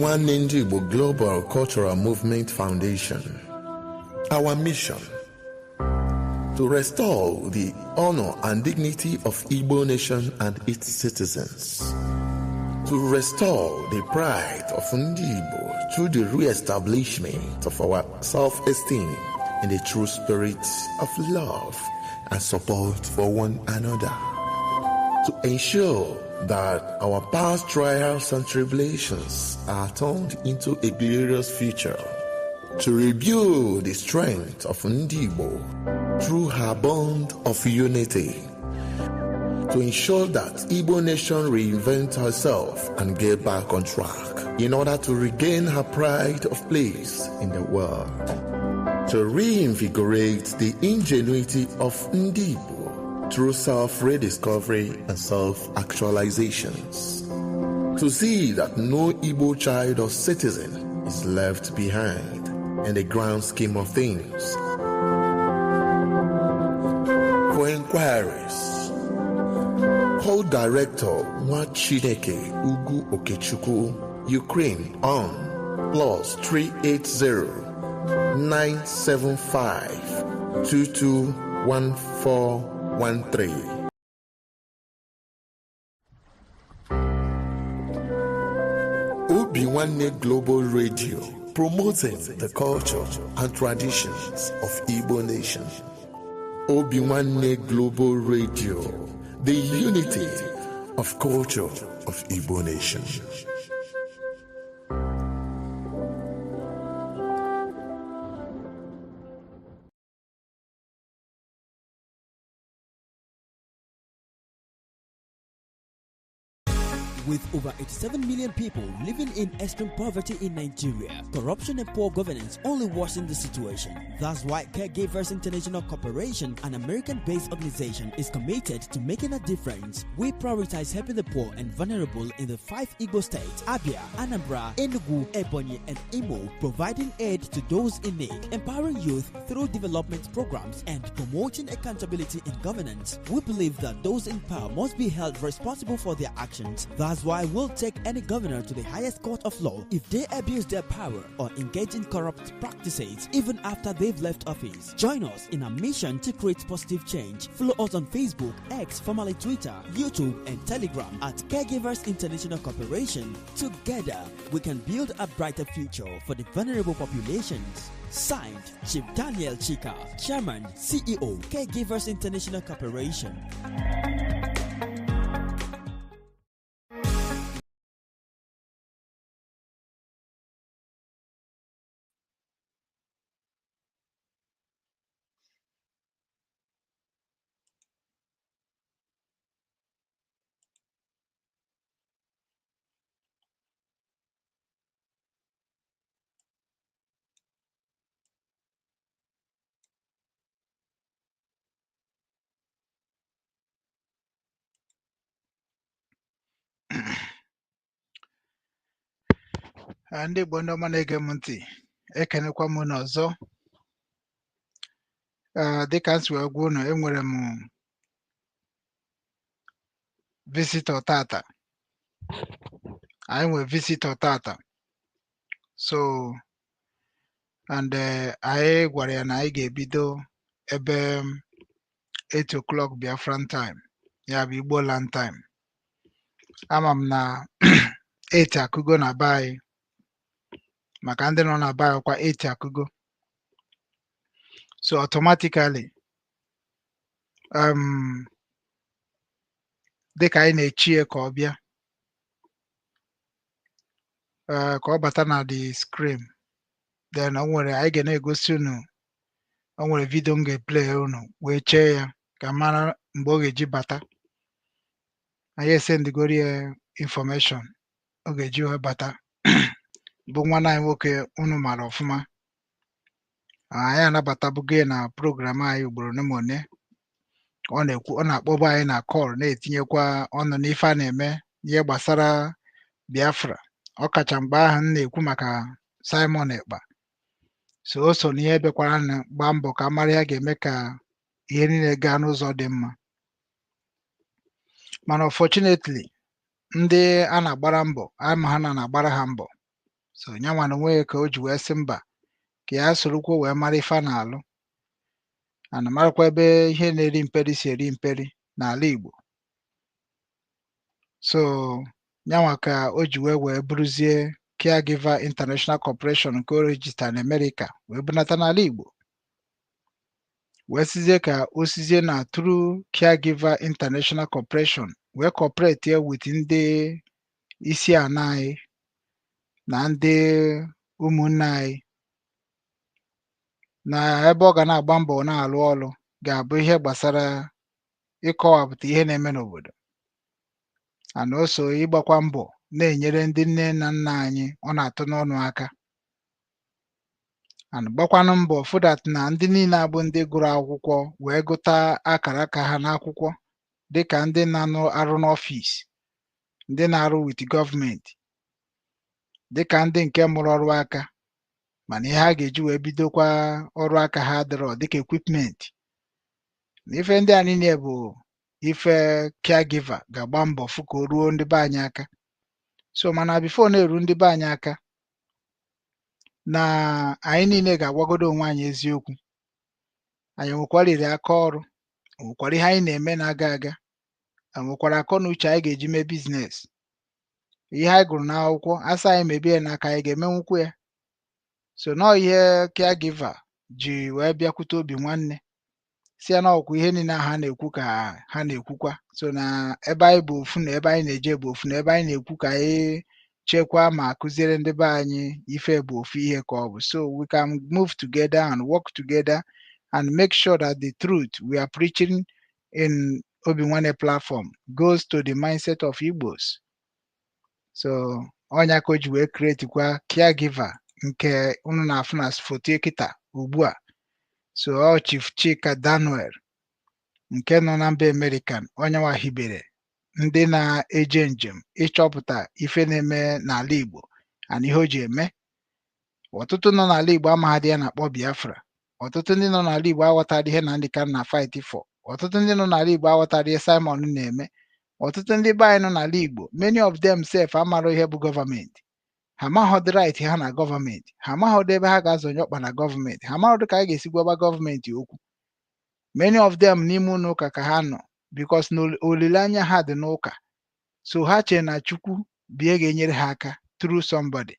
Nwanne Ndị Igbo Global Cultural Movement Foundation. Our mission: to restore the honor and dignity of Igbo nation and its citizens, to restore the pride of Ndị Igbo through the re-establishment of our self-esteem in the true spirit of love and support for one another, to ensure that our past trials and tribulations are turned into a glorious future, to rebuild the strength of Ndị Igbo through her bond of unity, to ensure that Igbo nation reinvent herself and get back on track in order to regain her pride of place in the world, to reinvigorate the ingenuity of Ndị Igbo through self-rediscovery and self-actualizations, to see that no Igbo child or citizen is left behind in the grand scheme of things. For inquiries, call Director Nwachineke Ugu Okechukwu, Ukraine, on +380 975 221413. Obi Nwanne Global Radio, promoting the culture and traditions of Igbo nation. Obi Nwanne Global Radio, the unity of culture of Igbo nation. With over 87 million people living in extreme poverty in Nigeria, corruption and poor governance only worsen the situation. That's why Caregivers International Corporation, an American based organization, is committed to making a difference. We prioritize helping the poor and vulnerable in the five Igbo states: Abia, Anambra, Enugu, Ebonyi, and Imo, providing aid to those in need, empowering youth through development programs, and promoting accountability in governance. We believe that those in power must be held responsible for their actions. That's why we'll take any governor to the highest court of law if they abuse their power or engage in corrupt practices, even after they've left office. Join us in our mission to create positive change. Follow us on Facebook, X, formerly Twitter, YouTube, and Telegram at Caregivers International Corporation. Together, we can build a brighter future for the vulnerable populations. Signed, Chief Daniel Chika, Chairman, CEO, Caregivers International Corporation. Ah, ndị Igbo ndị ọma na-ege m ntị, ekenekwa m unu ọzọ. Ah, dịka m si wee gwa unu, enwere m visitor tata. Anyị nwere visitor tata, so and anyị gwara ya na anyị ga-ebido ebe 8 o'clock Biafran time, ya bụ Igbo land time. Ama m na 8 akụgo na be anyị, maka ndị nọ na be anyị kwa 8 akụgo, so automatically dịka anyị na-echi ya ka ọ bịa, ka ọ bata na the screen, then o nwere anyị ga na-egosi unu, o nwere video m ga-eplay unu wee chee ya ka mara mgbe ọ ga-eji bata. Anyị esendigoro ya information ọ ga-eji wee bata, bụ nwanne anyị nwoke unu mara ọfụma. Anyị anabatabugo ya na program anyị ugboro ole ma ole. Ọ na-ekwu, ọ na-akpọba anyị na call, na-etinyekwa ọnụ n'ife a na-eme, ihe gbasara Biafra, ọ kacha mgbe ahụ m na-ekwu maka Simon Ekpa. So o so n'ihe bịakwara na gbaa mbọ ka a mara ihe a ga-eme ka ihe niile gaa n'ụzọ dị mma. Mana unfortunately, ndị a na-agbara mbọ ama ha na na-agbara ha mbọ. So nyanwa na onwe ya ka o ji wee sị mba, ka ya sorokwo wee mara ife a na-alụ ana, marakwa ebe ihe na-eri mperi si eri mperi n'ala Igbo. So nyanwa ka o ji wee bụrụzie Caregiver International Corporation nke o register na America wee bunata n'ala Igbo, wee sizie ka o sizie na through Caregiver International Corporation wee cooperate with ndị isi ana anyị na ndị ụmụnne anyị na ebe ọ ga na-agba mbọ na-alụ ọrụ ga-abụ ihe gbasara ịkọwapụta ihe na-eme n'obodo, and also ịgbakwa mbọ na-enyere ndị nne na nna anyị ọ na-atụ n'ọnụ aka, and gbakwanụ mbọ fụ that na ndị niile abụ ndị gụrụ akwụkwọ wee gụta akara aka ha n'akwụkwọ, dịka ndị na-arụ arụ n'ọfịs, ndị na-arụ with gọọmenti, dịka ndị nke mụrụ ọrụ aka, mana ihe ha ga-eji wee bidokwa ọrụ aka ha adịrọ, dịka equipment na ife ndị a niile bụ ife caregiver ga-agba mbọ fụ ka o ruo ndị be anyị aka. So mana before na-eru ndị be anyị aka, na anyị niile ga-agwagodo onwe anyị eziokwu. Anyị nwekwarịrị aka ọrụ, nwekwara ihe anyị na-eme na-aga aga, nwekwara akọ na uche anyị ga-eji mee business. Ihe anyị gụrụ n'akwụkwọ asị anyị mebie n'aka, anyị ga-emenwukwu ya. So nọọ ihe caregiver ji wee bịakwute obi nwanne, si ya na ọkwa ihe niile ahụ ha na-ekwu ka ha na-ekwukwa. So na ebe anyị bụ ofu, na ebe anyị na-eje bụ ofu, na ebe anyị na-ekwu ka anyị chekwaa ma kụziere ndị be anyị ife bụ ofu ihe ka ọ bụ. So we can move together and work together and make sure that the truth we are preaching in Obi Nwanne platform goes to the mindset of Igbos. So ọnya ka o ji wee create kwa caregiver nke unu na-afụ na foto kịta ugbu a. So ọ Chief Chika Daniel nke nọ na mba American, onye nwa hibere ndị na-eje njem ịchọpụta ife na-eme n'ala Igbo and ihe o ji eme. Ọtụtụ nọ n'ala Igbo amaghadị ya na-akpọ Biafra. Ọtụtụ ndị nọ n'ala Igbo aghọtara ihe Nnamdi Kanu na fight for. Ọtụtụ ndị nọ n'ala Igbo aghọtara ihe Simon na-eme. Ọtụtụ ndị be anyị nọ n'ala Igbo, many of them sef amara ihe bụ gọọmenti. Ha amaghọdị right ha na gọọmenti. Ha amaghọdị ebe ha ga-azọnye ọkpa na gọọmenti. Ha amaghọdị ka a ga-esi gwaba gọọmenti okwu. Many of them n'ime ụlọ ụka ka ha nọ, because na olileanya ha dị n'ụka. So ha chere na Chukwu bụ ihe ga-enyere ha aka through somebody,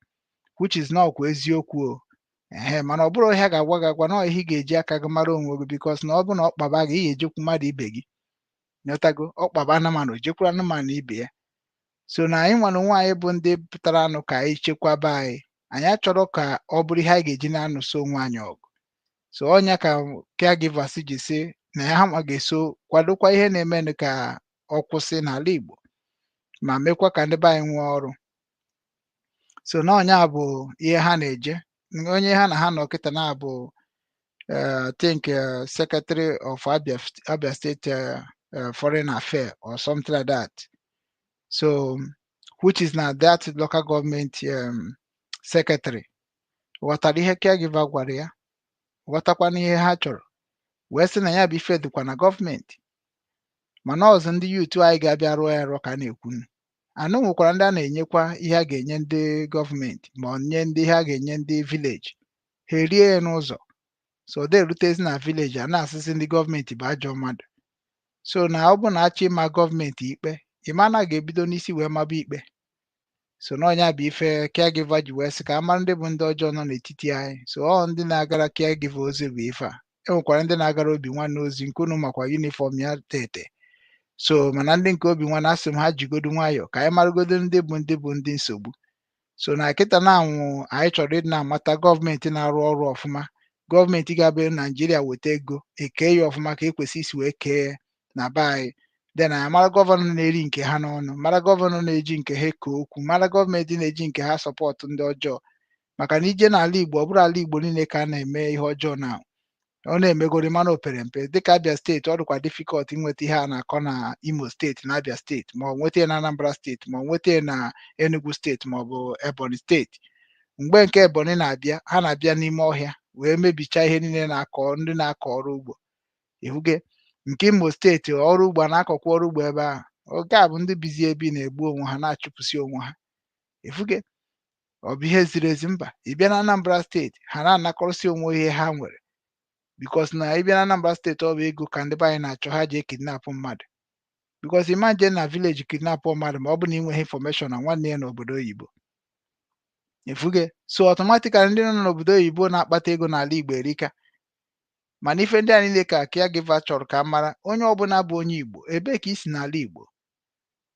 which is not kwa eziokwu o. Ehe, mana ọ bụrụ ihe a ga-agwa gị agwa na ihe ị ga-eji aka gị mara onwe gị, because na ọ bụ na ọ kpaba gị, ị ga-ejekwu mmadụ ibe gị nyọtago. Ọ kpaba anụmanụ, o jekwuru anụmanụ ibe ya. So na anyị nwere onwe anyị bụ ndị pụtara anụ ka anyị chekwaba anyị. Anyị achọrọ ka ọ bụrụ ihe anyị ga-eji na-anụso onwe anyị ọgụ. So ọnya ka caregivers ji sị na ya ha nwa ga-eso kwadokwa ihe na-emenụ ka ọ kwụsị n'ala Igbo, ma mekwa ka ndị be anyị nwee ọrụ. So na ọnya bụ ihe ha na-eje. Onye ha na ha nọ kịta na bụ I think Secretary of Abia State Foreign Affairs or something like that. So which is na that local government secretary ghọtara ihe caregiver gwara ya, ghọtakwana ihe ha chọrọ, wee sị na ya bụ ife dịkwa na gọọmenti, mana ọzọ ndị youth anyị ga-abịa rụọ ya arụ ka a na-ekwu. Anụ nwekwara ndị a na-enyekwa ihe a ga-enye ndị gọọmenti, ma ọ nye ndị ihe a ga-enye ndị village, ha erie ya n'ụzọ. So ọ erutezi na village, a na-asịsị ndị gọọmenti bụ ajọ mmadụ. So na ọ bụ na achọ ịma gọọmenti ikpe, ịma na ga-ebido n'isi wee maba ikpe. So n'ọnya bụ ife caregiver ji wee sị ka a mara ndị bụ ndị ọjọọ nọ n'etiti anyị. So ọ ndị na-agara caregiver ozi bụ ife a. E nwekwara ndị na-agara obi nwanne ozi nke unu makwa uniform ya tete. So mana ndị nke obi nwanne, asị m ha jigodu nwayọọ ka anyị maragodo ndị bụ ndị nsogbu. So na kịta na anwụ anyị chọrọ ịdị na-amata gọọmenti na-arụ ọrụ ọfụma, gọọmenti ga-abịa Naijiria weta ego eke ya ọfụma ka ekwesị isi wee kee na be anyị. Then anyị mara governor na-eri nke ha n'ọnụ, mara governor na-eji nke ha eke okwu, mara gọọmenti na-eji nke ha support ndị ọjọọ. Maka na ije n'ala Igbo, ọ bụrụ ala Igbo niile ka a na-eme ihe ọjọọ na ọ na-emegori, mana o pere mpe. Dịka Abia Steeti, ọ dịkwa difficult inweta ihe a na-akọ na Imo Steeti na Abia Steeti, ma ọ nweta ya na Anambra Steeti, ma ọ nweta ya na Enugu Steeti, ma ọ bụ Ebonyi Steeti. Mgbe nke Ebonyi na-abịa, ha na-abịa n'ime ọhịa wee mebichaa ihe niile na-akọ ndị na-akọ ọrụ ugbo ihuge. Nke Imo Steeti, ọrụ ugbo a na-akọkwa ọrụ ugbo ebe ahụ. Nke a bụ ndị bizi ebi na-egbu onwe ha, na-achụpụsị onwe ha ifuge. Ọ bụ ihe ziri ezi? Mba. Ị bịa na Anambra Steeti, ha na-anakọrọsị onwe ihe ha nwere, because na ị bịa na Anambra Steeti, ọ bụ ego ka ndị be anyị na-achọ ha ji ekidnap mmadụ, because ịma nje na village kidnap mmadụ ma ọ bụ na ị nweghị information na nwanne ya n'obodo oyibo efuge. So automatically, ndị nọ n'obodo oyibo na-akpata ego n'ala Igbo erika. Mana ife ndị a niile ka caregiver chọrọ ka a mara onye ọbụla bụ onye Igbo, ebee ka i si n'ala Igbo.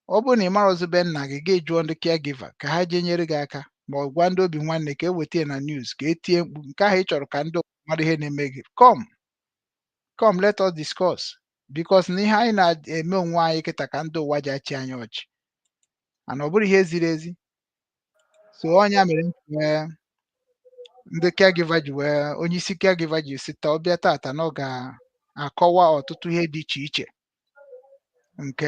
Ọ bụrụ na ị marọzi be nna gị, gị jụọ ndị caregiver ka ha jee nyere gị aka, ma ọ gwa ndị obi nwanne ka e weta ya na news, ka e tie mkpu nke ahụ ị chọrọ ka ndị ụwa mara ihe na-eme gị. Come, come, let us discuss, because na ihe anyị na-eme onwe anyị kịta ka ndị ụwa ji achị anyị ọchị, mana ọ bụrụ ihe ziri ezi. So ọnya mere m ji wee ndị caregiver ji wee, onye isi caregiver ji si taa, ọ bịa tata na ọ ga-akọwa ọtụtụ ihe dị iche iche nke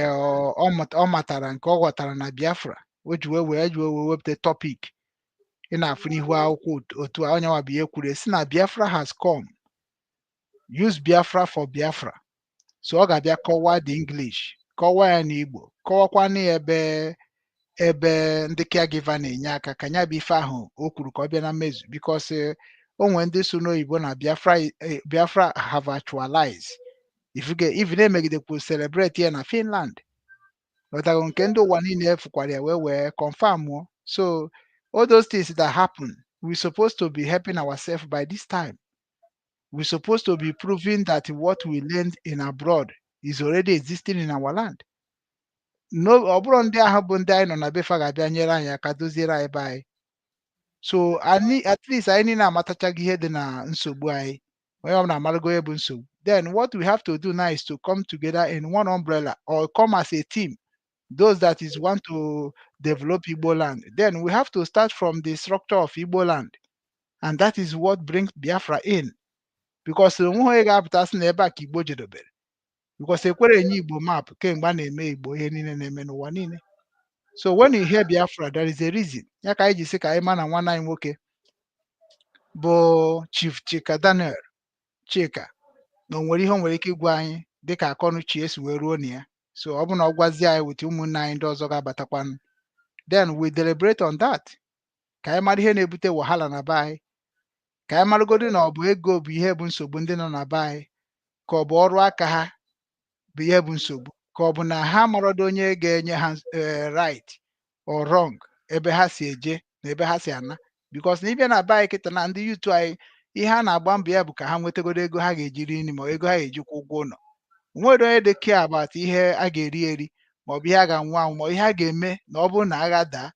ọ matara, nke ọ ghọtara na Biafra o ji wee wepụta topic ị na-afụ n'ihu akwụkwọ. Otu a onye nwa bụ ihe kwuru si na Biafra has come, use Biafra for Biafra. So ọ ga-abịa kọwaa the English, kọwaa ya n'Igbo, kọwakwanụ ya ebe ndị caregiver na-enye aka ka ya bụ ife ahụ o kwuru ka ọ bịa na mmezu, because o nwere ndị so n'oyibo na Biafra, Biafra have actualized. Ifuge even emegidekwu celebrate ya na Finland, ghọtago, nke ndị ụwa niile fụkwara ya wee confirm o. So all those things that happen, we supposed to be helping ourselves by this time. We supposed to be proving that what we learned in abroad is already existing in our land. No, ọ bụrụ ndị ahụ bụ ndị anyị nọ na befa ga-abịa nyere anyị aka doziere anyị be anyị. So anyị, at least anyị niile amatachaghị ihe dị na nsogbu anyị. Onye ọbụla amarago ihe bụ nsogbu. Then what we have to do now is to come together in one umbrella or come as a team, those that is want to develop Igbo land. Then we have to start from the structure of Igbo land, and that is what brings Biafra in, because onweghị onye ga-apụta sị na ebe a ka Igbo jedobere, because ekwere enye Igbo map kemgbe a na-eme Igbo ihe niile na-eme n'ụwa niile. So when you hear Biafra, there is a reason. Ya ka anyị ji sị ka anyị ma na nwanne anyị nwoke bụ Chief Chika Daniel Chika na o nwere ihe o nwere ike ịgwa anyị dịka akọnuche esi wee ruo na ya. So ọ bụ na ọ gwazie anyị wete ụmụnne anyị ndị ọzọ ga-abatakwanụ, then we deliberate on that, ka anyị mara ihe na-ebute wahala na be anyị, ka anyị maragodu na ọ bụ ego bụ ihe bụ nsogbu ndị nọ na be anyị, ka ọ bụ ọrụ aka ha bụ ihe bụ nsogbu, ka ọ bụ na ha marodo onye ga-enye ha right or wrong, ebe ha si eje na ebe ha si ana. Because na ịbịa na be anyị kịta na ndị youth anyị, ihe a na-agba mbọ ya bụ ka ha nwetagodo ego ha ga-eji ri nri ma ego ha ga-eji kwụ ụgwọ ụlọ. Onwere onye dị care about ihe a ga-eri eri, maọbụ ihe a ga-anwụ anwụ, ma ihe a ga-eme na ọ bụrụ na agha daa.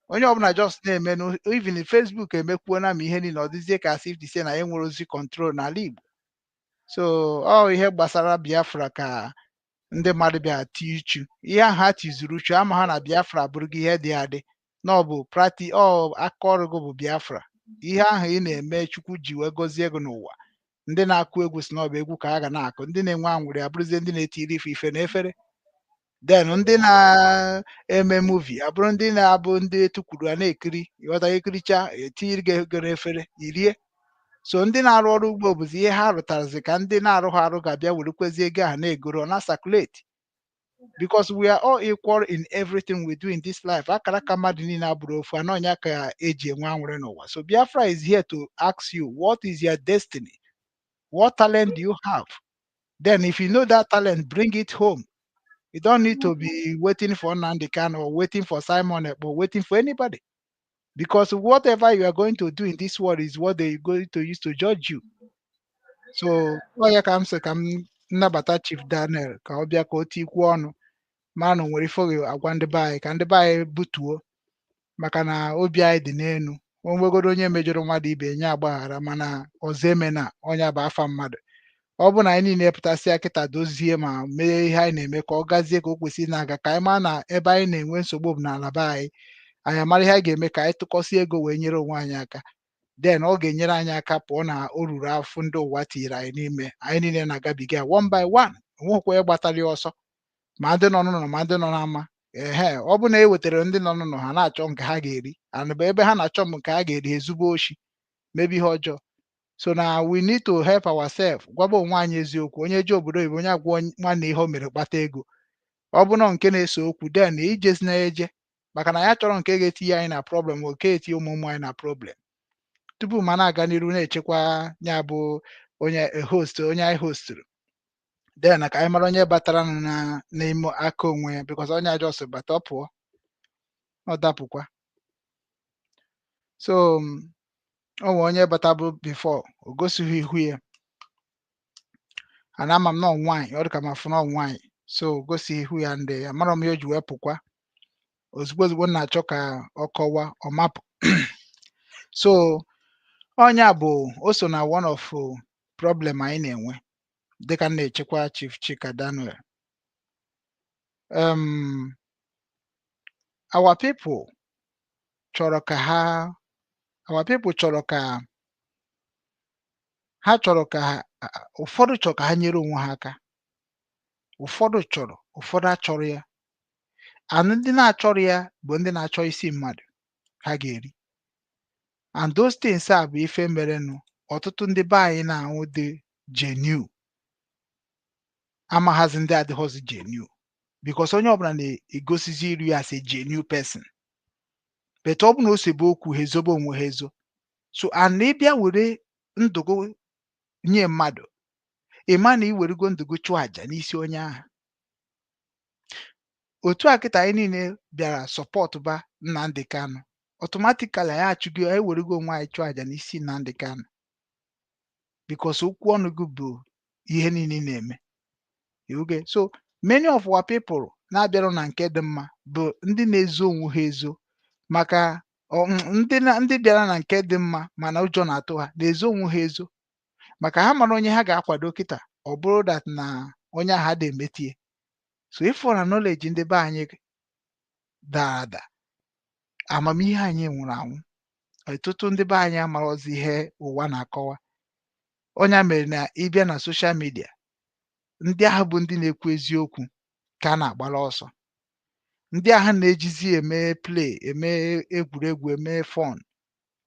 Onye ọbụla just na-eme, even Facebook emekwuona ma ihe niile ọ dịzie ka as if to say na ya nwere ozi control n'ala Igbo. So ọ ihe gbasara Biafra ka ndị mmadụ bịa tie uchu. Ihe ahụ ha tizuru uchu ama ha na Biafra bụrụ gị ihe dị adị, na ọ bụ practice, ọ aka ọrụ gị bụ Biafra. Ihe ahụ ị na-eme, Chukwu ji wee gọzie gị n'ụwa. Ndị na-akụ egwu si na ọ bụ egwu ka a ga na-akụ, ndị na-enwe anwụrị abụrụzie ndị na-etiri ife ife n'efere, then ndị na-eme movie abụrụ ndị na-abụ ndị etukwuru a na-ekiri, ịghọta, ekiricha etinyere gị ego n'efere irie. So ndị na-arụ ọrụ ugbo bụzi ihe ha rụtarazi ka ndị na-arụ ha arụ ga-abịa werekwezi ego ahụ na-egoro na circulate, because we are all equal in everything we do in this life. Akara aka mmadụ niile abụrụ ofu anọ ya ka eji enwe anwụrị n'ụwa. So Biafra is here to ask you, what is your destiny? What talent do you have? Then if you know that talent, bring it home. You don't need to be waiting for Nnamdi Kanu or waiting for Simon Ekpa or waiting for anybody, because whatever you are going to do in this world is what they are going to use to judge you. So ọ ya ka m sị ka m nnabata Chief Daniel ka ọ bịa ka o tikwuo ọnụ, ma na o nwere ife ọ ga-agwa ndị be anyị, ka ndị be anyị butuo, maka na obi anyị dị n'elu. O nwegodo onye mejọrọ mmadụ ibe nye agbaghara, mana ọzọ emena ọnya bụ afa mmadụ. Ọ bụ na anyị niile pụtasịa kịta dozie ma mee ihe anyị na-eme ka ọ gazie ka o kwesịrị na-aga, ka anyị maa na ebe anyị na-enwe nsogbu bụ n'ala be anyị, anyị amara ihe anyị ga-eme ka anyị tụkọsịa ego wee nyere onwe anyị aka. Then ọ ga-enyere anyị aka pụọ na o ruru afọ ndị ụwa tinyere anyị n'ime. Anyị niile na-agabiga ya one by one, onwekwa onye gbatara ya ọsọ, ma ndị nọ n'ụlọ ma ndị nọ n'ama. Ehe, ọ bụ na e wetara ndị nọ n'ụlọ, ha na-achọ nke ha ga-eri, and bụ ebe ha na-achọ m nke ha ga-eri, ezigbo oshi mebe ihe ọjọọ. So na we need to help ourselves, gwaba onwe anyị eziokwu. Onye ji obodo oyibo, onye agwọ nwanne ihe o mere kpata ego, ọ bụ na nke na-ese okwu, then ijezi na eje. Maka na ya chọrọ nke ga-etinye anyị na problem, nke etinye ụmụ ụmụ anyị na problem. Tupu ma na-aga n'iru na-echekwa ya bụ onye host, onye anyị hosturu, then ka anyị mara onye batara na n'ime aka onwe ya, because onye a just bata, ọ pụọ, ọ dapụkwa. So o nwere onye bata bụ before, o gosighị ihu ya, ana ama m na ọ nwaanyị, ọ dị ka m afụ na ọ nwaanyị, so o gosighị ihu ya. Ndị amara m ihe o ji wee pụkwa ozugbo ozugbo m na-achọ ka ọ kọwa, ọ mapụ. So ọnya bụ o so na one of problem anyị na-enwe dịka m na-echekwa Chief Chika Daniel. Our people chọrọ ka ha, our people chọrọ ka ha, chọrọ ka ha, ụfọdụ chọrọ ka ha nyere onwe ha aka, ụfọdụ chọrọ, ụfọdụ achọrọ ya. And ndị na-achọrọ ya bụ ndị na-achọ isi mmadụ ha ga-eri, and those things a bụ ife merenụ. Ọtụtụ ndị be anyị na-anwụ dị genuine, amaghazi ndị adịghọzi genuine, because onye ọbụla na-egosizi iru ya as a genuine person, but ọ bụ na o sebe okwu, ha ezobe onwe ha ezo. So and ịbịa were ndụgụ nye mmadụ, ị ma na ị werego ndụgụ chụọ àjà n'isi onye ahụ. Otu a kịta anyị niile bịara support ba Nnamdi Kanu, automatically anyị achụgo, anyị werego onwe anyị chụọ àjà n'isi Nnamdi Kanu, because okwu ọnụ gị bụ ihe niile ị na-eme. Okay, so many of our people na-abịarụ na nke dị mma bụ ndị na-ezo onwe ha ezo, maka ndị na ndị bịara na nke dị mma mana ụjọ na-atụ ha, na-ezo onwe ha ezo, maka ha mara onye ha ga-akwado kịta, ọ bụrụ that na onye ahụ ada emetie. So ịfụ na knowledge ndị be anyị dara ada, amamihe anyị nwụrụ anwụ. Ọtụtụ ndị be anyị amarọzi ihe ụwa na-akọwa. Ọnya mere na ịbịa na social media, ndị ahụ bụ ndị na-ekwu eziokwu ka a na-agbara ọsọ, ndị ahụ na-ejizi eme play, eme egwuregwu, eme fun,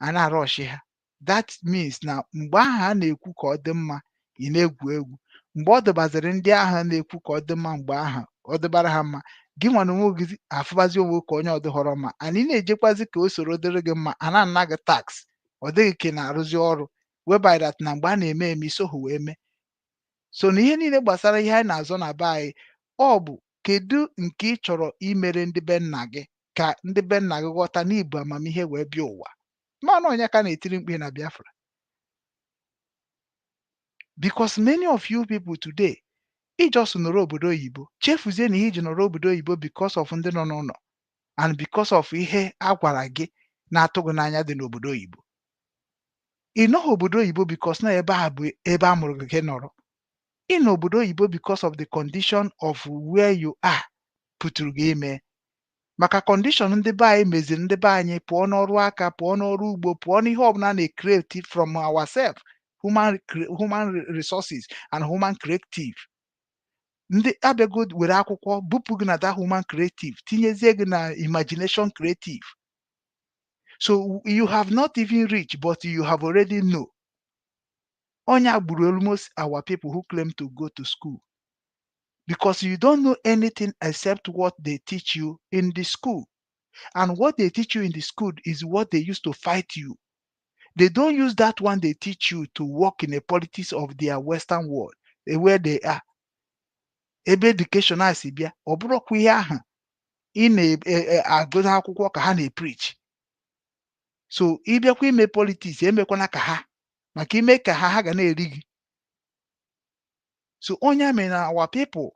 a na-arọshi ha. That means na mgbe ahụ a na-ekwu ka ọ dị mma, ị na-egwu egwu. Mgbe ọ dịbaziri ndị ahụ na-ekwu ka ọ dị mma, mgbe ahụ ọ dịbara ha mma, gị nwa na onwe gị afụbazi onwe ka onye ọdịghọrọ mma, and ị na-ejekwazi ka o soro dịrị gị mma, a na-ana gị tax, ọ dịghị ka ị na-arụzi ọrụ, whereby that na mgbe a na-eme eme, isoghị wee mee. So na ihe niile gbasara ihe anyị na-azọ na be anyị, ọ bụ kedu nke ị chọrọ imere ndị be nna gị, ka ndị be nna gị ghọta na ibu amamihe wee bịa ụwa. Mana onye ka na-etiri mkpu na Biafra, because many of you people today, ị just nọrọ obodo oyibo, chefuzie na ihe iji nọrọ obodo oyibo because of ndị nọ n'ụlọ and because of ihe a gwara gị na-atụ gị n'anya dị n'obodo oyibo. Ị nọghị obodo oyibo because na ebe a bụ ebe a mụrụ gị ka ị nọrọ. Ị nọ obodo oyibo because of the condition of where you are pụtụrụ gị ime, maka condition ndị be anyị meziri ndị be anyị pụọ n'ọrụ aka, pụọ n'ọrụ ugbo, pụọ n'ihe ọbụla na-create from ourselves, human resources and human creative. Ndị abịago were akwụkwọ bupụ gị na that human creative, tinyezie gị na imagination creative. So you have not even reached, but you have already know. Onye gburu almost our people who claim to go to school, because you don't know anything except what they teach you in the school, and what they teach you in the school is what they use to fight you. They don't use that one they teach you to work in the politics of their Western world, where they are. Ebe education a si bịa, ọ bụrụkwa ihe ahụ ị na-agụ n'akwụkwọ ka ha na-epreach. So ịbịakwa ime politics, emekwana ka ha, maka ime ka ha, ha ga na-eri gị. So onye mere na our people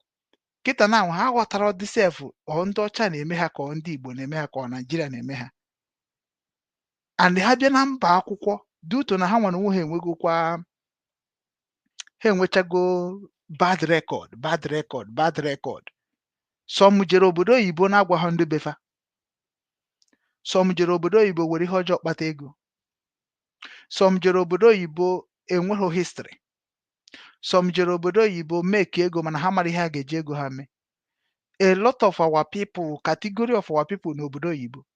kịta na ha ghọtara dị sef, ọ ndị ọcha na-eme ha, ka ọ ndị Igbo na-eme ha, ka ọ Naijiria na-eme ha. And ha bịa na mba akwụkwọ, due to na ha nwere onwe ha, enwegokwa ha, enwechago bad record, bad record, bad record. Some jere obodo oyibo na-agwaghị ndị befa, some jere obodo oyibo were ihe ọjọọ kpata ego, some jere obodo oyibo enweghị history, some jere obodo oyibo make ego mana ha mara ihe a ga-eji ego ha mee. A lot of our people, category of our people n'obodo oyibo,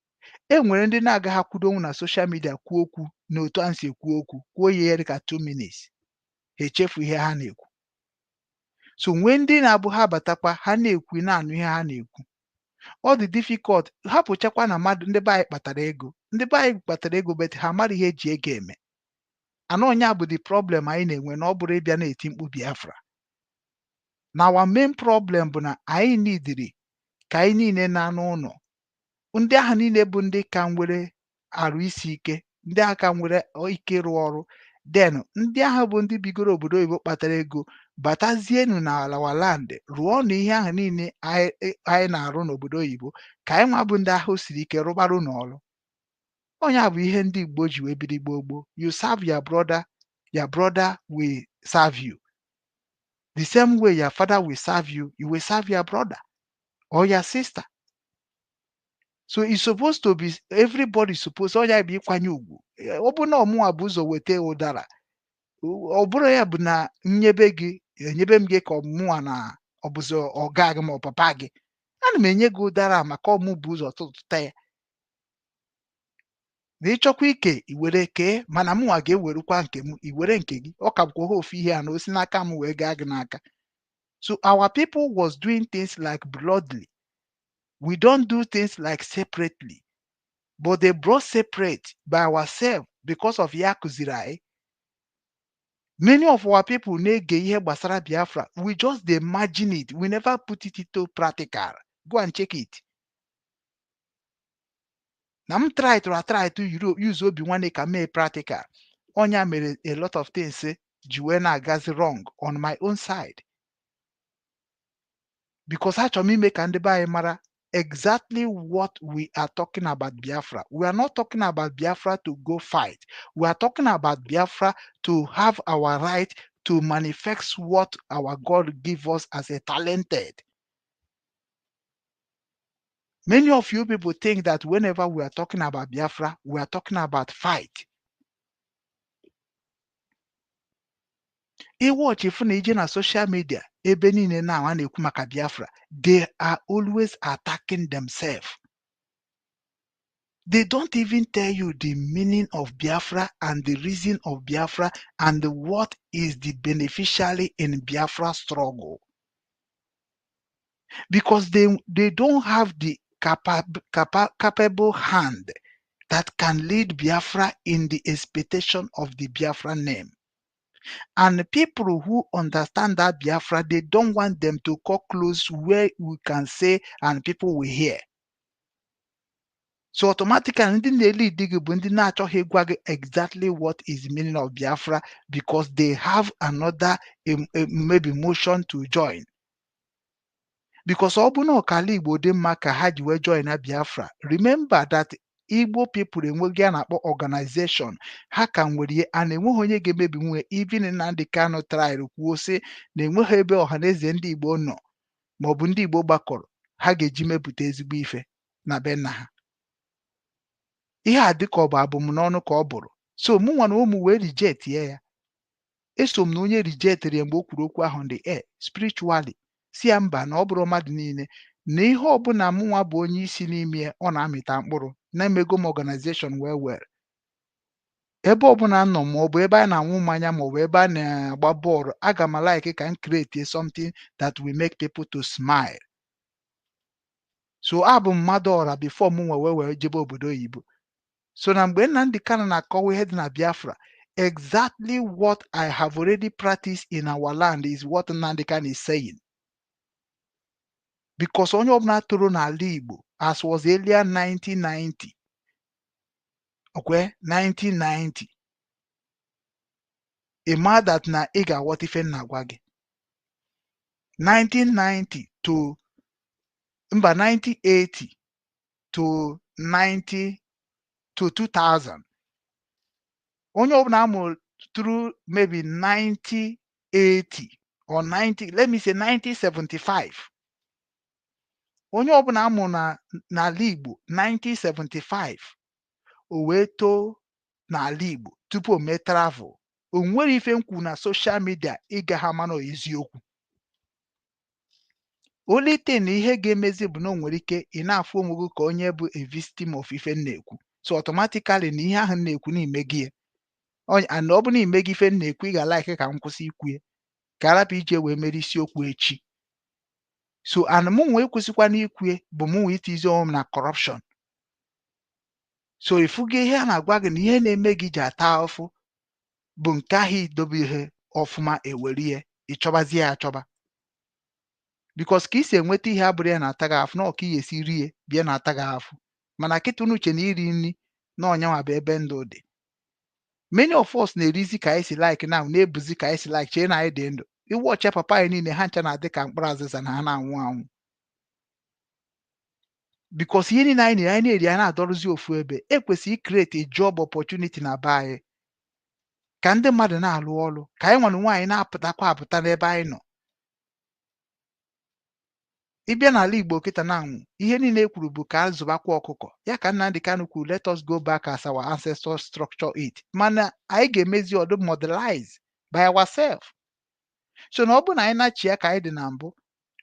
e nwere ndị na-agaghị akwudonwu na social media kwuo okwu na otu a si ekwu okwu, kwuo ya ihe dịka 2 minutes, ha echefu ihe ha na-ekwu. So nwee ndị na-abụ ha batakwa, ha na-ekwu, na-anụ ihe ha na-ekwu. Ọ dị difficult. Hapụchakwa na mmadụ, ndị be anyị kpatara ego, ndị be anyị kpatara ego, but ha mara ihe eji ego eme. Ana onye bụ the problem anyị na-enwe na ọ bụrụ ịbịa na-eti mkpu Biafra na our main problem bụ na anyị nidiri ka anyị niile na-anụ ụlọ, ndị ahụ niile bụ ndị ka nwere arụ isi ike, ndị ahụ ka nwere ike ịrụ ọrụ, then ndị ahụ bụ ndị bigoro obodo oyibo kpatara ego batazienu na our land, rụọnụ ihe ahụ niile anyị na-arụ n'obodo oyibo, ka anyị nwa bụ ndị ahụ siri ike rụbara unu ọrụ. Onye a bụ ihe ndị Igbo ji wee biri gboo gboo. You serve your brother, your brother will serve you. The same way your father will serve you, you will serve your brother or your sister. So it's supposed to be everybody supposed onye bụ ịkwanye ugwu. Ọ bụ na ọmụnwa bụ ụzọ weta ụdara, ọ bụrụ ya bụ na nyebe gị, enyebe m gị ka ọmụnwa na ọ bụzi ọga gị ma ọ papa gị, ana m enye gị ụdara maka ọmụ bụ ụzọ tụtụta ya. Na ịchọkwa ike iwere kee, mana mụnwa ga-ewerukwa nke m, iwere nke gị. Ọ ka bụkwa ha ofu ihe a na o si n'aka m wee gaa gị n'aka. So our people was doing things like bloodly. We don't do things like separately, but they brought separate by ourselves because of ya kụziri anyị. Many of our people na-ege ihe gbasara Biafra, we just dey imagine it, we never put it into practical. Go and check it. Na m try to try to use obi nwanne ka mee practical. Onya mere a lot of things ji wee na-agazi wrong on my own side, because achọrọ m ime ka ndị be anyị mara exactly what we are talking about. Biafra, we are not talking about Biafra to go fight. We are talking about Biafra to have our right to manifest what our God give us as a talented. Many of you people think that whenever we are talking about Biafra, we are talking about fight. Iwọchị fụ na ije na social media ebe niile na a na-ekwu maka Biafra, they are always attacking themselves. They don't even tell you the meaning of Biafra and the reason of Biafra and what is the beneficiary in Biafra struggle, because they don't have the capable hand that can lead Biafra in the expectation of the Biafra name. And the people who understand that Biafra, they don't want them to come close where we can say and people will hear. So automatically, ndị na-lead gị bụ ndị na-achọghị ịgwa gị exactly what is the meaning of Biafra, because they have another maybe motion to join. Because ọ bụ na ọkala Igbo dị mma ka ha ji wee join na Biafra. Remember that Igbo people enweghị a na-akpọ organization. Ha ka nwere ihe a na-enweghị onye ga-emebi nwe. Even Nnamdi Kanu trial kwuo sị na enweghị ebe ọhaneze ndị Igbo nọ maọbụ ndị Igbo gbakọrọ ha ga-eji mepụta ezigbo ife na be nna ha. Ihe a dịka ọ bụ abụmnọnụ ka ọ bụrụ. So mụ nwa na ụmụ wee reject ya. Eso m na onye rejectịrị ya mgbe o kwuru okwu ahụ on the air spiritually, si ya mba, na ọ bụrụ mmadụ niile na ihe ọbụla mụnwa bụ onye isi n'ime ya, ọ na-amịta mkpụrụ na-emego m organization wee were ebe ọbụla nọ, ma ọ bụ ebe a na-aṅụ mmanya, ma ọ bụ ebe a na-agba bọọlụ, aga m like ka m create something that will make people to smile. So abụ m mmadụ ọra before mụ nwe wee wee jebe obodo oyibo. So na mgbe Nnamdi Kanu na-akọwa ihe dị na Biafra, exactly what I have already practiced in our land is what Nnamdi Kanu is saying, because onye ọbụla toro n'ala Igbo as was earlier 1990, okay, 1990, ị ma that na ị ga-aghọta ife m na-agwa gị. 1990 to mba 1980 to 90 to 2000, onye ọbụla amụrụ through maybe 1980 or 90, let me say 1975, onye ọbụla amụrụ na n'ala Igbo 1975, o wee too n'ala Igbo tupu o mee travel, o nwere ife m kwuru na social media ịga ha mana eziokwu. Only thing ihe ga-emezi bụ na o nwere ike ị na-afụ onwe gị ka onye bụ a victim of ife m na-ekwu. So automatically na ihe ahụ m na-ekwu na ime gị ya. And ọ bụ na ime gị ife m na-ekwu, ị ga-like ka m kwụsị ikwu ya, ka arapụ ije wee mere isiokwu echi. So and mụ nwa ekwesịkwana ikwue bụ mụ nwa itizi onwe m na corruption. So ifugo ihe a na-agwa gị na ihe na-eme gị ji ata ahụfụ bụ nke ahụ idobe ihe ọfụma, ewere ihe ịchọbazie ya achọba, because ka isi enweta ihe abụrụ ya na-ata gị afụ na ọka ihe esi rie bịa na-ata gị afụ. Mana kịta unu uche na iri nri na ọnyanwa bụ ebe ndụ dị. Many of us na-erizi ka anyị si like now, na-ebuzi ka anyị si like, chee na anyị dị ndụ. Iwu ọcha papa anyị niile ha ncha na-adị ka mkpụrụ azịza na ha na-anwụ anwụ, because ihe niile anyị na-eri, anyị na-eri, anyị na-adọrụzi ofu ebe. Ekwesịrị create a job opportunity na be anyị ka ndị mmadụ na-alụ ọrụ, ka anyị nwere nwaanyị na-apụtakwa apụta n'ebe anyị nọ. Ịbịa n'ala Igbo kịta na anwụ, ihe niile e kwuru bụ ka a zụbakwa ọkụkọ ya, ka Nnamdi Kanu kwuru, "Let us go back as our ancestors structure it." Mana anyị ga-emezi ọdụ modernize by ourselves. So na ọ bụrụ na anyị nachie ka anyị dị na mbụ,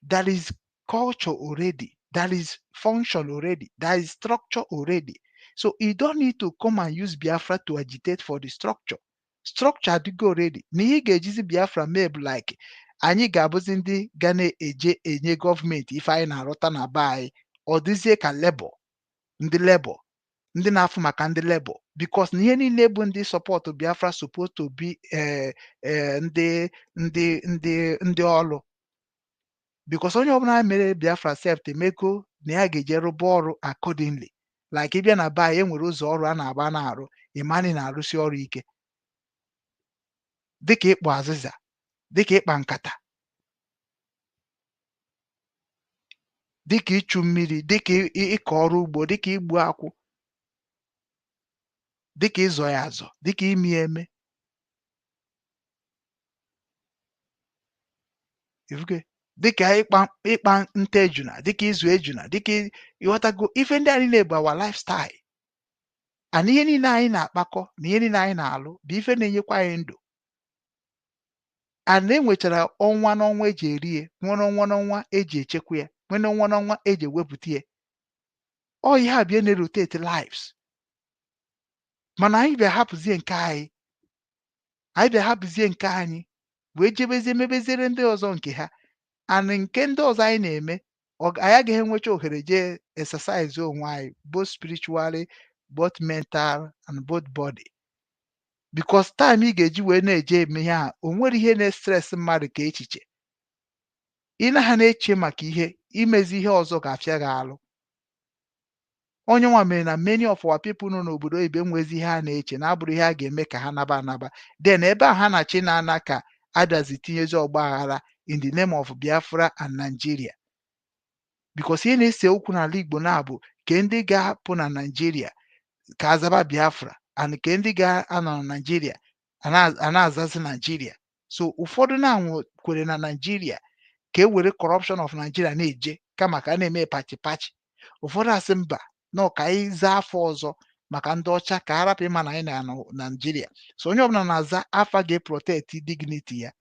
there is culture already, there is function already, there is structure already. So you don't need to come and use Biafra to agitate for the structure. Structure adịgo already. Na ihe ị ga-ejizi Biafra mee bụ like anyị ga-abụzi ndị ga na-eje enye gọọmenti ife anyị na-arụta na be anyị, ọ dịzie ka labor, ndị labor, ndị na-afụ maka ndị labor, because na ihe niile bụ ndị support Biafra supposed to be ndị ọrụ, because onye ọbụla mere Biafra accept emego na ya ga-eje rụba ọrụ accordingly. Like ịbịa na be anyị, e nwere ụzọ ọrụ a na-agba na-arụ ịmani na-arụsi ọrụ ike, dịka ịkpụ azịza, dịka ịkpa nkata, dịka ịchụ mmiri, dịka ịkọ ọrụ ugbo, dịka igbu akwụ, dịka ịzọ ya azọ, dịka imi eme. Ifuge, dịka ịkpa nta ejuna, dịka ịzụ ejuna, dịka ịghọtago ife ndị a niile bụ our lifestyle. And ihe niile anyị na-akpakọ na ihe niile anyị na-alụ bụ ife na-enyekwa anyị ndụ. And e nwechara ọnwa n'ọnwa eji eri ya, nwere ọnwa n'ọnwa eji echekwa ya, nwere ọnwa n'ọnwa eji ewepụta ya. Ọ ihe a bịa na-rotate lives. Mana anyị bịa hapụzie nke anyị, anyị bịa hapụzie nke anyị wee jebezie mebeziere ndị ọzọ nke ha. And nke ndị ọzọ anyị na-eme, anyị agaghị enwecha ohere jee exercise onwe anyị, both spiritually, both mental and both body, because time ị ga-eji wee na-eje eme ihe a, o nwere ihe na-estress mmadụ ka echiche. Ị na ha na-eche maka ihe imezi ihe ọzọ ga-afịa gị alụ. Onye nwa mere na many of our people nọ n'obodo oyibo enwezi ihe a na-eche na-abụrụ ihe a ga-eme ka ha naba anaba. Then ebe a ha na-achị na-ana ka adazi tinyezi ọgba aghara in the name of Biafra and Nigeria, because ihe na-ese okwu n'ala Igbo na-abụ ke ndị ga-apụ na Nigeria ka azaba Biafra and ke ndị ga-anọ na Nigeria a na-azazi Nigeria. So ụfọdụ na-anwụ kwere na Nigeria ka e were corruption of Nigeria na-eje kama ka a na-eme pachi pachi. Ụfọdụ asị mba, na ka anyị zaa afọ ọzọ maka ndị ọcha ka ha rapụ ịma na anyị na-anọ na Nigeria. So onye ọbụla na-aza afa ga-eprotect dignity ya.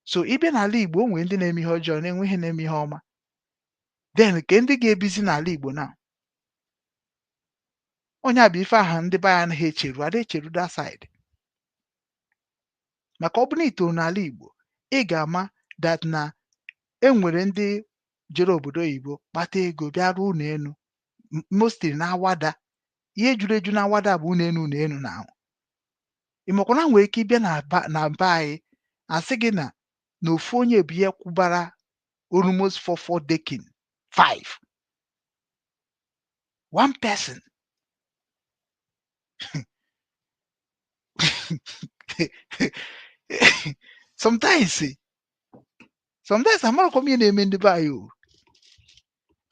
So ịbịa n'ala Igbo, o nwere ndị na-eme ihe ọjọọ, na-enwe ihe na-eme ihe ọma. Then ke ndị ga-ebizi n'ala Igbo na onye a bụ ife aha ndị be anyị anaghị echeru, ada echeru that side. Maka ọ bụrụ na itoro n'ala Igbo, ị ga-ama that na e nwere ndị jere obodo oyibo kpata ego bịa rụọ ụlọ elu, mostly na Awada. Ihe juru eju na Awada bụ ụlọ elu, ụlọ elu na ahụ. Ị makwa na nwere ike ịbịa na be anyị, asị gị na na ofu onye bụ ihe kwụbara almost four decking five, one person. Sometimes amarakwa m ihe na-eme ndị be anyị o.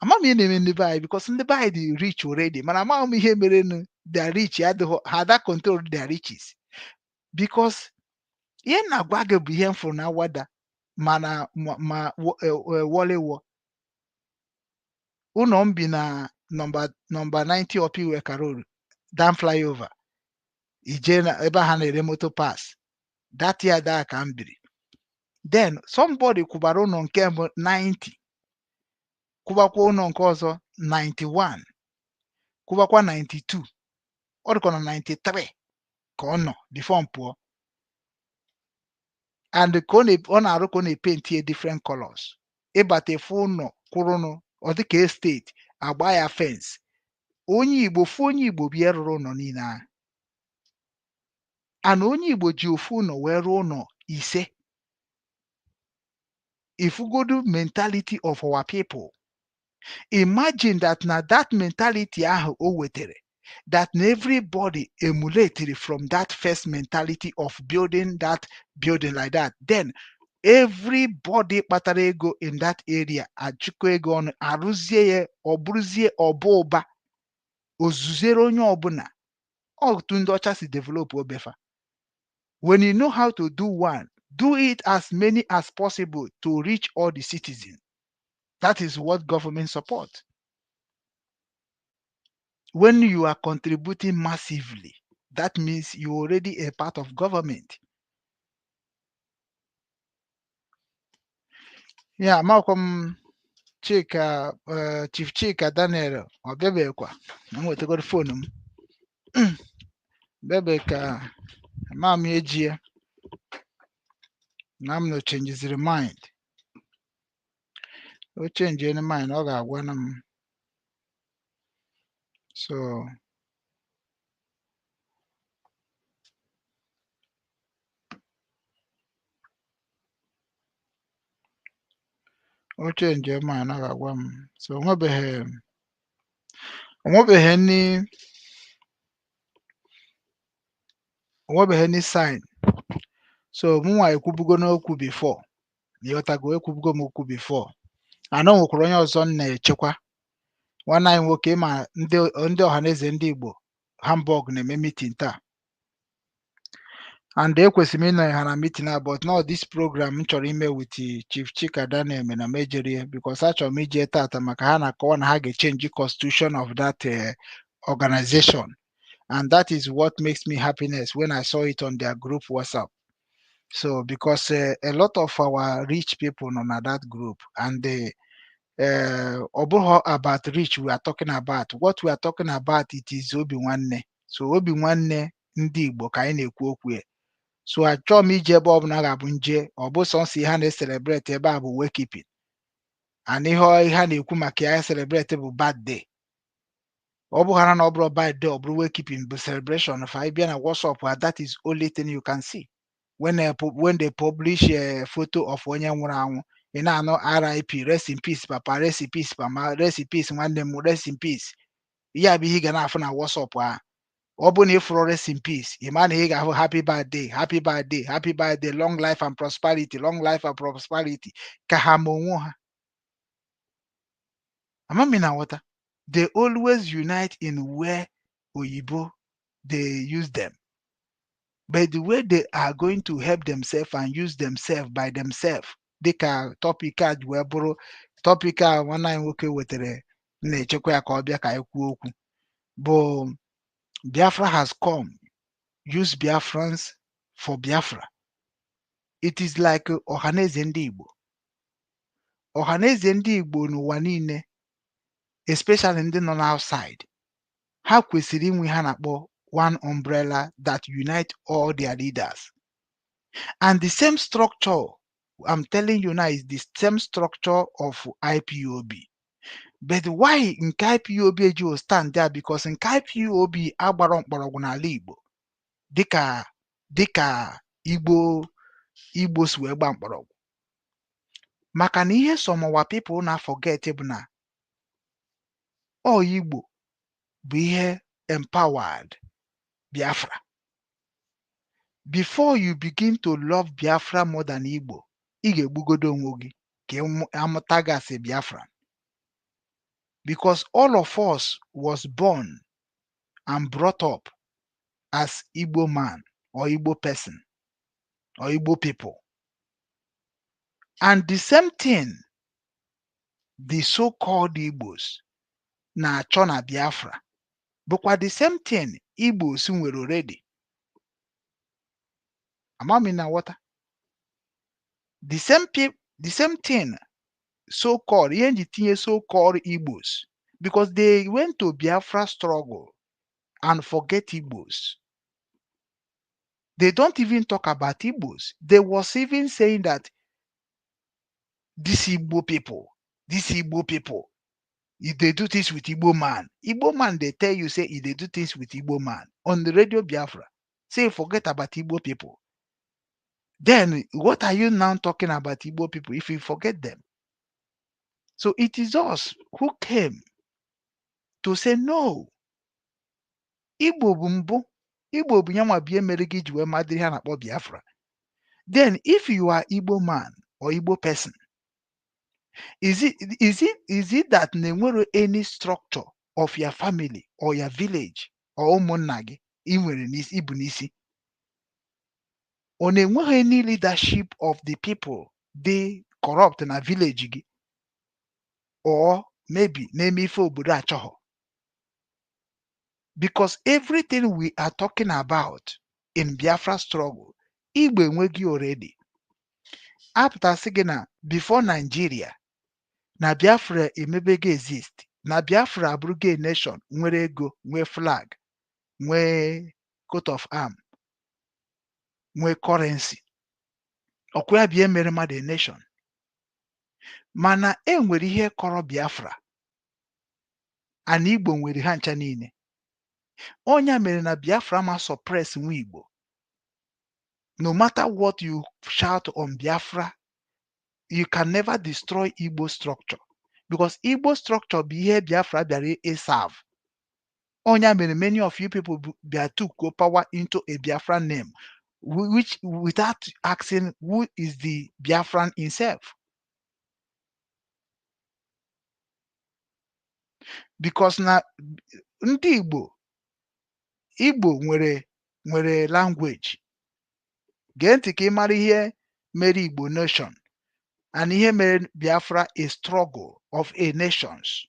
Ama m ihe na-eme ndị be anyị, because ndị be anyị dị rich already, mana amaghị m ihe mere nụ their rich adịghị ha ada control their riches, because ihe m na-agwa gị bụ ihe m fụrụ na Awada, mana ma wọlewo ụlọ m bi na nọmba 90 Upper Iweka Road, down flyover, ije na ebe ha na-ere moto pass, that yard a ka m biri. Then somebody kwụbara ụlọ nke mbụ 90, kwụbakwa ụlọ nke ọzọ 91, kwụbakwa 92, ọ dịkwa na 93 ka ọ nọ before m pụọ. And ka ọ na-arụ ka ọ na-epenti ya different colors. Ịbata efu ụlọ kwụrụnụ, ọ dịka estate, agba ya fence. Onye Igbo fụ onye Igbo bịa rụrụ ụlọ niile ahụ, ana onye Igbo ji ofu ụlọ wee rụọ ụlọ 5. Ifugodu mentality of our people. Imagine that na that mentality ahụ o wetere, that na everybody emulated from that first mentality of building that building like that, then everybody kpatara ego in that area achịkọ ego ọnụ arụzie ya, ọ bụrụzie ọba ụba ozuziere onye ọbụla. Otu ndị ọcha si develop obefa. When you know how to do one, do it as many as possible to reach all the citizens. That is what government support. When you are contributing massively, that means you're already a part of government. Ya amakwa m Chika, Chief Chika Daniel, ọ bịabeghịkwa na m wetagoro phone m bebe ka ama m eji ya na m no changeziri mind. O change any mind, ọ ga-agwa m. So o change mind, ọ ga-agwa m. So onwebeghị any sign. So mụnwa ekwubugo n'okwu before, ịghọtago? Ekwubugo m okwu before. Ana o nwekwara onye ọzọ m na-echekwa, nwanne anyị nwoke ma ndị Ọhaneze ndị Igbo Hamburg na-eme meeting taa, and ekwesịrị m ịnọ ha na meeting a, but not this program m chọrọ ime with Chief Chika Daniel mere na m ejere, because achọrọ m ije tata maka ha na-akọwa na ha ga-echange constitution of that organization, and that is what makes me happiness when I saw it on their group WhatsApp. So because a lot of our rich people nọ na that group, and they ọ bụghị about rich we are talking about. What we are talking about, it is obi nwanne. So obi nwanne ndị Igbo ka anyị na-ekwu okwu ya. So achọọ m ije ebe ọbụla ga-abụ nje ọ bụ sọnsọ ihe a na-ecelebrate ebe a bụ wakekeeping, and ihe a na-ekwu maka ya celebrate bụ birthday. Ọ bụghara na ọ bụrụ birthday, ọ bụrụ wakekeeping bụ celebration. If anyị bịa na WhatsApp ha, that is only thing you can see when they publish a photo of onye nwụrụ anwụ. Ị na-anụ "RIP", "rest in peace papa", "rest in peace mama", "rest in peace nwanne m", "rest in peace". Ihe a bụ ihe ị ga na-afụ na WhatsApp ahụ. Ọ bụ na ị fụrụ "rest in peace", ị ma na ị ga-ahụ "happy birthday, happy birthday, happy birthday, long life and prosperity, long life and prosperity". Ka ha ma onwe ha amami na nghọta. They always unite in where oyibo they use them, but the way they are going to help themselves and use themselves by themselves, dịka topic a ji wee bụrụ topic a nwanne anyị nwoke wetara m na-echekwa ya ka ọ bịa ka anyị kwuo okwu bụ Biafra has come, use Biafrans for Biafra. It is like Ọhaneze ndị Igbo, Ọhaneze ndị Igbo n'ụwa niile, especially ndị nọ n'outside, ha kwesịrị inwe ha na-akpọ one umbrella that unite all their leaders. And the same structure I'm telling you now is the same structure of IPOB. But why nke IPOB ejighị stand there? Because nke IPOB agbara mkpọrọgwụ n'ala Igbo dịka Igbo si wee gba mkpọrọgwụ, maka na ihe some our people na forget bụ na ọ Igbo bụ ihe empowered Biafra. Before you begin to love Biafra more than Igbo, ị ga-egbugodo onwe gị ka amụta gị as a Biafran, because all of us was born and brought up as Igbo man or Igbo person or Igbo people. And the same thing the so-called Igbos na-achọ na Biafra bụkwa the same thing Igbos nwere already. Ama m na nghọta. The same thing so-called, ihe nji tinye so-called Igbos, because they went to Biafra struggle and forget Igbos. They don't even talk about Igbos. They was even saying that This Igbo people, this Igbo people, if they do things with Igbo man, Igbo man, they tell you, say, if they do things with Igbo man on the radio Biafra, say, forget about Igbo people. Then what are you now talking about Igbo people if you forget them? So it is us who came to say no. Igbo bụ mbụ, Igbo bụ ya nwa bụ ihe mere gị ji wee madịrị ha na-akpọ Biafra. Then if you are Igbo man or Igbo person, is it that na enwero any structure of your family or your village or ụmụnna gị ị nwere n'isi ibu n'isi? Ọ na-enweghị any leadership of the people dị corrupt na village gị, or maybe na-eme ife obodo achọghọ? Because everything we are talking about in Biafra struggle, Igbo enweghị already. Apụtasị gị na before Nigeria na Biafra emebego exist, na Biafra abụrụgo a nation nwere ego, nwee flag, nwee coat of arm, nwee currency. Ọkwa ya bụ ihe mere mmadụ a nation. Mana e nwere ihe kọrọ Biafra and Igbo nwere ha ncha niile. Ọnya mere na Biafra ma suppress nwa Igbo. No matter what you shout on Biafra, you can never destroy Igbo structure, because Igbo structure bụ ihe Biafra bịara ịserve. Ọnya mere many of you people bịa took power into a Biafran name, which without asking who is the Biafran himself. Because na ndị Igbo, Igbo nwere language. Gee ntị ka ị mara ihe mere Igbo nation and ihe mere Biafra a struggle of a nations.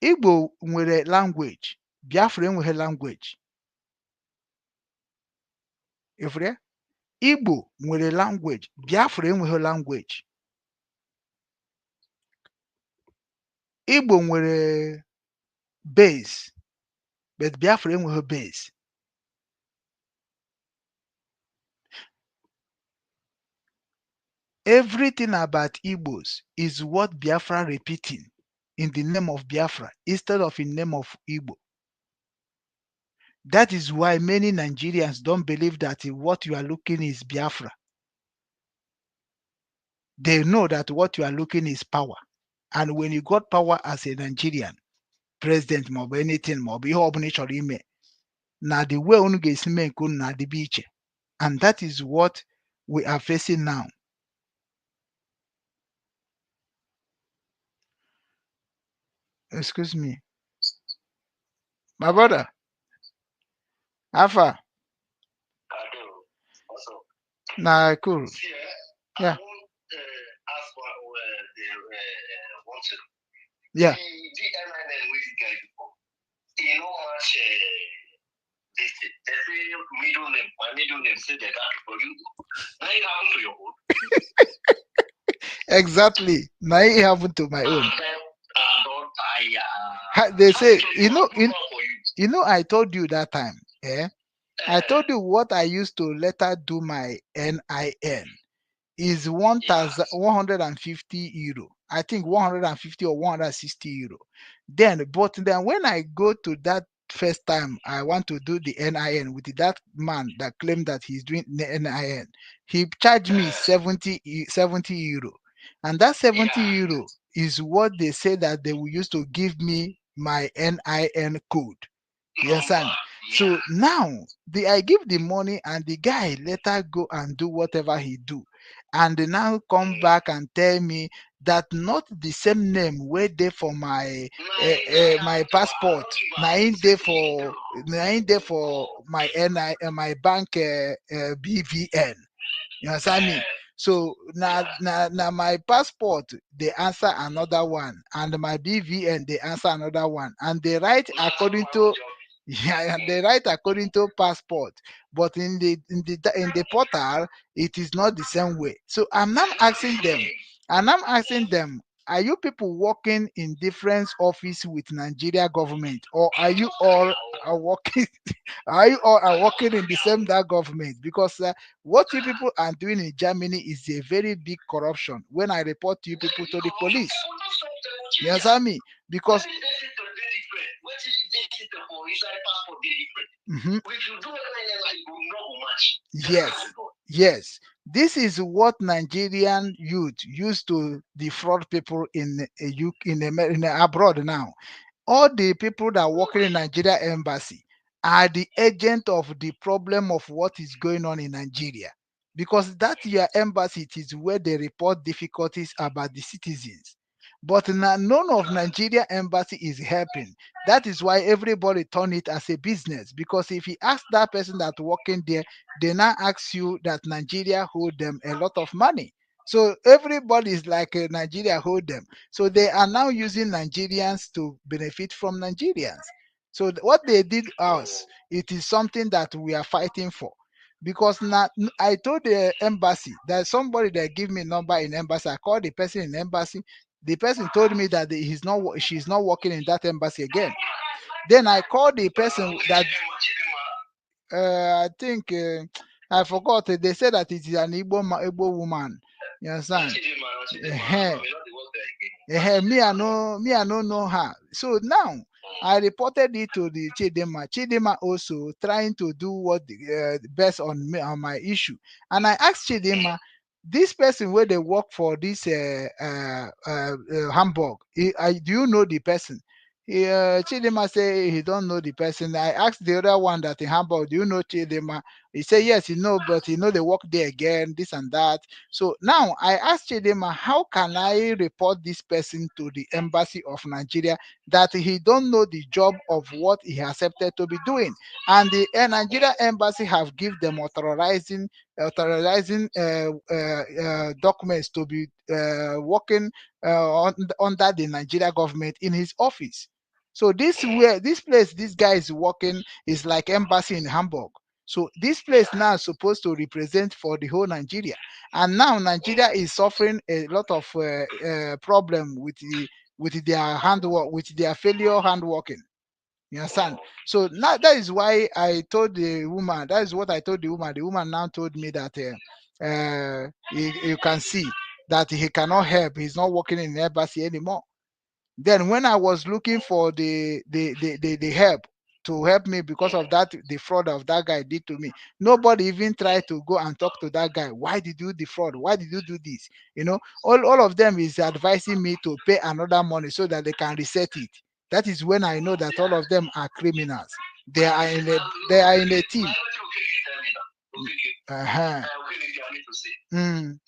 Igbo nwere language, Biafra enweghị language. Ịfụrụ ya? Igbo nwere language, Biafra enweghị language. Igbo nwere base, but Biafra enweghị base. Everything about Igbos is what Biafra repeating in the name of Biafra instead of in name of Igbo. That is why many Nigerians don't believe that what you are looking is Biafra. They know that what you are looking is power. And when you got power as a Nigerian president maọbụ anything maọbụ ihe ọbụla ị chọrọ ime, na the way unu ga-esi mee nke unu na-adịbe iche. And that is what we are facing now. Excuse me. My brother, Alpha, Also, na cool. see, Yeah. I want ask one, the one thing. The NNN wey this guy before, he no match this thing. They say middle name, my middle name say they got for you. Now it happen to your own. Exactly. Now it happened to my own. I don tire. They How say, you you know, do you, am for you? you know, I told you that time, eh? I told you what I used to later do my NIN is €1,150. I think 150 or 160 euro. Then, but then when I go to that first time, I want to do the NIN with that man that claimed that he's doing the NIN. He charged me 70 euro. And that 70 euro is what they say that they will use to give me my NIN code. You understand? Number. So now the I give the money and the guy later go and do whatever he do. And they now come back and tell me that not the same name where they for my my passport. Na im dey for na im dey for my NI my bank BVN. You understand me? So now my passport they answer another one, and my BVN they answer another one, and they write according to yeah, and they write according to passport, but in the portal it is not the same way. So I'm now asking them, and I'm asking them, Are you people working in different office with Nigeria government, or are you all are working? Are you all are working in the same that government? Because what you people are doing in Germany is a very big corruption. When I report you people to the police, you understand me? Because Mhm. Yes, yes. This is what Nigerian youth used to defraud people in a UK, in abroad now. All the people that work in Nigeria embassy are the agent of the problem of what is going on in Nigeria. Because that your embassy, it is where they report difficulties about the citizens. But now none of Nigeria embassy is helping. That is why everybody turn it as a business. Because if you ask that person that working there, they now ask you that Nigeria hold them a lot of money. So everybody is like Nigeria hold them. So they are now using Nigerians to benefit from Nigerians. So what they did us, it is something that we are fighting for. Because now I told the embassy that somebody that give me number in embassy. I called the person in embassy. The person told me that he's not, she's not working in that embassy again. Then I called the person that I think I forgot. They said that it is an Igbo woman. You understand? Me, I know, know her. So now I reported it to the Chidinma. Chidinma also trying to do what the best on me, on my issue. And I asked Chidinma, this person where they work for this Hamburg, do you know the person? Chidinma say he don't know the person. I asked the other one that in Hamburg, do you know Chidinma? He said yes, he know, but he know they work there again, this and that. So now I asked Chidinma, how can I report this person to the embassy of Nigeria that he don't know the job of what he accepted to be doing? And the Nigeria embassy have give them authorizing documents to be working under the Nigeria government in his office. So this place this guy is working is like embassy in Hamburg. So this place now is supposed to represent for the whole Nigeria. And now Nigeria is suffering a lot of problem with their handwork, with their failure handworking. You understand? So now that is why I told the woman, that is what I told the woman. The woman now told me that you can see that he cannot help. He's not working in the embassy anymore. Then when I was looking for the help to help me because of that, the fraud of that guy did to me, nobody even tried to go and talk to that guy. Why did you defraud? Why did you do this? You know, all of them is advising me to pay another money so that they can reset it. That is when I know that all of them are criminals. They are in a team. Uh-huh. Mm.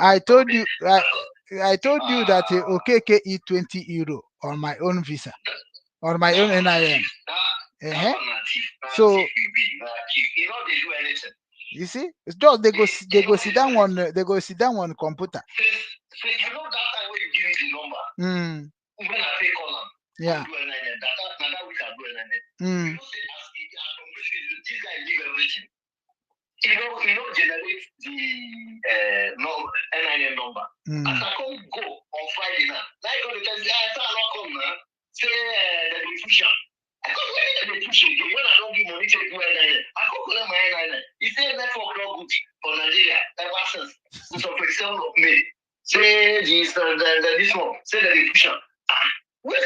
I told you that OKK eat 20 euro on my own visa, on my own NIN. Uh-huh. So you see, it's just they go sit down on computer. You know that time when you give me the number. Mm. When I take on them, yeah. That week I do NIN. Mm. You know, say this guy leave everything. You know, generate the NIN number. Mm. As I come go on Friday now, now you go to tell me, I not come now. Say the push. I come when they push again. When I don't give money to do NIN, I come collect my NIN. He say network not good for Nigeria ever since the 27th of May. Say this this one. Say the push. Which I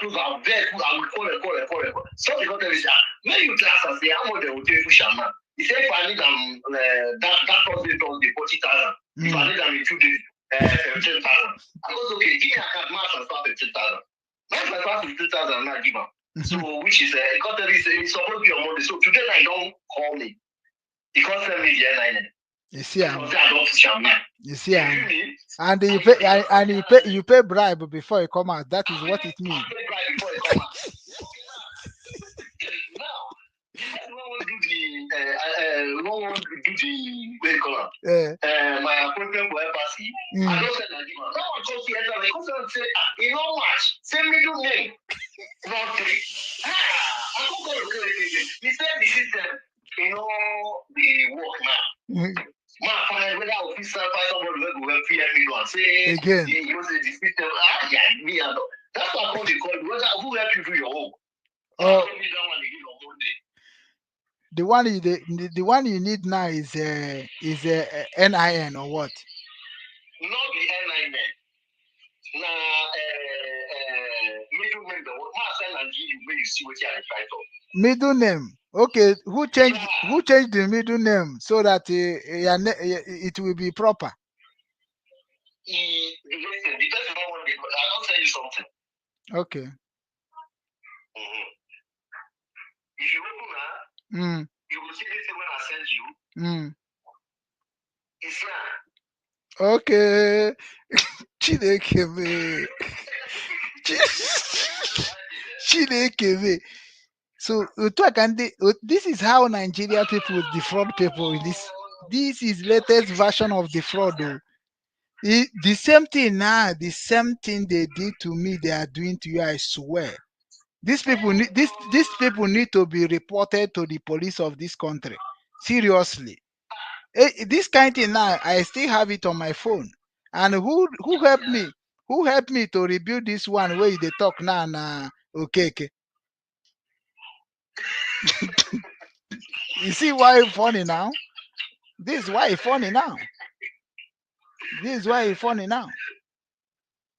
prove I'm very good. I will call. So they got tell me, when you class and say how much they will take push man. He said if I need them that Thursday 40,000. If I need them in 2 days, 17,000. I goes okay, give me account man transfer 15,000. Man transfer 15,000 now give am. So which is he got tell me it's supposed to be on Monday. So today I don't call me. He can't send me the NIN. You see, you see, and you pay and you pay bribe before you come out. That is what it means. Now, no one do the my appointment for embassy. I don't send Nigeria. No one comes here. They come and say, you know what? Say middle name. Not three. I I don't call Okeke again. He said the system, you know, the work now. Ma find whether officer find somebody wey go help help me do am. Say Again. You know, say the system. Ah, yeah, me I don't. That's why I call the call. Whether who help you do your own. Oh. I don't need that one again on Monday. The one you the one you need now is NIN or what? Not the NIN. Na middle name. The one ma send and give you where you see what you are trying to. Middle name. Okay, who changed Yeah. who changed the middle name so that it will be proper? Listen, the person don't want to, I don't tell you something. Okay. Mm-hmm. If you open her, you will see this thing when I send you. It's not. Okay. Chineke me. Chineke me. So this is how Nigeria people defraud people. This is latest version of the fraud though. The same thing now, the same thing they did to me, they are doing to you, I swear. These people need these people need to be reported to the police of this country. Seriously. This kind of thing now, I still have it on my phone. And who helped me? Who helped me to rebuild this one where they talk now? Okay. You see why it's funny now? This is why it's funny now. This is why it's funny now.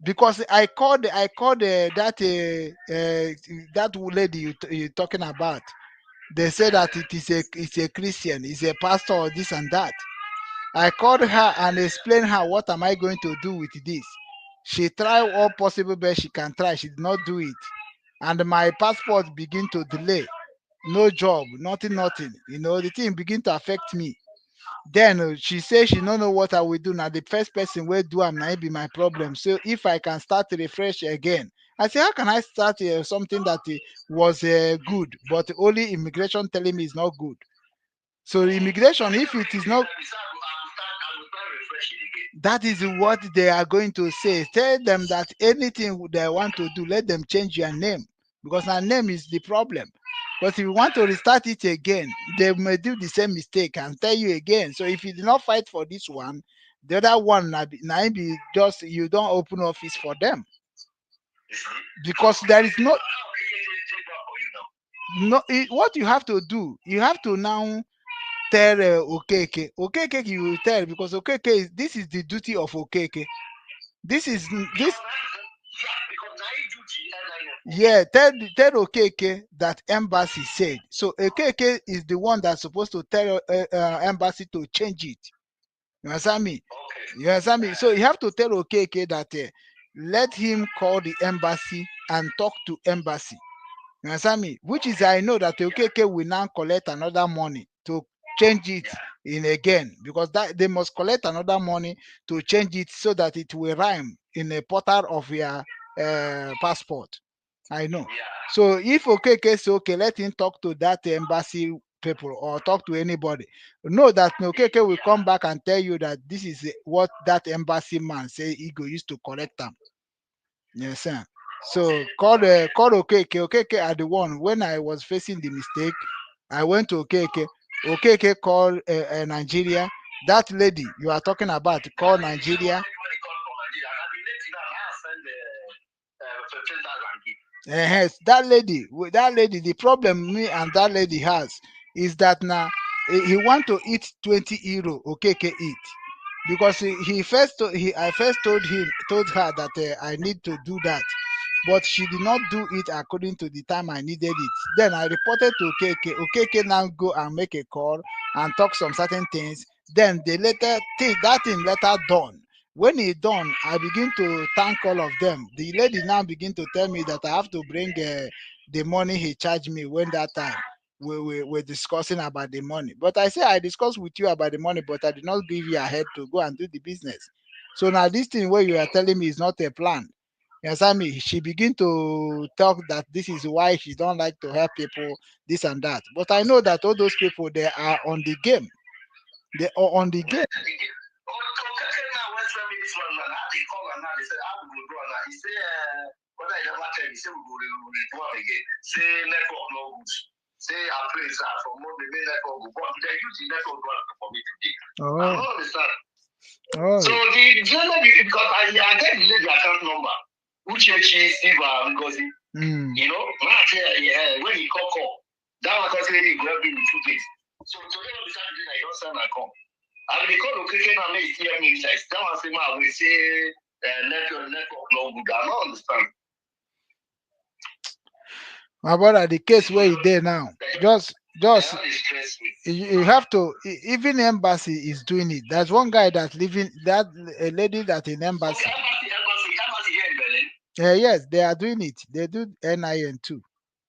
Because I called that lady you're talking about. They say that it's a Christian, it's a pastor, or this and that. I called her and explained her what am I going to do with this. She tried all possible best she can try. She did not do it. And my passport begin to delay. No job, nothing. You know, the thing begin to affect me. Then she says she don't know what I will do. Now the first person will do am now be my problem. So if I can start to refresh again, I say, how can I start something that was good, but only immigration telling me is not good? So immigration, if it is not, that is what they are going to say. Tell them that anything they want to do, let them change your name, because our name is the problem. But if you want to restart it again, they may do the same mistake and tell you again. So if you do not fight for this one, the other one now be just you don't open office for them. Because there is no what you have to do, you have to now tell Okeke. Okeke you will tell, because Okeke this is the duty of Okeke. This is this. Yeah, tell Okeke that embassy said. So Okeke is the one that's supposed to tell embassy to change it. You understand me? Okay. You understand me? So you have to tell Okeke that let him call the embassy and talk to embassy. You understand me? Which is, I know that Okeke will now collect another money to change it in again, because that they must collect another money to change it so that it will rhyme in a portal of your passport. I know. Yeah. So if Okeke say okay, let him talk to that embassy people or talk to anybody. Know that Okeke will come back and tell you that this is what that embassy man say he go used to collect them. Yes, sir. So call Okeke. Okeke are the one. When I was facing the mistake, I went to Okeke. Okeke called Nigeria. That lady you are talking about called Nigeria. Yes, that lady, the problem me and that lady has is that now he want to eat 20 euro. Okeke eat, because I first told her that I need to do that, but she did not do it according to the time I needed it. Then I reported to Okeke. Okeke now go and make a call and talk some certain things. Then they later take that thing later done. When it's done, I begin to thank all of them. The lady now begin to tell me that I have to bring the money he charged me when that time we were discussing about the money. But I say I discussed with you about the money, but I did not give you a head to go and do the business. So now this thing where you are telling me is not a plan. You understand me? She begin to talk that this is why she don't like to help people, this and that. But I know that all those people, they are on the game. They are on the game. brother never tell me, say we go redo am again. Say network no good. Say I pray sir from Monday, make network go. But they use the network do am for me today. I Oh, don't understand. oh. So the lady, because I get the lady account number, Uchechi Silva Ngozi. Now I say, yeah, when he call, that one come say he go help me with 2 days. So today on the Saturday, I don send am come. I dey call Okeke now, make he help me research. That one say, ma, we say network no good. I no understand. My brother, the case where you there now, just That dey stress me. you have to even embassy is doing it. There's one guy that's living that a lady that in embassy. Okay, embassy here in Berlin. Yes, they are doing it. They do NIN too.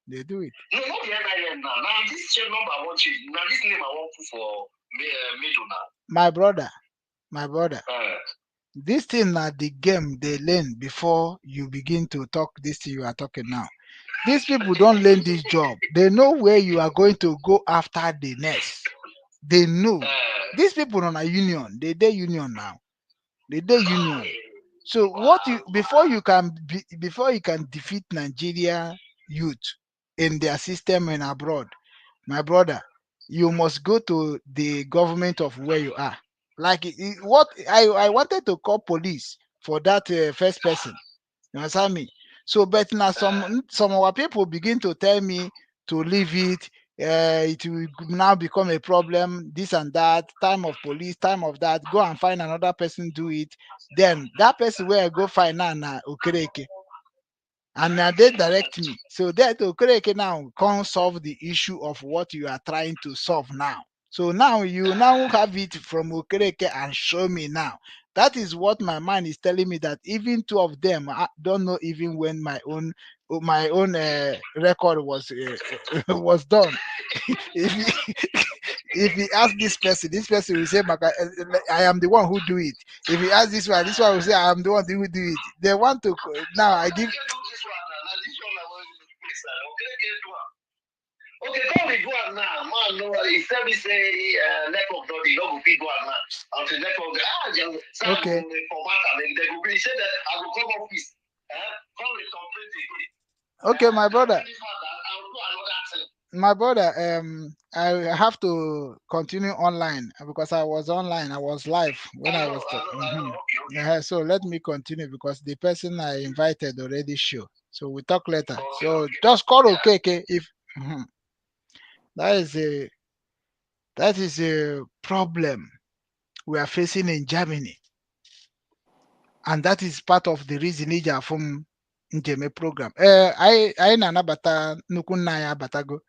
They do it. No, not the NIN now. Now this number I want change. Now this name I want put for middle now. My brother, my brother. This thing na the game they learn before you begin to talk this thing you are talking now. These people don't learn this job. They know where you are going to go after the next. They know. These people on a union, they dey union now. They dey union. So what you before you can be, before you can defeat Nigeria youth in their system and abroad, my brother, you must go to the government of where you are. Like what I wanted to call police for that first person. You understand me? So, but now some of our people begin to tell me to leave it. It will now become a problem. This and that. Time of police, time of that. Go and find another person do it. Then that person where I go find now na Okereke, and now they direct me. So that Okereke now can't solve the issue of what you are trying to solve now. So now you now have it from Okereke and show me now. That is what my mind is telling me, that even two of them I don't know even when my own record was done. If he ask this person will say, "Maka, I am the one who do it." If he ask this one will say, "I am the one who do it." They want to now. I give. This one now, this one now, okay, okay, come we go am now. Man, no, he tell me say network no dey, no go fit go am now. Until network, just, Okay. Format am, then they go be say that I go come office. Come recomprint again. Okay, my brother. This one, I will do another thing. My brother, I have to continue online because I was online. I was live when I was. I know, I know. Okay. Yeah, so let me continue because the person I invited already show. So we talk later. Okay, So okay. just call Yeah. Okeke if that is a problem we are facing in Germany, and that is part of the reason iji afụ m njeme program. Ee, anyị na-anabata nnukwu nna anyị abatago.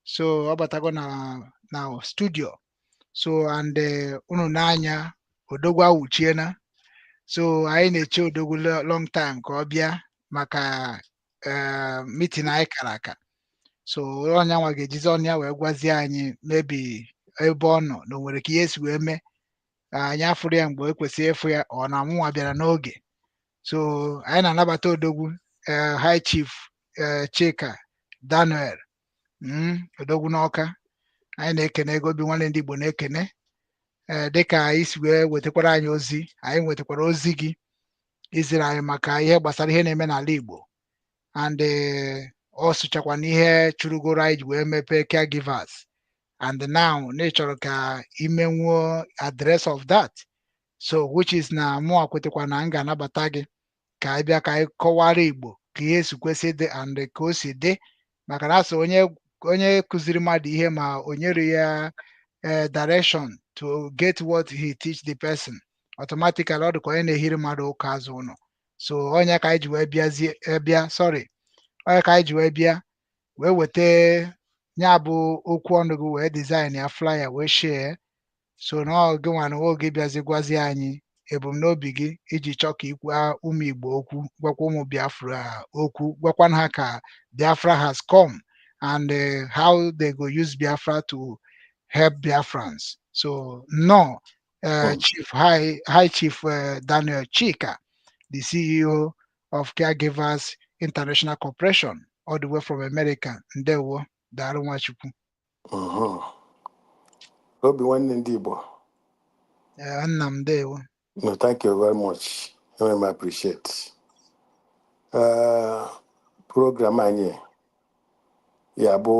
So ọ batago na studio. So and unu n'anya odogwu awụchiena. So anyị na-eche odogwu long time ka ọ bịa maka meeting anyị kara aka. So onye nwa ga-ejizi ọnụ ya wee gwazie anyị maybe ebe ọ nọ na o nwere ka ihe si wee mee ka anyị afụrụ ya mgbe e kwesịrị ịfụ ya, ọ na mụnwa bịara n'oge. So anyị na-anabata odogwu, High Chief Chika Daniel, odogwu n'Ọka. Anyị na-ekene ego obi nwanne ndị Igbo na-ekene dịka anyị si wee wetakwara anyị ozi. Anyị nwetakwara ozi gị iziri anyị maka ihe gbasara ihe na-eme n'ala Igbo, and ọ sụchakwa n'ihe chụrụgoro anyị ji wee mepee caregivers, and now na ị chọrọ ka imenwuo address of that, so which is na mụ kwetekwa na m ga-anabata gị ka anyị bịa ka anyị kọwara Igbo ka ihe si kwesị ịdị and ka o si dị, maka na asị onye kụziri mmadụ ihe ma o nyere ya direction to get what he teach the person, automatically ọ dị ka onye na-ehiri mmadụ ụka azụ ụlọ. So onye ka anyị ji wee bịazie bịa, sorry, onye ka anyị ji wee bịa wee weta ya bụ okwu ọnụ gị wee design ya flyer wee share. So na ọ gị nwa na oge bịazi gwazie anyị ebumnobi gị iji chọọ ka ikwu ụmụ Igbo okwu, gwakwa ụmụ Biafra okwu, gwakwa ha ka Biafra has come and how they go use Biafra to help Biafrans. So no, Chief High Chief Daniel Chika, the CEO of Caregivers International Corporation, all the way from America. Ndewo, daalụ Nwachukwu. Obi nwanne ndị Igbo. Nna m, ndewo. No, thank you very much. I appreciate. Program anyị ya bụ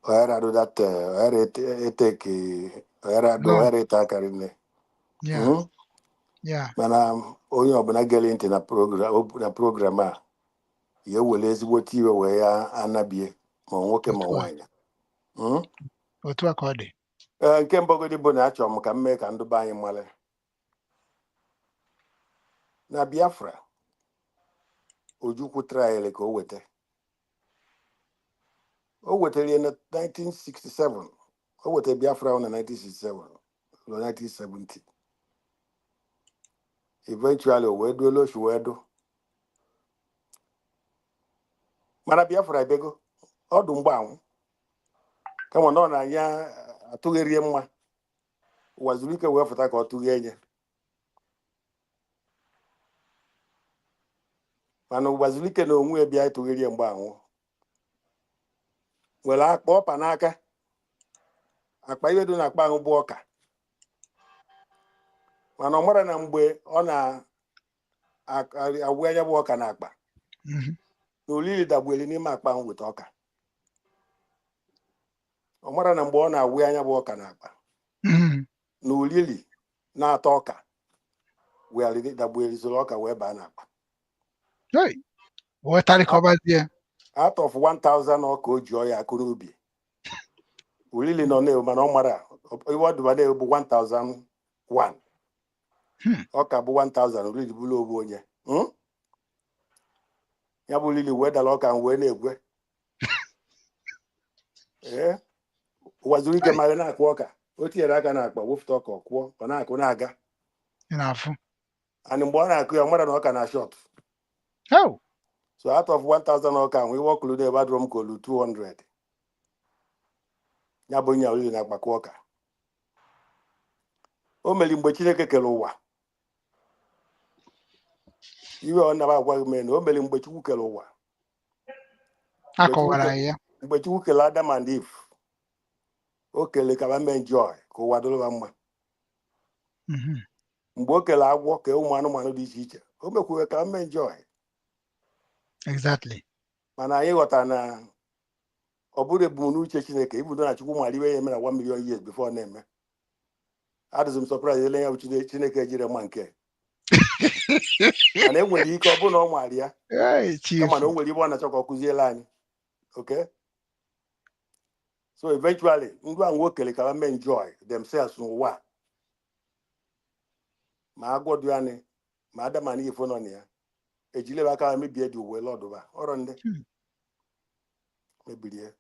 ọghara do that ọghara eteke ọghara do No. ọghara ete akarị nne. Yeah. Yeah. Mana onye ọbụla gere ntị na program a ya ewere ezigbote iwe wee ya anabie, ma nwoke ma Otu a. nwaanyị. Otu a ka ọ dị. Ee, nke mbọgodi bụ na achọrọ m ka m mee ka ndị be anyị mara na Biafra Ojukwu trial ka o weta, o wetara ya na 1967. O wetara Biafra ahụ na 1967 na 1970. Eventually o wee duola oshi wee du, mana Biafra ebego ọdụ mgbanwụ, kama na ọ na-anya atụgherie mma ụwa zuru ike wee fụta ka ọ tụghee nye. Mana ụwa zuru ike na onwe ya bịa ịtụgherie mgbe anwụ nwere akpa ọpa n'aka, akpa ihe dị n'akpa ahụ bụ ọka. Mana ọ mara na mgbe ọ na-awụ anya bụ ọka n'akpa na olili dagbuelu n'ime akpa ahụ weta ọka. Ọ mara na mgbe ọ na-awụ anya bụ ọka n'akpa na olili na-ata ọka wee dagbuelu soro ọka wee baa n'akpa. Hey. Wee tarịkọbazie. Out of 1000 ọka o ji ọya akụ n'ubi, olili nọ na-ewu, mana ọ mara iwe ọ dụba na-ewu bụ 1001. Ọka bụ 1000, olili bụrụ ogbu onye. Ya bụ olili wee dara ọka m wee na-egwe. Ee, ụwa zuru ike mara na-akụ ọka, o tinyere aka n'akpa wefụta ọka, ọ kwụọ, ọ na-akụ na-aga. Ị na-afụ. And mgbe ọ na-akụ ya, ọ mara na ọka na short. Oh. So out of 1000 ọka ahụ, iwe ọkụlụ na-ebe adụrọ m ka olu 200. Ya bụ nya olili na-agbakọ ọka o mere mgbe Chineke kere ụwa. Iwe ọ naba agwaghị m na o mere mgbe Chukwu kere ụwa. A kọwara ya. Mgbe Chukwu kere Adam and Eve, o kele ka ha mee enjoy, ka ụwa dịrị ha mma. Mgbe o kere agwọ, ka ụmụ anụmanụ dị iche iche, o mekwuwe ka ha mee enjoy. Mana anyị ghọtara na ọ bụrụ ebumnuche Chineke ibudo na Chukwu mara iwe ya eme na 1 million years before na-eme. Adịzị m surprise ele ya bụ Chineke ejire mma nke, mana enwere ike ọ bụrụ na ọ nwara ya. Hey, chief. Kama na o nwere ibe ọ na-achọ ka ọ kụziele anyị. Okay, so eventually ndị ahụ o kele ka ha mee enjoy themselves n'ụwa, ma agwọ dị anyị, ma Adam and Eve nọ na ya, ejilebe aka ha mebie dị uwe lọdụba ọrọ ndị mebiri ya.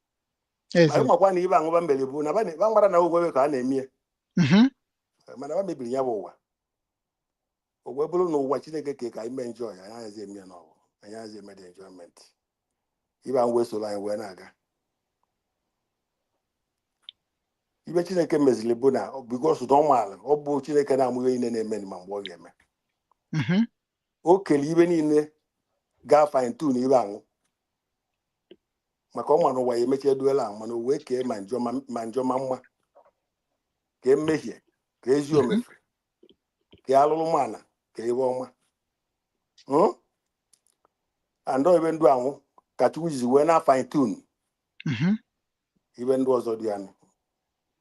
Eze. Anyị makwa na ibe aṅụba mere bụ na ba mara na ogwe ka a na-eme ya. Mana ba mebiri ya bụ ụwa, o wee bụrụ na ụwa Chineke ke ka anyị mee enjoy, anyị agaghịzi eme ya n'ọgụ, anyị agaghịzi eme the enjoyment. Ibe ahụ wee soro anyị wee na-aga. Ibe Chineke meziri bụ na because na ọ maara, ọ bụ Chineke na-amụ ihe niile na-eme ma mgbe ọ ga-eme. O kele ibe niile gaa fine tune ibe ahụ, maka ọ ma na ụwa ya emechi eduela ahụ, mana o wee kee ma njọ ma njọ ma mma, ka mmehie, ka ezi omefe, ka alụlụmana, ka iwe ọma. Andọ ibe ndụ ahụ ka Chukwu jizi wee na fine tune ibe ndụ ọzọ dị anụ.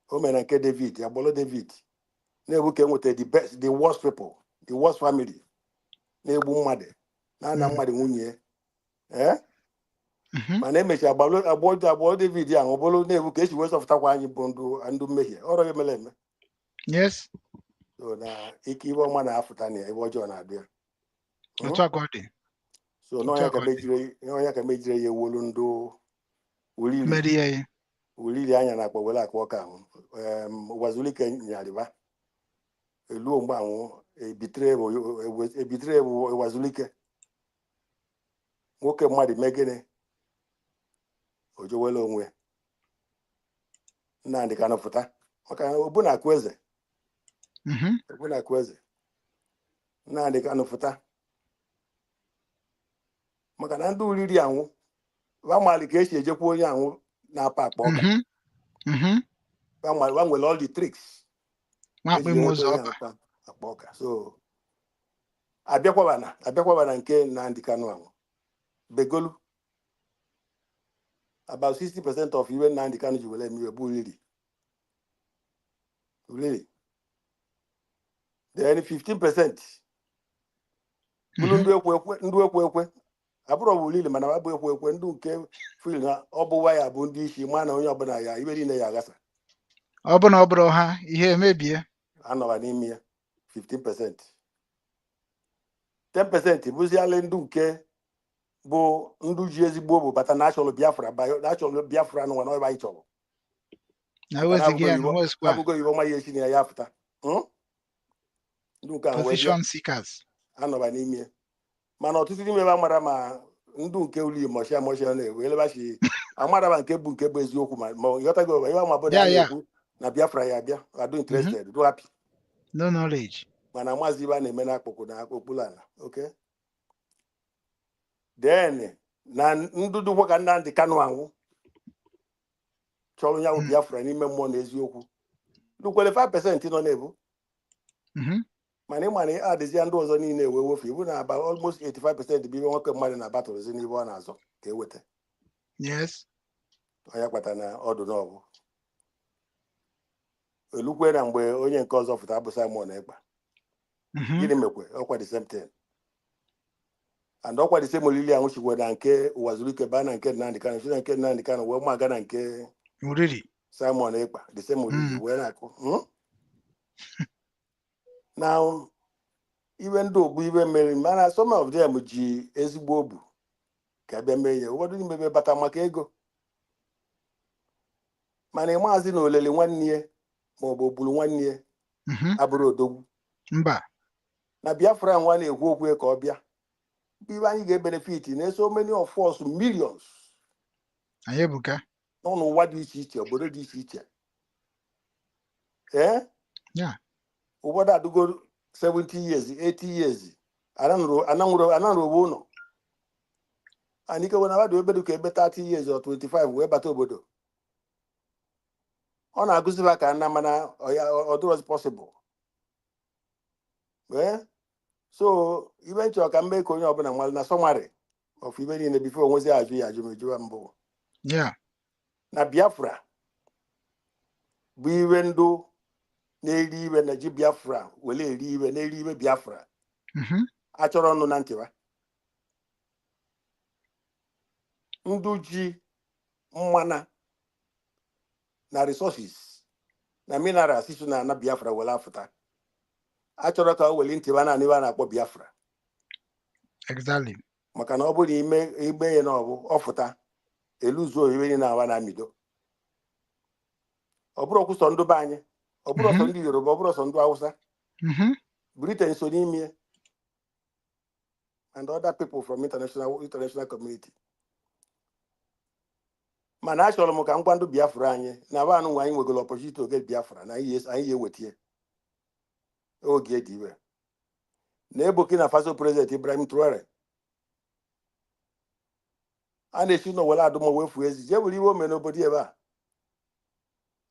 O mere nke David, agbọrọ David na-egbu ka enweta the best, the worst people, the worst family na-egbu mmadụ, na-ana mmadụ nwunye ya. Ee. Mana emechaa agbụọ David ahụ, bụrụ na-egbu ka esi wee zọpụtakwa anyị bụ ndụ mmehie ọrụ ya mere eme. So na ike ibe ọma na-afụta na ya, ibe ọjọọ na-abịa. Otu a ka ọ dị. So Otu a n'ọnya ka ka ọ dị. mejire, n'ọnya ka mejire ya ewolu ndụ ulili Mmeri ya ya. Ulili anya na-akpọ were akụ ọka ahụ. Ụwazulike nyarịba eluo mgbe ahụ ebitere bụ Ụwazulike nwoke mmadụ mee gịnị, o jowela onwe ya. Nnamdị Kanụ pụta maka na obu na-akụ eze. Obu na-akụ eze. Nnamdị Kanụ pụta maka na ndị oriri anwụ ba mali ka esi ejekwa onye anwụ na-apa akpa ọka. Ba nwere all the tricks Nwakpo eji ime enweta ụzọ onye ọba. na-apa akpa ọka. So abịakwabana nke Nnamdị Kanụ anwụ begolu. About 60% of iwe Nnamdi Kanu ji were eme iwe bụ ulili ulili. Then 15% bụrụ ndị ekwe ekwe, ndị ekwe ekwe abụrụ bụ ulili, mana abụ ekwe ekwe, ndị nke feel na ọ bụwa ya bụ ndị isi ma na onye ọbụla ya iwe niile ya aghasa. Ọ bụ na ọ bụrụ ha, ihe emebie. Anọba n'ime ya 15%. 10% bụzialị ndị nke bụ ndị ji ezigbo bụ bata na achọrọ Biafra, na achọrọ Biafra nụnwa na ọba anyị chọrọ. Na maka na ewezighị ya na abụgo onwezikwa abụgo iwe ọma ya esi na ya ya fụta. Ndị nke a wee bịa position seekers. Anọba n'ime ya. Mana ọtụtụ n'ime ebe amara ma ndụ nke uli mọshịa mọshịa na-ewe elebachi amaraba nke bụ eziokwu, ma ịghọtago ihe ama bụ na a na-ekwu na Biafra ya bịa adụ interested, do happy. No knowledge. Mana maazị ibe a na-eme n'akpụkpụ na okpuru ala. Okay, then na ndụ dịkwa ka Nnamdi Kanu anwụ chọrọ ya bụ Biafra n'ime mmụọ na eziokwu lukwere 5% nọ na-ebu. Mana ịma na adịzịa ndị ọzọ niile ewe wefu ibu na aba almost 85% bụ ibe nwoke mmadụ na-abatụrụzi n'ibe ọ na-azọ ka eweta. Onye kpata na ọdụ n'ọbụ elukwe na mgbe onye nke ọzọ fụta bụ Simon Ekpa. Gịnị mekwe? Ọkwa the same thing and ọkwa the same olili ahụ chikwe na nke Ụwazurike baa na nke Nnamdi Kanu, si na nke Nnamdi Kanu wee ma aga na nke Uriri. Simon Ekpa, the same olili wee na-akụ. Na iwe ndị ogbu iwe mere, mana some of them ji ezigbo obu ka bịa mee ihe. Ụfọdụ n'ime ebe bata maka ego, mana ịmaazị na olele nwanne ya ma ọ bụ ogburu nwanne ya abụrụ odogwu. Mba. Na Biafra nwa na-ekwu okwu ka ọ bịa bụ ibe anyị ga-ebenefit na so many of us, millions Anyị ebuka. nọ n'ụwa dị iche iche, obodo dị iche iche, ee. Ụfọdụ adụgo 70 years, 80 years, ananwụrụ owe ụlọ and ike na mmadụ ebe dịka ebe 30 years or 25 wee bata obodo, ọ na-agụziba ka nna, mana ọ dịrọzi possible. Ee, so ibe nchọ ka m mee ka onye ọbụla nwale na summary of ibe niile before onwezi ajụ ya ajụ m ejuwa mbụ na Biafra bụ iwe ndụ na-eri iwe na ji Biafra were eri iwe na-eri iwe Biafra achọrọ ọnụ na ntịwa ndụ ji mmana na resources na minerals si na ana Biafra were afụta, achọrọ ka o weli ntịwa na iwe a na-akpọ Biafra. Maka na ọ bụrụ na ime igbe ya na ọbụ ọfụta eluzuo iwe niile awa na-amido, ọ bụrụ kwụsọ ndụ be anyị, ọ bụrụ ọsọ ndị Yoruba, ọ bụrụ ọsọ ndị Hausa. Britain so n'ime and other people from international community. Mana achọrọ m ka m gwa ndị Biafra anyị na ba anụ nwa anyị nwegoro opportunity oge Biafra na anyị eweta ya oge dị iwe na Burkina Faso President Ibrahim Traore a na-esi n'owere adụmọ wee fuo ezi jee were iwe ome n'obodo ebe a,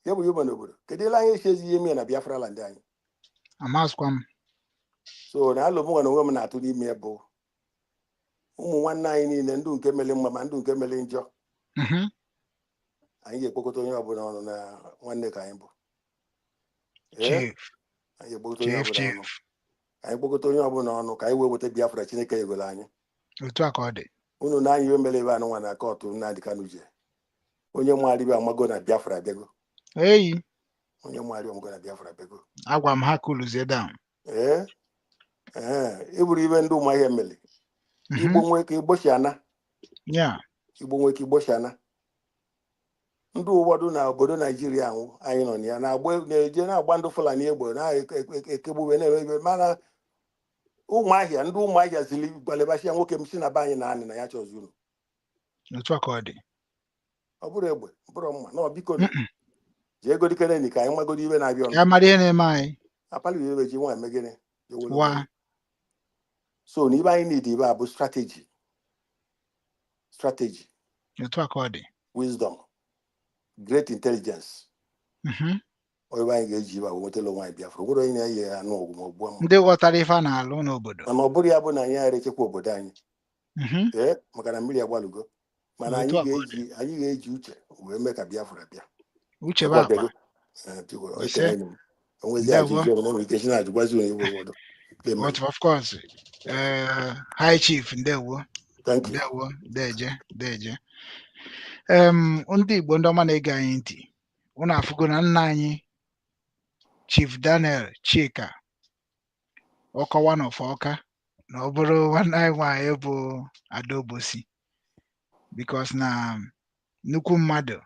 jee were iwe ome n'obodo. Kedu ile anyị esi ezi ihe ime na Biafra land anyị? Amazikwa m. So na alụ m nwa na onwe m na-atụ n'ime bụ ụmụ nwanne anyị niile, ndụ nke mere mma ma ndụ nke mere njọ, anyị ga-ekpokọta onye ọbụla ọnụ na nwanne ka anyị bụ. Ee, Chief. anyị ga-ekpokọta onye Chief. ọbụla ọnụ. Chief. Anyị kpokọta onye ọbụla ọnụ ka anyị wee weta Biafra Chineke egolo anyị. Otu a ka ọ dị. Unu na anyị iwe mere ebe anụ nwa na court Nnamdi Kanu je, onye maara ibe amago na Biafra abịago. Eyi. Onye maara amago na Biafra abịago. Agwa m ha kuluzie down. Ee, ịbụrụ ibe ndị ụmụahịa mere Igbo nwee ka Igbo si ana. Igbo nwee ka Igbo si ana. Ndị ụfọdụ na obodo Naijiria ahụ anyị nọ na ya na-agba na-eje na-agba ndị Fulani egbe na-ekegbube na-eme ibe, mana ụmụahịa, ndị ụmụahịa ziri gwalebachia nwoke m si na be anyị na anị na ya chọzi unu. Otu a ka ọ dị. Ọ bụrụ egbe, ọ bụrụ mma na ọ biko jee godikere ka anyị magodo ibe na-abịa ọnụ. Ya mara ihe na-eme anyị. Apali ibe ji nwa eme gịnị? Jewere wa. So na ibe anyị need ibe a bụ strategy, Otu a ka ọ dị. wisdom, great intelligence. Ọ ebe anyị ga-eji ibe a wee nwetara onwe anyị Biafra. Nwere onye na-eyi anụ ọgụ ma ọ gbuo mma. Ndị ghọtara ife a na-alụ n'obodo. Mana ọ bụrụ ya bụ na anyị aghara echekwa obodo anyị. Ee, maka na mmiri agbalụgo. Mana anyị Otu a ka ọ dị. ga-eji, anyị ga-eji uche wee mee ka Biafra bịa. Uche bụ Ọkwa akpa. bịago. Eh, biko, Ise. ekele m. Onwezi Ndewo. ajụjụ ọbụla nwere ike si na-ajụgwazi onye igbo obodo. Amen. But of course, High Chief, ndewo. Thank you. Ndewo, deje, deje. Ndị Igbo, ndị ọma na-ege anyị ntị, unu afụgo na nna anyị Chief Daniel Chika Ọkọwa n'ọfọ Ọka na ọ bụrụ nwanne anyị nwaanyị bụ Adaobosi, because na nnukwu mmadụ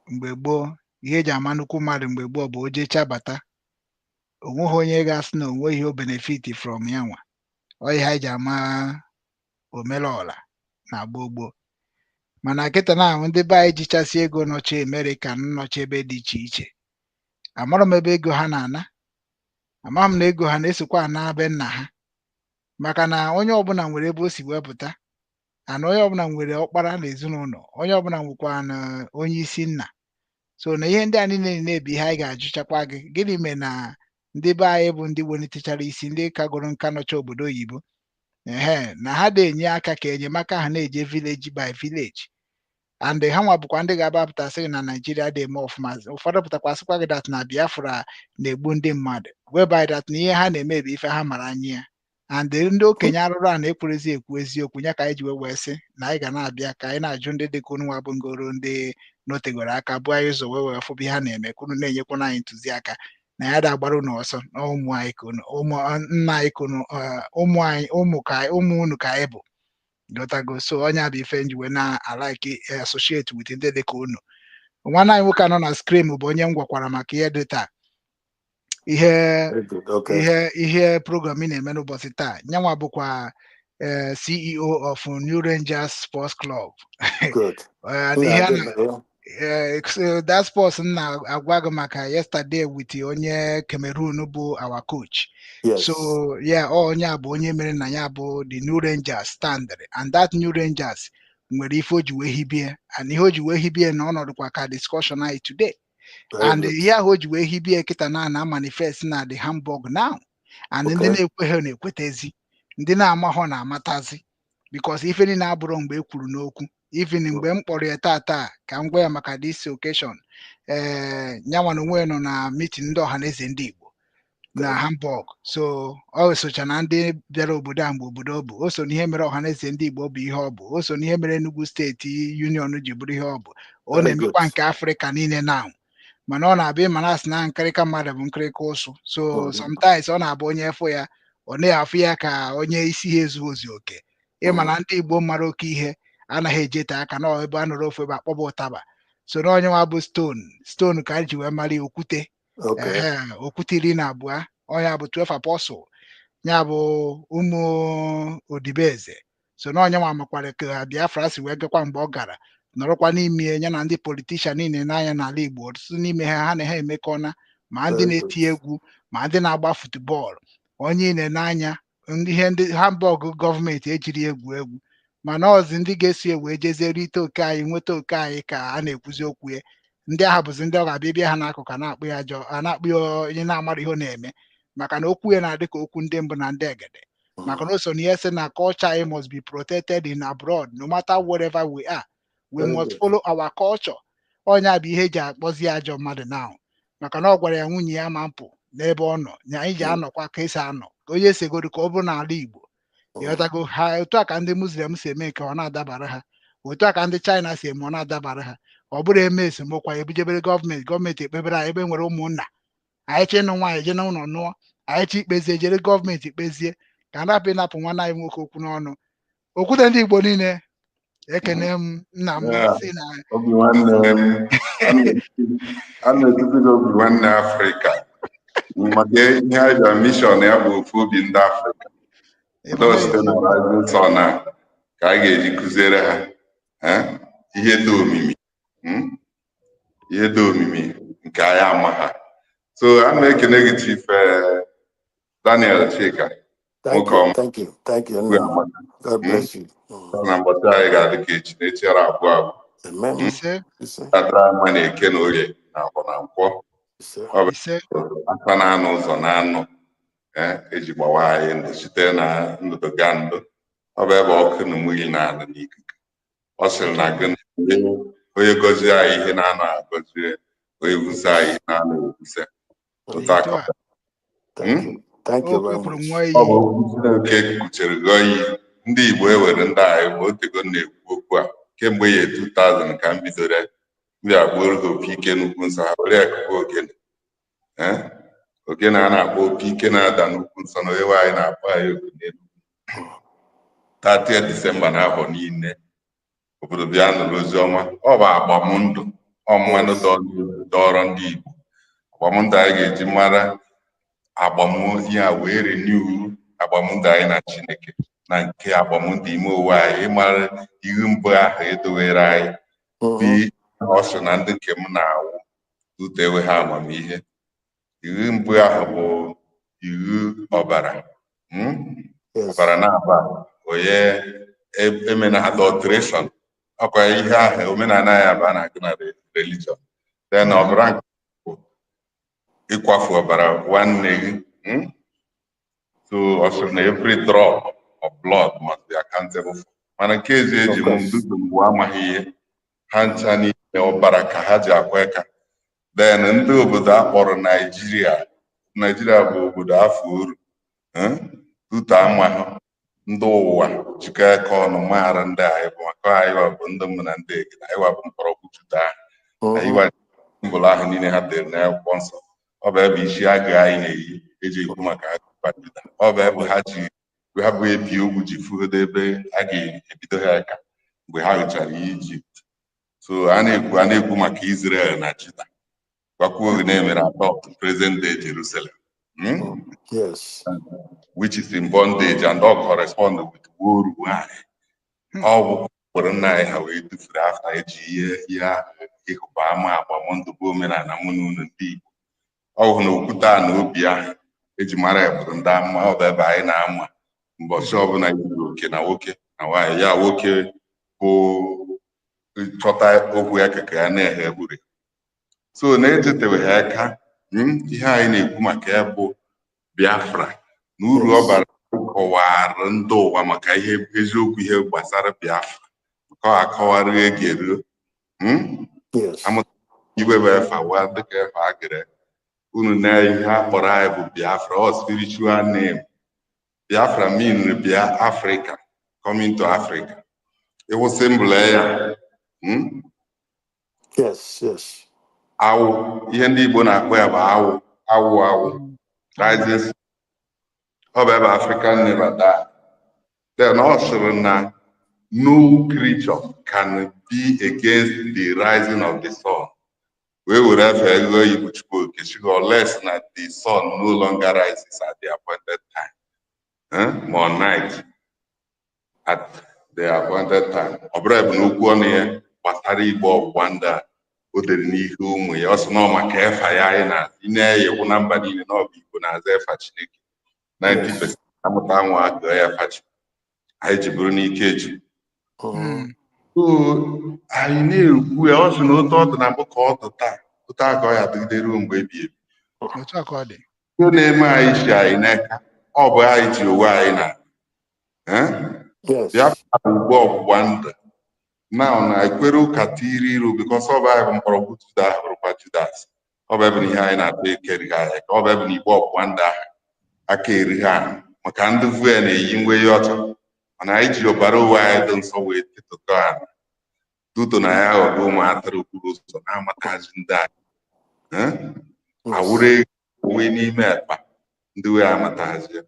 mgbe gboo, ihe eji ama nnukwu mmadụ mgbe gboo bụ o jechaa bata, onweghị onye ga-asị na onweghị o benefit from ya nwa. Ọ ihe anyị ji ama omelọla na gboo gboo. Mana kịta na ahụ ndị be anyị jichasị ego nọchi Amerịka, nnọchi ebe dị iche iche, amarọ m ebe ego ha na-ana. Ama m na ego ha na-esokwa ana be nna ha, maka na onye ọbụla nwere ebe o si wepụta ana, onye ọbụla nwere ọkpara na ezinụlọ, onye ọbụla nwekwa na onye isi nna. So na ihe ndị a niile na-ebi ihe anyị ga-ajụchakwa gị: gịnị mere na ndị be anyị bụ ndị welitechara isi, ndị kagoro nka nọcha obodo oyibo, ehe, na ha na-enye aka ka enyemaka ha na-eje village by village, and ha nwa bụkwa ndị ga-abapụta sị gị na Naijiria dị eme ọfụma? Ụfọdụ pụtakwa sịkwa gị that na Biafra na-egbu ndị mmadụ, whereby that na ihe ha na-eme bụ ife ha mara anya ya. And ndị okenye arụrụ a na-ekwerezi ekwu eziokwu ya ka anyị ji wee sị na anyị ga na-abịa ka anyị na-ajụ ndị dị ka unu nwa bụ ngoro ndị notegoro aka bụ anyị ụzọ wee fụbụ ihe ha na-eme, ka unu na-enyekwana anyị ntụziaka na ya da-agbara unu ọsọ na ụmụ anyị ka unu, ụmụ nna anyị ka unu, ụmụ anyị, ụmụ ka ụmụ unu ka anyị bụ dotago. So onye a bụ ife nji wee na-alike associate with ndị dị ka unu. Nwanne anyị nwoke anọ na screen bụ onye m gwakwara maka ihe dị taa, ihe Very good. Okay. ihe program ị na-eme n'ụbọchị taa. Nyanwa bụkwa CEO of New Rangers Sports Club. Good. And ihe a Good. So that sports m na-agwa gị maka yesterday with onye Cameroon bụ our coach. Yes. So yeah, ọ onye a bụ onye mere na ya bụ the New Rangers stand, and that New Rangers nwere ife o ji wee hibie, and ihe o ji wee hibie na ọnọdụkwa ka discussion anyị today. Very And good. ihe ahụ o ji wee hibie kịta na manifest na the Hamburg now, and ndị na-ekweghị na-ekwetezi, ndị na-amahọ na-amatazi, because ife niile abụrụ mgbe e kwuru n'okwu. Even mgbe m kpọrọ ya tata ka m gwa ya maka this occasion, ee, nyanwa na onwe ya nọ na meeting ndị Ọhaneze ndị Igbo na Hamburg. So ọ socha na ndị bịara obodo a mgbe obodo bụ, o so n'ihe mere Ọhaneze ndị Igbo bụ ihe ọ bụ, o so n'ihe mere Enugu Steeti Union ji bụrụ ihe ọ bụ. Ọ Very good. na-emekwa nke Afrịka niile now, mana ọ na-abịa ịma na asị na nkịrịka mmadụ bụ nkịrịka ụsụ. So sometimes ọ na-abụ onye fụ ya, ọ na-afụ ya ka onye isi ha ezughị ozu oke. Ịma na ndị Igbo mara oke ihe anaghị ejete aka na ebe a nọrọ ofu ebe akpọba ụtaba. So na onye nwa bụ stone ka anyị ji wee mara ya, okwute. Ehe, okwute 12, ọnya bụ 12 apostle, ya bụ ụmụ odibeze. So na onye nwa makwara ka Biafra si wee gakwa mgbe ọ gara nọrọkwa n'ime ya na ndị politician niile n'anya n'ala Igbo. Ọtụtụ n'ime ha, ha na ha emekọna, ma ndị Very good. na-eti egwu, ma ndị na-agba football, onye ile n'anya ndị ihe ndị Hamburg gọọmenti ejiri egwu egwu. Mana ọzi ndị ga-eso ya wee jezie rite oke anyị, nweta oke anyị ka a na-ekwuzi okwu ya. Ndị ahụ bụzi ndị ọ ga-abịa bịa ha n'akụkụ a na-akpụ ya ajọ, a na-akpụ ya onye na-amara ihe ọ na-eme, maka na okwu ya na-adị ka okwu ndị mbụ na ndị egede, maka na o so na ihe sị na culture anyị must be protected in abroad. No matter wherever we are, we Very must good. follow our culture. Onye a bụ ihe eji akpọzi ya ajọ mmadụ now, maka na ọ gwara ya nwunye ya ma mpụ n'ebe ọ nọ na anyị ji anọkwa ka esi anọ ka onye segoro ka ọ bụrụ n'ala Igbo. Ịghọtago ha? Otu a ka ndị Muslim si eme nke ọ na-adabara ha, otu a ka ndị China si eme ọ na-adabara ha. Ọ bụrụ eme esemokwu anyị ebujebere gọọmenti, gọọmenti ekpebere anyị. Ebe nwere ụmụnna anyị chọ ịnụ nwaanyị je n'ụlọ nụọ, anyị chọ ikpezie jere gọọmenti kpezie, ka a rapụ ịnapụ nwanne anyị nwoke okwu n'ọnụ. Okwute ndị Igbo niile, ekene m nna m. Si na Obi nwanne m, a na-etutu gị obi nwanne Afrịka maka ihe anyị bịara mission ya bụ ofu obi ndị Afrịka. Ịma Pụta site na na Rising Sun a ka a ga-eji kụziere ha ihe dị omimi, ihe dị omimi nke anyị ama ha. So ana m ekene gị, Chief Daniel Chika. Thank nwoke you. ọma. Thank you. Thank you. Okwu Nna. amaka. God bless you. Na mbọchị anyị ga-adị ka echi na echi ara abụọ abụọ. Amen. Ise. Ise. Tatara mma na eke na orie na afọ na nkwọ. Ise. Ọ bụ Ise. aka na-anụ ụzọ na-anụ eji gbawa anyị ndụ site na ndụdụ ga ndụ. Ọ bụ ebe ọkụ na mmiri na-anụ n'ikuku. Ọ sịrị na gị onye gọzie anyị ihe na-anọ agọzie, onye vusa anyị ihe na-anọ evusa. Otu Etu aka a. Thank you. Thank O you very kwepụrụ much. nwa ọ iyi. bụ okwu Chineke kwuchere gọọ iyi. Ndị Igbo ewere ndị anyị ma otego m na-ekwu okwu a kemgbe ya 2000 ka m bidoro ya. M bịa gbuoro ha opi ike n'ugwu nsọ, ha were ya kụba ogene. Eh? Ogene a na-akpọ opi ike na-ada n'ugwu nsọ na onye anyị na-akpọ anyị oku n'elu 30 Disemba na afọ niile obodo bịa nụrụ ozi ọma. Ọ bụ agbamndụ, ọ mmanụ dọrọ ndị Igbo, agbamndụ anyị ga-eji mara agbam ya wee renew agbamndụ anyị na Chineke na nke agbamndụ ime onwe anyị, ịmara ihu mbụ ahụ edowere anyị dị. Ọ sị na ndị nke m na-awụ tutewe ha amamihe. Iwu mbụ ahụ bụ iwu ọbara. Ọbara na-aba onye emena adulteration, ọkwa ihe ahụ omenala ya bụ a na-agụ na religion. Then ọbara nke bụ ịkwafu ọbara nwanne gị. So ọ sịrị na every drop of blood must be accountable for. Mana nke ezi eji Of m course. ndudu mgbe amaghị ihe ha ncha niile ọbara ka ha ji akwa aka. Then ndị obodo a kpọrọ Naijiria, Naijiria bụ obodo afọ oru, eh? Tutu amahụ ndị ụwa jikọ aka ọnụ maara ndị anyị bụ, maka anyị wa bụ ndị mbụ na ndị egede, anyị wa bụ mkpọrọgwụ Juda ahụ, anyị wa mbụlụ ahụ niile ha dere n'akwụkwọ nsọ. Ọ bụ ebe isi agụ anyị na-eyi eji ekwu maka agụba Juda. Ọ bụ ebe ha ji ha bụ ebi ogwu ji fugodo ebe a ga-ebido ha aka mgbe ha hụchara Ijipt. So a na-ekwu maka Israel na Juda, gwakwuo oge na-emere adopt present day Jerusalem, Yes. Which is in bondage and all correspond with oru nwanyị. Ọ bụ kpụrụ nna anyị ha wee tụfuru afta eji ihe ihe ahụ ịhụba ama agbamndụ bụ omenala mụ na unu ndị Igbo. Ọ bụ na okwute a na obi ahụ eji mara eburu ndị ama. Ọ bụ ebe anyị na-ama mbọchị ọbụla zuru oke na nwoke na nwaanyị ya, nwoke bụ chọta okwu ya keke ya na-eghe egburi. So na-ejeteweghị aka, ihe anyị na-ekwu maka ya bụ Biafra na uru ọ bara. Kọwara ndị ụwa maka ihe eziokwu, ihe gbasara Biafra, ka ọ akọwara ege eruo. Yes. Amụta igwe bụ efa wa dịka efa agịrị unu na ihe a kpọrọ anyị bụ Biafra. Ọ spiritual name Biafra mean bịa Africa, coming to Africa. Ịwụ symbol ya, Yes. Awụ, ihe ndị Igbo na-akpọ ya bụ awụ, awụ, awụ, rising sun. Ọ bụ ebe African never die. Then ọ sịrị na no creature can be against the rising of the sun, wee were efe ego Igbo Chukwu oke unless na the sun no longer rises at the appointed time, eh? Ma ọ night at the appointed time. Ọ bụrụ ebe na okwu ọnụ ya gbasara igbe ọgbụgba ndụ a o dere n'ihu ụmụ ya, ọ sị na ọ maka efa ya anyị na ị na-eyekwu na mba niile na ọ bụ Igbo na-aza efa Chineke 90%. Amụta nwa agụọ ya efa Chukwu anyị ji bụrụ n'ike ji. So anyị na-ekwu ya, ọ sị na otu ọ dị na mbụ ka ọ dị taa, otu a ka ọ ya dịgide ruo mgbe ebi ebi. Otu a ka ọ dị. Ihe na-eme anyị chi anyị n'aka, ọ bụ anyị ji onwe anyị na, eh? Yes. Biafra bụ ugbo ọgbụgba ndụ now na ekwere ụka tiri iru, because ọ bụ anyị bụ mkpọrọgwụ Juda ahụ bụrụkwa Judas. Ọ bụ ebe na ihe anyị na-atọ ekerighị anyị ka ọ bụ ebe na igbe ọgbụgba ndụ ahụ aka erighị anyị, maka ndị vu ya na-eyi ngwa ihe ọcha, mana anyị ji ọbara onwe anyị dị nsọ wee tetụkọ ala duto na ya aghọgo ụmụ atụrụ okpuru ụzọ na-amatazi ndị anyị, eh? Awụrụ ego onwe n'ime akpa ndị wee amatazi ya.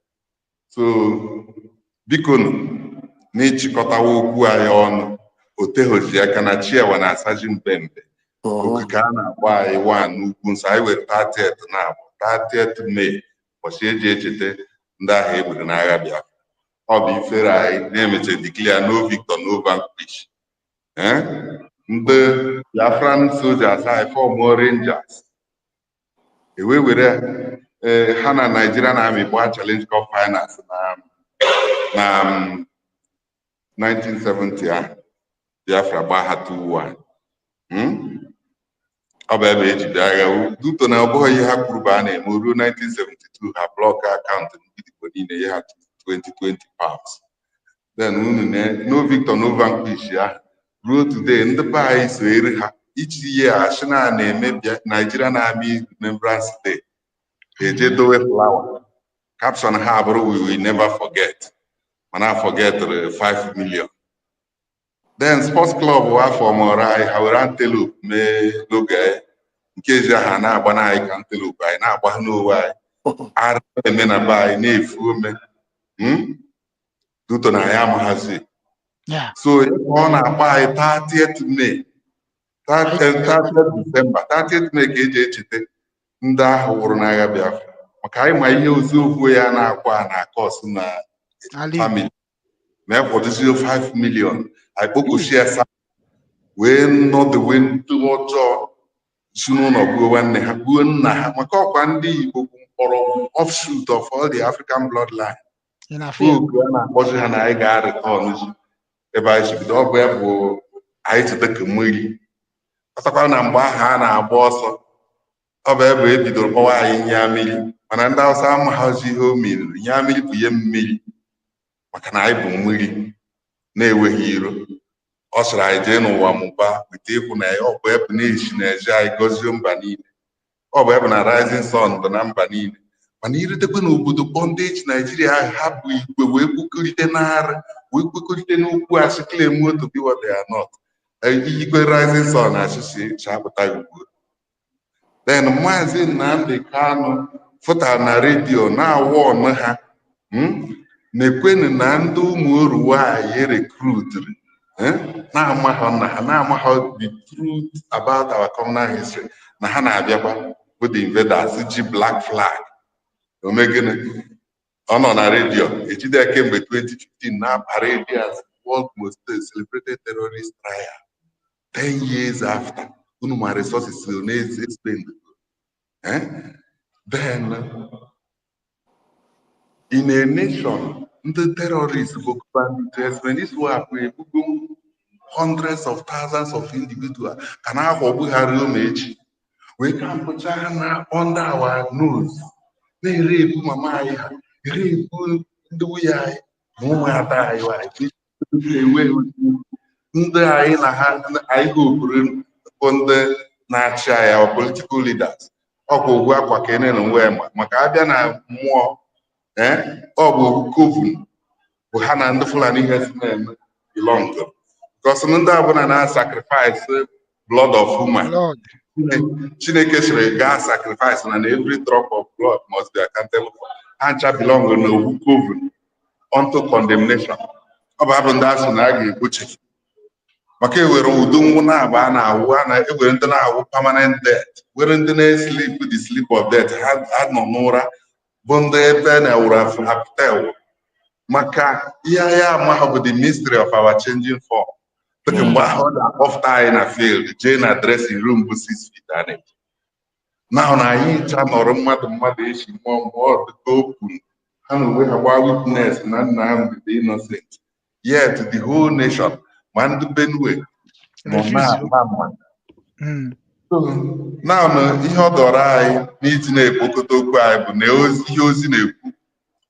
So biko nụ, n'ịchịkọtawa okwu anyị ọnụ, o teghọzi aka na chiewa na-asaji mpempe. Okike a na-akpọ anyị wa n'ugwu nsọ anyị were 30th na abụ 30th May, ụbọchị eji echeta ndị ahụ e gburu n'agha Biafra. Ọ bụ ifere anyị na-emecha declare no victor, no vanquish. Eh? Ndị Biafran soldiers anyị form Rangers, ewe were ha na Nigerian Army gbaa Challenge Cup finals na 1970 ahụ. Biafra gbaa ha 2-1. Ọ bụ ebe eji bịa agha duto na ọ bụghị ihe ha kwuru bụ a na-eme. Ruo 1972 ha block akaụntụ ndị Igbo niile, ihe ha 2020 pounds. Then unu na no victor, no vanquish ya. Ruo today, ndị be anyị so eri ha iji ihe achị na na-eme Nigerian Army Remembrance Day, eje dowe flower, caption ha abụrụ "We will never forget," mana forget 5 million. Then sports club afọ mụrụ anyị, ha were antelope mee logo ya, nke ezi aha na-agba na anyị ka antelope anyị na-agba n'onwe anyị ara eme na be anyị na-efu ome duto na anyị amaghazi. So ya ka ọ na-akpọ anyị 30th May, 30th December, 30th May ka eji echeta ndị ahụ nwụrụ n'agha Biafra, maka anyị ma ihe ozi okwu ya na-akwa na akọs na Ala Igbo. Family ma e fọdụzie 5 million, anyị kpokọchie sa wee nọdewe ndị ọjọọ si n'ụlọ gbuo nwanne ha, gbuo nna ha, maka ọkwa ndị Igbo bụ mkpọrọgwụ, offshoot of all the African bloodline. Ị na-afụ ya? Oge a na-akpọzi ha na anyị ga-arịtọn ji ebe anyị si bido, ọ bụ ya bụ anyị cheta ka mmiri ọsọkwa na mgbe ahụ a na-agba ọsọ, ọ bụ ebe e bidoro kpọwa anyị nyamiri, mana ndị Hausa amaghazi ihe o meriri. Nyamiri bụ ihe mmiri, maka na anyị bụ mmiri na-enweghị iro. Ọ sịrị anyị jee n'ụwa mụba weta ịkwụ na ya. Ọ bụ ebe na-esi na-eje anyị gọzie mba niile. Ọ bụ ebe na rising sun dị na mba niile, mana irutekwe n'obodo bondage Naijiria ahụ, ha bụ igwe wee kwekọrịta n'ara, wee kwekọrịta n'okwu asị, claim to be what they are not. Iyikwe rising sun asịsị chapụta ugbu. Then Maazị Nnamdi Kanu fụtara na redio na-awụ ọnụ ha, na-ekwenu na ndị ụmụ oru nwanyị recruitiri na-amaghọ na ha na-amaghọ the truth about our communal history, na ha na-abịakwa bụ the invaders ji black flag omegịnị. Ọ nọ na redio ejide ya kemgbe 2015 na parade as world most celebrated terrorist trial. 10 years after, unu ma resources na-eze spend, eh? Then in a nation ndị terrorists, Boko bandit, herdsmen, ISWAP egbugo hundreds of thousands of individuals ka na-aghọgbu ha ruo ma echi wee ka mpụcha ha na under our nose, na-ere ebu mama anyị, ha ere ebu ndị nwunye anyị na ụmụada anyị nwanyị, enweghị ndị anyị na ha anyị hopuru bụ ndị na-achị anyị, our political leaders. Ọkwa ogwu akwa ka ene na nwe ma maka abịa na mmụọ, ee, ọ bụ coven bụ ha na ndị Fulani herdsmen belong, because ndị ọbụla na sacrifice blood of human. Lord. Chineke sịrị gaa sacrifice na every drop of blood must be accountable for. Ha ncha belong na owu coven unto condemnation. Ọ bụ abụ ndị asụ na a ga-egbochi, maka ewere udo nwụ na-agba a na-awụ a na-ewere ndị na-awụ permanent death, were ndị na-sleep the sleep of death, ha nọ n'ụra, bụ ndị ebe na-ewuru apụta ewu, maka ihe anyị amaghị bụ the mystery of our changing form. Dịka mgbe ahụ ọ ga-akpọfụta anyị na field jee na dressing room bụ 6 feet a na-eji now na anyị ncha nọrọ mmadụ mmadụ echi mmụọ mmụọ dịka open ha na onwe ha gbaa witness na Nnamdi dị innocent, yet the whole nation, ma ndị Benue nọ Refuse. Na-ama mma. Now na ihe ọ dọrọ anyị n'iji na-ekpokọta okwu anyị bụ na ihe ozi na-ekwu,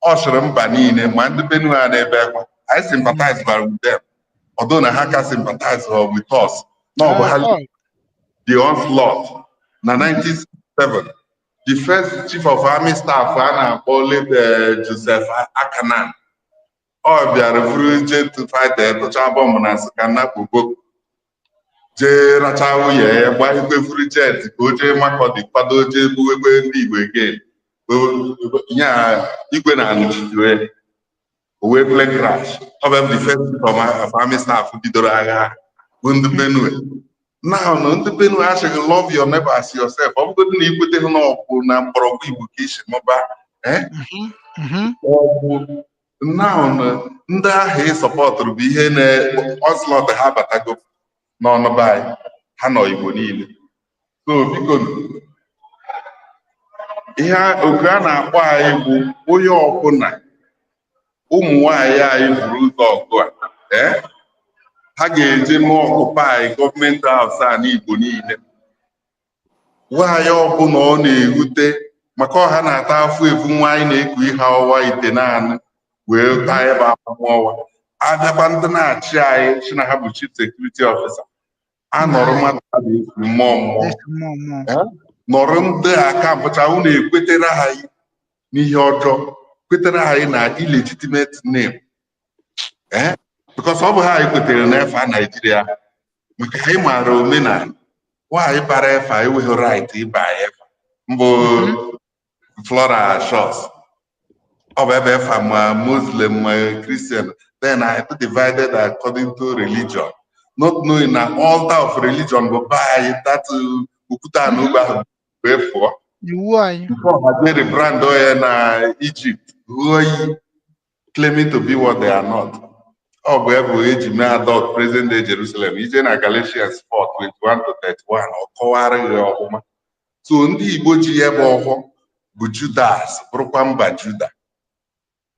ọ sịrị mba niile, ma ndị Benue a na-ebe akwa, anyị sympathize gwara with them, although na ha ka sympathize with us na ọ bụ ha Ah, oh, the onslaught na 1967. The first chief of army staff a na-akpọ late Joseph Akanan, ọ bịara buru jet fighter tụcha bọmbụ na Nsụka na Boko, jee racha nwunye ya, gbaa igwe buru jet ka o jee Makurdi kwado jee gbuwekwe ndị Igbo again. Nya igwe na anụchitiwe o wee plane crash. Ọ bụ the first chief of army staff bidoro agha bụ ndị Benue. Now na ndị Benue asịghị love your neighbor as yourself, ọ bụgodị na ikweteghị na ọ bụ na mgbọrọgwụ Igbo ka isi mụba, eh? Ọ bụ now na ndị ahụ ị sọpọtụrụ bụ ihe na onslaught ha batago n'ọnụ be anyị, ha nọ Igbo niile. So biko, ihe oku a na-akpọ anyị bụ onye ọbụla, ụmụ nwanyị anyị buru ụzọ ọgụ a, eh? Ha ga-eje mee occupy government house a n'Igbo niile. Nwaanyị ọbụla ọ na-ewute maka ọha na-ata afụ efu, nwaanyị na-eku ihe ọwa ite naanị wee taa ebe ahụhụ ọwa. Abịakwa ndị na-achị anyị si na ha bụ chief security officer, anọrọ mmadụ ha na-esi mmụọ mmụọ. Esi mmụọ mmụọ. Eh? Nọrọ ndị aka mpụcha unu ekwetere ha n'ihe ọjọọ, kwetere ha na illegitimate name, eh? Because ọ bụ ha anyị kwetere na efa Naijiria, maka anyị maara omenala nwaanyị bara efa enweghị right ịba efa mbụ. Flora Shaws ọ bụ ebe efa ma Muslim ma Christian, then I divided according to religion, not knowing na altar of religion bụ be anyị, that okwute a na ogbe ahụ wee fụọ. Iwu anyị. Before ha jee rebrand ya na Egypt, ruo yi claiming to be what they are not. Ọ bụ ebe eji mee adopt present day Jerusalem. Ije na Galatians 4:21 to 31, ọ kọwara gị ọfụma. So ndị Igbo ji ya bụ ọfọ bụ Judas, bụrụkwa mba Juda,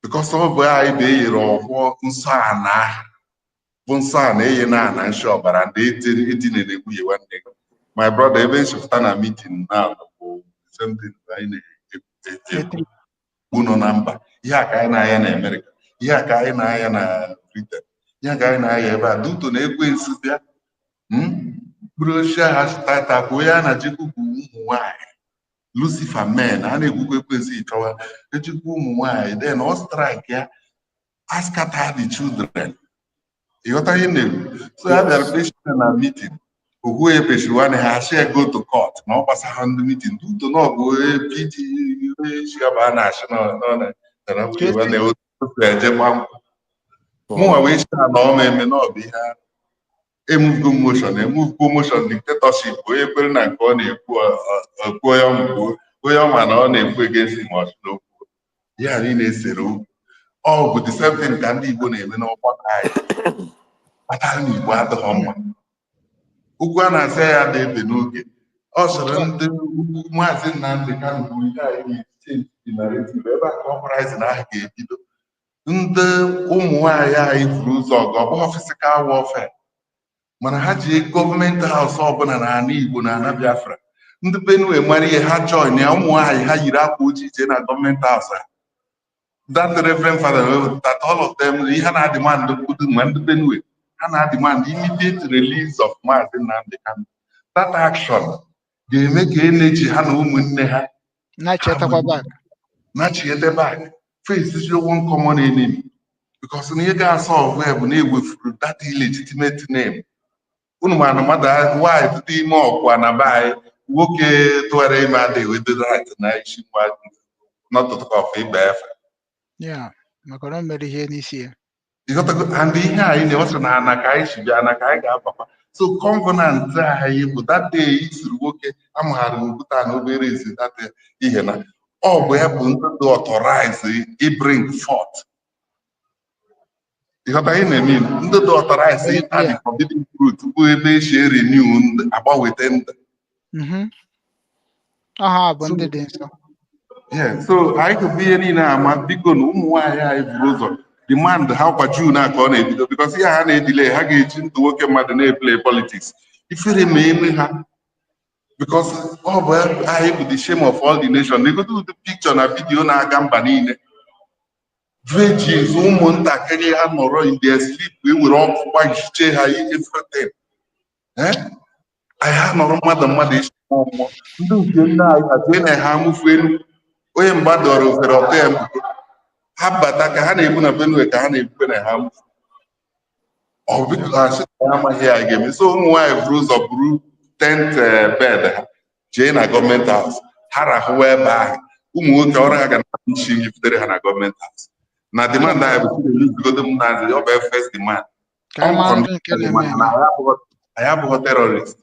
because ọ bụ anyị bụ eyere ọfọ nsọ ana ahụ bụ nsọ ana eye na ana nshi ọbara ndị edina na-egbughị nwanne gị. My brother, ebe nchepụta na meeting now bụ same thing anyị na-ekwu nọ na mba. Ihe a ka anyị na-aya na Amerịka, ihe a ka anyị na-aya na Britain, ihe a ka anyị na-aya ebe a duto na ekwensu bịa mkpụrụ osisi agha tata ka onye a na-achịkwu bụ ụmụ nwanyị Lucifer men a na-ekwukwa ekwensu ịchọwa echukwu ụmụ nwanyị, then ọ strike ya a scatter the children. Ịghọta ihe m na-ekwu? So ya bịara patient na meeting ogwu epechiri nwanne ha share go to court na ọ gbasara ndị meeting duto na ọ bụ onye PG onye isi gaba a na-achị na nwanne otu eje gba nkwụ mụnwa wee shi na ọ eme na ọ bụ ihe emuvugo motion, emuvugo motion dictatorship. Onye kwere na nke ọ na-ekwu ekwu, onye ọ kwuo, onye ọ ma na ọ na-ekwu against him, ọchụ n'okwu ya niile esere okwu. Ọ bụ the same thing ka ndị Igbo na-eme n'ọgbakọ anyị kpatara na Igbo adịghị mma. Okwu a na-asị ya dị ebe n'oge ọ sịrị ndị Maazị Nnamdị Kanụ bụ ihe anyị na-change the narrative ebe a ka uprising ahụ ga-ebido. Ndị ụmụ nwaanyị anyị buru ụzọ ọgụ, ọ bụghị physical warfare, mana ha ji government house ọbụla na ala Igbo na ala Biafra. Ndị Benue mara ihe ha join ya, ụmụ nwaanyị ha yiri akwa ojii jee na government house ha. That Reverend Father, that all of them, ihe na-ademand ma ndị Benue ha na-ademand immediate release of Maazị Nnamdi Kanu. That action ga-eme ka energy ha na ụmụnne ha na-echetakwa back. Nachiete back, face one common enemy, because na ihe ga-asolve ya bụ na ewefuru that illegitimate name. Unu ma na mmadụ nwaanyị tụta ime ọkwa na be anyị, nwoke tụgharị ime adịghị ewedo right na isi nwa, not to talk of ịgba efe. Ya maka na o mere ihe n'isi ya. Ịghọtago? And ihe anyị na ọ sị na ana ka anyị si bịa, ana ka anyị ga-abakwa. So covenant anyị bụ that day isiri nwoke amagharị okwute na obere ezi that ihe na ọ bụ ya bụ ndị dị authorize i bring forth. Ịghọta ihe na-eme? Ndị dị authorize ịta the forbidden fruit bụ ebe esi renew ndụ, agbanwete ndụ. Ọha bụ ndị dị nsọ. Yeah, so anyị kụbụ ihe niile ama. Biko na ụmụ nwaanyị anyị buru ụzọ demand ha kwa June a ka ọ na-ebido, because ihe ha na-edile ha ga-eji ndụ nwoke mmadụ na-eplay politics, ifere ma eme ha, because ọ bụ anyị bụ the shame of all the nation. Negodu ụdị picture na video na-aga mba niile, virgins, ụmụntakịrị ha nọrọ in their sleep wee were ọkụ gbajiche ha everything. Eh? Anyị ha nọrọ mmadụ mmadụ isi mmụọ mmụọ ndị nke nne anyị ha jee na ha amụfu elu onye mgba dọrọ ofere ọtọ ya mbugo ha bata ka ha na-egbu na Benue ka ha na-egbukwe na ha amụfu. Ọ bụ asị na ha amaghị ya ga-eme. So ụmụ nwaanyị buru ụzọ buru tent bed ha jee na government house, ha rahụwa ebe ahụ. Ụmụ nwoke ọrụ ha ga na isi nri butere ha na government house. Na demand anyị bụ release m na ọ bụ first demand. Ka anyị mara ndị nke na-eme eme. Anyị abụghị terrorist.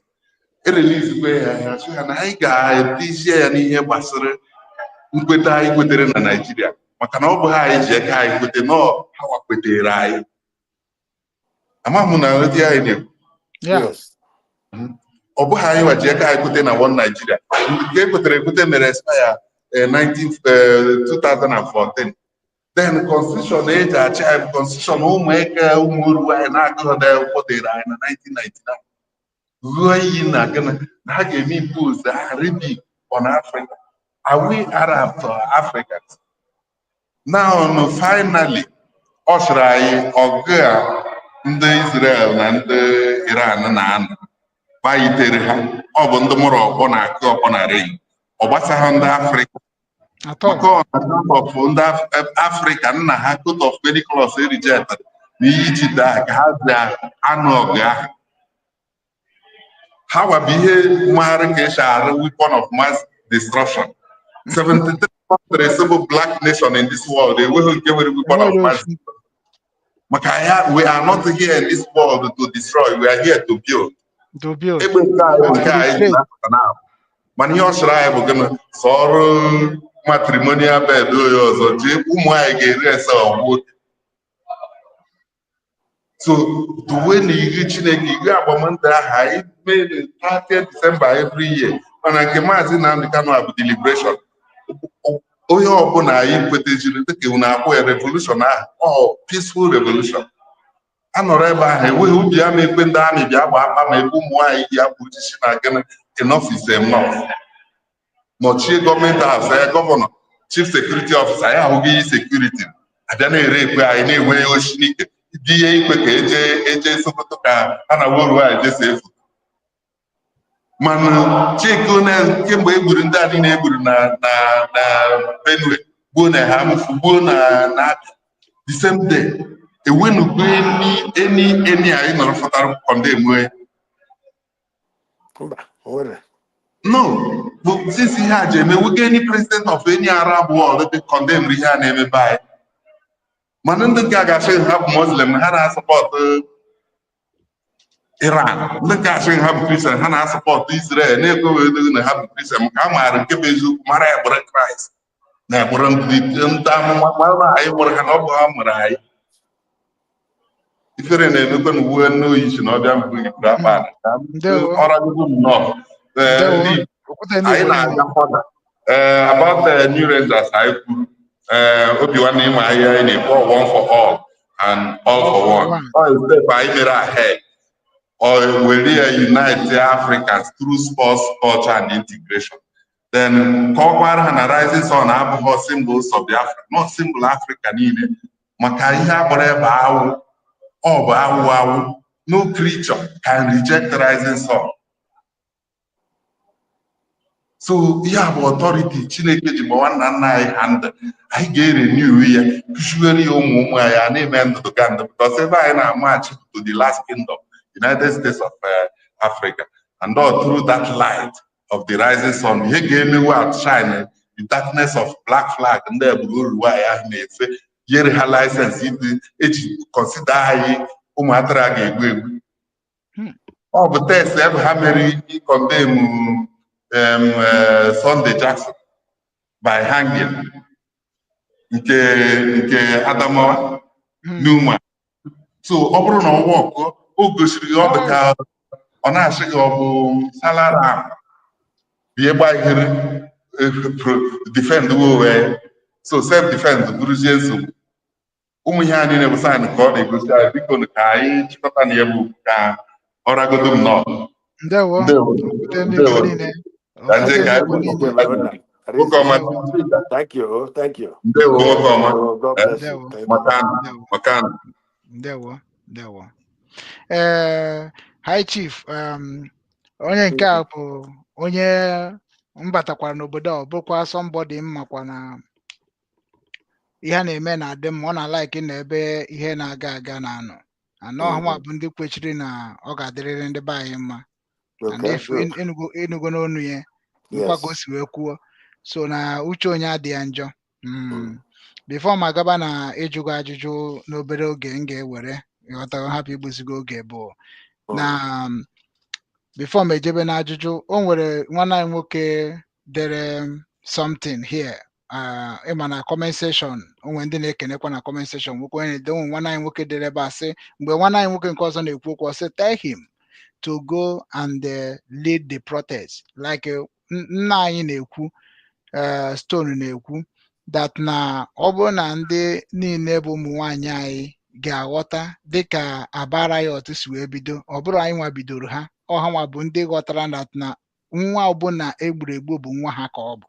Erelizikwe ya, ya sị ha na anyị ga-etizie ya n'ihe gbasara nkweta anyị kwetere na Naịjirịa, maka na ọ bụ ha anyị ji aka anyị kwete nọọ ha wakwetere anyị. Ama m na ndị anyị na-ekwu. Ya. Yes. Ọ bụghị anyị nwa ji aka anyị kwete na one Nigeria. Nke e kwetere ekwete mere expire 19 2014. Then constitution eji achị anyị bụ constitution ụmụeke ụmụ oru anyị na-agụghị kpọtere anyị na 1999, ruo iyi na gịnị na ha ga-eme impose Arabic on Africa. Are we Arabs or Africans now? No, finally Ọ sịrị anyị ọgụ a ndị Israel na ndị Iran na-anọ gbayitere ha, ọ bụ ndị mụrụ ọkpọ na-akụ ọkpọ na ring, ọ gbasaghị ndị Afrịka. At all. Maka ọ na coat of ndị Afrịka nna ha, coat of many colors rejected na ihe Ijipt ahụ ka ha si anụ ọgụ ahụ. Ha gwabụ ihe maara ka esi arụ weapon of mass destruction. 73 countries bụ black nation in this world enweghị nke nwere weapon of Enwere mass. ofu. Maka ya, we are not here in this world to destroy, we are here to build. To build. Egbe nke anyị bụ nke anyị ji na-apụta na mana ihe ọ sịrị anyị bụ gịnị? Sọ ọrụ matrimonial bed onye ọzọ jee, ụmụ anyị ga-eri ese ọgwụ. So duwe na ihu Chineke, ihu agbamndụ ahụ anyị mere 30 December every year, mana nke Maazị Nnamdi Kanu bụ deliberation. Onye ọbụla anyị kwetejiri dịka unu akwụ ya, revolution ahụ ọ peaceful revolution. A nọrọ ebe ahụ enweghị ubi ama ekwe ndị amị bịa gba akpa ma ebe ụmụ nwaanyị yi akwa osisi na gịnị. Enough is enough. Nọchie government house ya, governor, chief security officer ya ahụghị iyi security abịa na-ere ekwe anyị na-enwe oshi n'ike dị ihe ikwe ka eje eje Sokoto ka ha na woru anyị jesi efu. Mana chike na kemgbe e gburu ndị a niile e gburu na Benue, gbuo na ha amụfu, gbuo na Abia the same day, enwenugo eni anyị nọrọ fọtara condemn onye. Mba, o nwere. No, bụ since ihe a ji eme nwoke, any president of any Arab world dị condemn ihe a na-eme be anyị. Mana ndị nke a ga-asị ha bụ Muslim ha na-asupport Iran, ndị nke asị ha bụ Christian ha na-asupport Israel, na-ekweghị na ha bụ Christian maka ha maara nke bụ eziokwu, mara ya gbara Kraịst na egburu ndị amụma, mara na anyị mụrụ ha na ọ bụ ha mụrụ anyị. Ifere na-emekwa na uwe n'oyi si na ọbịa mbụ yipụrụ akpa. Ndewo. Ọragogo m nnọọ. Ee, Ndewo. ndị Igbo, Okwute ndị anyị Igbo niile. Na-aga fọda ee about the New Rangers anyị kwuru, ee, obi nwanne, ịma ahịa anyị na-ekwu one for all and all for one. Ọ step anyị mere ahead or were ya unite Africans through sports, culture and integration. Then kọwakwara ha na Rising Sun abụghị symbol sọ Biafra, not symbol Africa niile, maka ihe agbara ebe awụ ọ bụ awụ awụ. No creature can reject Rising Sun. So ihe a bụ authority Chineke ji gbawa nna nna anyị ha ndụ. Anyị ga-erenew ya, kụziere ya ụmụ ụmụ anyị a na-eme ndụdụ ga ndụ, because ebe anyị na-amachi to the last kingdom, United States of Africa, and all through that light of the Rising Sun, ihe ga-emewe outshine the darkness of black flag ndị egburu uru nwaanyị ahụ na-efe nyere ha license ịdị eji consider anyị ụmụ atụrụ a ga-egbu egbu. Ọ bụ test ebe ha mere condemn Sunday Jackson by hanging nke Adamawa Newman. So ọ bụrụ na ọ wọkụ, o gosiri gị ọ dị ka ọ na-asị gị ọ bụ salary ahụ bie gbahiri defend onwe ya. So self defense bụrụzie nsogbu. Ụmụ ihe a niile bụ sign ka ọ na-egosi anyị. Biko ka anyị chịkọta na ya bụ ka ọ ragodo m nọọ. Ndewo. Ndewo. Okwute ndị Igbo Ndewo. niile. Ka nje Okwute ka ndị Igbo niile. Nwoke ọma. Thank you. Thank you. Ndewo, nwoke ọma. Oh, God bless you. Ndewo. Thank you. Makana. Ndewo. Makana. Ndewo, ndewo. Ee, High Chief, onye nke a bụ onye m batakwara n'obodo a, ọ bụkwa somebody m makwa na ihe a na-eme na-adị mma, ọ na-alike na ebe ihe na-aga aga na-anọ anọ ha bụ ndị kwechiri na ọ ga-adịrịrị ndị be anyị mma and if ịnụgo n'onu ya nkwa ka o si wee kwuo, so na uche onye adị ya njọ. Before ma gaba na ịjụgo ajụjụ n'obere oge m ga-ewere ịghọtago, hapụ igbuzigo oge bụ na before m ejebe na ajụjụ, o nwere nwanne anyị nwoke dere something here, ịma na comment section, o nwere ndị na-ekenekwa na comment section. Nwoke onye na-ede, onwe nwanne anyị nwoke dere ebe a sị, mgbe nwanne anyị nwoke nke ọzọ na-ekwu okwu, ọ sị, "Tell him to go and lead the protest," like nna anyị na-ekwu, Stone na-ekwu that na ọ bụrụ na ndị niile bụ ụmụ nwanyị anyị ga-aghọta dịka Aba riot si wee bido, ọ bụrụ anyị nwa bidoro ha, ọ ha nwa bụ ndị ghọtara that na nwa ọbụla egburu egbu bụ nwa ha ka ọ bụ.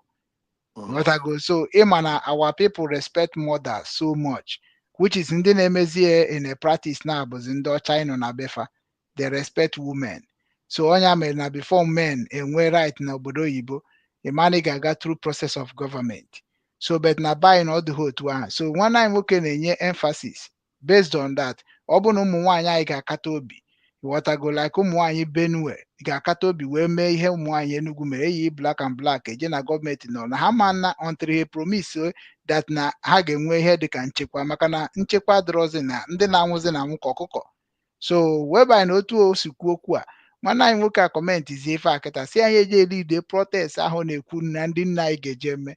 Ghọtago? So ịma na our people respect mothers so much. Which is ndị na-emezi ya in a practice na bụzi ndị ọcha anyị nọ na befa. They respect women. So onye mere na before men enwe right na obodo oyibo, ịmana ị ga-aga through process of government. So but na be anyị na ọ dịghị otu ahụ. So nwanne anyị nwoke na-enye emphasis based on that. Ọ bụ na ụmụ nwaanyị anyị ga-akata obi, ghọtago, like ụmụ nwaanyị Benue ga-akata obi wee mee ihe ụmụ nwaanyị Enugu mere, eyi black and black eje na gọọmenti nọ na ha ma na until ha promise that na ha ga-enwe ihe dịka nchekwa, maka na nchekwa adịrọzi na ndị na-anwụzi na anwụ ka ọkụkọ. So whereby na otu o si kwuo okwu a, nwanne anyị nwoke a commentizie ife a kịta, si anyị eje elide protest ahụ na-ekwu na ndị nna anyị ga-eje mee.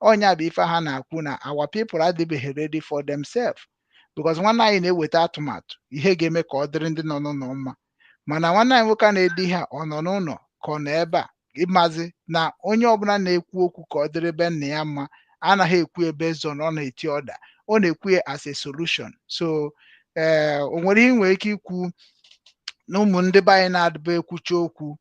Ọnya bụ ife ha na-akwu na our people adịbeghị ready for themselves, because nwanne anyị na-eweta atụmatụ ihe ga-eme ka ọ dịrị ndị nọ n'ụlọ mma, mana nwanne anyị nwoke a na-ede ihe a, ọ nọ n'ụlọ ka ọ nọ ebe a, ịmazi na onye ọbụla na-ekwu okwu ka ọ dịrị ebe nna ya mma anaghị ekwu ebe zọ na ọ na-eti ọda, ọ na-ekwu ya as a solution. So ee, o nwere ihe ị nwere ike ikwu na ụmụ ndị be anyị na-adịba ekwuchi okwu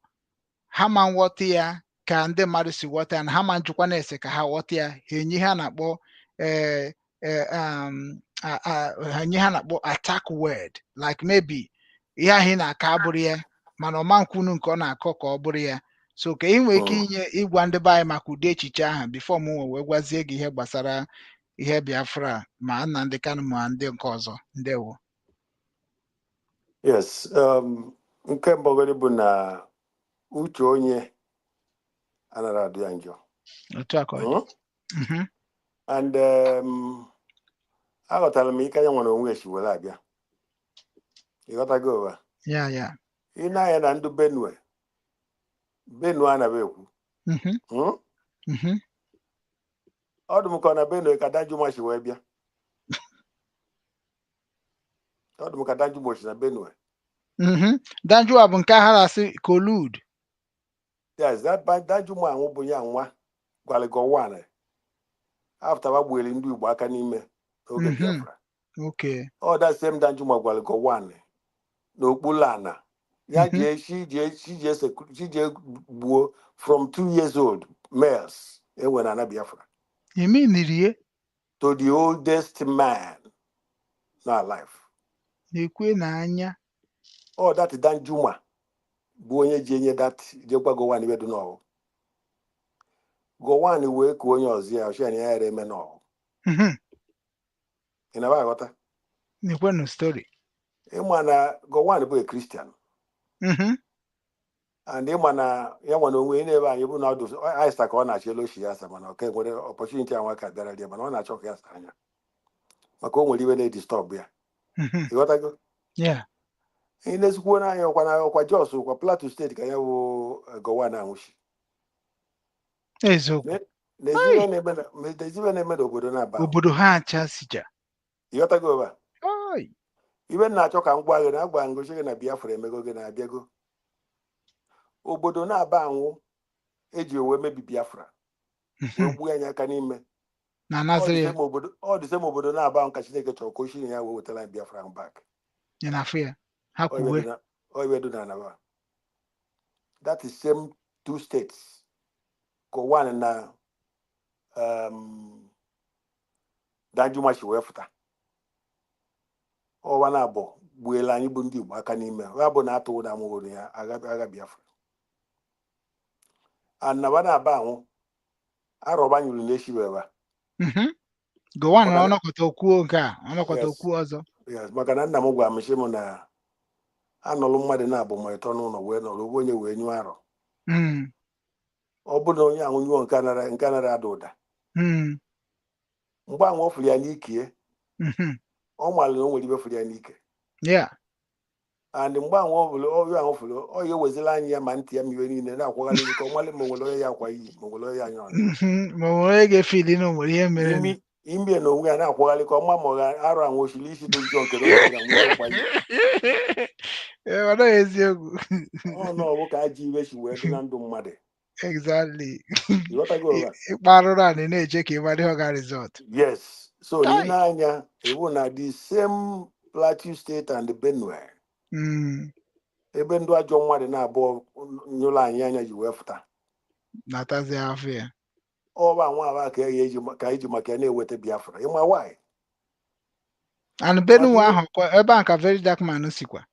ha ma nghọta ya ka ndị mmadụ si ghọta ya, na ha ma njikwa na-ese ka ha ghọta ya, ha enye ihe a na-akpọ ee ee um, ha enye ihe a na-akpọ attack word, like maybe ihe ahụ ị na-akọ abụrụ ya, mana ọma nkwunu nke ọ na-akọ ka ọ bụrụ ya. So ka ị nwee ike inye ịgwa ndị be anyị maka ụdị echiche ahụ before m wee gwazie gị ihe gbasara ihe Biafra, ma Nnamdi Kanu ma ndị nke ọzọ. Ndewo. Yes, nke mbọgodi bụ na uche onye anaghị adị ya njọ. Otu a ka ọ dị. And aghọtara m ike anya nwere onwe esi were abịa, ịghọtago ụwa? Ya. Ị na-anya na ndụ Benue, Benue anaghị ekwu. Mhm. Ọ dị m ka ọ na Benue ka Danjuma si wee bịa. Ọ dị m ka Danjuma si na Benue. Danjuma bụ nke ha na-asị collude. Yes, that Danjuma ahụ bụ ya nwa gwara Gowon after gbuere ndị Igbo aka n'ime n'oge Biafra. Ọ that same Danjuma gwara Gowon n'okpuru ana ya jee chi jee chi jee chi jee gbuo from 2 years old males enwere na ana Biafra Emenirie. to the oldest man na alive. Na-ekwe n'anya. Ọ that Danjuma bụ onye ji enye that je gwa Gowon ibe dị n'ọgụ. Gowon wee ka onye ọzọ ya ọchịa na ya ere eme n'ọgụ. Ị na aghọta? Na-ekwenụ story. Ịma na Gowon bụ a Christian and ịma na ya nwa na onwe ya na-ebe anyị bụ na ọdụ aịsa ka ọ na-achọ elu oshi ya asa, mana ọ ka nwere opportunity anwa ka bịara rie, mana ọ na-achọ ka ya sa anya maka o nwere iwe na-edisturb ya. Ịghọtago? Yeah. Ị na-ezikwuo n'anya ọkwa na ọkwa Jos, kwa Plateau Steeti ka ya bụ Gowon anwụchi. Eziokwu. N'ezibe na-eme n'obodo na-aba ahụ. Obodo ha achasija. Ịghọtago ebe a? Ai. Ibe m na-achọ ka m gwa gị na agwa ngosi gị na Biafra emego gị na-abịago obodo na-aba anwụ eji wee mebi Biafra wee gbuo anyị aka n'ime. Na Ọ dị Nazareth. same obodo, ọ dị same obodo na-aba ahụ ka Chineke chọrọ ka o shiri ya wee wetara anyị Biafra ahụ back. Ya na afụ ya ha Ọ iwe kwuwe. Ọ iwe dị na anaba that is same two states, Gowon na Danjuma si wee fụta ọwa na abụọ gbuela anyị bụ ndị Igbo aka n'ime ya bụ na atụwo na amụworo ya agha, agha Biafra and na ba na-aba ahụ arọba nyụrụ na-eshi weba. Gowon Maka na- ọnọkọta okwuo nke a, ọnọkọta Yes. okwu ọzọ. Yes, maka na nna m gwara m sị m na anọlụ mmadụ na-abụ ma ịtọ n'ụlọ wee nọrọ onye wee nyụọ arọ. Ọ bụrụ na onye ahụ nyụọ nke anara ada ụda mgbe ahụ ọ fụrụ ya n'ikie ọ malụ na o nwere ibe fụrụ ya n'ike. And mgbe ahụ ọ bụrụ onye ahụ fụrụ ọ ya ewezila anya ya ma ntị ya ma iwe niile na-akwagharị ka ọ malị ma o nwere onye ya akwa iyi ma o nwere onye ya anya ọnụ. Ma o nwere onye ga-efili na o nwere ihe mere. Imi ime na onwe ya na-akwagharị ka ọ ma ma ọ ga-arụ anwụ osiri isi dị njọ nke na onye ga-anwụ akwa iyi. Ee, ọ naghị eziokwu. Ọ nọ bụ ka ajọ iwe si wee dị na ndụ mmadụ. Ịghọtago ụra? Ịkpa arụrụ a na-eche ka ị mara ihe ọ ga result. Yes, so Kai. n'anya iwu na the same Plateau State and Benue ebe ndụ ajọ mmadụ na-abụọ nyụrụ anyị anya ji wee fụta. Natazi afọ ya. Ọba nwa aba ka eji ka eji maka ya na-eweta Biafra. Ịma why? And Benue Maka ahụ kwa, ebe ahụ ka Very Dark Man sikwa.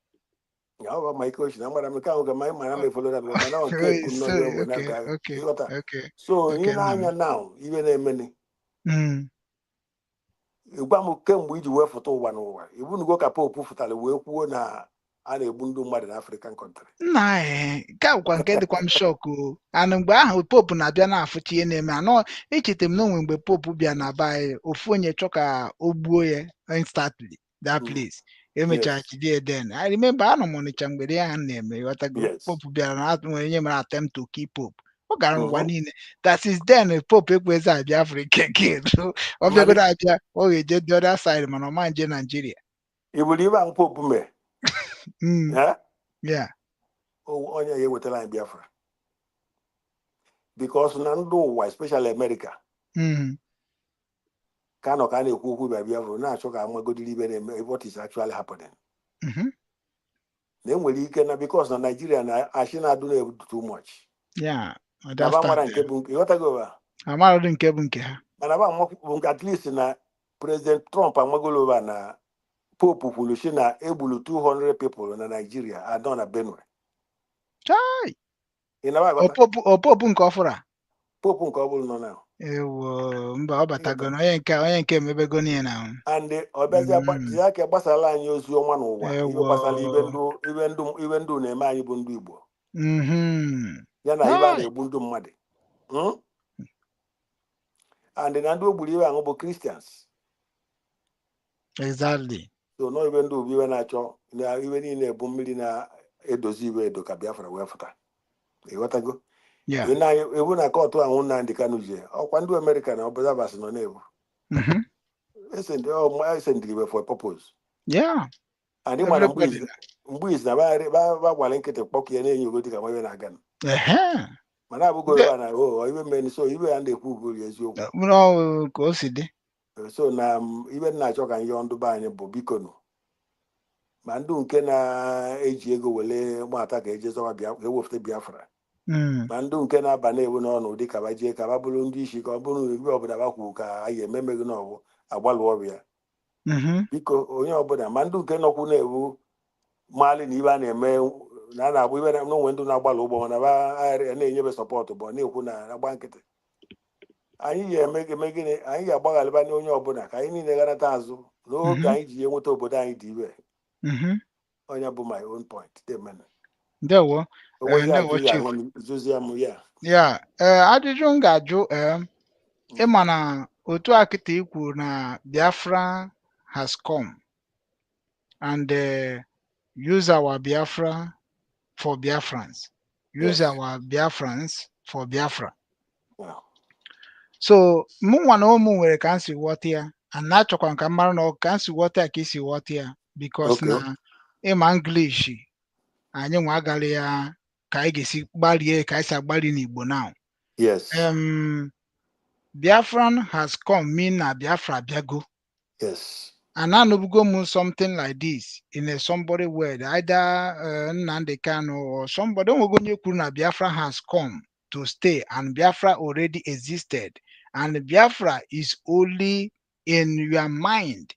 Ya ọ bụ ma ike ochi na mara m nke ahụ ka ma mara m efolo na mana ọ nke ekwu nnọọ Sorry, ihe bụ na okay, nke ahụ. Ịghọta? So ị okay, nna m. na-anya now, ibe na-emeni, gwa m, kemgbe iji wee fụta ụwa n'ụwa, ibunugo ka Pope fụtara wee kwuo na a na-egbu ndị mmadụ na African country? Nna ee, nke a bụkwa nke dịkwa m shock o. And mgbe ahụ Pope na-abịa na-afụcha ihe na-eme anọ, echeta m na onwe mgbe Pope bịa na be anyị, ofu onye chọ ka o gbuo ya instantly that place, emechara jide ya. Then I remember, anọ m Ọnịcha mgbe ya na-eme, ịghọtago? Pope bịara na nwere onye mere attempt to kill Pope. Ọ gara n'ụwa niile. That is, then Pope ekwezi abịa Africa again. Ọ bịagodo abịa, ọ ga-eje the other side, mana ọ ma nje Nigeria. Iburu ibe ahụ Pope mee? Eh? Yeah. Onye ya ewetara anyị Biafra, because na ndị ụwa, especially America, ka nọ ka a na-ekwu okwu bịa Biafra, na-achọ ka amagodiri ibe na-eme, what is actually happening, na enwere ike na because na Nigeria na achị na-adụ na too much na ba mara Understand. nke bụ nke, ịghọtago ba? Amarụdị nke bụ nke ha. Mana ba bụ nke at least na President Trump amagoloba na Pope kwuru si na egburu 200 people na Nigeria anọ na Benue. Chai! Ị na aghọta? Ọ Pope nke ọfụrụ a? Pope nke ọ bụla nọ na Ewo, mba, ọ batago na onye nke emebego n'ihe na and ọ bịazie tinye aka gbasara anyị ozi ọma n'ụwa, ibe gbasara ibe ndụ, ibe ndụ na-eme anyị bụ ndị Igbo, ya na ibe a Chai! na-egbu ndị mmadụ. And na ndị ogburu ibe ahụ bụ Christians. So nọ ibe ndị obi ibe na-achọ na ibe niile bụ mmiri na-edozi ibe edo ka Biafra wee fụta, ịghọtago? Yeah. Ị na- ebu na court ahụ Nnamdi Kanu je, ọkwa ndị Amerịka na observers nọ na-ebu esendiri ibe for a purpose. And ị mara mgbe Everybody. mgbe izi na ba gbara nkịtị kpọkụ ya na-enye ogo dịka nwa ibe na-aga. Mana abụgo ebe a na o ibe mere, so ibe ya na-ekwu ugori eziokwu. Mụrụ ka o si dị. So na ibe m na-achọ ka nyọọ ndụ be anyị bụ, biko nụ, ma ndị nke na-eji ego wele gbata ka eje zọba ka ewepụta Biafra, ma ndị nke na-aba na-ewu n'ọnụ dị ka ba jee ka ba bụrụ ndị isi, ka ọ bụrụ ibe ọbụla ba kwuru ka anyị ememeghị n'ọbụ agbalụ ọrịa. Biko, onye ọbụla, ma ndị nke nọkwu na-ewu maalị na ibe a na-eme na a na-agba ibe na onwe ndị na-agbalụ ụgbọ, mana ba na-enyebe support bụ ọ na-ekwu na agba nkịtị. Anyị ga-eme eme gịnị? Anyị ga-agbaghalịba n'onye ọbụla ka anyị niile ghanata azụ n'oge anyị ji enweta obodo anyị dị ibe. Onye bụ my own point. Amen. Ndewo. Onwezi Ndewo, ajụ ya Chief. ahụ zụzie m ya. Ya, ee, ajụjụ m ga-ajụ, ee, ịma na otu a kịta i kwuru na Biafra has come and use our Biafra for Biafrans, use our Biafrans for Biafra. So mụnwa na ụmụ nwere ka m si ghọta ya, and na-achọkwa ka m mara na ọ ka m si ghọta ya ka isi ghọta ya, because na ịma English anyị nwa agara ya ka anyị ga-esi gbarie ka anyị si agbari n'Igbo now. Biafran has come mean na Biafra abịago. And anụbugo m something like this in a somebody word, either Nnamdi Kanu or somebody, onwego onye kwuru na Biafra has come to stay and Biafra already existed and Biafra is only in your mind.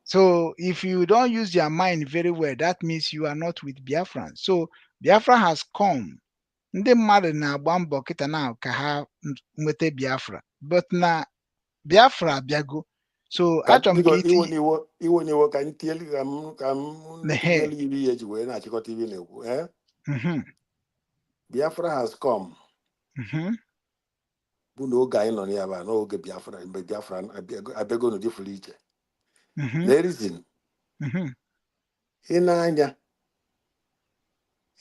So if you don't use your mind very well, that means you are not with Biafran. So Biafra has come. Ndị mmadụ na-agba mbọ kịta na ka ha nweta Biafra, but na Biafra abịago. So Ka achọrọ m biko ka iwe itinye n'iwe, iwe n'iwe, ka m tielu ka m Ehe. tinyelu gị ihe eji wee na-achịkọta ibe na-ekwu, eh? Biafra has come bụ na oge anyị nọ na ya bụ n'oge Biafra, mgbe Biafra abịago n'ụdị fụrụ iche. The reason, ị na-anya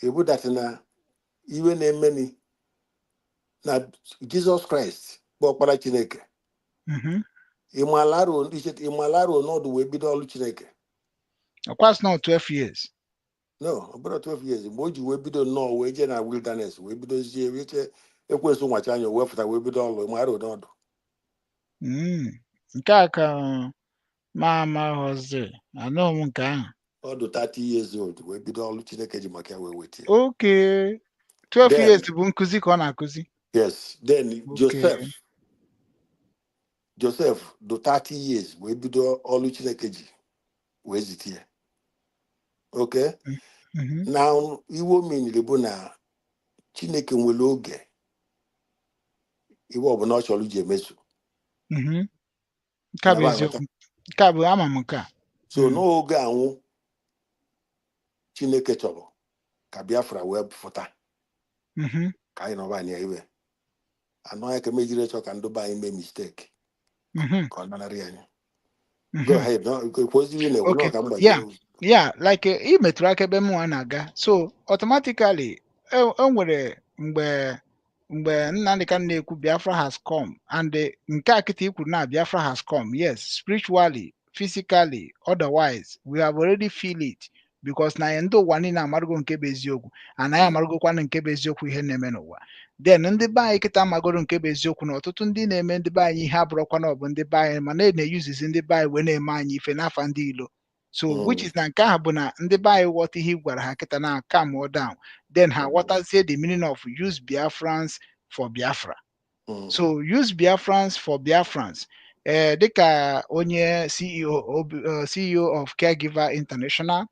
ebudatị na iwe na-emeni na Jizọs Kraịst bụ ọkpara Chineke. Ịmala arụ n'ọdụ wee bido ọrụ Chineke. Ọkwa sị na 12 years. No, ọ bụrụ 12 years mgbe o ji wee bido nnọọ, wee jee na wilderness wee bidozie, wee chee ekwensu nwacha anya, wee fụta wee bido ọrụ, ịma arụ n'ọdụ? Nke a ka ma amaghọzi, anụghị m nke ahụ. Ọ dị 30 years old wee bido ọrụ Chineke ji maka ya wee weta ya. Okay, 12 Then years bụ nkụzi ka ọ na-akụzi. Yes, then Joseph. Joseph do 30 years wee bido ọlụ Chineke ji wee zite ya. Okay? Mhm. Na iwe omeniri bụ na Chineke nwere oge iwe ọbụla ọ chọrọ iji emezu. Nke a bụ Na eziokwu. Nke a bụ ama m nke a. So n'oge anwụ Chineke chọrọ ka Biafra wee fụta, ka anyị nọba anya iwe anụ ya ka mejiri chọ ka ndị be anyị mee mistake ka ọ nanarị anyị. Go ahead. No, kwuozi na Okay. ka m gbajie. Yeah, like ị metụrụ aka ebe mụnwa na-aga. So automatically e nwere mgbe Nnamdi Kanu na-ekwu "Biafra has come" and nke a kịta i kwuru na Biafra has come, yes, spiritually, physically, otherwise we have already feel it, because na ndị ụwa niile amarụgo nke bụ eziokwu, and anyị amarụgokwanụ nke bụ eziokwu, ihe na-eme n'ụwa. Then ndị be anyị kịta amagoro nke bụ eziokwu na ọtụtụ ndị na-eme ndị be anyị ihe abụrụkwa na ọ bụ ndị be anyị, ma na-eyuzizi ndị be anyị wee na-eme anyị ife n'afa ndị ilo. So which is na nke ahụ bụ na ndị be anyị ghọta ihe ị gwara ha kịta na calm down, then ha ghọtazie the meaning of "use Biafrans for Biafra". So "use Biafrans for Biafrans", ee, dịka onye CEO CEO of Caregiver International,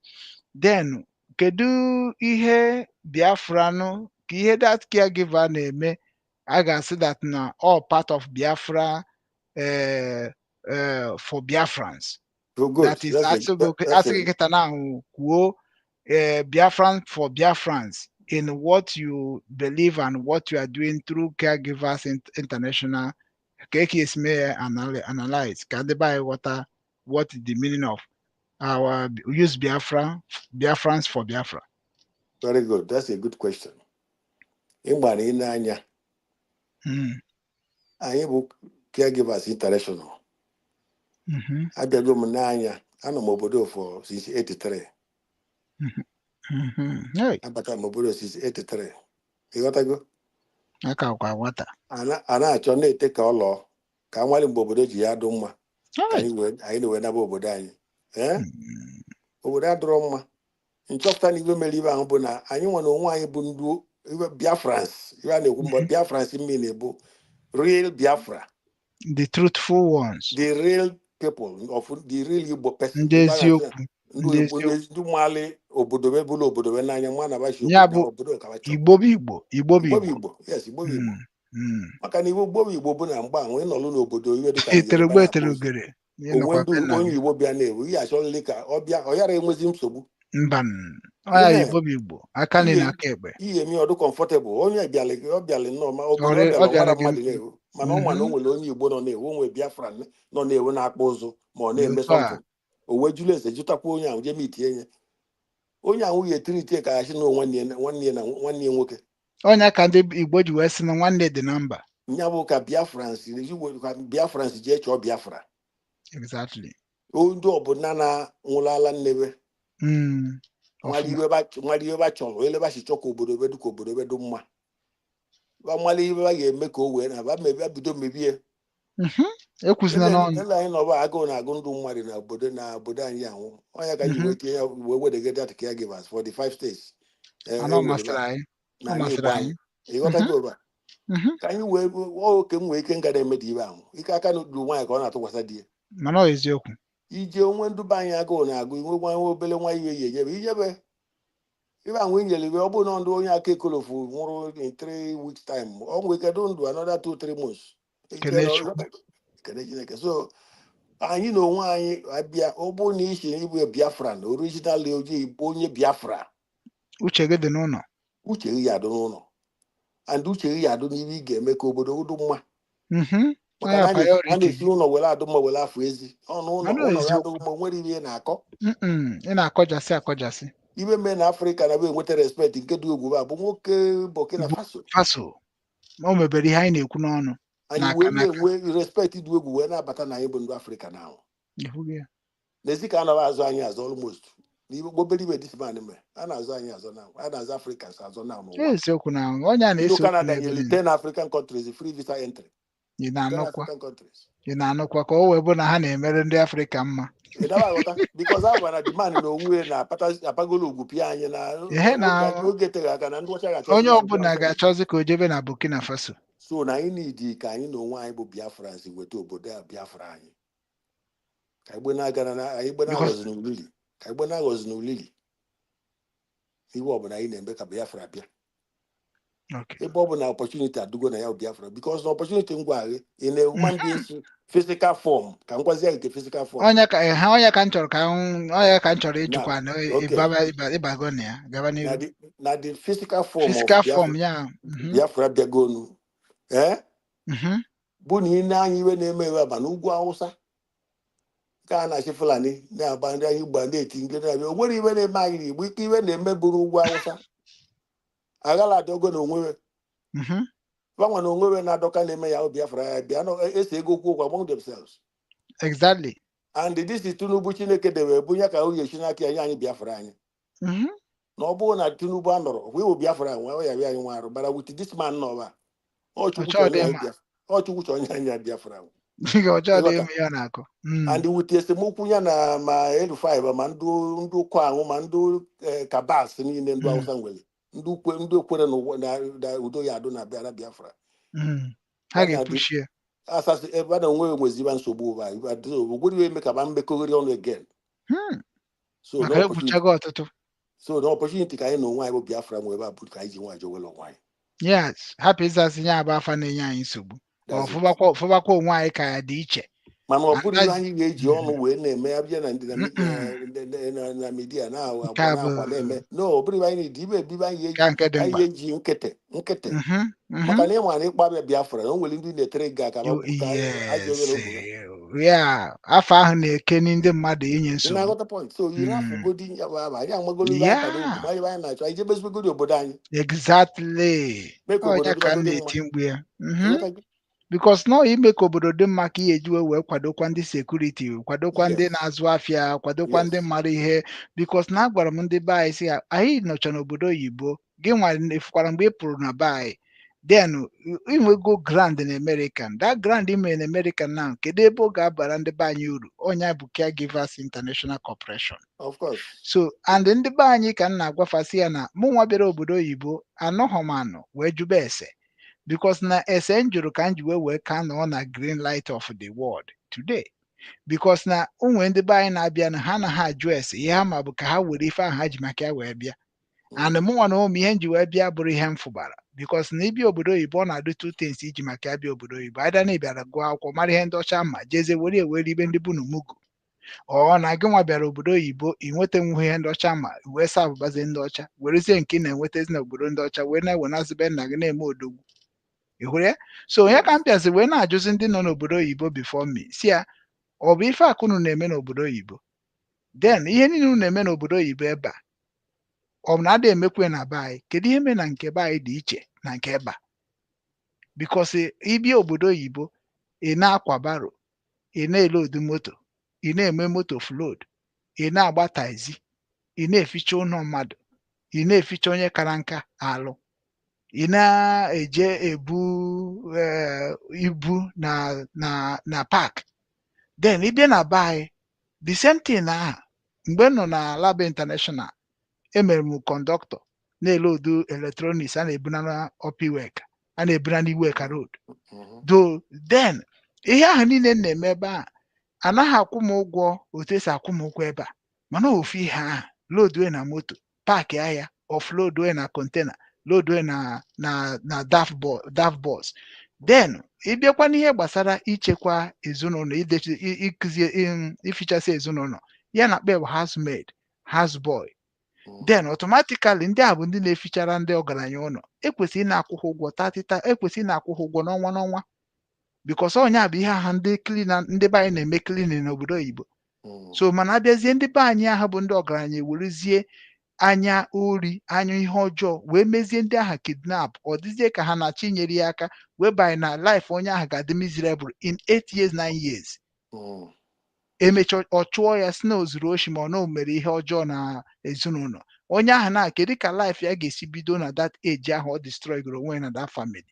then kedu ihe Biafranụ ka ihe that caregiver na-eme a ga-asị that na all part of Biafra for Biafrans? So good. That is That's a, that's asị gị a, kịta na ahụ kwuo Biafran for Biafrans in what you believe and what you are doing through Caregivers International, ka eke esi mee ya analyze ka ndị be anyị ghọta what is the meaning of our "use Biafra, Biafrans for Biafra". Very good. That's a good question. Ịgba na ị na-anya anyị bụ Caregivers International. Abịago m n'anya, anọ m obodo for since 83. Hey, Abata m obodo since 83. Ịghọtago? Aka kwa nwata. A na-achọ na-ete ka ọ lọọ ka nwale mgbe obodo ji ya dụ mma ka anyị na-wee naba obodo anyị. Ee, obodo adịrọ mma. Nchọpụta na iwe mere ibe ahụ bụ na anyị nwere onwe anyị bụ ndị iwe Biafrans. Iwe a na-ekwu mgbe Biafrans mmiri bụ real Biafra, The truthful ones. The real people of the real Igbo person. Ndị Ibe a na-asị eziokwu. Ndị Ndị Igbo, eziokwu. ndị mmalị obodo bụla obodo be n'anya nwa na bachi Ya obodo bụ obodo ka ba chọrọ. Igbo bụ Igbo, Igbo bụ Igbo bụ Igbo. Igbo, yes, Igbo bụ Igbo. Maka na Igbo bụ Igbo bụ na mgbe ahụ ịnọlụ n'obodo iwe dịka Etere Yoruba gbo na-akpụ etere ụzụ. ogere. Onwe Ịnọkwa ndị be nna onye gị. Igbo bịa na-ewu ihe achọrọlị ka ọ bịa, ọ yara enwezi nsogbu. Mba, ọ ya Ihe Igbo bụ Igbo. Aka nri ihe na aka ekpe. Ihe eme ọdụ comfortable. Onye bịalị, ọ bịalị nnọọ, ma obodo ọ Ọ bịara ọ bịara mara gị mmadụ na-ewu, mana ọ ma na o nwere onye Igbo nọ na-ewu, o nwere Biafra nọ na-ewu na-akpụ ụzụ ma ọ na-eme Otu a. something. O wee jụrụ eze, jụtakwa onye ahụ, jee mitie nye onye ahụ ya etiritie ka ya sị na nwanne ya, nwanne ya na nwanne ya nwoke. Ọnya ka ndị Igbo ji wee sị na nwanne dị na mba. Nya bụ ka Biafrans, ka Biafrans jee chọọ Biafra. Ndị ọbụla na nwụrụ nnebe nwere Ọfụma. Iwe ba chọrọ, ele ba si chọ ka obodo be dị, ka obodo be dị mma, ba mara iwe ba ga-eme ka o wee na ba mebe, bido mebie. Ekwuzina n'ọnụ. Ele anyị nọba, agụụ na-agụ ndụ mmadụ na obodo anyị anwụ. Onye ka ji wee tinye ya wee wedege that caregivers for the five states Anọ e nwere masịrị anyị. na Ọ ala masịrị Igbo anyị. anyị. Ịghọtago ebe a? Mhm. Ka anyị wee oke m nwee ike nga na-eme dị ibe ahụ ike aka n'udu nwaanyị ka ọ na-atụkwasị di ya. Mana ọ eziokwu. Ije onwe ndụ be anyị, agụụ na-agụ inwe nwa nwa obele nwa iwe yi enyebe ijebe ibe ahụ inyere iwe. Ọ bụrụ na ndụ onye aka ekolofu nwụrụ in 3 weeks time, ọ nwee ike dụ ndụ another 2-3 months. Kene Chukwu. Kene Chineke. So anyị na onwe anyị abịa, ọ bụrụ na isi ịbụ Biafra na original ojii bụ onye Biafra, Uche gị dị n'ụlọ. Uche gị ya adụ n'ụlọ, and uche gị ya adụ n'ihe ị ga-eme ka obodo dị mma. Maka Ọ na ya a priority na-esi gị. ụlọ were adụ mma were afọ ezi ọnụ ụlọ Mana ọ ụlọ ya eziokwu. adụghị mma, nwere ihe na-akọ. Ị na-akọjasị akọjasị. Ibe mee na Afrịka na be enweta respect nke dị egwu bụ nwoke Burkina Bụ Faso. Faso. O mebere ihe anyị na-ekwu n'ọnụ. Anyị N'aka wee n'aka. na-enwe respect dị egwu wee na-abata na anyị bụ ndị Afrịka na ahụ. Ịhụghị ya. N'ezi ka a na azụ anyị azụ almost n'ibe obere ibe this man mere a na-azụ anyị azụ na a na-azụ Africans azụ na n'ụwa. Eziokwu na onye a Ndị na-ese okwu Canada n'ebe nyere niile. 10 African countries free visa entry. Ị 10 na-anụkwa. African countries. Ị na-anụkwa ka o wee bụ na ha na-emere ndị Afrịka mma. Ị daba aghọta, because a gwara the man na onwe ya na-apata apagolo ugwu pịa anyị na Ihe na oge teghị aka na ndị ọcha ga-achọzi onye ya ọbụla ga-achọzi ka o jebe na Burkina Faso. So So na anyị need ka anyị na onwe anyị bụ Biafrans weta obodo a Biafra anyị, ka igbe na-agara na anyị gbe Because na-aghọzi n'ulili, ka igbe na-aghọzi n'ulili iwe ọbụla anyị na-eme ka Biafra bịa. Ebe ọ bụ na opportunity adụgo na ya bụ Biafra, because na opportunity ngwa gị in a human being physical form, ka m gwazie nke physical form. Onye ka ha, onye ka m chọrọ ka onye ka m chọrọ Na ịjụkwa na ịbaba ịbago na ya gaba na n'iru. The physical form of Physical Biafra form ya. Biafra bịagonu, bụ na ị na-anya iwe na-eme ewe aba n'ugwu Awụsa nke a na-achị Fulani na-agba ndị anyị gba na-eti ndị na-abịa, o nwere iwe na-eme anyị n'Igbo ike iwe na-eme bụrụ ugwu Awụsa aghala adọgo na onwewe gbanwe na onwewe na-adọka na-eme ya. Biafra ya bịa nọ ese ego okwu okwu among themselves. And this is Tinubu Chineke debe bụ ya ka o ga-esi n'aka ya nye anyị Biafra anyị. Na ọ bụrụ na Tinubu anọrọ wee wụ Biafra nwa ya bịa anyị nwa arụ bara with this man nọba ọ Chukwu Ọchọ chọrọ dị nye anyị mma. Biafra, ọ Chukwu chọrọ nye anyị Biafra. Ọchọ dị Ịghọta? ime ya na-akọ. And with esemokwu ya na ma El-Rufai, ma ndị ụkọ ahụ, ma ndị kabas niile ndị Hausa nwere ndị ukwe ndị ekwere n'ụwa na udo ya adụ na bịara Biafra. Ha ya na dị ga-epushi ya. Asasị ebe a na onwe nweziba nsogbu ụba ogwere iwe eme ka ba mmekọghịrị ọnụ again. So Maka na opportunity egwuchago ọtụtụ. So na opportunity ka anyị na onwe anyị bụ Biafra nwe ebe a bụ ka anyị ji nwa jewere onwe anyị. Yes, hapụ ịzazi ya bụ afa na-enye anyị nsogbu. Ọ That's it. fụbakwa onwe anyị ka ya dị iche. Mana ọ And bụrụ ihe that's anyị ga-eji ọnụ wee na-eme abịa na ndị na na media Nke na-agwa a bụ na-akwa na-eme no, ọ bụrụ ihe anyị na-edi ibe ebibe anyị ga-eji ka nke dị anyị mkpa. ga-eji nkịtị nkịtị maka na ịma na ịkpa abịa Biafra na o nwere ndị na-etere gị aka ka ajọ obere obodo. Ya afọ ahụ na-ekeni ndị mmadụ inye Ị nsogbu. na-aghọta point? So iri afụgodi ya bụ aba anyị amagolo ibe anyị kwado obodo anyị, anyị na-achọ anyị jebezigodi obodo anyị mee ka obodo Ọnya ka m dịbagodi mma. na-eti mkpu ya. Ịghọtago? Because nọọ ime ka obodo dị mma ka ị eji wee kwadokwa ndị security, kwadokwa ndị na-azụ afịa, kwadokwa ndị mara ihe, because na agwara m ndị be anyị sị ha, anyị nọcha n'obodo oyibo, gị nwa efukwara mgbe ị pụrụ na be anyị, then inwego grand in American, that grand ime in American now, kedu ebe ọ ga-abara ndị be anyị uru? Ọnya bụ Caregivers International Corporation. Of course. So and ndị be anyị ka m na-agwafasị ya na mụ nwa bịara obodo oyibo anọghọ m anọ wee jụba ese, because na ese m jụrụ ka m ji wee ka nọ na green light of the world today, because na onwe ndị be anyị na-abịa na ha anaghị ajụ ese, ihe ha ma bụ ka ha were ife ahụ ha ji maka ya wee bịa. And mụnwa na ụmụ ihe m ji wee bịa bụrụ ihe m fụbara, because na ịbịa obodo oyibo, ọ na-adị two things iji maka ya bịa obodo oyibo: either na ị bịara gụọ akwụkwọ mara ihe ndị ọcha ma jezie were ewere ibe ndị bụ n'umugu, ọ na gị nwa bịara obodo oyibo ị nweta nwuhe ihe ndị ọcha ma wee sabụbazie ndị ọcha, werezie nke ị na-enwetazi n'obodo ndị ọcha wee na-ewenazibe nna gị na-eme odogwu. Ị hụrụ ya? So onye ka m bịazi wee na-ajụzi ndị nọ n'obodo oyibo before me, si ya, ọ bụ ife akụnụ na-eme n'obodo oyibo? Then ihe niile unu na-eme n'obodo oyibo ebe a, ọ bụ na ada emekwe na be anyị? Kedu ihe mere na nke be anyị dị iche na nke ebe a? Because ịbịa obodo oyibo, ị na-akwa barrow, ị na-elodu moto, ị na-eme moto offload, ị na-agba taxi, ị na-eficha ụlọ mmadụ, ị na-eficha onye kara nka alụ, ị na-eje ebu ibu na park. Then ịbịa na be anyị, the same thing ahụ. Mgbe m nọ na Laba International, emere m conductor na-elodu electronics a na-ebuna na Upper Iweka, a na-ebuna n'Iweka Road. Do then ihe ahụ niile m na-eme ebe a, anaghị akwụ m ụgwọ otu esi akwụ m ụgwọ ebe a, mana ofu ihe ahụ, loadue na moto, park ahịa, offloadue na container, loadue na DAF bus. Then ịbịakwa n'ihe gbasara ichekwa ezinụlọ, idechi, ịkụzi, ifichasị ezinụlọ ya na akpa bụ housemaid, houseboy. Then automatically ndị a bụ ndị na-efichara ndị ọgaranya ụlọ, ekwesịrị ị na-akwụ ha ụgwọ tatịta, ekwesịrị ị na-akwụ ha ụgwọ n'ọnwa n'ọnwa, because ọnya bụ ihe ahụ ndị cleaner ndị be anyị na-eme cleaning n'obodo oyibo. So mana abịazie, ndị be anyị ahụ bụ ndị ọgaranya ewerezie anya ori, anya ihe ọjọọ wee mezie ndị ahụ kidnap. Ọ dịzie ka ha na-achọ inyere ya aka wee banye na life onye ahụ ga-adị miserable in 8 years, 9 years. Emechaa ọ chụọ ya si na o zuru oshi ma ọ na o mere ihe ọjọọ na ezinụlọ onye ahụ, na kedu ka life ya ga-esi bido na that age ahụ ọ destroy goro onwe ya na that family?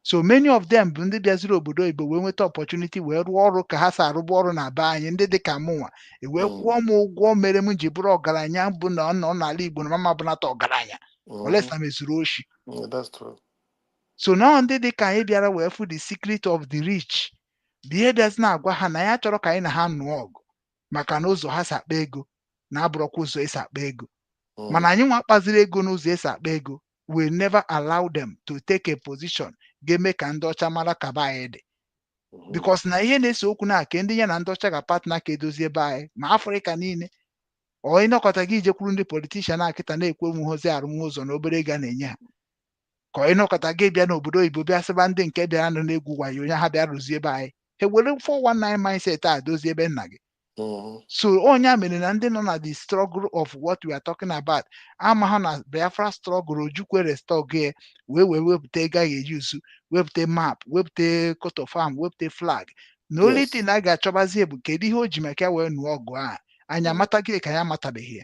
So many of them bụ ndị bịaziri obodo oyibo wee nweta opportunity wee rụọ ọrụ ka ha si arụbu ọrụ na be anyị, ndị dị ka mụnwa wee kwụọ m ụgwọ mere m ji bụrụ ọgaranya bụ na ọ nọ n'ala Igbo na mama bụnata ọgaranya unless na m ezuru oshi. Yeah, that's true. So nọọ ndị dị ka anyị bịara wee fụ the secret of the rich bụ ihe bịazi na-agwa ha na ya chọrọ ka anyị na ha nụọ ọgụ, maka na ụzọ ha si akpa ego na-abụrọkwa ụzọ esi akpa ego. Mana anyị nwa kpaziri ego n'ụzọ esi akpa ego will never allow them to take a position ga-eme ka ndị ọcha mara ka be anyị dị, because na ihe na-ese okwu na ke ndị ya na ndị ọcha ga-partner ka edozie ebe anyị ma Afrịka niile. Ọ ịnọkọta gị ijekwuru ndị politician a kịta na-ekwe nhozi arụmụzọ na obere ego a na-enye ha, ka ọ ịnọkọta gị bịa n'obodo oyibo bịa sịba ndị nke bịara nụ na-egwu wayo onye ha bịa rụzie ebe anyị, ha were 419 mindset a dozie ebe nna gị. So onye a mere na ndị nọ na the struggle of what we are talking about ama ha na Biafra struggle. Ojukwu restore ya wee wepụta ego a ga-eji usu, wepụta map, wepụta coat of arm, wepụta flag, na only thing a ga-achọbazie bụ kedu ihe o ji maka ya wee nụọ ọgụ a. Anyị amataghị ka anyị amatabeghị ya,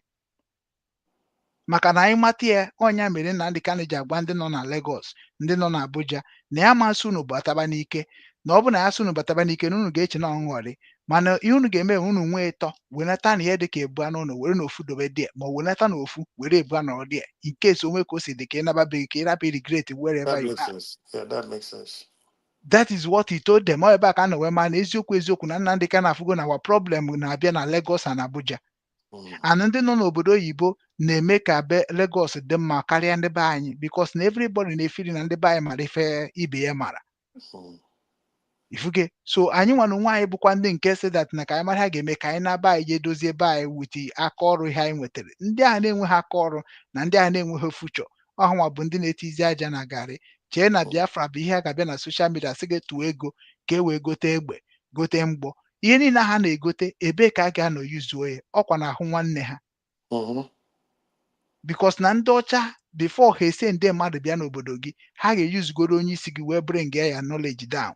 maka na anyị mata ya. Ọnya mere Nnamdị Kanụ ji agwa ndị nọ na Lagos, ndị nọ na Abuja, na ya masị unu bataba n'ike, na ọ bụ na ya sị unu bataba n'ike na unu ga-eche na nghọrị, mana ihe unu ga-eme bụ unu nwee ịtọ wenata na ihe dị ka ebu anụ ụlọ were na ofu dobe dị, ma ọ wenata na ofu were ebu anọ dị, in case onwe ka o si dị ka ị nababeghị, ka ị rapụ regret wherever That you makes are. sense. Yeah, that makes sense. That is what he told them. Ọ ebe a ka a na wee maa na eziokwu eziokwu na Nnamdị Kanụ afụgo na our problem na-abịa na Lagos and Abuja, and ndị nọ n'obodo oyibo na-eme ka be Lagos dị mma karịa ndị be anyị, because na everybody na-efiri na ndị be anyị mara ife ibe ya mara. Ifuge so anyị nwa na onwe anyị bụkwa ndị nke si that na ka anyị mara ha ga-eme ka anyị na-aba anyị jee dozie ebe anyị with aka ọrụ ihe anyị nwetara. Ndị ahụ na-enweghị aka ọrụ na ndị ahụ na-enweghị future ọhụnwa bụ ndị na-etizi aja na garị, chee na Biafra bụ ihe a ga-abịa na social media sị gị tụọ ego ka e wee gote egbe, gote mgbọ, ihe niile ha na-egote. Ebee ka a ga-anọ yuzuo ya? Ọkwa na ahụ nwanne ha, because na ndị ọcha, before ha ese ndị mmadụ bịa n'obodo gị, ha ga-eyuzugoro onye isi gị wee bring ya knowledge down.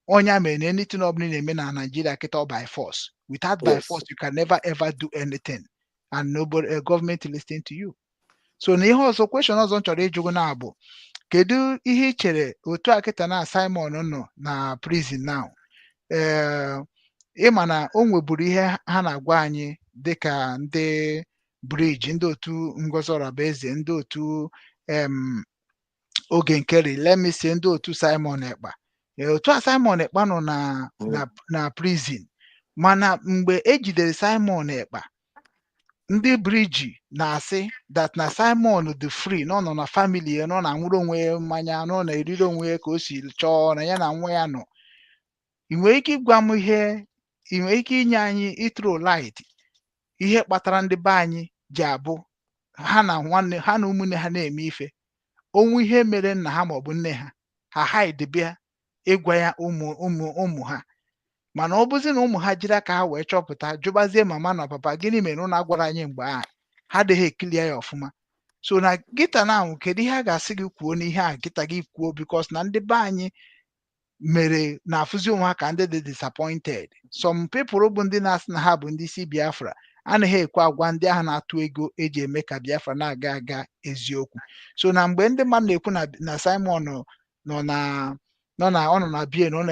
Onye a mere na anything ọbụla ị na-eme na Nigeria kịta by force. Without by force, you can never ever do anything and nobody, government listen to you. So na ihe ọzọ, question ọzọ m chọrọ ịjụ gị na bụ kedu ihe ị chere otu a kịta na Simon nọ na prison now? Ee, ịma na o nweburu ihe ha na-agwa anyị dịka ndị BRGIE, ndị otu Ngozi Orabueze, ndị otu Oge Nkeri, let me say ndị otu Simon Ekpa. Ee, otu a Simon Ekpa nọ na na prison, mana mgbe ejidere Simon Ekpa, ndị BRGIE na-asị that na Simon dị free, na ọ nọ na family ya, na ọ na-aṅụrụ onwe ya mmanya, na ọ na-eriri onwe ya ka o si chọọ, na ya na nwa ya nọ. Ị nwere ike ịgwa m ihe ị nwere ike inye anyị, ịthrow light ihe kpatara ndị be anyị ji abụ ha na nwanne ha na ụmụnne ha na-eme ife onwe ihe mere nna ha maọbụ nne ha, ha hide bịa ịgwa ya ụmụ ụmụ ụmụ ha, mana ọ bụzi na ụmụ ha jiri aka ha wee chọpụta, jụbazie mama na papa, gịnị mere ụnụ agwara anyị mgbe ahụ? Ha adịghị ekilia ya ọfụma. So na gịta na ahụ, kedu ihe a ga-asị gị kwuo n'ihe a gịta gị kwuo? Because na ndị be anyị mere na-afụzi onwe ha ka ndị dị disappointed. Some people bụ ndị na-asị na ha bụ ndị isi Biafra anaghị ekwe agwa ndị ahụ na-atụ ego eji eme ka Biafra na-aga aga eziokwu. So na mgbe ndị mmadụ na-ekwu na Simon nọ na ọ nọ na bie na ọ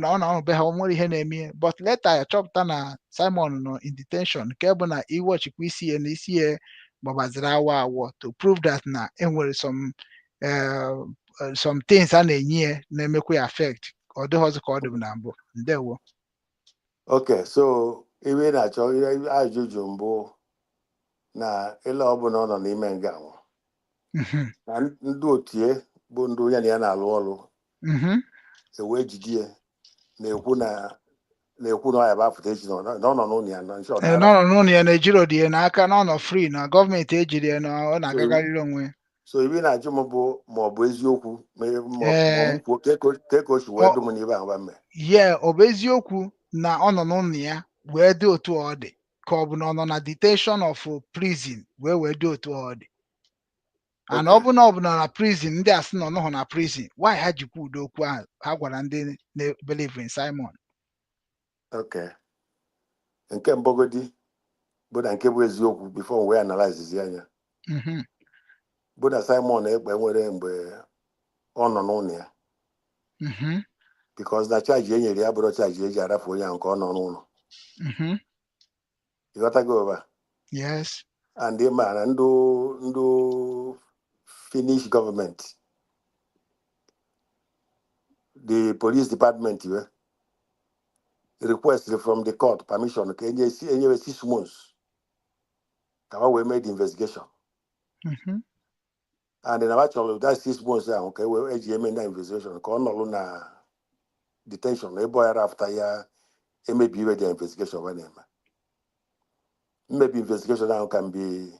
na ọ na ọ be ha, o nwere ihe na-eme ihe, but later ya chọpụta na Simon nọ in detention, nke bụ na iwọchikwa isi ya na isi ya gbabaziri awọ awọ to prove that na enwere some things a na-enye ya na-emekwa ya affect, ọ dịghọzị ka ọ dị na mbụ. Ndewo. Okay, so iwe na-achọ ihe ajụjụ mbụ na ile ọbụla ọ nọ n'ime nga ahụ, na ndị otie bụ ndị ya na ya na-alụ ọrụ ewee jide ya, na-ekwu na ọ ya bụ apụta echi, na ọ nọ n'ụlọ ya na nshọ. Ee, na ọ nọ n'ụlọ ya, na-ejiro dị ya n'aka, na ọ nọ free, na gọọmenti ejiri ya, na ọ na-agagharịrị onwe ya. So ibe na-ajụ m bụ ma ọ bụ eziokwu ma Ee. m kwuo ka o si wee dụ m n'ibe ahụ ba mme. Ye, ọ bụ eziokwu na ọ nọ n'ụlọ ya wee dị otu ọ dị, ka ọ bụ na ọ nọ na detention of prison wee dị otu ọ dị? And ọ bụ na ọ bụ na prison, ndị a sị na ọ nọghọ na prison, why ha jikwa udo okwu ahụ ha gwara ndị na-believe in Simon? Okay, nke mbọgodi bụ na nke bụ eziokwu, before m wee analyze anya, bụ na Simon Ekpa nwere mgbe ọ nọ n'ụlọ ya, because na charge e nyere ya bụrụ charge eji arafu onye ahụ ka ọ nọ n'ụlọ. Ịghọtago ụba? Yes. And ị ma na ndụ Finnish gọọmenti The police department we request from the court permission ka enye enyewe 6 months ka ha wee mee the investigation. And na chọrọ that 6 months ahụ ka e wee eji eme na investigation, ka ọ nọrọ na detention ebe ọ yara after ya emebi iwe the investigation wa na-eme. Mmebi investigation ahụ can be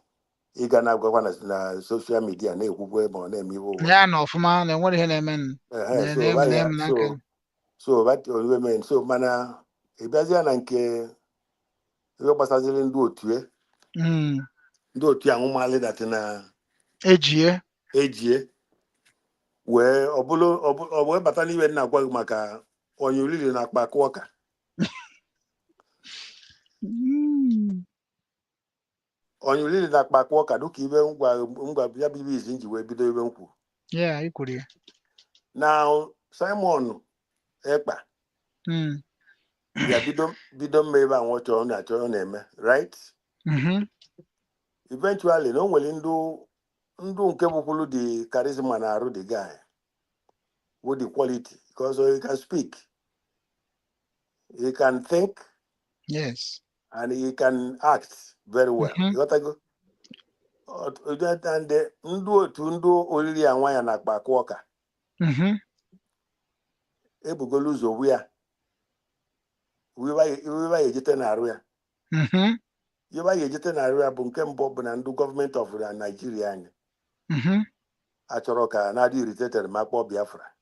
ịga na-agwakwa na social media na-ekwukwe ma ọ na-eme ihe ụwa. Ya na ọfụma na enwere ihe na-eme Ehe, na so na ya na so n'aka. So that oyiwe mee so, mana ị bịazie na nke ihe gbasaziri ndị otu e ndị otu ahụ malị that na ejie. Ejie wee ọ bụrụ ọ wee bata n'iwe nna gwa gị maka onye oriri na akpa akụ ọka. Onye oriri na akpa akụ ọka dịka ibe ngwa ngwa ya bụ ibe izi nji wee bido ebe m kwuru. Yeah, i kwuru ya. Na Simon Ekpa ya bido mma ebe ahụ ọ chọrọ, ọ na-achọ, ọ na-eme, right? Eventually na o nwere ndụ nke bụkwulu the charisma na arụ the guy with the quality, because he can speak, he can think and he can act very well. Ịghọtago? And ndụ otu ndụ oriri a nwa ya na akpa akụ ọka ebugolu ụzọ wu ya wiwa ya ejete na-arụ ya. Ihe ya ejete na-arụ ya bụ nke mbụ bụ na ndụ gọọmenti of Nigeria anyị achọrọ ka na-adị irritated ma kpọọ Biafra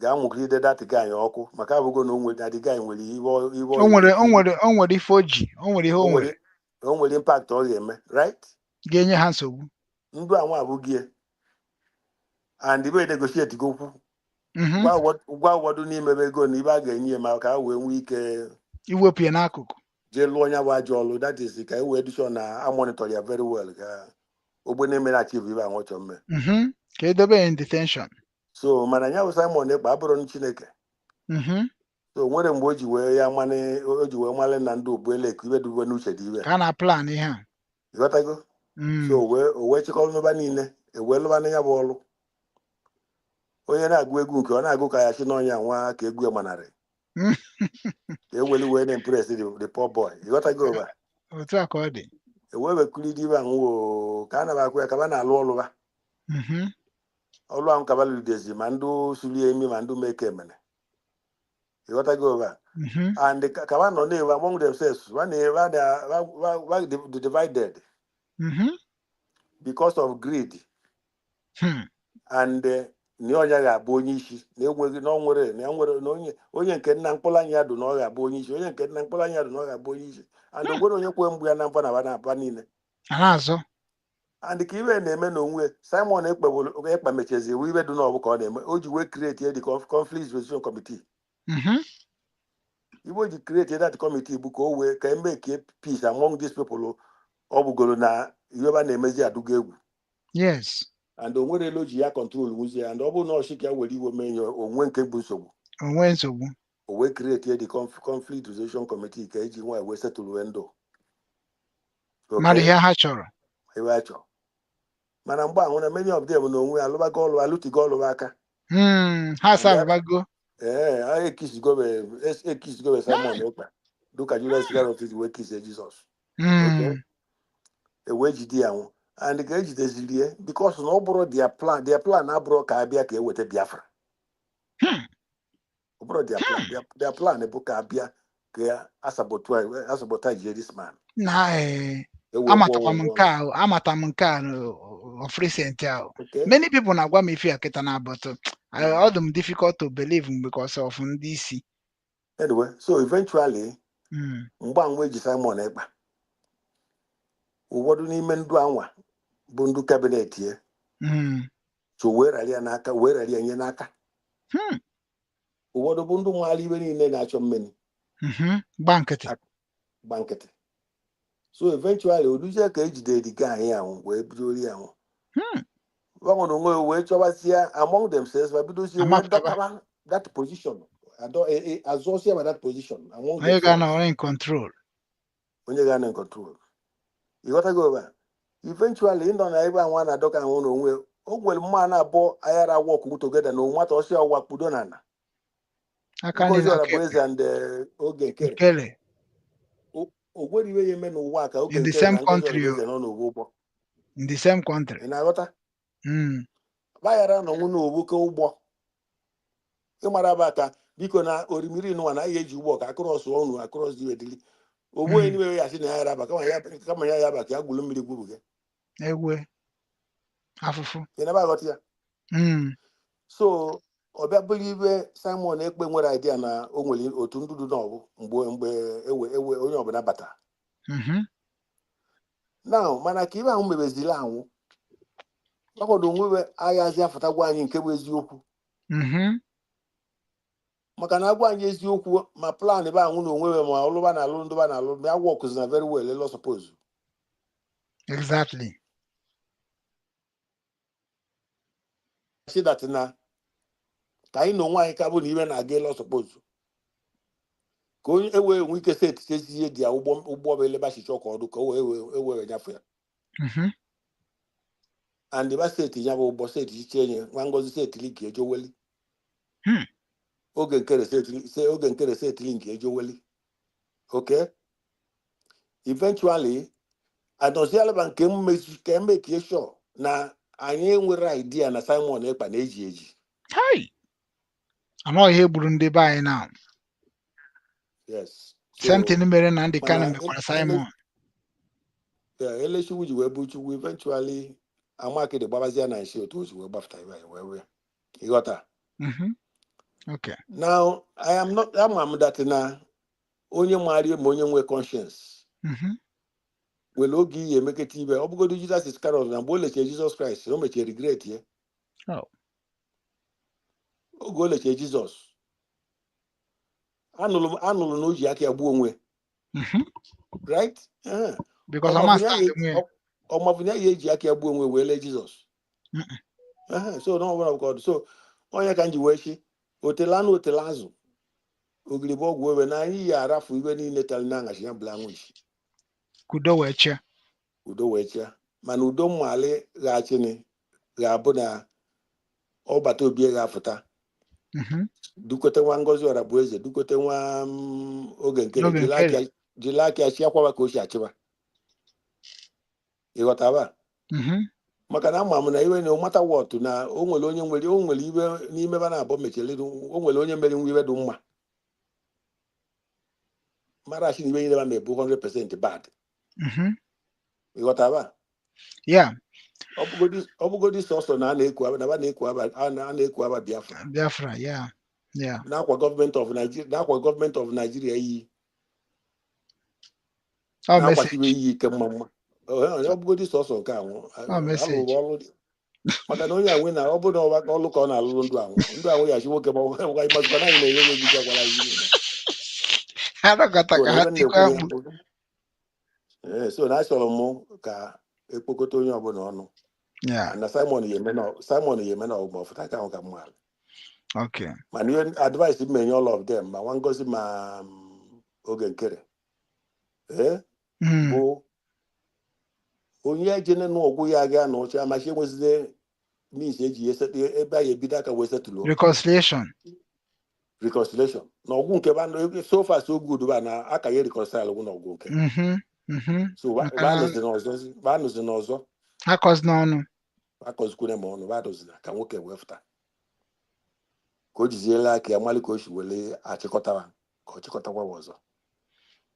ga-amụgide that guy ọkụ, maka abụgo na o nwere that guy nwere ihe O nwere ife o ji, o nwere ihe o o nwere nwere o nwere impact ọ ga-eme, right? Ga-enye ha nsogbu. Ndụ anwa abụghị ya and ibe negotiate go okwu gwa ụfọdụ n'ime ebe ego na ibe a ga-enye ya maka ha wee nwee ike iwepụ ya n'akụkụ. Jee lụọ onye bụ ajọ ọlụ, that is ka e wee dịchọ na a monitor ya very well ka ogbe na-eme na achieve ibe ahụ ọ chọrọ mme. Ka edobe ya in detention. So mana ya bụ Simon Ekpa abụrụ n Chineke. So nwere mgbe o ji wee ya mmanị, o ji wee malị na ndị ogbueleku ibe dube n'uche dị ibe. Ka a na plan ihe a. Ịghọtago? So o wee chịkọrọ n'ụba niile ewee lụba na ya bụ ọlụ. Onye na-agụ egwu nke ọ na-agụ ka ya chi n'ọnya nwa ka egwu ya manarị ka eweli wee na-impress the poor boy. Ịghọtago ụba? Otu a ka ọ dị. Ewee wekulide ibe ahụ oo, ka a na-akụ ya ka ba na-alụ ọlụ ba ọlụ ahụ ka ba lụdezi ma ndị suru ya emi ma ndị meke emene. Ịghọtago ụba? Mhm. And ka ba nọ na-ewe among themselves ba na ba na ba divided because of greed and na ọnya ga-abụ onye isi na enweghị na ọ nwere na nwere na onye nke nna mkpụrụ anya dụ na ọ ga-abụ onye isi, onye nke nna mkpụrụ anya dụ na ọ ga-abụ onye isi, and onwere onye kwe mgbu ya na mkpa na ba na aba niile. A na-azọ. And ka iwe na-eme na onwe Simon Ekpa mechezi iwe iwe dị n'ọbụ ka ọ na-eme, o ji wee create the conflict resolution committee. Iwe o ji create that committee bụ ka o wee ka eme ka peace among these people ọ bụgoro na iwe ba na-emezi adụgo egwu. And o nwere elu o ji ya control nwuzi ya, and ọ bụrụ na ọchị ka ya were iwe mee ya onwe nke bụ nsogbu. Onwe nsogbu. O wee create the conflict resolution committee ka eji nwa wee settle wee ndụ. Mara ihe ha chọrọ. Iwe a chọrọ, mana mgbe ahụ na many of them na onwe alụbago ọlụ, alụtigo ọlụ aka. Ha asabago. Ee, ha ekisigobe Simon Ekpa dịka Judas Iscariot wee kisie Jizọs. Okay. E wee jide ya nwụ, and ka ejideziri ya because na ọ bụrụ their plan abụrụ ka abịa ka eweta Biafra. Ọ bụrụ their plan, their plan bụ ka abịa ka ya asabotage this man. Na ee. E wee kwụọ Amatakwa m ụgwọ. Nke a, amata m nke a of recent ahụ. Many people na-agwa m ife ya kịta na, but ọ dị m difficult to believe because of ndị isi. Anyway, so eventually mgbe anwa eji Simon Ekpa, ụfọdụ n'ime ndụ anwa bụ ndụ cabinet ya so wee rara ya n'aka, wee rara ya nye n'aka. Ụfọdụ bụ ndụ maara ibe niile na-achọ mmeni. Gba nkịtị. Gba nkịtị. So eventually oduzie ka ejidere the guy ahụ wee bidoro ya ahụ gbanwere onwe ya wee chọbazie among themselves ma bidozie wee Amapụtaba. Dọkaba that position, azọsie ma that position among Onye themselves. ga-anọ in control. Onye ga-anọ in control, ịghọtago ebe a? Eventually ịnọ na ebe anwa na-adọka ahụ na onwe O nwere mma na abụọ aghara work together na nwata ọsị ọwa kpudo na ana. Aka nri Ngozi na aka Ọrabueze ekpe. and Oge Nkere. Nkele. O nwere iwe ya eme n'ụwa ka Oge In the Nkere same na Ngozi country o. Ọrabueze nọ n'owu ụgbọ. In the same country. Ị na-aghọta? Baghara nọnwụ n'owu ke ụgbọ ịmara bụ aka biko na orimiri nụwa na anyị eji ụgbọ ka akụrọsụ ọnụ akụrọsụ dị edili ogbu onye n'ime ya sị na ya yara kama ya yaba ka ya gwuru mmiri gwuru gị. Egwe. Afụfụ. Ị na aghọta ya? So ọ bịa bụrụ ibe Simon Ekpe nwere idea na o nwere otu ndụdụ n'ọgụ mgbe ewe ewe onye ọbụla bata now, mana ka ibe ahụ mebezili anwụ ọkọdụ onwewe aghazi afụtagwa anyị nke bụ eziokwu. Maka na agwa anyị eziokwu ma plan ebe anwụ na onwewe ma ọlụba na alụ ndụba na alụ ma ya works na very well elo suppose. Si that na ka anyị na onwe anyị ka bụ na iwe na-aga elo suppose ka onye ewe enwe ike set ihe dị ya ụgbọ bụ eleba chichọ ka ọdụ ka o wee ewe nyafe ya. And ebe set ya bụ ụgbọ set iche nye nwa Ngozi setili nke ejoweli. Oge Nkere setili se Oge Nkere setili nke ejoweli. Okay, eventually adọzialaba nke mmezi ka emekie sure na anyị enwere idea na Simon Ekpa na-eji eji. Hai! Anọ ihe gburu ndị be anyị now. Yes. Same So thing mere na ndị Kano mana mekwara Simon. Yeah, elechiwu ji wee bụ Chukwu, eventually amakịdị gbabazia na nshi otu o si wee gbafụta ibe anyị wee wee ịghọta. Okay. Now I am not, ama m that na onye maara ihe ma onye nwe conscience nwere oge iyi emeketa ibe ọ bụgodu Judas Iscariot na mgbe o lechere Jizọs Kraịst, o mechara regret ya. Oge o lechere Jizọs, anụrụ na o ji aka ya gbuo onwe. Right. Because ọma stand onwe ya. Ọmabụ na ya eji aka ya gbuo onwe wee lee Jizọs. So na ọbụla ka ọ dị, so onye ka m ji wee chi otele anụ otele azụ ogiri bụ ọgwụ ewe na anyị ya arafu ibe niile tara na aṅachi ya bụla anwụ isi. Ka udo wee chịa. Udo wee chịa, mana udo mmali ghachini ga-abụ na ọbata obi ga-afụta. Dukote nwa Ngozi Ọrabueze, dukote nwa Oge Nkere. Oge Nkere. Jiri aka ya chiakwaba ka o si achịba, ịghọtaba? Maka na ama m na iwe na mata wọtụ na o nwere onye nwere o nwere iwe n'ime ebe na-abụ mechara o nwere onye mere nwa iwe dị mma mara asị na iwe nyere ma ebu 100% bad. Ịghọtaba? Yeah. Ọ bụgodi sọsọ na a na-eku aba na ba na-eku aba a na-eku aba Biafra. Biafra, yeah. Na-akwa gọọmenti of Nigeria, na-akwa gọọmenti of Nigeria iyi. Ọ na-akwasibe message. iyi ike mma mma. Ọ bụgodi sọsọ nke anwụ Ọ message. alụrụ ọrụ maka na onye anwe na ọ bụrụ na ọlụ ka ọ na-alụrụ ndụ anwụ ndụ anwụ ya chi nwoke ma ọ mazikwa na anyị na-enye ya ejiji agwara anyị niile. Ha nọkọta So ka na ha ebe m tikwa na-ekwu mkpu. ya, so na achọrọ m ka ekpokọta onye ọbụla ọnụ. Na Simon ya eme na Simon ya eme na ọgụ ma ọfụta ka ahụ ka mma. Mana ihe advice m enye all of them, ma nwa Ngozi ma Oge Nkere, bụ onye ejene n'ọgwụ ya aga na ụcha amachi enwezide means eji esetụ ebe a ya ebido aka wee setụlụ. Reconciliation. Reconciliation na ọgwụ nke ba so far so good ba na aka ya reconcile gwụ na ọgwụ nke. So Maka na ba n'ọzọ ba nụzi n'ọzọ. Ha kọzi n'ọnụ. Akọzikwune ma ọnụ ba dozina ka nwoke wee fụta ka o jiziela aka ya malị ka o si wele achịkọtawa ka ọ chịkọtakwa ọzọ.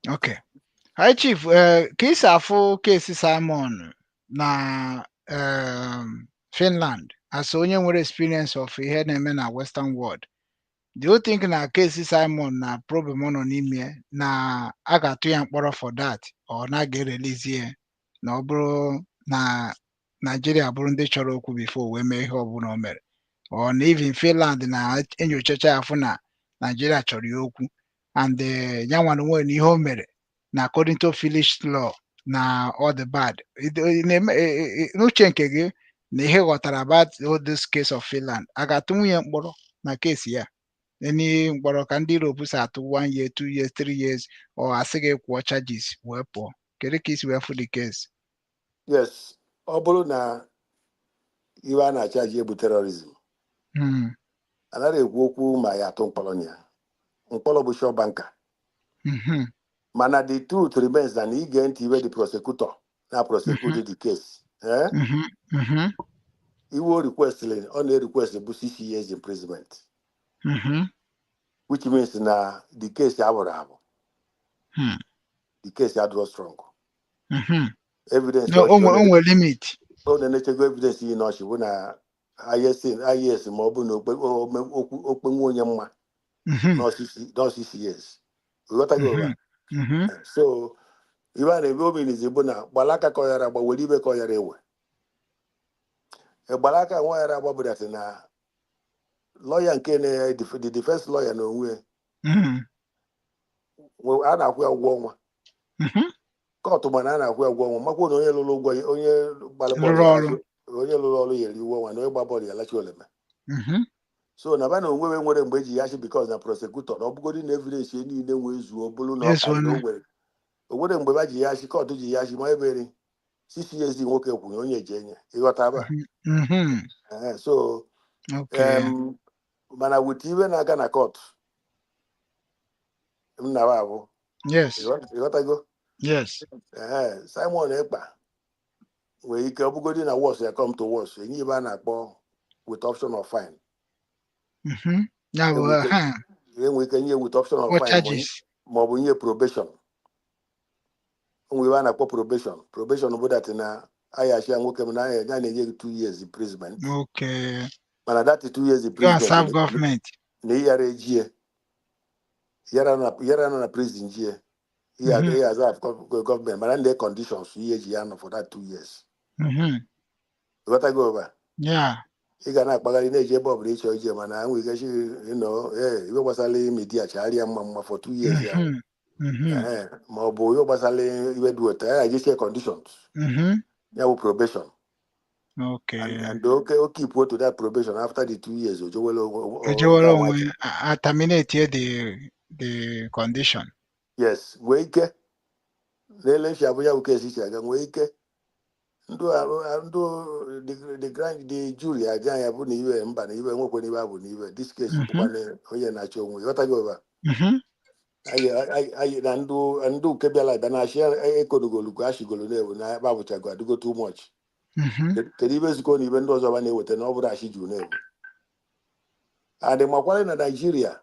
Okay. Hi Chief, ka isi afụ case Simon na Finland as onye nwere experience of ihe na-eme na Western world. Do you think na case Simon na problem ọ nọ n'ime na a ga-atụ ya mkpọrọ for that or na a ga-erelease ya na ọ bụrụ na Nigeria bụrụ ndị chọrọ okwu before wee mee ihe ọbụla o mere, or na even Finland na-enyochacha ya afụ na Nigeria chọrọ ya okwu and ya nwa na onwe na ihe o mere na according to Finnish law na all the bad. N'uche nke gị na ihe ghọtara about all this case of Finland, a ga-atụ nwunye mkpọrọ na case ya, any mkpọrọ ka ndị Europe si atụ, 1 year, 2 years, 3 years, or asị gị kwụọ charges wee pụọ? Kedu ka isi wee fụ the case? Yes, ọ bụrụ na Iwe a na-achaji bụ terrorism. Anaghị ekwu okwu ma ya atụ mkpọrọ na ya. Mkpọrọ bụ sure banker. Mana the truth remains na ige ntị iwe the prosecutor na prosecute the case. Eh? Iwe o requestly, ọ na-request bụ 6 years imprisonment, which means na the case abụrụ abụ. The case adịrọ strong. Evidence No, o nwere limit. Ọ na-enechego evidence yi n'ọchị bụ na highest ma ọ bụ na okwu okpenwu onye mma nọ 6 years. Ghọtago ụra? Mhm. So ibe a na-ebe omenizi bụ na gbalaka ka ọ yara agba, were ibe ka ọ yara ewe. Gbalaka nwa yara agba bụ that na lawyer nke na the defense lawyer na onwe a na-akwụ ya ụgwọ ọnwa. Court, mana a na-akwụ ya ụgwọ ọnwa makwa na onye lụrụ ụgwọ, onye gbara bọọlụ Rụrụ ya ọrụ. Onye lụrụ ọrụ ya eri ụgwọ ọnwa, na onye gba bọọlụ ya lachi oleme. So na ba na onwe nwere mgbe eji ya achị, because na prosecutor na ọ bụgodị na evidence ya niile nwee zuo bụrụ na ọ karịrị. Ezuona. O nwere mgbe ba ji ya achị, court ji ya achị, ma ebere 6 years nwoke kwuru onye ji enye ịghọta ba. Ehe, so mana with iwe na-aga na court m na abụ ịghọtago? Yes. Ee, Simon Ekpa nwere ike ọ bụgodị na worst ya come to worst, enye ibe a na-akpọ with option of fine. Ya bụ Enwere ike ha enwere ike nye with option of what fine charges? Ma ọ bụ nye probation. O nwere ebe a na-akpọ probation. Probation bụ that na ayachi ya nwoke m na ya na-enye gị 2 years imprisonment, mana that 2 years Go and imprisonment serve government. Na ịghara ejie yara nọ na prison jie ihe ihe aza gọọmenti, mana ndị conditions ihe eji ya nọ for that 2 years. Ghọtago ebe Yeah. ị ga na-akpagharị na-eji ebe ọbụla ịchọ ije, mana nwere ike chi ee iwe gbasara media chagharịa mma mma for 2 years ya. Ee, ma ọ bụ ihe gbasara iwe dị otu ya ejisie conditions ya bụ probation. And okay, keep to that probation after the 2 years ojewere Ejewere onwe a terminate the condition. Yes, nwee ike na-ele nshi abụ ya bụ kesi si aga, nwee ike ndụ ndụ the grand the jury aja ya bụ na iwe mba na iwe nwekwe na iwe abụ na iwe this case bụkwa na onye na-achọ onwe, ịghọtago ebe a? Mhm. Anyị na ndụ ndụ nke bịara abịa na achị ekodogolu ka ashigolo na-ewu na babụchago adịgo too much. Kedu ibe zikọ na ibe ndị ọzọ ba na-eweta na ọ bụrụ achị juru na-ewu adị makwara na Naijiria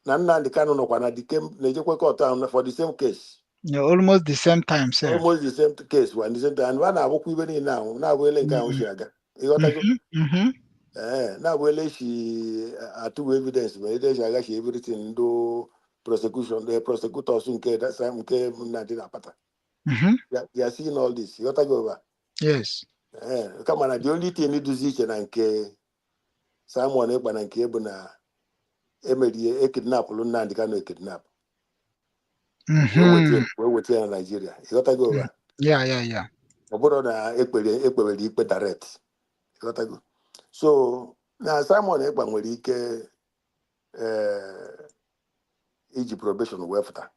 na Nnamdi Kanu nọkwa na the na-ejekwa court ahụ for the same case. Yeah, almost the same time sef. Almost the same case wa the same time, and a na-abụkwa ibe niile ahụ na-abụ ele nke ahụ si aga, ịghọtago? Mhm. Ee, na-abụ ele si atụwu evidence ma ele si agachi everything, ndị prosecution, the prosecutors nke that same nke Nnamdi na-akpata. They are seeing all this, ịghọtago ebe a? Yes. Ee, kama na the only thing iduzi iche na nke Simon Ekpa na nke bụ na emerie ekidnapụlụ Nnamdi Kanu ekidnap wee weta ya na Naijiria, ịghọtago ebe a? Yeah. Ọ bụrụ na ekpere ekpewere ikpe direct, ịghọtago? So na Simon Ekpa nwere ike iji probation wee fụta,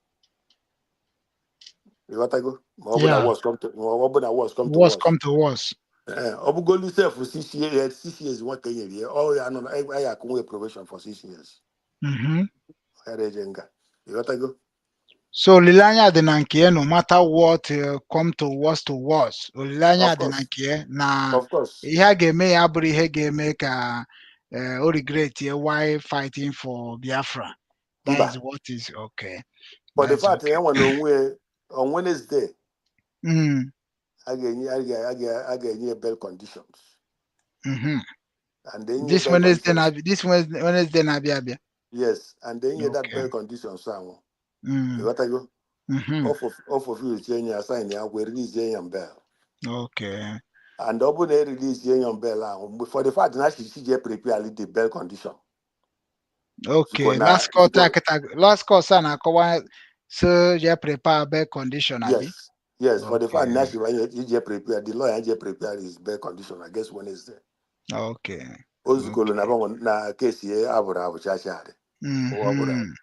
ịghọtago? Ma ọ bụ na worst come to ma ọ bụ na worst come to Worst worst. come to worst. Ee, ọ bụgolu sef 6 years, 6 years nwoke nyere ya, ọ ya nọ na anyị akụ nwe probation for 6 years. Ya eje nga, ịghọtago? So olileanya dị na nke ya, no matter what come to worst to worst. Olileanya Of dị na course. nke ya na Of course. ihe a ga-eme ya abụrụ ihe ga-eme ka o regret ya why fighting for Biafra. That Mba. is what is okay. But the That's fact okay. na ya nwe na onwe ya, on Wednesday a ga-enye a ga-enye ya bail conditions and then This bail Wednesday conditions na this Wednesday, Wednesday na-abịa abịa. Yes, and then nye that bail conditions ahụ, ịghọtago? Mhm. Ọ fulfill ya, sign ya, wee release ya on bail. And ọ bụrụ na e release ya on bail ahụ, mgbe for the fact na achị je prepare the bail condition zikwa na Last court zikwa akịta last court a na-akọwa so je prepare bail condition abi. Yes, for the fact na achị ije prepare, the lawyer je prepare his bail condition against Wednesday. O zukọrọ na banwe na kesi ya abụrụ abụ chacha ụwa bụrụ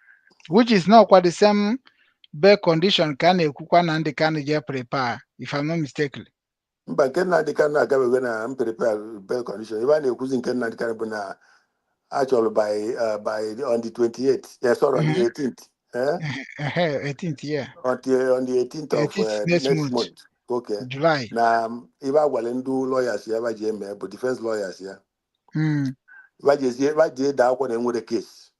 Which is not quite the same bail condition ka a na-ekwukwa na ndị Kanu je prepare, if I'm not mistaken. Mba, nke Nnamdi Kanu agabego na mperepe bail condition. Ebe a na-ekwuzi nke Nnamdi Kanu bụ na achọrọ by on the 28th, yeah, sorry, on the 18th, eh? Ehe, 18th, yeah. On the 18th of 18th next next month. month, okay. July. Na ebe a gwara ndị lawyers ya ba ji eme bụ defense lawyers ya ba ji esi ba ji ede akwụkwọ na enwere case.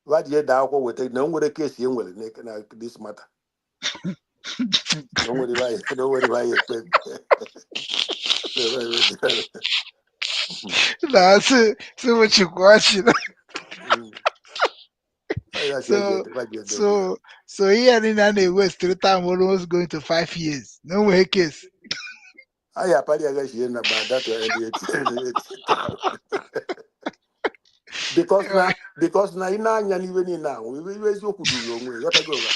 Ba ji ede akwụkwọ weta na enwere case enwere na this matter, na onwere ebe anyị na onwere ebe anyị ekpe. Na sị m chịkwa. Ọ ya So ka eji ede- ba ji ede. So ihe a niile a na-ewestiri time almost going to 5 years na o nwere case. Anyị apali agaghị na ba that the 18th, because na ị na-anya n'iwe niile ahụ, iwe eziokwu duru onwe ya, ghọtago ụgha.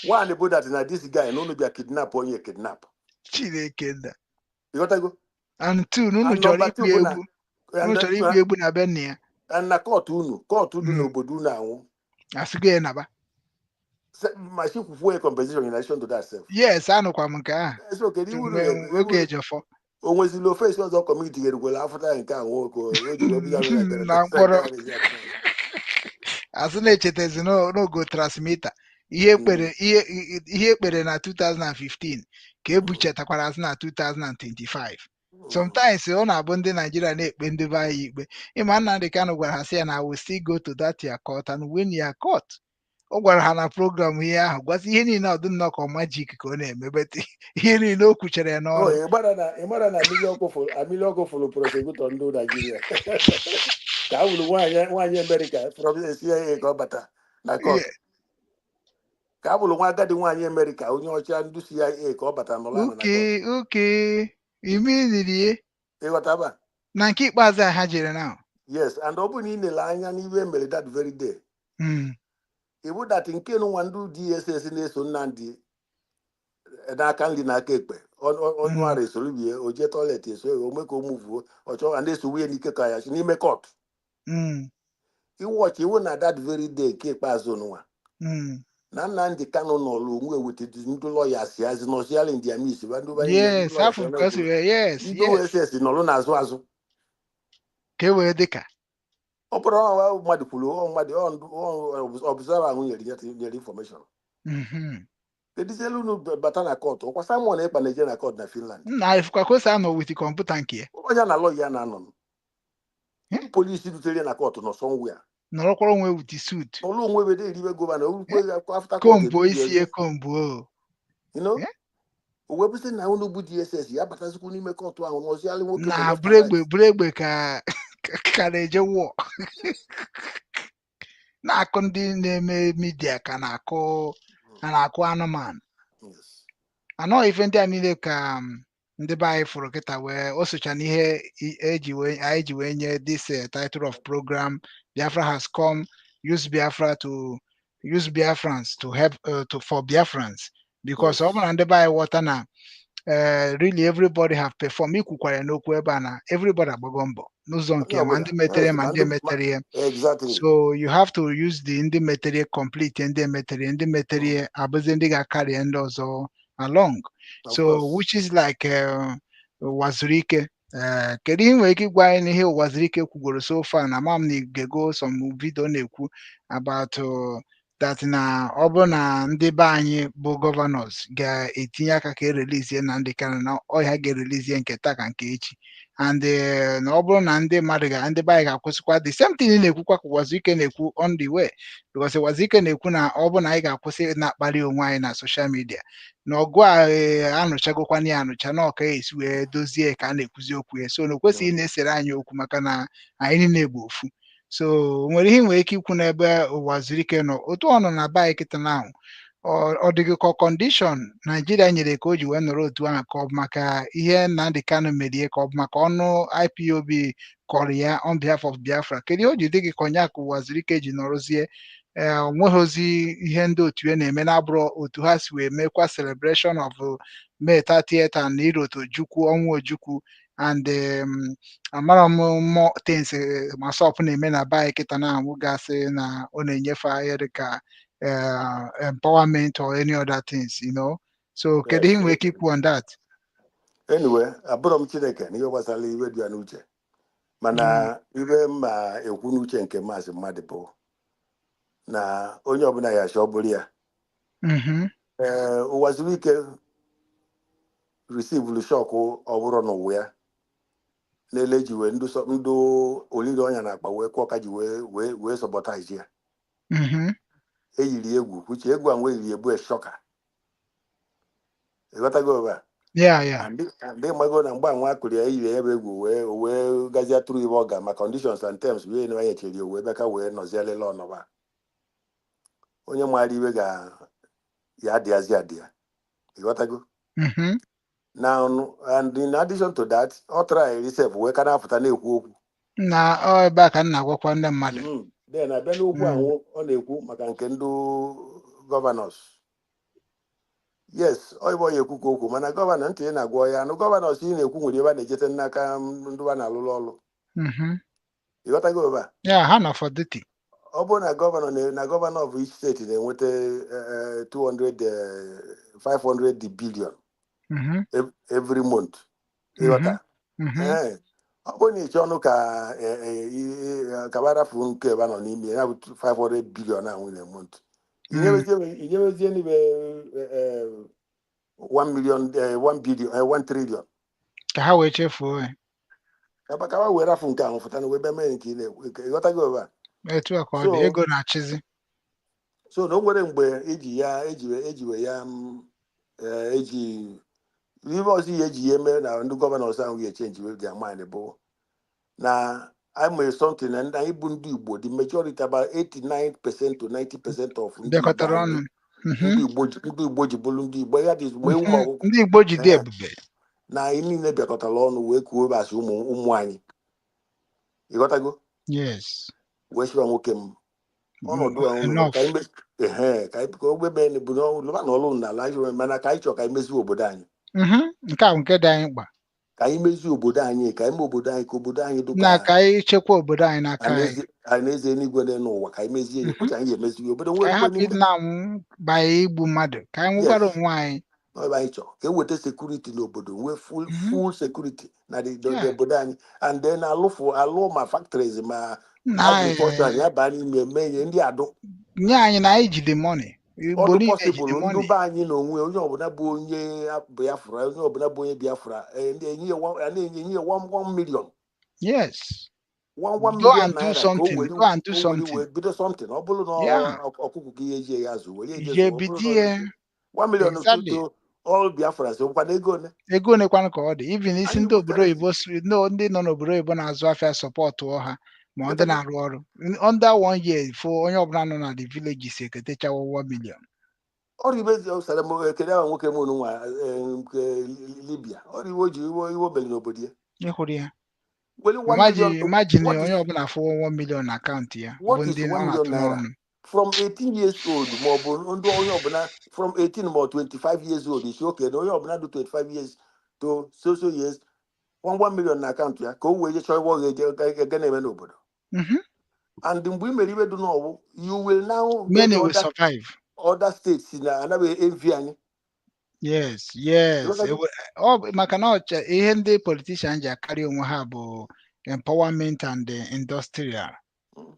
One bụ that na this guy na unu bịa kidnap onye kidnap. Chineke nna. Ịghọtago? And two, na unu And chọrọ number two ikpi bụ na egwu, unu chọrọ ikpi egwu na be nna ya. And na court unu, court dị n'obodo unu anwụ. Asịgo ya naba. Ma she kwufuo compensation in addition to that sef. Yes, anụkwa m nke ahụ. So kedu iwu Mgbe nwoke Ejiofor o nwezili ofe esi ọzọ community gerukwere afụta nke a nwoke o ji wee bụga na mkpọrọ, asị na-echetezi n'ogo transmitter ihe ekpere, ihe ekpere na 2015 ka ebuchatakwara azụ na 2025. Sometimes ọ na-abụ ndị Naijiria na-ekpe ndị be anyị ikpe. Ịma Nnamdi Kanu gwara ha sị ya na "I will still go to that your court and win your court." Ọ gwara ha na program ihe ahụ, gwazi ihe niile, ọdụ nnọọ ka ọ magic ka ọ na-eme, but ihe niile o kwuchere ya n'ọnụ. Ị mara na mmiri ọkụ fụrụ prosecutor ndị Naijiria ka a wụrụ nwaanyị Amerịka from CIA ka ọ bata na court, ka a bụrụ nwa agadi nwaanyị Amerịka onye ọcha ndị CIA ka ọ bata nọrọ ala na court. Okay, imenirie. Ịghọtaba? Na nke ikpeazụ a ha jere na Yes, and ọ bụrụ na ị nele anya n'iwe mere that very day, iwu that nke nwa ndị DSS na-eso Nnamdi n'aka nri na aka ekpe, ọnụ ara esoro bie o jee toilet, eso ya, ome ka o muvuo ọ chọọ a na-eso nwunye n'ike ka ya si n'ime court. Iwọchi iwu na that very day nke ikpeazụ nwa na Nnamdi Kanu nọrọ onwe weta ndị lawyers ya zi nọzialị ndị amis ba ndị Yes, afọ ka o si wee, yes. Ndị OSS nọrọ n'azụ azụ. Ka e wee dịka Ọ bụrụ ọ mmadụ kwuru, ọ mmadụ ọ observer ahụ nyere information. Kedụzielu unu bata na court? Ọkwa Simon Ekpa na-eje na court na Finland. Nna, ifụkwa ka o si anọ with kọmputa nke ya. Onye na lawyer ya na-anọ. Eh? Polisi dutere na court nọ somewhere. Nọrọkwara onwe with suit. N'ụlọ onwe ebe eribe gọvanọ orukwe after court. Kombo isi ya, kombo o. You know? Eh? O wee bụsị na unu bụ DSS ya batazikwu n'ime court ahụ nọzialị nwoke na left and buru egbe right. Buru egbe ka na-eje wọ na-akụ ndị na-eme media ka na-akụ anụmanụ. Anọ ife ndị a niile ka ndị be anyị fụrụ kịta wee o socha n'ihe eji wee anyị ji wee nye this title of program, "Biafra Has Come, Use Biafra to Use Biafrans to Help to for Biafrans," because ọ bụrụ na ndị be anyị ghọta na really everybody have performed, ikwukwara ya n'okwu ebe a na everybody agbago mbọ n'ụzọ nke Onye ma ọbụla. Ndị metere Yes, ma ma ndị ndị ma emetere ya. So you have to use the ndị metere complete, ndị emetere, ndị metere abụzi ndị ga-akarị ndị ọzọ along. Of So course. which is like Ụwazurike, kedu ihe ị nwere ike ịgwa anyị n'ihe Ụwazurike kwugoro so far? Na ama m na ị ga-ego some video na-ekwu about that na ọ bụrụ na ndị be anyị bụ governors ga-etinye aka ka erelizie Nnamdi Kanu, na ọhịa ga-erelizie nke taa ka nke echi, and na ọ bụrụ na ndị mmadụ ga ndị be anyị ga-akwụsịkwa the same thing ị na-ekwukwa ka Ụwazurike na-ekwu on the way, because Ụwazurike na-ekwu na ọ bụrụ na anyị ga-akwụsị na-akparị onwe anyị na social media, na ọgụ a anụchagokwana ya anụcha, na ọka esi wee dozie ka a na-ekwuzi okwu ya, so na o kwesịghị ị na-esere anyị okwu maka na anyị niile bụ ofu. So o nwere ihe ị nwere ike ikwu n'ebe Ụwazurike nọ, otu ọ nọ na be anyị kịta na ọ dịghị ka condition Naijiria nyere ka o ji wee nọrọ otu ahụ, ka ọ bụ maka ihe Nnamdi Kanu merie, ka ọ bụ maka ọnụ IPOB kọrọ ya on behalf of Biafra? Kedu ihe o ji dị gị ka onye ka Ụwazurike ji nọrọzie? Ee, o nweghịzi ihe ndị otu ya na-eme na-abụrụ otu ha si wee mekwa celebration of May 30th and Iroto Ojukwu, ọnwụ Ojukwu, and amara m more things ma sọp na-eme na be anyị kịta na anwụ gasị na ọ na-enyefe ihe dịka empowerment or any other things. So kedu ihe ị nwere ike ikwu on that? Anyway, abụrọ m Chineke n'ihe gbasara iwe dị ya n'uche, mana ibe mma ekwu n'uche nke maazị mmadụ bụ na onye ọbụla ya achọ ọ bụrụ ya. Ee, Uwazuruike received shock ọ bụrụ n'ụwa ya na-ele ji wee ndụ olili ọnya na akpa wee kwụọ ka ji wee sabotage ya. Eyiri egwu uche egwu a wee yiri ebu shocker, ịghọtago ebe a? Yeah. Ndị mago na mgbe anwa akụrụ ya eyiri ya bụ egwu wee gazie tụrụ ibe ọ ga ma conditions and terms wee na ya chere wee bịa ka wee nọzie lele ọnọba onye maara iwe ga ya adịazi adị ya, ịghọtago? Mhm. Now, and in addition to that, ọ tara sef wee ka na-apụta na-ekwu okwu. Na ọ ebe a ka m na-agwakwa ndị mmadụ. Then abịa n'okwu ahụ ọ na-ekwu maka nke ndị governors, yes, ọ ịbụ ya ekwu ka okwu, mana governor ntị ị na-agwọ ya anụ governors ị na-ekwu nwere ebe a na-ejete n'aka ndị a na-alụlụ ọlụ. Ịghọtago ebe a? Yeah, ha nọ for duty. Ọ bụrụ na governor na governor of each state na-enweta 200, 500 billion every month, ịghọta? Mhm. Ee, ọ bụrụ na ịchọ ọnụ ka ka barafu nke ebe a nọ n'ime ya bụ 500 billion ahụ in a month, inyewezie n'ibe 1 million, 1 billion, 1 trillion. Ka ha wee chefuo ya. Ka ba were afụ nke ahụ fụta na wee bịa mee nke ị na-ekwu, ịghọtago ebe a? Etu a ka ọ dị. Ego na-achịzi. So na o nwere mgbe eji ya ejiwe ya eji ihe ọzọ ihe eji ya eme na ndị governors ahụ ga-echange their mind bụ na anyị mere something na anyị bụ ndị Igbo, the majority, about 89% to 90% of ndị Igbo bịakọtara anyị ọnụ. Ndị Igbo ji bụrụ ndị Igbo ya dị mgbe ewu ma ọkụkọ. Ndị Igbo ji dị ebube. Na anyị niile bịakọtara ọnụ wee kuo ebe asị ụmụ ụmụ anyị, ịghọtago? Yes. Wee sịwa nwoke m ọnọdụ a unu Enough. ka anyị ehe ka anyị ka ogbe mee bụ na lụba na ọlụ n'ala anyị, mana ka anyị chọrọ ka anyị mezie obodo anyị. Nke a bụ nke dị anyị mkpa. Ka anyị mezie obodo anyị, ka anyị mee obodo anyị ka obodo anyị dị na ka ka anyị chekwa obodo anyị n'aka anyị. Alaeze eluigwe n'elu ụwa, ka anyị mezie ya. Kwuche anyị ga-emezi obodo Ka nwere anyị hapụ n'ime ịdị na-anwụ banye igbu mmadụ, ka anyị nwụkwara onwe anyị. Ọ ebe anyị chọrọ ka e weta security n'obodo, nwee full full security na the obodo anyị, and then alụfụ alụ ma factories ma Na agriculture anyị aba n'ime eme ihe ndị adụ. Nye anyị na anyị jide money. Igbo Ọdụ niile jide possible ndị money. be anyị na onwe onye ọbụla bụ onye Biafra, onye ọbụla bụ onye Biafra, ndị enye ya a na-enye enye ya 1 1 million. 1 1 Go million and do naira ka o something. were Go and do o were something. wee bido something, ọ bụrụ na ọkụkọ ka ihe eji ya azụ were eje Je zụọ, ọ bụrụ bido na ya. 1 million to all Biafrans okwa ego ole? Ego onekwanụ ka ọ dị, even isi Anyị ndị obodo nwetara oyibo ndị nọ n'obodo oyibo na-azụ afịa support ha ma ndị na-arụ ọrụ under one year fụ onye ọbụla nọ na the villages eketechawo 1 million. Ọrụ ibe sara m ekele ahụ nwoke m nwa nke Libya, ọrụ iwe o ji iwe o mere n'obodo ya. Ịhụrụ ya? Were 1 imagine million imagine what is onye ọbụla fụ 1 million na account ya bụ what is ndị 1 ọ million na-atụ naira n'ọnụ. From 18 years old ma ọ bụ ndị onye ọbụla from 18 ma ọ 25 years old isi oke na onye ọbụla dị 25 years to so so years, 1 1 million na account ya ka o wee je chọọ ebe ọ ga-eje ga na-eme n'obodo. And mgbe ị mere ibe dị n'ọwụ, you will now get Many will other survive. Other states na anaghị envy anyị. Yes. Ịghọtago? Ọ bụ maka na ọcha ihe ndị politician ji akarị onwe ha bụ empowerment and industrial.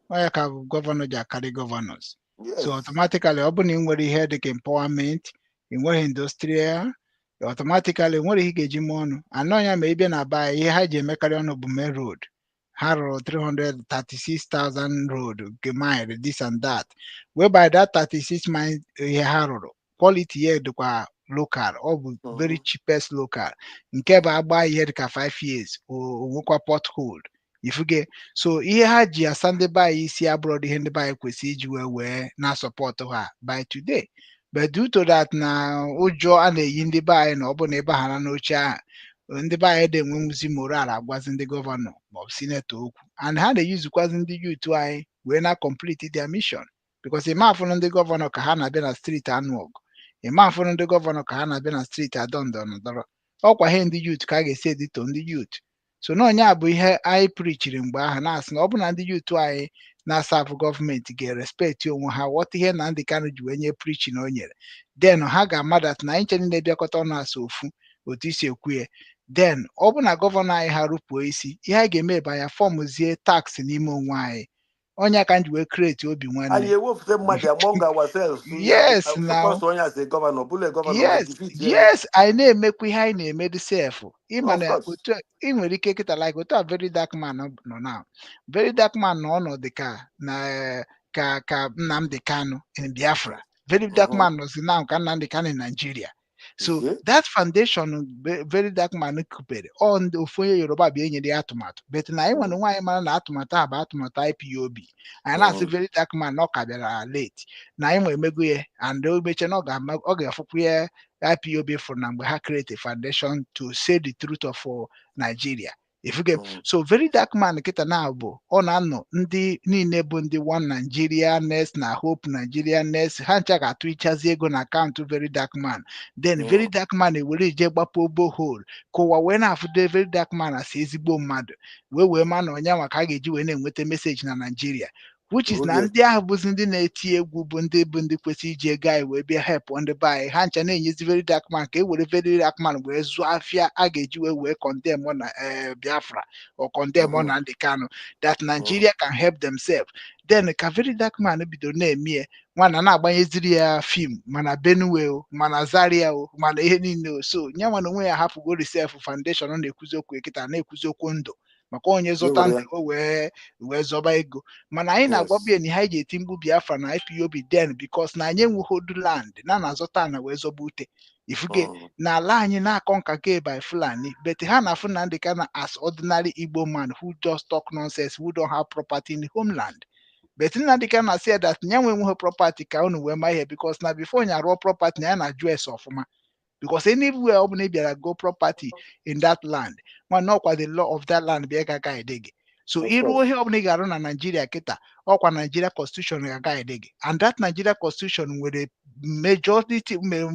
Ọ ya ka governor ji akarị governors. So automatically, ọ bụrụ na ị nwere ihe dịka empowerment, ị nweghị industrial, automatically nwere ihe ị ga-eji mee ọnụ anọ ya. Ma ị bịa na be anyị, ihe ha ji emekarị ọnụ bụ main road ha rụrụ 336,000 road nke mile this and that, whereby that 36 mile ihe ha rụrụ, quality ya dịkwa local, ọ bụ very cheapest local nke bụ agba ihe dịka 5 years o nwekwa pothole ifuge. So ihe ha ji asa ndị be anyị isi abụrọdụ ihe ndị be anyị kwesịrị iji wee na-asupport ha by today, but due to that na ụjọ a na-eyi ndị be anyị na ọ bụ na ebe ha n'oche ahụ, ndị be anyị na-enwenwuzi moral agwazi ndị governor maọbụ senator okwu, and ha na-eyuzukwazi ndị youth anyị wee na complete their mission, because ịma afụrụ ndị governor ka ha na-abịa na street anụ ọgụ, ịma afụrụ ndị governor ka ha na-abịa na street adọ ndọrọ ndọrọ ọkwa ihe ndị youth ka a ga-esi edito ndị youth. So na onye a bụ ihe anyị preachiri mgbe ahụ, na-asị na ọ bụ na ndị youth anyị Na-aserve gọọmenti ga-erespect onwe ha, ghọta ihe Nnamdi Kanu ji wee nye preaching o nyere. Then ha ga-ama that na anyị nche niile bịakọta ọnụ asa ofu otu isi ekwu ya. Then ọ bụ na governor anyị ha rụpụo isi, ihe anyị ga-eme bụ anyị formzie tax n'ime onwe anyị. Onye ka m ji wee create obi nwanne. Anyị ewepụta mmadụ among ourselves. Yes, now. Suppose onye as a governor, bụrụ a governor, defeat ya. Yes, anyị na-emekwa ihe anyị na-eme dị sef. Ịma Of na course. otu ị nwere ike kịta, like otu a Very Dark Man nọ now, Very Dark Man nọ ọnọdụ ka na ka Nnamdi Kanu in Biafra. Very Dark Man nọzi now ka Nnamdi Kanu in Nigeria. So You see? that foundation Very Dark Man kupere ọ, ndị ofu onye Yoruba bịa enyere ya atụmatụ, but na anyị nwere nwaanyị mara na atụmatụ a bụ atụmatụ IPOB. Anyị na-asị Very Dark Man na ọ ka bịara late, na anyị nwe emego ya, and o mechie na ọ ga-afụkwu ya. IPOB fụrụ na mgbe ha create a foundation to say the truth of Nigeria. Ifuge? So Very Dark Man kịta na bụ ọ na-anọ ndị niile bụ ndị One Nigeria Next na Hope Nigeria Next, ha ncha ga-atụ ichazi ego na akaụntụ Very Dark Man. Then Very Dark Man ewere ije gbapụ borehole ka ụwa wee na-afụdo Very Dark Man asị ezigbo mmadụ, wee ma na ọnya maka a ga-eji wee na-enweta message na Nigeria, which is na ndị ahụ bụzi ndị na-eti egwu bụ ndị kwesịrị iji ego anyị wee bịa help ndị be anyị. Ha ncha na-enyezi Very Dark Man ka e were Very Dark Man wee zụọ afịa a ga-eji wee condemn na Biafra or condemn Nnamdi Kanu, that Nigeria can help themselves. Then ka Very Dark Man bidoro na-eme ya, nwana na-agbanyeziri ya film, mana Benue o, mana Zaria o, mana ihe niile o. So nye nwana onwe ya hapụgo reself foundation ọ na-ekwuzi okwu kịta, na-ekwuzi okwu ndụ maka onye zụta Ewere ndụ o wee zọba ego. Mana anyị na-agwabụ ya na ihe anyị ji eti mgbu Biafra na IPOB then, because na anyị enweghị odu land na na-azọta na wee zọba ute. Ifuge? Na ala anyị na-akọ nka ke by Fulani, but ha na-afụ Nnamdi Kanu as ordinary Igbo man who just talk nonsense, who don't have property in the homeland. But Nnamdi Kanu na say that nya nwe enweghị property ka unu wee ma ihe, because na before nya rụọ property na ya na-ajụ ese ọfụma, because anywhere ọ bụla ị bịara go property in that land, nwanne, ọkwa the law of that land bịa ga guide gị. So ịrụọ course. ihe ọbụla ị ga-arụ na Nigeria kịta, ọkwa Nigeria constitution ga-guide gị, and that Nigeria constitution nwere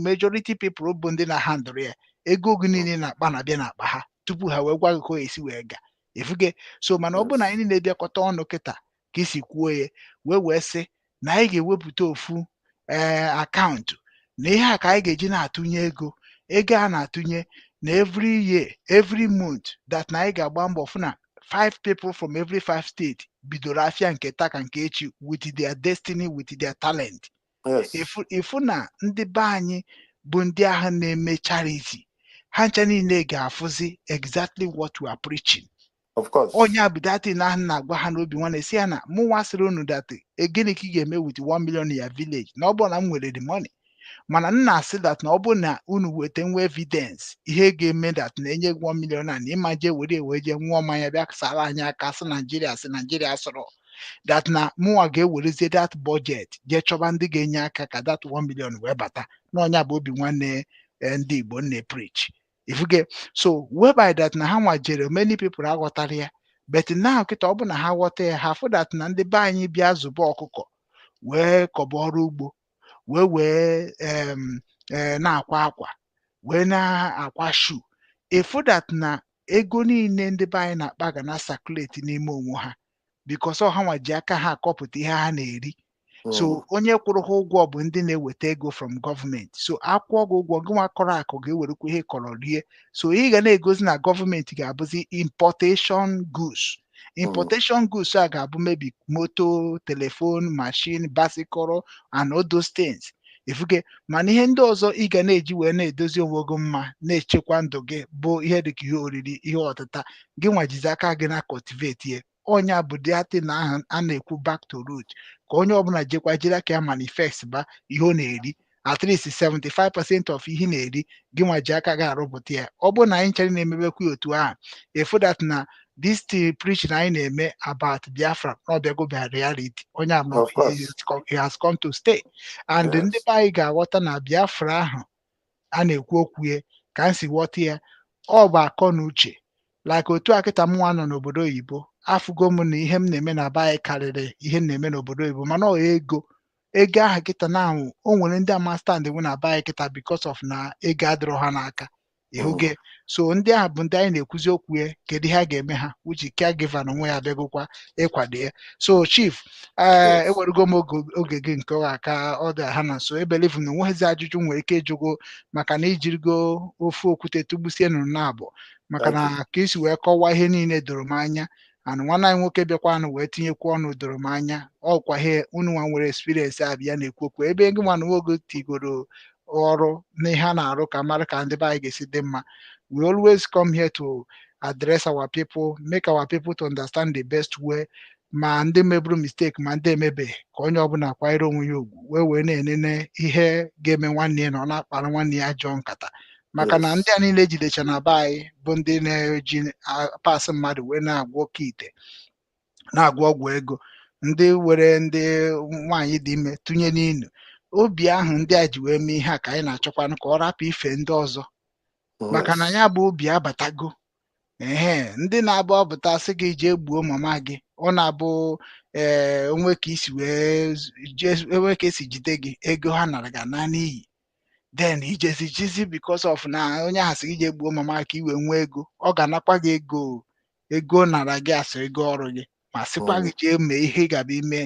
majority people bụ ndị na-handle ya. Ego gị niile na-akpa na-abịa n'akpa ha tupu ha wee gwa gị ka o esi wee gaa. Efuge? So mana ọ bụrụ na anyị niile bịakọta ọnụ kịta ka isi kwuo ya, wee sị na anyị ga-ewepụta ofu ee akaụntụ na ihe a ka anyị ga-eji na-atụnye ego, ego a na-atụnye na every year, every month, that na anyị ga-agba mbọ fụ na five people from every five state bidoro afịa nke taa ka nke echi with their destiny, with their talent. Ifu na ndị be anyị bụ ndị ahụ na-eme charity, ha ncha niile ga-afụzi exactly what we are preaching. Of course. Onye a bụ datin ahụ na-agwa ha n'obi nwanne, si ya na mụnwa sịrị unu that gịnị ka ị ga-eme with 1 million in ya village, na ọ bụrụ na m nwere the money, mana m na-asị that na ọ bụrụ na unu weta nwa evidence ihe ga-eme that na enye 1 million a na ịma jee were wee jee nwụọ mmanya bịa sara anyị aka, sị Naijiria, sị Naijiria sọrọ, that na mụnwa ga-ewerezie that budget jee chọba ndị ga-enye aka ka that 1 million wee bata n'ọnya bụ obi nwanne ndị Igbo nne preach. Ifuge? So whereby that na ha nwa jere, many people aghọtara ya, but now kịta ọ bụ na ha ghọta ya, ha fụ that na ndị be anyị bịa zụba ọkụkọ wee kọba ọrụ ugbo wee na-akwa akwa wee na-akwa shoe, ịfụ that na ego niile ndị be anyị na-akpa ga na circulate n'ime onwe ha, because ọ ha nwa ji aka ha akọpụta ihe ha na-eri. So onye kwụrụ ha ụgwọ bụ ndị na-eweta ego from gọọmenti. So akwụọ gị ụgwọ gị nwa kọrọ akụ ga-ewerekwa ihe kọrọ rie. So ị ga na-egosi na gọọmenti ga-abụzi importation goods. Importation goods a ga-abụ maybe moto, telephone, machine, bicycle and all those things. Ifuge? Mana ihe ndị ọzọ ị ga na-eji wee na-edozi onwe gị mma, na-echekwa ndụ gị, bụ ihe dịka ihe oriri, ihe ọtịta gị nwa jizi aka gị na cultivate ya. Ọnya bụ datin ahụ a na-ekwu back to root, ka onye ọbụla jekwa jiri aka ya manifest ba ihe ọ na-eri. At least 75% of ihe ị na-eri, gị nwa ji aka gị arụpụta ya. Ọ bụrụ na anyị nchere na-emebekwa ya otu ahụ, efu that na this thing preaching anyị na-eme about Biafra na ọbịago bịa reality. Onye ama Of course. it has come to stay, and ndị be anyị ga-aghọta na Biafra ahụ a na-ekwu okwu ya, ka m si ghọta ya, ọ bụ akọ na uche. Like otu a kịta mụnwa nọ n'obodo oyibo, afụgo m na ihe m na-eme na be anyị karịrị ihe m na-eme n'obodo oyibo, mana ọ ego ego ahụ kịta na ahụ o nwere ndị ama stand nwe na be anyị kịta because of na ego adịrọ ha n'aka. Ịhụge so ndị ahụ bụ ndị anyị na-ekwuzi okwu ya. Kedu ihe a ga-eme ha? Uche caregiver na onwe ya abịagokwa ịkwado ya. So chief, ee, ewerego m oge gị nke ọ aka ọ dị ha na nso. Ebelieve na onweghịzi ajụjụ m nwere ike ịjụgo, maka na ijirigo ofu okwute tụgbusie nụrụ na abụọ, maka na ka isi wee kọwaa ihe niile doro m anya. And nwanne anyị nwoke bịakwanụ wee tinyekwu ọnụ doro m anya. Ọkwa ihe unu nwa nwere experience abịa na-ekwu okwu ebe gị nwa na nwoge tigoro ọrụ n'ihe a na-arụ ka mara ka ndị be anyị ga-esi dị mma. We always come here to address our people, make our people to understand the best way, ma ndị meburu mistake, ma ndị emebe, ka onye ọbụla kwanyere onwe ya ugwu, wee na-enene ihe ga-eme nwanne ya na ọ na-akpara nwanne ya ajọ nkata, maka na ndị a niile ejidecha na be anyị bụ ndị na-eji pasị mmadụ wee na-agwọ oke ite, na-agwọ ọgwụ ego, ndị were ndị nwaanyị dị ime tụnye n'inu obi ahụ ndị a ji wee mee ihe a, ka anyị na-achọkwanụ ka ọ rapụ ife ndị ọzọ, maka na ya bụ obi abatago. Ehe, ndị na-abụ ọpụta sị gị jee gbuo mama gị, ọ na-abụ ee, onwe ka isi wee enwe ka esi jide gị, ego ha nara gị na n'iyi. Then ijezi jizi because of na onye ahụ sị gị jee gbuo mama ka i wee nwee ego, ọ ga-anakwa gị ego, ego nara gị asị ego ọrụ gị, ma sịkwa gị jee mee ihe ị ga-abịa ime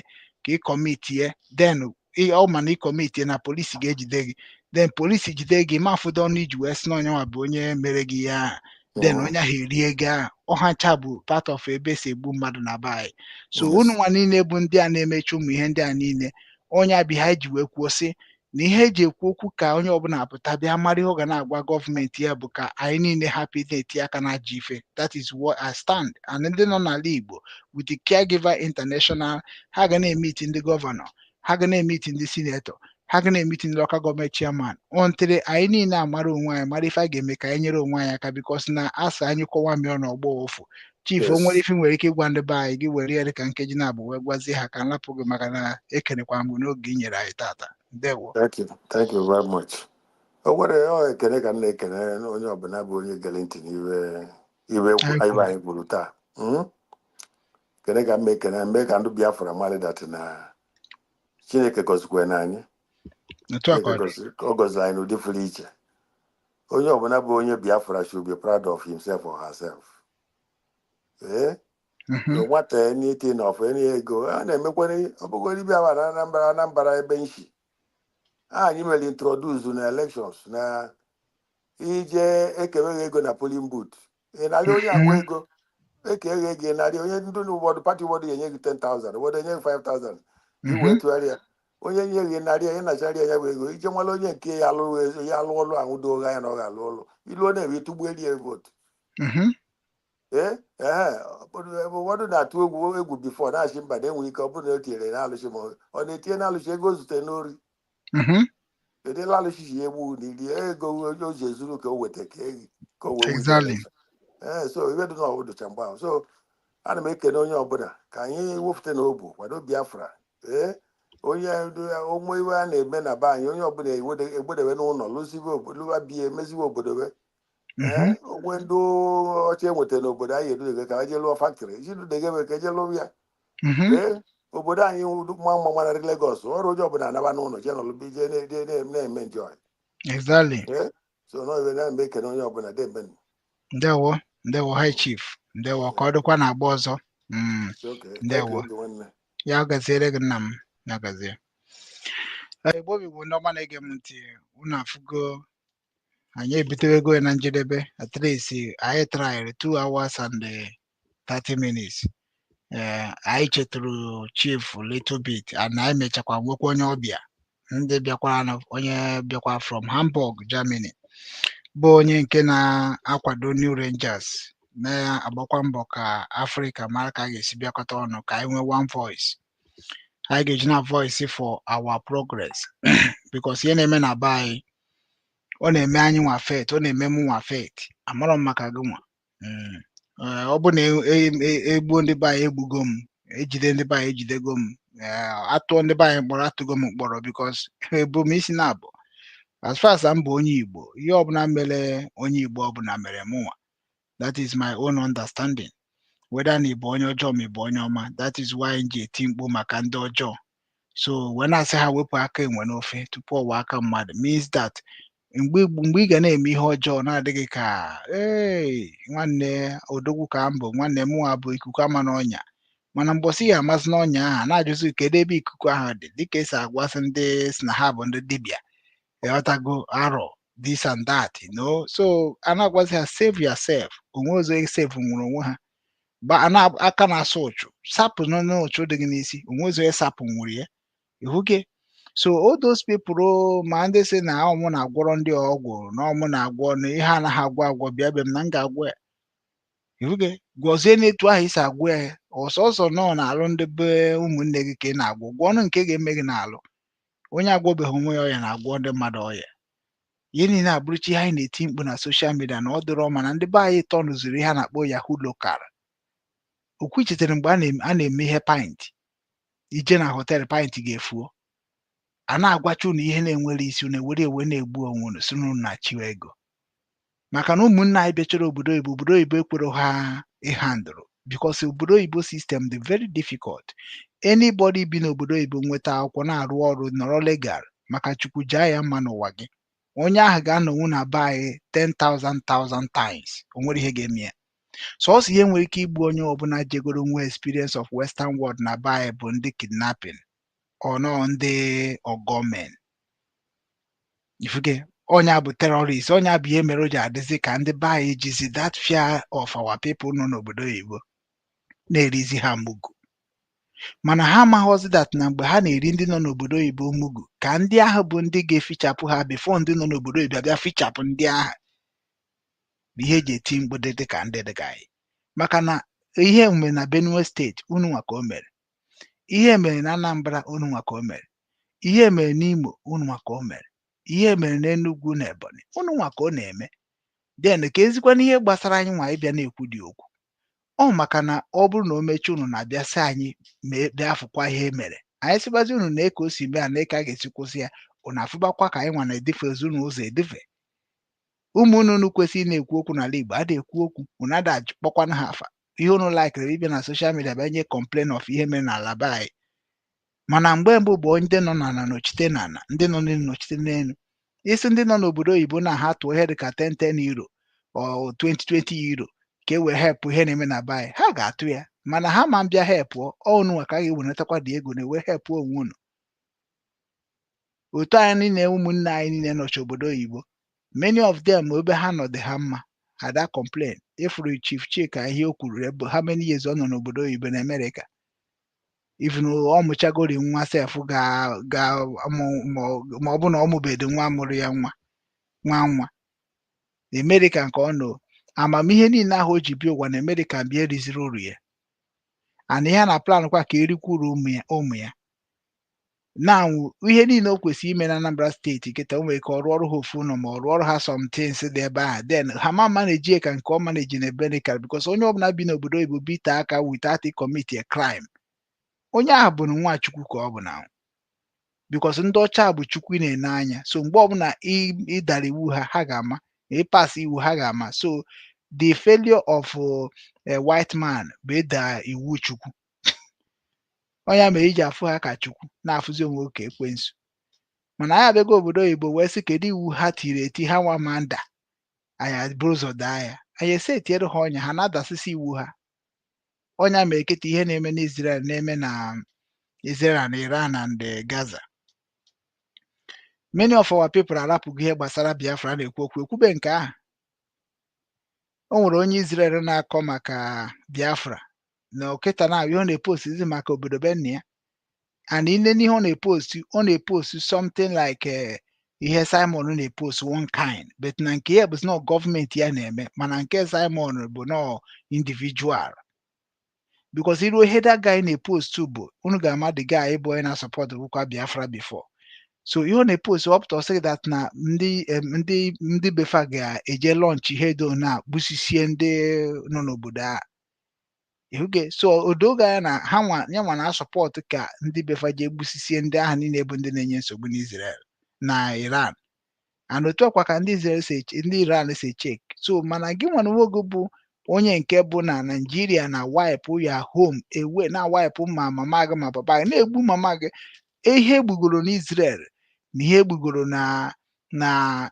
ka ị commitie. Then ọ ma na ị commitie na polisi ga-ejide gị. Then polisi jide gị, ma afụdo ọnụ iji wee sị na onye nwa bụ onye mere gị ya ahụ. Then onye ahụ erie ego ahụ. Ọha ncha bụ part of ebe esi egbu mmadụ na be anyị. So unu nwa niile bụ ndị a na-emechi ụmụ ihe ndị a niile, onye abịa ha ji wee kwuo sị na ihe eji ekwu okwu ka onye ọbụla pụta bịa mara ihe ọ ga na-agwa gọọmenti ya bụ ka anyị niile hapụ ị na-eti aka na ajọ ife. That is what I stand. And ndị nọ n'ala Igbo with the Caregiver International, ha ga na-emeet ndị governor, ha ga na-emeet ndị senator, ha ga na-emeet ndị local government chairman, until anyị niile amara onwe anyị, mara ife a ga-eme ka anyị nyere onwe anyị aka, because na asa anyị kọwa mịọ n'ọgbọ ụfụ. Chief, o nwere ife nwere ike ịgwa ndị be anyị, gị were ya dịka nkeji na-abụ wee gwazie ha ka nlapụ gị, maka na ekenekwa m gị n'oge ị nyere anyị tata. Ndewo. Thank you. Thank you very much. O nwere ọ ekele ka m na-ekele onye ọbụla bụ onye gere ntị n'iwe iwe Anyị iwe kwuru. Anyị kwuru taa. Ekele ka m ekele mee ka ndị Biafra mara that na Chineke gọzikwa na anyị. Otu a ka Chineke ọ dị. Ọ gọziri anyị n'ụdị pụrụ iche. Onye ọbụla bụ onye Biafra should be proud of himself or herself. Ee, no matter anything of any ego a na-emekwana, ọ bụgoro bịa na Anambra ebe nshi anyị mere introduce na elections na ije ekeweghị ego na polling booth, ị narị onye agwa ego ekeghị ego, ị narị onye ndị ụfọdụ party, ụfọdụ ga-enye gị 10,000, ụfọdụ enye gị 5,000, i wee tụgharịa onye nye gị narị ya, ịnachara ya bụ ego ije nwere onye nke ya alụ ya alụ ọlụ ahụ doo anya na ọ ga-alụ ọlụ iluo na-ewe tụgbuo erie vote. Ee, ụfọdụ na-atụ egwu before na-achị mba na enwere ike ọ bụrụ na o tinyere na alụsị, ma ọ na-etinye na alụsị ego o zute n'ori. Kedu ebe alụsị ji egbu na iri ego o ji ezuru ka o weta ka ehi ka o wee win election? Ee, so ibe dị n'ọwụ dịcha mgbe ahụ. So ana m ekene onye ọbụla ka anyị wepụta na obu kwado Biafra. Ee, onye onwe iwe a na-eme na be anyị, onye ọbụla egbedebe n'ụlọ lụzibe obodo, lụwa bie, meziwe obodo be. Ee, onwe ndị ọcha enweta n'obodo anyị edudege ka ha jee lụọ factory iji dudegebe ka eje lụọ ya. Ee, obodo anyị mma mma manarị Legọs ọrụ, onye ọbụla anaba n'ụlọ jee nọlụ jee na-eme enjoy. Ee, so n'obe na-eme ekene onye ọbụla dembe. Ndewo, ndewo, high chief, ndewo. Ka ọ dịkwa na agba ọzọ. It's okay. Thank you. Ndewo. Obi nwanne. Ya gaziere gị, nna m, ya gazie. Igbo bụ Igbo, ndị ọma na-ege m ntị, unu afụgo anyị ebutewego ya na njedebe. At least anyị tried 2 hours and 30 minutes. Ee, anyị chetụrụ chief little bit and anyị mechakwa nwekwa onye ọbịa, ndị bịakwara onye bịakwa from Hamburg, Germany, bụ onye nke na-akwado New Rangers, na-agbakwa mbọ ka Afrịka mara ka a ga-esi bịakọta ọnụ ka anyị nwee one voice anyị ga-eji na voice for our progress, because ihe na-eme na be anyị, ọ na-eme anyị nwa affect, ọ na-eme mụ nwa affect. Amarọ m maka gị nwa. Ee, ọ bụ na egbuo ndị be anyị, egbugo m, ejide ndị be anyị, ejidego m. Ee, atụọ ndị be anyị mkpọrọ, atụgo m mkpọrọ, because ebu m isi na-abụ as far as m bụ onye Igbo, ihe ọbụla mere onye Igbo ọbụla mere mụnwa. That is my own understanding, whether na ị bụ onye ọjọọ ma ị bụ onye ọma. That is why m ji eti mkpu maka ndị ọjọọ. So wee na-asị ha wepụ aka enwe n'ofe tupu ọwa aka mmadụ, means that Mgbe ị ga na-eme ihe ọjọọ na-adịghị ka ee, nwanne odogwu ka m bụ, nwanne m nwa bụ ikuku ama n'ọnya. Mana mbọsị ya amasị n'ọnya ahụ, na-ajụzi kedu ebe ikuku ahụ dị, dịka esi agwasị ndị si na ha bụ ndị dibịa, ịghọtago, arọ this and that. So a na-agwazi ha, "Save yourself." Onwe ọzọ save nwere onwe ha ba aka na-asụ ụchụ, sapụ n'ụchụ dị gị n'isi. Onwe ọzọ sapụ nwere ya ihuge. So all those people ma ndị sị na ọmụ na-agwọrọ ndị ọgwụ na ọmụ na-agwọ na ihe anaghị agwọ agwọ, bịa be m na m ga-agwọ ya ihuge. Gwọzie n'etu ahụ isi agwọ ya. Ọsọsọ nọ na-alụ ndị be ụmụnne gị ka ị na-agwọ. Gwọ ọnụ nke ga-eme gị n'alụ. Onye agwọbeghị onwe ya ọya na-agwọ ndị mmadụ ọya. Ihe niile abụrụcha ihe anyị na-eti mkpu na social media na ọ dịrọ mma na ndị be anyị tọnụziri ihe a na-akpọ yahoo local. Okwu chetara mgbe a na-eme ihe pint ije na hotel, pint ga-efuo. A na-agwacha unu ihe na-enwere isi, unu ewere ewe na-egbu onwe unu, si unu na-achịwa ego maka na ụmụnne anyị bịachara obodo oyibo. Obodo oyibo ekwero ha ịhandụrụ because obodo oyibo system dị very difficult. Anybody bi n'obodo oyibo nweta akwụkwọ, na-arụ ọrụ, nọrọ legal, maka Chukwu jaa ya mma n'ụwa gị, onye ahụ ga-anọnwu na be anyị 10,000 thousand times. O nwere ihe ga-eme ya. Sọọsọ ihe nwere ike igbu onye ọbụla jegoro nwe experience of western world na be anyị bụ ndị kidnapping, ọnọ ndị ọgọmen ifuge, ọnya bụ terrorist, ọnya bụ ihe mere o ji adịzi ka ndị be anyị jizi that fear of our people nọ n'obodo oyibo na-erizi ha mugu. Mana ha amaghọzi that na mgbe ha na-eri ndị nọ n'obodo oyibo mugu, ka ndị ahụ bụ ndị ga-efichapụ ha before ndị nọ n'obodo oyibo abịa fichapụ ndị ahụ. Bụ ihe eji eti mkpu dị ka ndị dịka anyị, maka na ihe mere na Benue Steeti, unu nwa ka o mere. Ihe mere na Anambra, unu nwa ka o mere. Ihe mere n'Imo, unu nwa ka o mere. Ihe mere n'Enugu na Ebonyi, unu nwa ka ọ na-eme. Then ka ezikwana ihe gbasara anyị nwa ịbịa na-ekwu dị okwu ọ, maka na ọ bụrụ na o mechie, unu na-abịa sị anyị mee, bịa fụkwa ihe e mere anyị, sịgbazi unu na ka o si mee a na ka a ga-esi kwụsị ya. Unu afụbakwa ka anyị nwa na-edifezi unu ụzọ edife. Ụmụnne unu kwesịrị na-ekwu okwu n'ala Igbo ada ekwu okwu, unu ada kpọkwana ha afa. Ihe unu laikiri ịbịa na social media bịa nye complain of ihe mere n'ala be anyị. Mana mgbe mbụ bụ ndị nọ n'ala nọchite n'ala, ndị nọ n'elu nọchite n'elu. Isi ndị nọ n'obodo oyibo na ha tụọ ihe dịka 10 10 euro or 20 20 euro ka e wee help ihe na-eme na be anyị, ha ga-atụ ya. Mana ha ma mbịa help ọnụ ka a ga-ewenatakwa dị ego na-ewe help onwe unu. Otu anyị niile, ụmụnne anyị niile nọchi obodo oyibo, many of them, ebe ha nọ dị ha mma, ada complain. Ịfụrụ Chief Chika, ihe o kwuru ebe how many years ọ nọ n'obodo oyibo na America, even ọ mụchagori nwa sef ga ga ma ọ bụ na ọ mụbeghị nwa, mụrụ ya nwa nwa nwa America nke ọ nọ. Amamihe niile ahụ o ji bịa ụwa na America bịa eriziri uru ya, and ihe a na plan kwa ka erikwuru ụmụ ya, ụmụ ya na ihe niile o kwesịrị ime na Anambra Steeti kịta, o nwere ka ọ rụọ ọrụ ha ofu ụlọ, ma ọ rụọ ọrụ ha some things dị ebe ahụ. Then ha ma manage ka nke ọ manage na America, because onye ọbụla bi n'obodo oyibo bite aka without commit a crime, onye ahụ bụ nwa Chukwu ka ọ bụ na, because ndị ọcha bụ Chukwu ị na-ene anya. So mgbe ọbụla ị dara iwu ha, ha ga-ama. Ịpas iwu ha ga-ama. So the failure of a white man bụ ịda iwu Chukwu. Onye mere iji afụ ha ka Chukwu na-afụzi onwe ka ekwensu. Mana anyị abịago obodo oyibo wee sị kedu iwu ha tiri eti, ha nwa ma nda anyị buru ụzọ daa ya, anyị esi etinyere ha ọnya, ha na-adasịsị iwu ha. Ọnya mere kịta ihe na-eme n'Israel, na-eme na Israel na Iran and Gaza. Many of our people arapụgo ihe gbasara Biafra na-ekwu okwu ekwube nke ahụ. O nwere onye Israel na-akọ maka Biafra na okịta na ihe ọ na-epostizi maka obodo be nna ya, and ile n'ihe ọ na-epost, ọ na-epost something like ihe Simon na-epost one kind, but na nke ya bụ nọ gọọmenti ya na-eme, mana nke Simon bụ nọ individual, because iruo ihe that guy na-epost bụ unu ga-ama the guy bụ onye na-support bụkwa Biafra before. So ihe ọ na-epost, ọ pụta ọsị that na ndị befa ga-eje launch ihe do na gbusisie ndị nọ n'obodo a ihuge. So odoge anya na ha nwa ya nwa na-asupport ka ndị befa jee gbusisie ndị ahụ niile bụ ndị na-enye nsogbu n'Israel na Iran, and otu ọkwa ka ndị Israel si ndị Iran si chek. So mana gị nwere onwe gị bụ onye nke bụ na Nigeria na wipe ya home ewe na wipe ma mama gị ma papa gị, na-egbu mama gị. Ihe egbugoro n'Israel na ihe egbugoro na Na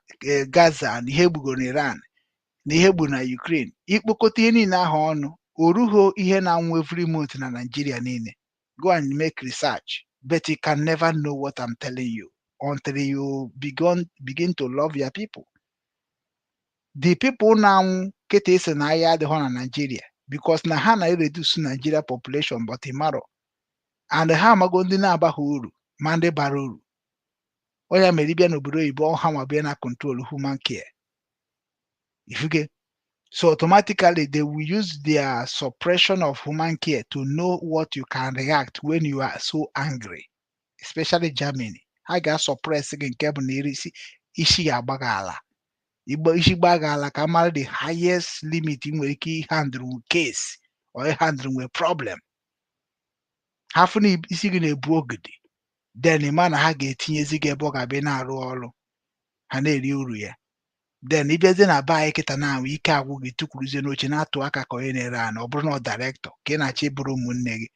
Gaza na ihe egbugoro na Iran na ihe gburu na Ukraine, ikpokọta ihe niile ahụ ọnụ, o rughị ihe na-anwụ every month na Nigeria niile. Go and make research, but you can never know what I'm telling you until you begin to love your people. The people na-anwụ kịta isi na agha adịghị na Nigeria because na ha na-reduce Nigeria population, but ịmarọ and ha amago ndị na-abaghị uru ma ndị bara uru. Onye mere ịbịa n'obodo oyibo, ha nwa bịa na control human care ifuge. So automatically they will use their suppression of human care to know what you can react when you are so angry, especially Germany. Ha ga-suppress gị nke bụ na isi isi ga-agba gị ala, igba isi gba gị ala ka mara the highest limit ị nwere ike handle case or handle nwere problem. Ha fụ na isi gị na-ebu ogidi, then ị ma na ha ga-etinyezi gị ebe ọ ga-abịa na-arụ ọrụ ha na-eri uru ya. Then ịbịazie na be anyị kịta na ahụ ike agwụ gị, tukwuruzie n'oche na-atụ aka ka onye na-ere ana. Ọ bụrụ na ọ director ka ị na-achọ ịbụrụ ụmụnne gị,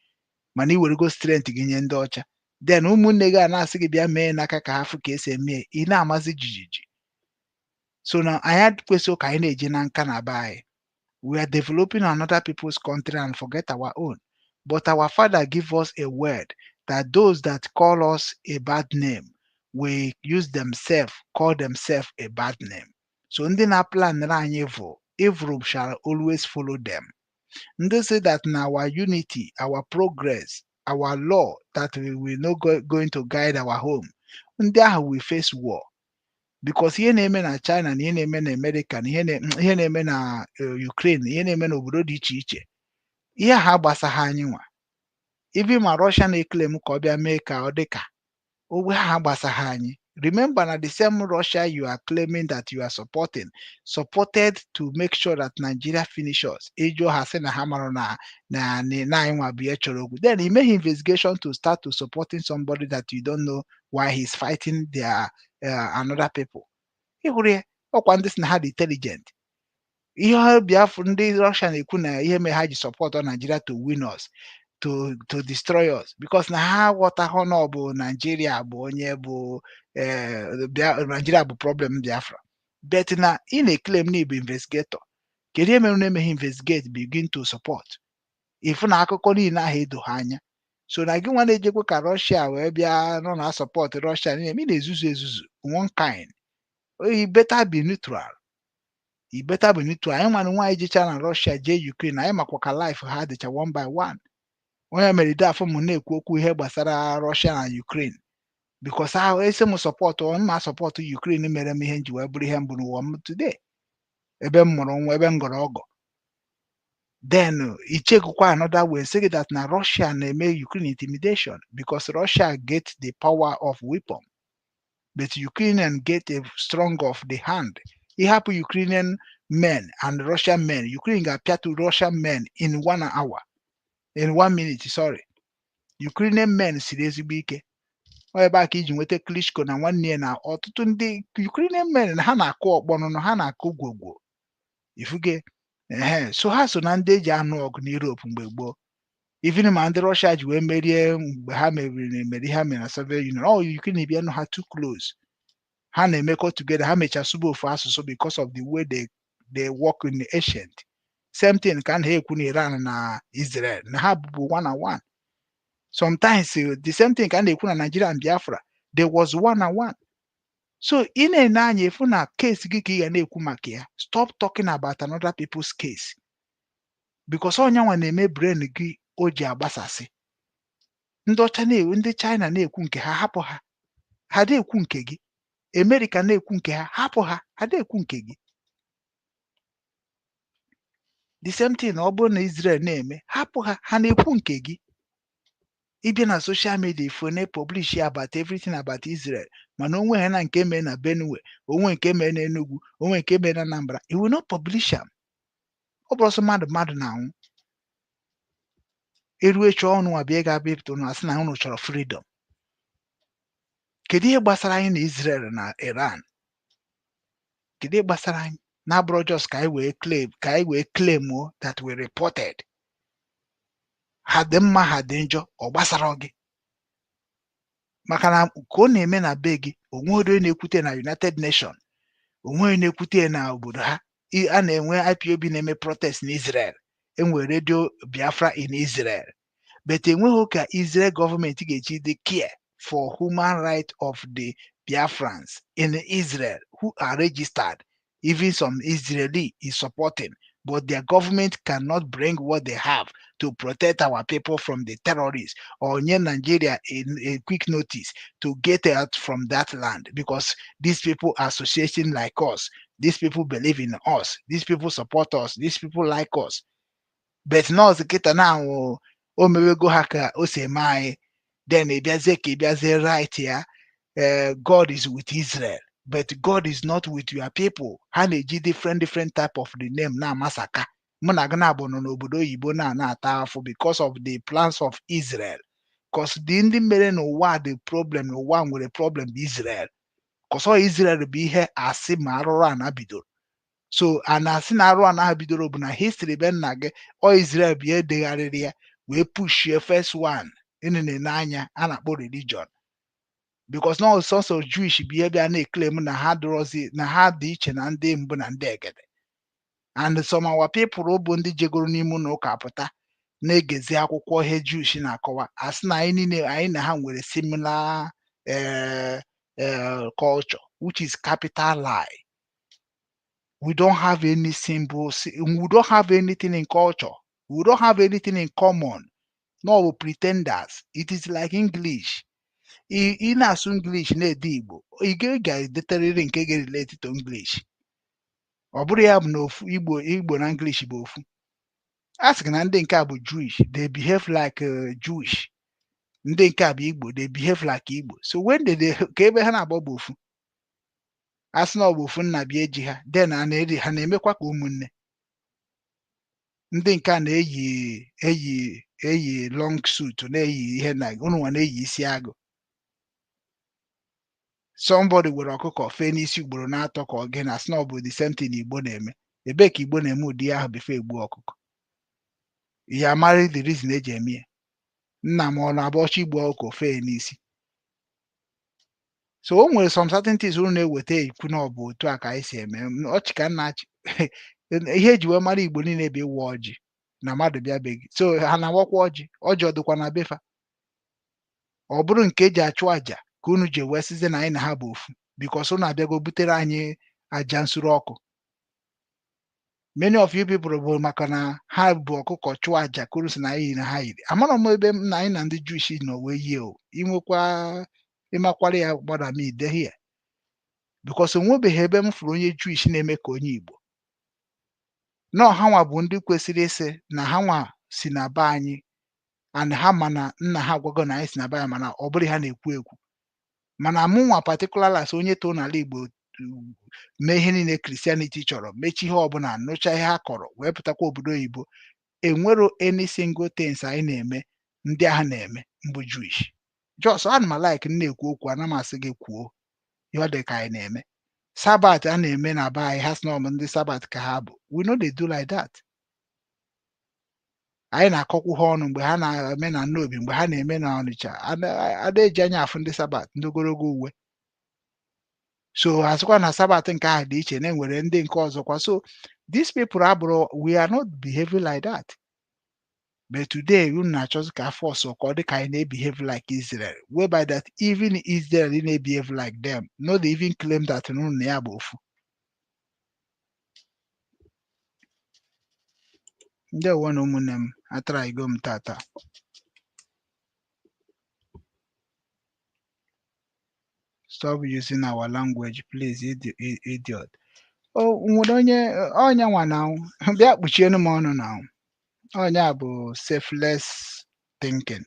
mana ị werego strength gị nye ndị ọcha, then ụmụnne gị a na-asị gị bịa mee n'aka ka ha fụ ka esi eme ya, ị na-amazi jijiji. So na anyị kwesịrị ka anyị na-eje na nka na be anyị. We are developing another people's country and forget our own. But our father give us a word that those that call us a bad name will use themselves call themselves a bad name. So ndị na-plan anyị evil, evil shall always follow them. Ndị say that na our unity, our progress, our law, that we will not going to guide our home, ndị ahụ will face war, because ihe na-eme na China na ihe na-eme na America na ihe na-eme na Ukraine na ihe na-eme n'obodo dị iche iche, ihe ha gbasaghị anyị nwa. Even ma Russia na-eclaim ka ọ bịa mee ka ọ dị ka ogbe ha gbasaghị anyị. Remember na the same Russia you are claiming that you are supporting supported to make sure that Nigeria finish us. Ịjụọ ha sị na ha mara na anyị nwa bụ ihe chọrọ okwu. Then you make investigation to start to supporting somebody that you don't know why he's fighting their another people. Ị hụrụ ya, ọkwa ndị sị na ha dị intelligent. Ihe Biafra, ndị Russia na-ekwu na ihe mere ha ji support Nigeria to win us, to destroy us, because na ha ghọtaghọ na ọ bụ Nigeria bụ onye bụ Nigeria bụ problem Biafra. But na ị na-eclaim na ịbụ investigator, kedu ihe mere na-emeghị investigate begin to support? Ịfụ na akụkọ niile ahụ edo ha anya. So na gị nwa na-ejekwa ka Russia wee bịa nọ na support Russia niile, ị na-ezuzu ezuzu one kind. You better be neutral, you better be neutral. Anyị nwanne nwaanyị jecha na Russia, jee Ukraine, anyị makwa ka life ha dịcha one by one. Onye mere ide afọ m na-ekwu okwu ihe gbasara Russia na Ukraine, because ahụ esi m support mma support Ukraine mere m ihe nji wee bụrụ ihe mbụ n'ụwa m today, ebe m mụrụ nwa, ebe m gọrọ ọgọ. Then ichekwa another way, say that na Russia na-eme Ukraine intimidation because Russia get the power of weapon, but Ukrainian get a strong of the hand. Ịhapụ Ukrainian men and Russian men, Ukraine ga-apịatụ Russian men in one hour, in one minute, sorry. Ukrainian men siri ezigbo ike. Ọ ebe a ka iji nweta Klitschko na nwanne ya na ọtụtụ ndị Ukrainian men na ha na-akụ ọkpọ nụnụ, ha na-akụ gwogwo ifuge ehe. So ha so na ndị eji anụ ọgụ n'Europe mgbe gboo. Even ma ndị Russia ji wee merie mgbe ha meriri emeri ha mere na Soviet Union, ọ Ukraine bịa nụ ha too close, ha na-emekọ together, ha mechaa sụba ofu asụsụ because of the way they work in the ancient. Same thing ka a na-ekwu na Iran na Israel na ha bụbu one and one. Sometimes the same thing ka a na-ekwu na Nigeria and Biafra, there was one and one. So ị na-ene anya efu na case gị ka ị ga na-ekwu maka ya. Stop talking about another people's case, because onye nwa na-eme brain gị o ji agbasasị. Ndị ọcha na-ewu, ndị China na-ekwu nke ha, hapụ ha, ha na-ekwu nke gị. America na-ekwu nke ha, hapụ ha, ha na-ekwu nke gị. The same thing ọ bụrụ na Israel na-eme, hapụ ha, ha na-ekwu nke gị. Ịbịa na social media ifo na-publish about everything about Israel, mana onwe ha na nke mee na Benue, onwe nke mee na Enugu, onwe nke mee na Anambra, you will not publish am. Ọ bụrụ sọ mmadụ mmadụ na-anwụ eruo echi ọnụ abịa ga-abịa ịpụta ụnụ asị na unu chọrọ freedom. Kedu ihe gbasara anyị na Israel na Iran? Kedu ihe gbasara anyị na-abụrụ just ka anyị wee claim, ka anyị wee claim that we reported? Ha dị mma, ha dị njọ, ọ gbasara gị? Maka na ka ọ na-eme na be gị, onwe onye na-ekwute na United Nation, onwe onye na-ekwute na obodo ha. A na-enwe IPOB na-eme protest na Israel, enwere Radio Biafra in Israel, but enweghị ka Israel gọọmenti ga-eji dị care for human right of the Biafrans in Israel who are registered. Even some Israeli is supporting, but their government cannot bring what they have to protect our people from the terrorists or nye Nigeria a quick notice to get out from that land, because these people are associating like us. These people believe in us. These people support us. These people like us. But not kịta na o mewego ha ka o si eme anyị, then ị bịazie ka ị bịazie right ya, God is with Israel, but God is not with your people. Ha na-eji different different type of the name na-amasaka mụ na gị na-abụ nọ n'obodo oyibo na na-ata afụ because of the plans of Israel. 'Cause the ndị mere n'ụwa, the problem n'ụwa nwere problem bụ Israel. 'Cause ọ Israel bụ ihe asị ma arụrụ ana bidoro. So a na-asị na arụ ana ha bidoro bụ na history be nna gị. Ọ Israel bụ ihe degharịrị ya wee pushie first one ịnene n'anya a na-akpọ religion, because na sọsọ Jewish bụ ihe bịa na-eclaim na ha dịrọzi na ha dị iche na ndị mbụ na ndị egede. And some our people bụ ndị jegoro n'ime ụlọ ụka pụta na-egezi akwụkwọ ihe Jewish na-akọwa, asị na anyị niile, anyị na ha nwere similar culture, which is capital lie. We don't have any symbol, we don't have anything in culture, we don't have anything in common. No pretenders. It is like English. Ị na-asụ English na-ede Igbo, ị ga-edeterịrị nke ga-relate to English. Ọ bụrụ ya bụ na ofu Igbo, Igbo na English bụ ofu. A sị na ndị nke a bụ Jewish, they behave like Jewish. Ndị nke a bụ Igbo, they behave like Igbo. So when they ka ebe ha na-agba bụ ofu, a sị na ọ bụ ofu nna bịa eji ha, then a na-eri ha na-emekwa ka ụmụnne. Ndị nke a na-eyi eyi eyi long suit, na-eyi ihe na unu nwa na-eyi isi agụ. Somebody were ọkụkọ fee n'isi ugboro na-atọ ka ọ gị na asị na ọ bụ the same thing Igbo na-eme. Ebee ka Igbo na-eme ụdị ahụ before egbuo ọkụkọ? Ya mara the reason eji eme ya. Nna m ọ na-abụ ọchọ igbu ọkụkọ fee n'isi. So o nwere some certain things unu na-eweta ekwu na ọ bụ otu a ka anyị si eme. Ọchị ka nna achị. Ihe eji wee mara Igbo niile bụ ịwa ọjị na mmadụ bịa be gị. So ha na-awakwa ọjị? Ọjị ọ dịkwa na befa? Ọ bụrụ nke eji achụ àjà ka unu ji wee sizie na anyị na ha bụ ofu, because unu abịago butere anyị aja nsure ọkụ. Many of you people bụ maka na ha bụ ọkụkọ chụọ àjà ka unu si na anyị yiri na ha yiri. Amara m ebe m na anyị na ndị Jewish nọ wee yie o. Inwekwa ịmakwara ya gbara m ide here, because onwebeghị ebe m fụrụ onye Jewish na-eme ka onye Igbo. Nọọ ha nwa bụ ndị kwesịrị ịsị na ha nwa si na be anyị, and ha ma na nna ha agwago na anyị si na be anyị, mana ọ bụrụ ha na-ekwu ekwu. Mana mụ nwa particular as onye too n'ala Igbo, mee ihe niile Christianity chọrọ, mechie ihe ọbụla, nụcha ihe ha kọrọ, wee pụtakwa obodo oyibo, enwero any single things anyị na-eme ndị agha na-eme mbụ Jewish. Just ana m like m na-ekwu okwu, ana m asị gị kwuo ihe ọ dị ka anyị na-eme. Sabbath a na-eme na be anyị, ha sị na ọ bụ ndị Sabbath ka ha bụ. We no dey do like that. Anyị na-akọkwu ha ọnụ mgbe ha na-eme na Nnobi, mgbe ha na-eme na Ọnịcha. Ada eji anya afụ ndị Sabbath, ndị ogologo uwe. So asịkwa na Sabbath nke ahụ dị iche na enwere ndị nke ọzọkwa. So these people abụrụ, we are not behaving like that. But today unu na-achọzi ka afọ ọsọ ka ọ dị ka anyị na-ebehave like Israel, whereby that even Israel na-ebehave like them, no dey even claim that unu na ya bụ ofu. Ndewo na ụmụnne m, atara igo m tata. Stop using our language, please, idiot. O nwere onye ọnya nwa na bịa kpuchienu m ọnụ na ọnya bụ selfless thinking.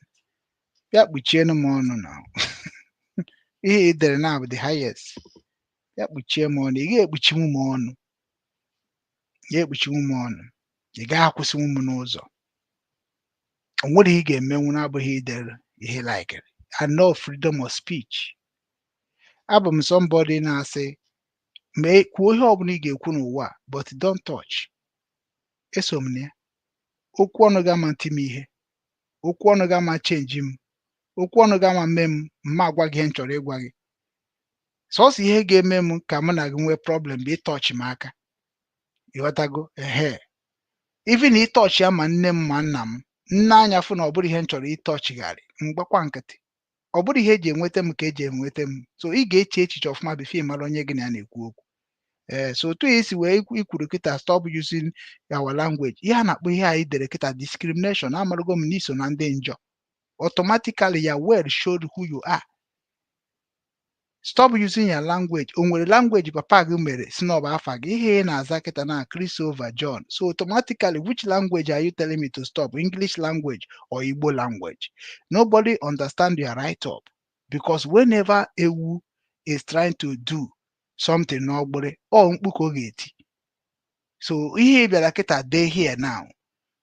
Bịa kpuchienu m ọnụ na ihe ị dere na bụ the highest. Bịa kpuchie m ọnụ. Ị ga-ekpuchinwu m ọnụ. Ị ga-ekpuchinwu m ọnụ. Ị gaghị akwụsịnwu m n'ụzọ. O nwere ihe ị ga-emenwu na-abụghị idere ihe like I know freedom of speech. Abụ m somebody na-asị mee kwuo ihe ọbụla ị ga-ekwu n'ụwa a, but don't touch. Eso m na ya. Okwu ọnụ gị ama ntị m ihe. Okwu ọnụ gị ama change m. Okwu ọnụ gị ama mme m mma agwa gị ihe m chọrọ ịgwa gị. Sọsọ ihe ga-eme m ka mụ na gị nwee problem bụ ịtọchị m aka. Ịghọtago? Ehe, even ịtọchị ya, ma nne m ma nna m, nne anya fụ na ọ bụrụ ihe m chọrọ ịtọchigharị, mgbakwa nkịtị. Ọ bụrụ ihe eji enweta m ka eji enweta m. So ị ga-eche echiche ọfụma before ị mara onye gị na ya na-ekwu okwu. Ee, so otu esi wee ikwuru kịta, "Stop using our language," ihe a na-akpọ ihe anyị dere kịta, discrimination. Amarago m n'iso na ndị njọ. Automatically your word showed who you are. "Stop using your language." O nwere language papa gị mere si na ọ bụ afa gị, ihe ị na-aza kịta na Christopher John. So automatically, which language are you telling me to stop? English language or Igbo language? Nobody understand your write up, because whenever ewu is trying to do something n'ọgbụrị, ọ mkpu ka ọ ga-eti. So ihe ị bịara kịta dee here now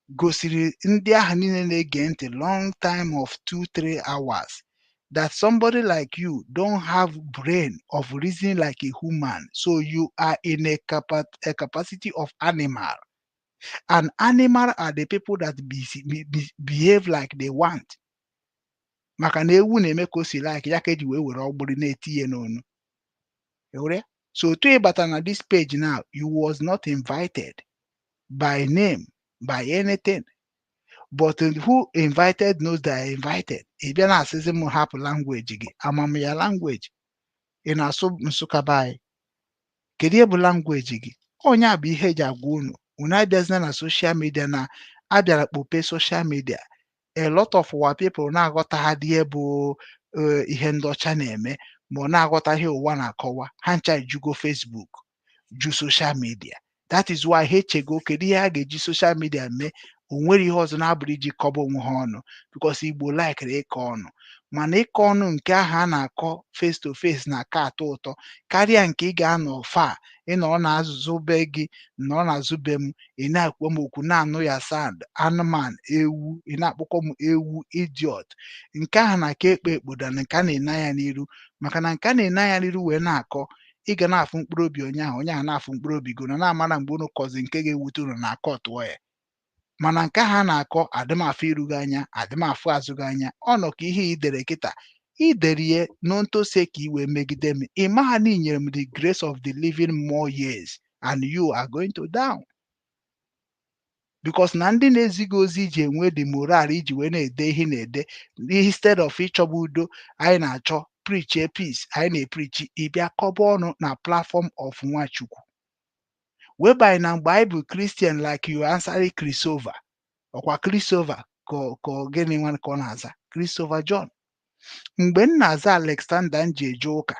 gosiri ndị ahụ niile na-ege ntị long time of 2-3 hours that somebody like you don't have brain of reasoning like a human. So you are in a capacity of animal, and animal are the people that behave like they want. Maka na ewu na-eme ka o si like ya, ka eji wee were ọgbụrị na-eti ya n'onu. Ị ya? So otu ị bata na this page now, you was not invited by name, by anything, but who invited knows that I invited. Ị bịa na-asịzi m hapụ language gị. Ama m ya language ị na-asụ Nsụka be anyị. Kedu ihe bụ language gị? Onye a bụ ihe eji agwa unu, unu abịazina na social media na abịara kpope social media. A lot of our people na-aghọta ihe bụ ihe ndị ọcha na-eme, ma ọ na-aghọta ihe ụwa na-akọwa. Ha ncha ejugo Facebook, ju social media. That is why ha echego kedu ihe a ga-eji social media mee. O nwere ihe ọzọ na-abụrụ iji kọba onwe ha ọnụ, because Igbo likere ịkọ ọnụ. Mana ịkọ ọnụ nke ahụ a na-akọ face to face na-aka atọ ụtọ karịa nke ị ga-anọ fa ịnọrọ na-azụ be gị, nọrọ n'azụ be m, ị na-ekwu m okwu na-anụ ya sound anụmanụ ewu, ị na-akpọkọ m ewu, idiot. Nke ahụ na-aka ekpo ekpo dan nke a na-ene anya n'iru, maka na nke a na-ene anya n'iru wee na-akọ, ị ga na-afụ mkpụrụ obi onye ahụ, onye ahụ na-afụ mkpụrụ obi gị, unu na-amara mgbe unu kọzi nke ga-ewute unu na akọ tụọ ya. Mana nke ahụ a na-akọ adịmafụ iru gị anya, adịmafụ azụ gị anya. Ọ nọ ka ihe i dere kịta, i dere ihe n'ontose ka i wee megide m. Ị maha na i nyere m the grace of the living more years and you are going to down, because na ndị na-ezi gị ozi iji enwe the moral iji wee na-ede ihe na-ede, instead of ịchọba udo anyị na-achọ, preach peace anyị na-epreach, ịbịa kọba ọnụ na platform of Nwachukwu, whereby na mgbe anyị bụ Christian like you answering Christopher, ọkwa Christopher ka ọ gịnị nwa ka ọ na-aza Christopher John. Mgbe m na-aza Alexander m ji eje ụka,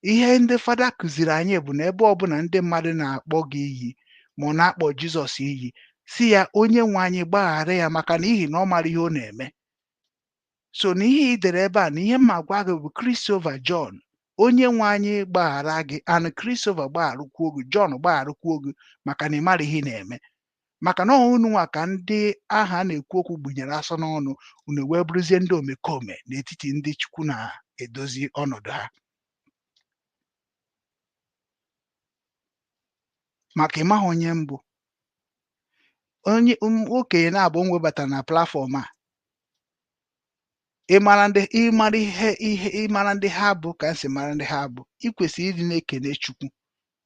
ihe ndị fada kụziri anyị bụ na ebe ọbụla ndị mmadụ na-akpọ gị iyi ma ọ na-akpọ Jizọs iyi, si ya, "Onye nwe anyị gbaghara ya, maka n'ihi na ọ mara ihe ọ na-eme." So na ihe ị dere ebe a na ihe mma gwa gị bụ, Christopher John, onye nwe anyị gbaghara gị, and Christopher gbagharukwuo gị, John gbagharukwuo gị, maka na ị mara ihe ị na-eme. Maka na unu nwa ka ndị aha na-ekwu okwu gbunyere asọ n'ọnụ unu, wee bụrụzie ndị omekome n'etiti ndị Chukwu na-edozi ọnọdụ ha. Maka ịmaghị onye mbụ onye okenye na-abụ m webatara na platform a, ịmara ndị, ịmara ihe ihe, ịmara ndị ha bụ ka m si mara ndị ha bụ. Ị kwesịrị ịdị na-ekene Chukwu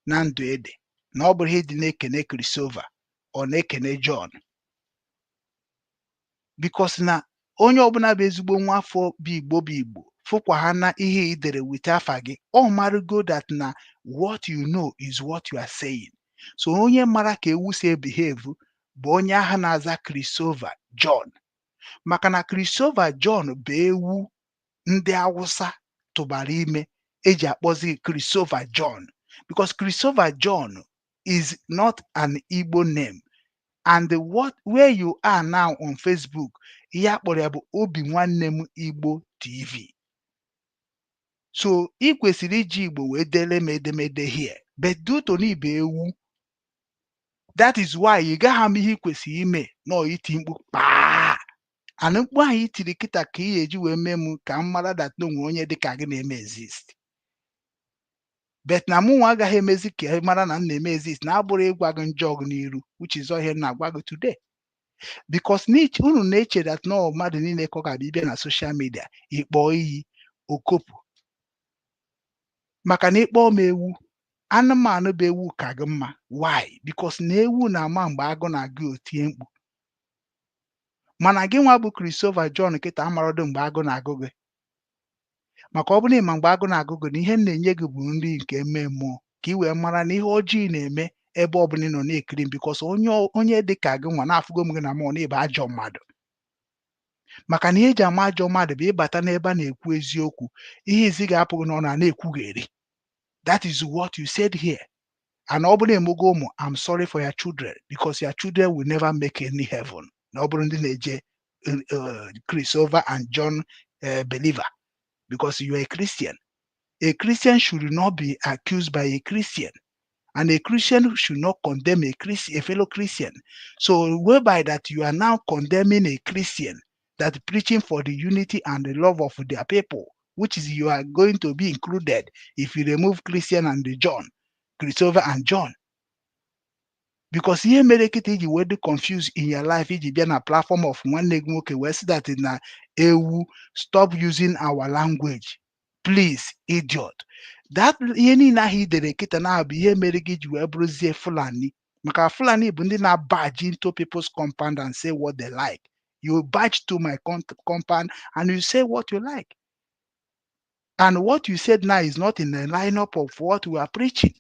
na ndụ ede, na ọ bụrụ ịdị na-ekene Christopher, ọ na-ekene John, because na onye ọbụla bụ ezigbo nwa afọ bụ Igbo, bụ Igbo fụkwa ha na ihe ị dere with afa gị, ọ marụgo that na what you know is what you are saying. So onye mara ka ewu si ebehave bụ onye ahụ na-aza Christopher John, maka na Christopher John bụ ewu ndị Awụsa tụbara ime eji akpọzi Christopher John, because Christopher John is not an Igbo name. And what where you are now on Facebook, ihe a kpọrọ ya bụ Obi Nwanne M Igbo TV. So ị kwesịrị iji Igbo wee dele m edemede here, but due to na ibe ewu, that is why ị gaghị ama ihe ị kwesịrị ime nọọ iti mkpu kpaa. And mkpu ahụ i tiri kịta ka ị ga-eji wee mee m ka m mara that na onwe onye dịka gị na-eme exist. But na mụ nwa agaghị emezi ka ị mara na m na-eme exist, na abụrụ ịgwa gị njọ gị n'iru, which is ihe m na-agwa gị today. Because unu na-eche that no mmadụ niile ka ọ ga-abịa ịbịa na social media ịkpọ iyi okopụ, maka na ịkpọọ m ewu, anụmanụ bụ ewu ka gị mma. Why? Because na ewu na-ama mgbe agụ na-agụ, otie mkpu. Mana gị nwa bụ Christopher John kịta amarodo mgbe agụ na-agụ gị, maka ọ bụrụ na ịma mgbe agụ na-agụ gị, na ihe m na-enye gị bụ nri nke mme mmụọ, ka ị wee mara na ihe ọjọọ ị na-eme ebe ọ bụla ị nọ na-ekiri m, because onye dị ka gị nwa na-afụgo m gị na mmụọ na ịbụ ajọ mmadụ. Maka na ihe eji ama ajọ mmadụ bụ ịbata n'ebe a na-ekwu eziokwu, ihe izi ga-apụghị n'ọnụ a na-ekwugheri. That is what you said here. And ọ bụrụ na emugo ụmụ, I'm sorry for your children, because your children will never make any heaven, na ọ bụrụ ndị na-eje Christopher and John believer, because you are a Christian. A Christian should not be accused by a Christian, and a Christian should not condemn a Christ, a fellow Christian. So whereby that you are now condemning a Christian that preaching for the unity and the love of their people, which is you are going to be included if you remove Christian and the John, Christopher and John. Because ihe mere kịta iji wee dị confused in your life, iji bịa na platform of nwanne gị nwoke wee sị that na ewu, stop using our language please, idiot. That ihe niile ahụ i dere kịta na bụ ihe mere gị ji wee bụrụzie Fulani, maka Fulani bụ ndị na-barge into people's compound and say what they like. You barge to my compound and you say what you like, and what you said now is not in the lineup of what we are preaching.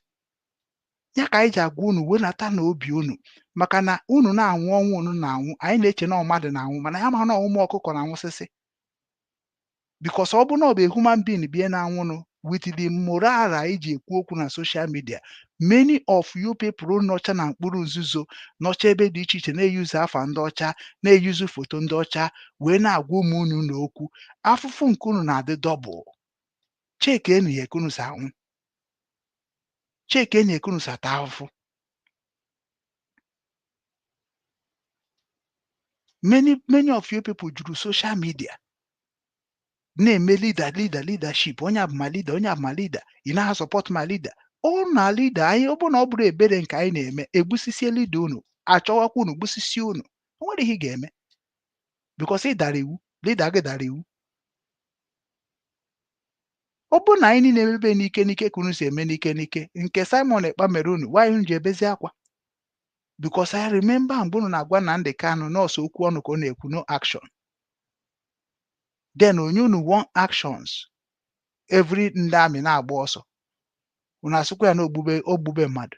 Ya ka anyị ji agwa unu wenata na obi unu, maka na unu na-anwụ ọnwụ unu na-anwụ, anyị na-eche na mmadụ na-anwụ, mana ya ma na ụmụ ọkụkọ na-anwụsịsị, because ọ bụ na ọ bụ a human being bie na-anwụnụ with the moral anyị ji ekwu okwu na social media. Many of you people nọcha na mkpụrụ nzuzo, nọcha ebe dị iche iche, na-eyuzu afa ndị ọcha, na-eyuzu foto ndị ọcha wee na-agwa ụmụ unu na okwu afụfụ nke unu na-adị double. Chekenu ya ekunu si anwụ, chekenu ekunu si ata ahụfụ. Many, many of you people juru social media na-eme leader, leader, leadership. Onye abụ ma leader, onye abụ ma leader, ị naghị support ma leader ọ na leader anyị. Ọ bụrụ na ọ bụrụ ebere nke anyị na-eme, egbusisie leader unu, achọwakwa unu gbusisie unu. O nwere ihe ị ga-eme because ị dara iwu, leader gị dara iwu. Ọ bụrụ na anyị niile emebe n'ike n'ike ka unu si eme n'ike n'ike nke Simon Ekpa mere unu, why unu ji ebezi akwa? Because I remember mgbe unu na-agwa Nnamdi Kanu nọọsụ okwu ọnụ ka ọ na-ekwu, no action. Then onye unu want actions, every ndị amị na-agba ọsọ, unu asịkwa ya na ogbube ogbube mmadụ.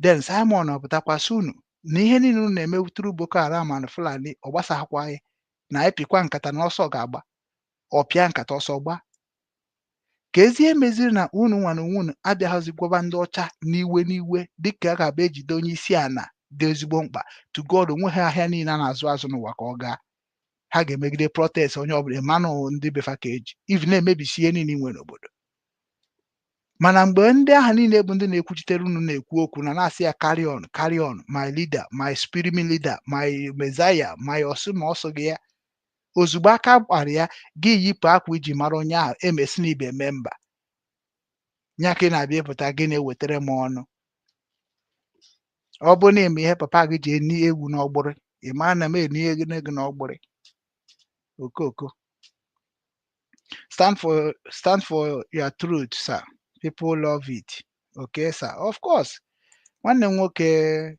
Then Simon ọpụtakwa sị unu na ihe niile unu na-eme through Boko Haram and Fulani, ọ gbasakwa anyị na anyị pịkwa nkata na ọsọ ga-agba, ọpịa nkata ọsọ gba. Ka ezi ihe meziri na unu nwa na onwe unu abịaghịzi gwaba ndị ọcha n'iwe n'iwe, dịka a ga-abịa ejide onye isi ala dị ezigbo mkpa to God. Onwe ha ahịa niile a na-azụ azụ n'ụwa ka ọ gaa, ha ga-emegide protest, onye ọbụla ịmanụ ndị befa ka eji even na-emebisi ihe niile nwere n'obodo. Mana mgbe ndị agha niile bụ ndị na-ekwuchitere unu na-ekwu okwu na na-asị ya, "Carry on, carry on, my leader, my spirit leader, my messiah, my ọsụ," ma ọsọ gị ya ozugbo aka gbara ya, gị yipụ akwa iji mara onye ahụ emesi na ibe mee mba ya ka ị na-abịa ịpụta gị na-ewetara m ọnụ. Ọ bụrụ na eme ihe papa gị ji eni ewu n'ọgbụrị, ị mara na m eni gị n'ọgbụrị okoko. Stand for your truth, sir. People love it. Okay, sir, of course. Nwanne m nwoke,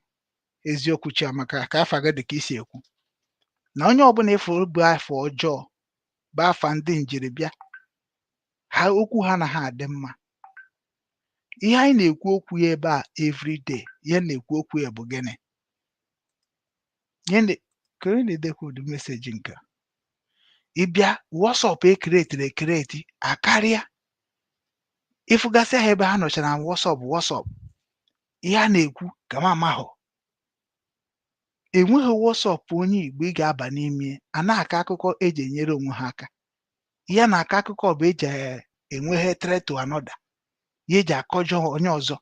eziokwu Chiamaka ka afa gị dị ka isi ekwu na onye ọbụla ịfụrụ bụ afọ ọjọọ bụ afa ndị njiribịa ha, okwu ha na ha adị mma. Ihe anyị na-ekwu okwu ya ebe a everyday, ihe m na-ekwu okwu ya bụ gịnị? Ihe ka onye na-edekwa ụdị message nke a? Ịbịa WhatsApp ekeretiri ekereti akarịa, ịfụgasị ha ebe ha nọchara na WhatsApp. WhatsApp ihe a na-ekwu ka m amahọ. Enweghị WhatsApp onye Igbo ị ga-aba n'ime a na-akọ akụkọ eji enyere onwe ha aka. Ihe a na-akọ akụkọ bụ eji enwe hatred to another, ihe eji akọjọ onye ọzọ.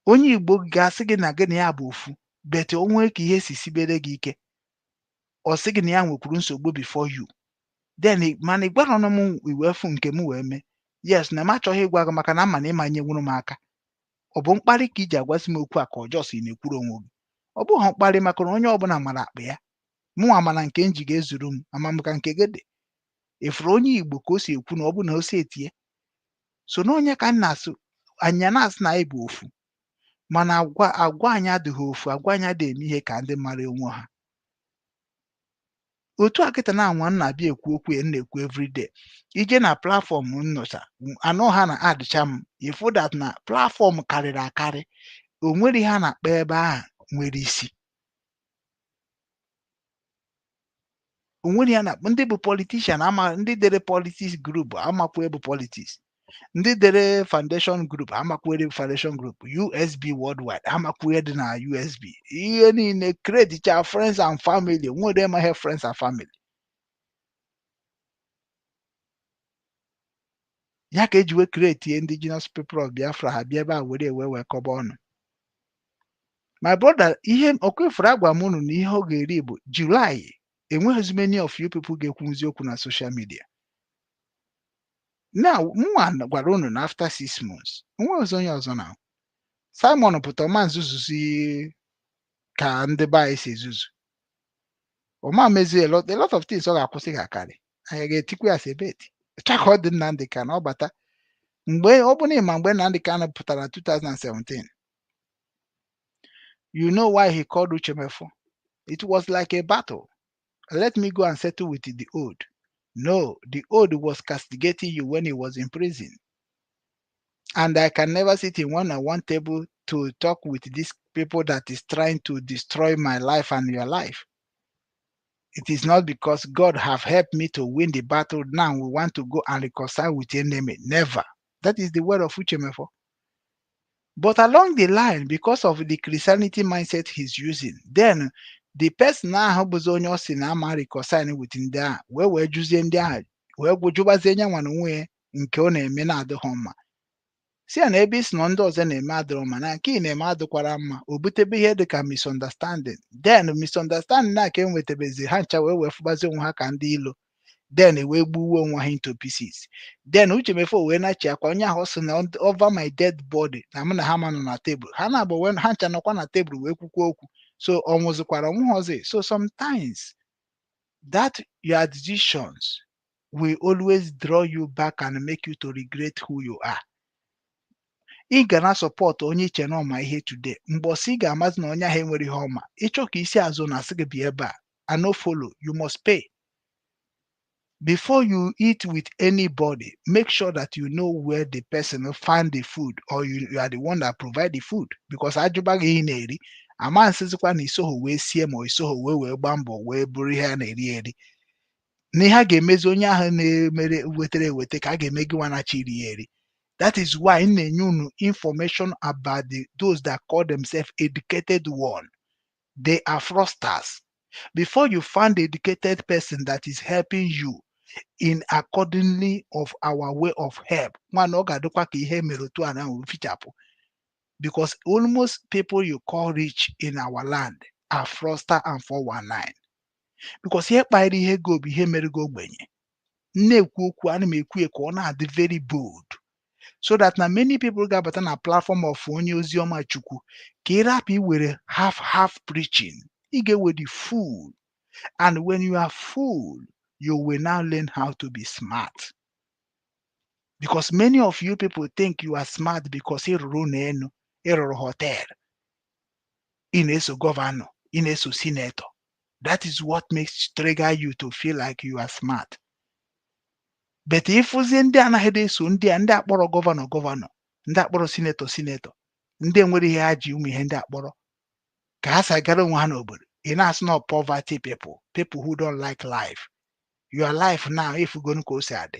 Onye Igbo ga-asị gị na gị na ya bụ ofu, but o nwee ka ihe si sibere gị ike, ọ sị gị na ya nwekwuru nsogbu before you. Then mana ị gwarọnụ m iwee fụ nke m wee mee. Yes, na m achọghị ịgwa gị maka na ama na ịma nyenwuru m aka. Ọ bụ mkparị ka iji agwazi m okwu a, ka ọjọọ si na-ekwuru onwe gị. Ọ bụghị mkparị, maka na onye ọbụla mara akpa ya. Mụnwa mana nke m ji ga-ezuru m, ama m ka nke gị dị. Ifuru onye Igbo ka o si ekwu na ọ bụ na o si etie so na onye ka m na-asụ anya na-asị na anyị bụ ofu, mana agwa agwa anyị adịghị ofu. Agwa anyị adịghị eme ihe ka ndị mara onwe ha. Otu a kịta na anwa m na-abịa ekwu okwu ya, m na-ekwu everyday. Ije na platform nnọcha anọ ha na adịcha m ifu that na platform karịrị akarị. O nwere ihe a na-akpa ebe ahụ nwere isi. O nwere ihe a na ndị bụ politician ama, ndị dere politics group amakwa bụ politics, ndị dere foundation group amakwere foundation group, USB worldwide amakwere dị na USB. Ihe niile create friends and family, nwere amaghị friends and family ya ka eji wee create Indigenous People of Biafra. Ha bịa ebe a were ewe wee kọba ọnụ. My brother, ihe ọkwa agwa m unu na ihe ọ ga-eri bụ July. Enweghịzi many of you people ga-ekwuzi okwu na social media. Now mụnwa gwara unu na after 6 months, onweghịzi onye ọzọ na Simon pụta ọma nzuzuzi ka ndị be anyị si ezuzu. Ọma mezi a lot of things ọ ga-akwụsị ga-akarị. Anyị ga-etikwa ya sebeti ka ọ dị. Nnamdi Kanu ọ bata mgbe ọ bụ na ịma mgbe Nnamdi Kanu pụtara 2017, you know why he called Uche Mefor? It was like a battle. Let me go and settle with the old. No, the old was castigating you when he was in prison, and I can never sit in one on one table to talk with these people that is trying to destroy my life and your life. It is not because God have helped me to win the battle. Now we want to go and reconcile with the enemy. Never. That is the word of Uche Mefor. But along the line, because of the Christianity mindset he's using, then the person ahụ bụzi onye ọ sị na ama reconcile with ndị ahụ wee jụzie ndị ahụ wee jụbazie nye nwa na onwe ya nke ọ na-eme na-adịghị mma, si ya na ebe isi na ndị ọzọ na-eme adịrọ mma, na nke ị na-eme adịkwara mma. O butebe ihe dịka misunderstanding. Then misunderstanding na ka e nwetebezi ha ncha wee fụbazie onwe ha ka ndị ilo. Then wee gbuwe onwe ha into pieces. Then Uche Mefor wee nachi akwa onye ahụ sị na over my dead body na mụ na ha ma nọ na tebụl ha na-abụ wee ha ncha nọkwa na tebụl wee kwukwa okwu. So ọ nwụzikwara ọnwụghọzi. So sometimes that your decisions will always draw you back and make you to regret who you are. Ị ga na support onye iche na ọma ihe today, mgbọsị ị ga-amazi na onye ahụ enwere ihe ọma ịchọ ka isi azụ na asị gị bịa ebe a. I no follow. You must pay before you eat with anybody. Make sure that you know where the person find the food, or you are the one that provide the food, because ajụba gị ihe ị na-eri, ama nsịzikwa na isoho wee sie ma isoho wee gbaa mbọ wee bụrụ ihe a na-eri eri na ihe a ga-emezi onye ahụ na-emere wetara eweta ka a ga-eme gị nwa na-achọ iri ya eri. That is why m na-enye unu information about those that call themselves educated one. They are fraudsters. Before you find educated person that is helping you in accordingly of our way of help, nwana ọ ga-adịkwa ka ihe mere otu a na fichapụ, because almost people you call rich in our land are fraudster and 419, because ihe kpaliri ihe ego bụ ihe mere gị ogbenye. M na-ekwu okwu, ana m ekwu ya ka ọ na-adị very bold so that na many people ga-abata na platform of onye oziọma Chukwu ka ị rapụ iwere half half preaching. Ị ga-ewe the full, and when you are full, you will now learn how to be smart, because many of you people think you are smart because ị rụrụ ụlọ elu, ị rụrụ hotel, ị na-eso governor, ị na-eso senator. That is what makes trigger you to feel like you are smart. But ịfụzie ndị anaghị eso ndị a, ndị akpọrọ governor governor, ndị akpọrọ senator senator, ndị enwere ihe ha ji ụmụ ihe ndị akpọrọ ka ha si agara onwe ha n'obodo, ị na-asị na poverty people, people who don't like life. Your life now, ifugonu ka o si adị.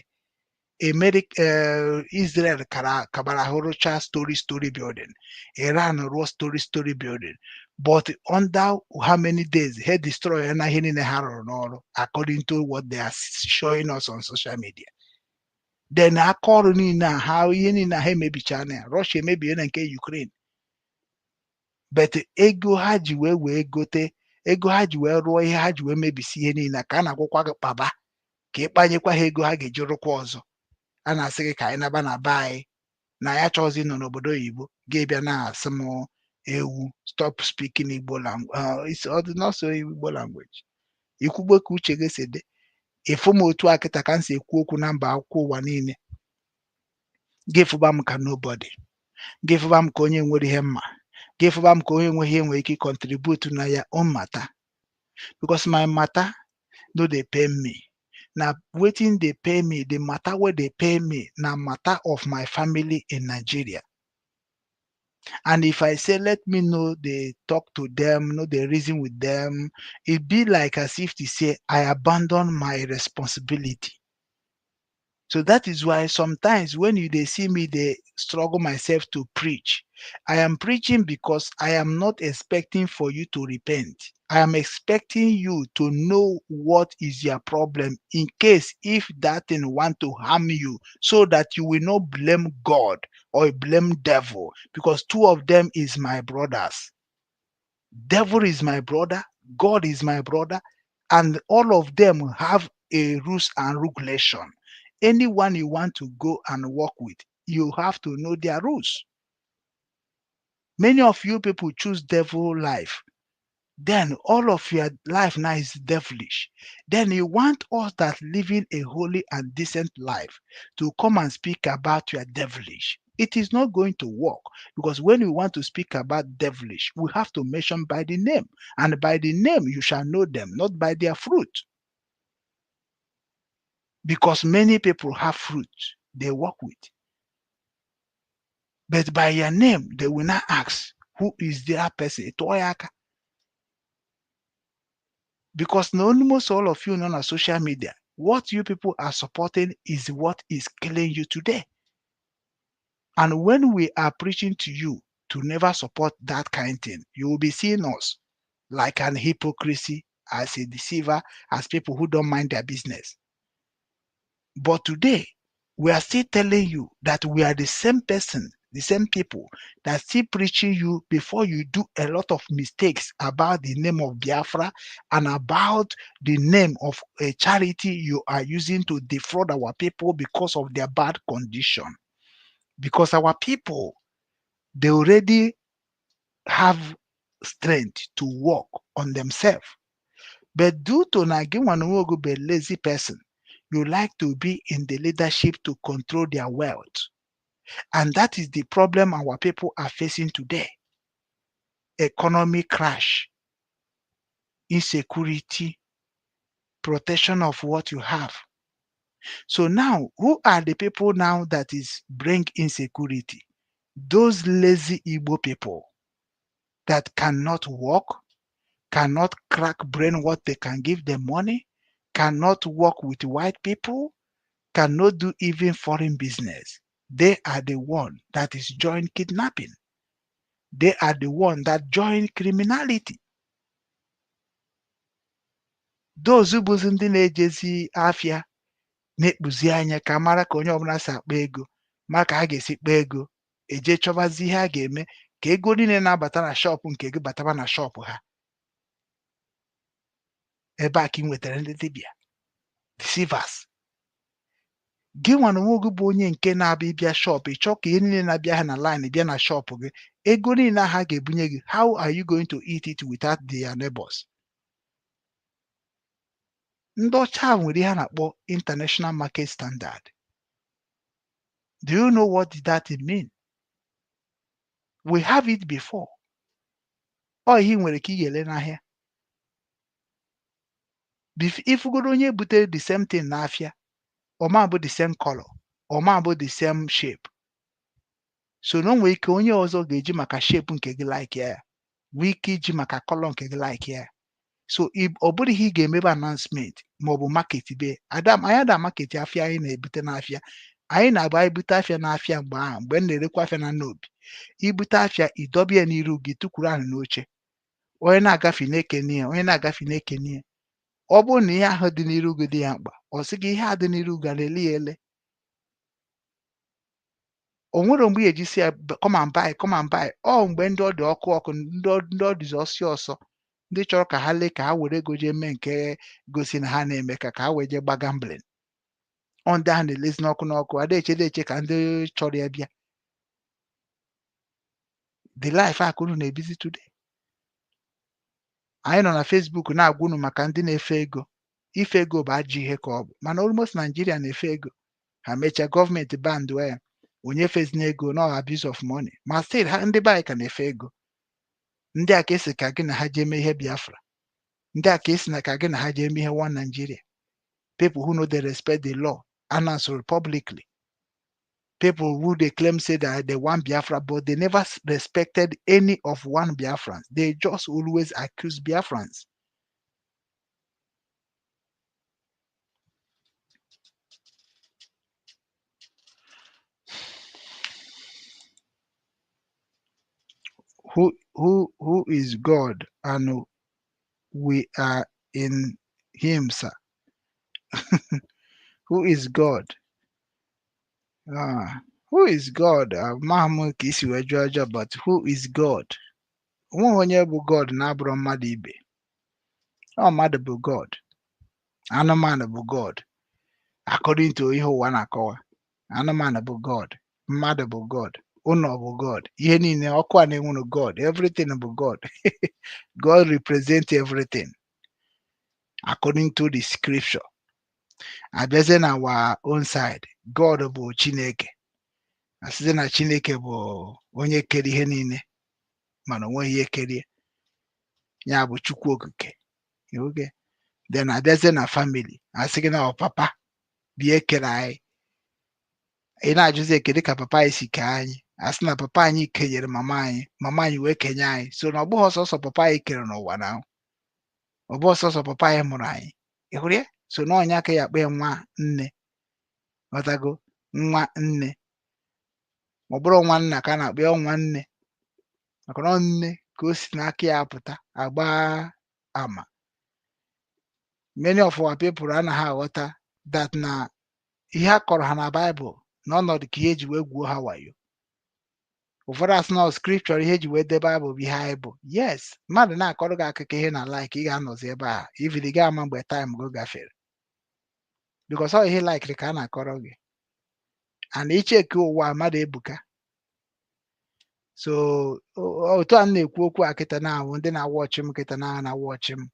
America, Israel kara kabara ahụ rụchaa story story building, Iran rụọ story story building, but under how many days ha destroy na ihe niile ha rụrụ n'ọrụ, according to what they are showing us on social media. Then aka ọrụ niile a ha, ihe niile ha emebichana ya. Russia emebie na nke Ukraine, but ego ha ji wee gote, ego ha ji wee rụọ ihe ha ji wee mebisi ihe niile ka a na-agwakwa gị kpaba ka ịkpanyekwa ha ego ha ga-eji rụkwa ọzọ. A na-asị gị ka anyị naba na be anyị na ya chọọzi ịnọ n'obodo oyibo, gị bịa na-asị m. Ewu, stop speaking Igbo language. It's not so Igbo language. Ikwugbo ka uche gị si dị. Ịfụ m otu a kịta ka m si ekwu okwu na mba akwụkwọ ụwa niile. Gị fụba m ka nobody. Gị fụba m ka onye nwere ihe mma. Gị fụba m ka onye nweghị ihe nwere ike contribute na ya own matter. Because my matter no dey pain me. Na wetin dey pay me, the matter wey dey pay me na matter of my family in Nigeria. And if I say let me no dey talk to them, no dey reason with them, e be like as if to say I abandon my responsibility. So that is why sometimes when you dey see me dey struggle myself to preach, I am preaching because I am not expecting for you to repent. I am expecting you to know what is your problem in case if that thing want to harm you, so that you will not blame God or blame devil, because two of them is my brothers. Devil is my brother, God is my brother, and all of them have a rules and regulation. Anyone you want to go and work with, you have to know their rules. Many of you people choose devil life. Then all of your life now is devilish. Then you want us that living a holy and decent life to come and speak about your devilish. It is not going to work, because when we want to speak about devilish, we have to mention by the name, and by the name you shall know them, not by their fruit. Because many people have fruit they work with. But by your name, they will not ask who is their person. Tụọ ya aka. Because no, almost all of you know on social media, what you people are supporting is what is killing you today. And when we are preaching to you to never support that kind thing, you will be seeing us like an hypocrisy, as a deceiver, as people who don't mind their business. But today, we are still telling you that we are the same person, the same people that still preaching you before you do a lot of mistakes about the name of Biafra and about the name of a charity you are using to defraud our people because of their bad condition. Because our people, they already have strength to work on themselves. But due to na gị nwa na onwe gị bụ a lazy person, you like to be in the leadership to control their wealth. And that is the problem our people are facing today. Economy crash, insecurity, protection of what you have. So now, who are the people now that is bring insecurity? Those lazy Igbo people that cannot work, cannot crack brain what they can give them money, cannot work with white people, cannot do even foreign business. They are the one that is join kidnapping. They are the one that join criminality. Those bụzi ndị na-ejezi afịa na-ekpuzi anya ka mara ka onye ọbụla si akpa ego, mara ka ha ga-esi kpaa ego, eje chọbazi ihe a ga-eme ka ego niile na-abata na shop nke gị bataba na shop ha. Ebe a ka ị nwetara ndị dibịa deceivers. Gị nwa na onwe gị bụ onye nke na-abịa ịbịa shop, ị chọọ ka ihe niile na-abịa ha na line bịa na shop gị, ego niile ha ga-ebunye gị, how are you going to eat it without their neighbors? Ndị ọcha nwere ihe a na-akpọ international market standard. Do you know what that mean? We have it before. Ọ ihe ị nwere ka ị ga-ele n'ahịa. Ifugoro onye butere the same thing n'afịa, ọ ma bụ the same color, ọ ma bụ the same shape. So na o nwere ike onye ọzọ ga-eji maka shape nke gị like ya, nwee ike iji maka color nke gị like ya. So ọ bụrụ ihe ị ga-emebe announcement maọbụ market be adam anyị ada market afịa anyị na-ebute n'afịa. Anyị na-abụ anyị bute afịa n'afịa mgbe ahụ, mgbe m na-erekwa afịa na Nnobi, ibute afịa idọba ya n'iru gị, tukwuru ahụ n'oche, onye na-agafe na-ekene ya, onye na-agafe na-ekene ya. Ọ bụrụ na ihe ahụ dị n'iru gị dị ya mkpa, ọ sị gị ihe a dị n'iru gị a na-ele ya ele. O nwere mgbe ị ga-eji sị ya, "Come and buy, come and buy." Ọ mgbe ndị ọ dị ọkụ ọkụ, ndị ọ dịzi ọsọ ọsọ, ndị chọrọ ka ha lee ka ha were ego jee mee nke gosi na ha na-eme ka ha wee jee gba gambling. Ọ ndị ahụ na-elezi n'ọkụ n'ọkụ, ada eche eche ka ndị chọrọ ya bịa. The life a ka unu na-ebizi today. Anyị nọ na Facebook na-agwa unu maka ndị na-efe ego. Ife ego bụ ajọ ihe ka ọ bụ, mana almost Nigeria na-efe ego. Ha mechaa gọọmenti band ya, onye fezina ego no abuse of money, ma still ha ndị be anyị ka na-efe ego. Ndị a ka esi ka gị na ha jee mee ihe Biafra, ndị a ka esi na ka gị na ha jee mee ihe one Nigeria. People who know they respect the law announced publicly, people who they claim say that they want Biafra, but they never respected any of one Biafrans. They just always accuse Biafrans. Who is God and we are in him, sir? Who is God? Ah, who is God? Amaghị m ka isi wee jụọ ajọ, but who is God? Onweghị onye bụ God na-abụrụ mmadụ ibe. Ọ mmadụ bụ God, anụmanụ bụ God. According to ihe ụwa na-akọwa, anụmanụ bụ God, mmadụ bụ God, ụlọ bụ God, ihe niile ọkụ a na-enwuru God, everything bụ God. God represent everything according to the scripture. Abịazie na our own side, God bụ Chineke. Asịzie na Chineke bụ onye kere ihe niile, mana o nweghị ihe kerie ya, bụ Chukwu okike. Oge then abịazie na family, asị gị na ọ papa bịa kere anyị. Ị na-ajụzi kedu ka papa anyị si kee anyị? Asị na papa anyị kenyere mama anyị, mama anyị wee kenye anyị. So na ọ bụghị ọsọsọ papa anyị kere n'ụwa, na ọ bụghị ọsọsọ papa anyị mụrụ anyị. Ị hụrụ ya? So na ọnya aka ya akpọ ya nwa nne. Ghọtago? Nwa nne, ọ bụrụ nwa nna ka a na-akpọ ya nwa nne, maka na ọ nne ka o si n'aka ya apụta agba ama. Many of our people anaghị aghọta that na ihe a kọrọ ha na Baịbụl na ọnọdụ ka ihe eji wee gwuo ha wayo. Ụfọdụ asị na scripture ihe eji wee dee Baịbụl bụ ihe anyị bụ. Yes, mmadụ na-akọrọ gị akụkọ ihe na like ị ga-anọzi ebe a even ị ga-ama mgbe time go gafere, because ọ ihe likiri ka a na-akọrọ gị and icheke ụwa mmadụ ebuka. So otu a m na-ekwu okwu a kịta na awụ ndị na-awọchị m kịta na na-awọchị m,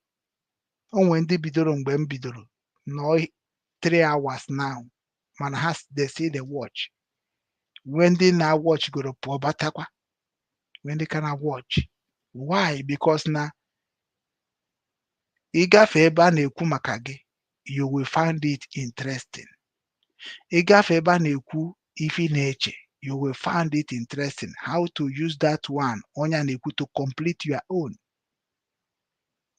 o nwere ndị bidoro mgbe m bidoro nọ 3 hours now, mana ha they still dey watch. Nwee ndị na-watch goro pụọ batakwa, nwee ndị ka na-watch. Why? Because na ịgafe ebe a na-ekwu maka gị, you will find it interesting. Ịgafe ebe a na-ekwu ife ị na-eche, you will find it interesting how to use that one onye a na-ekwu to complete your own.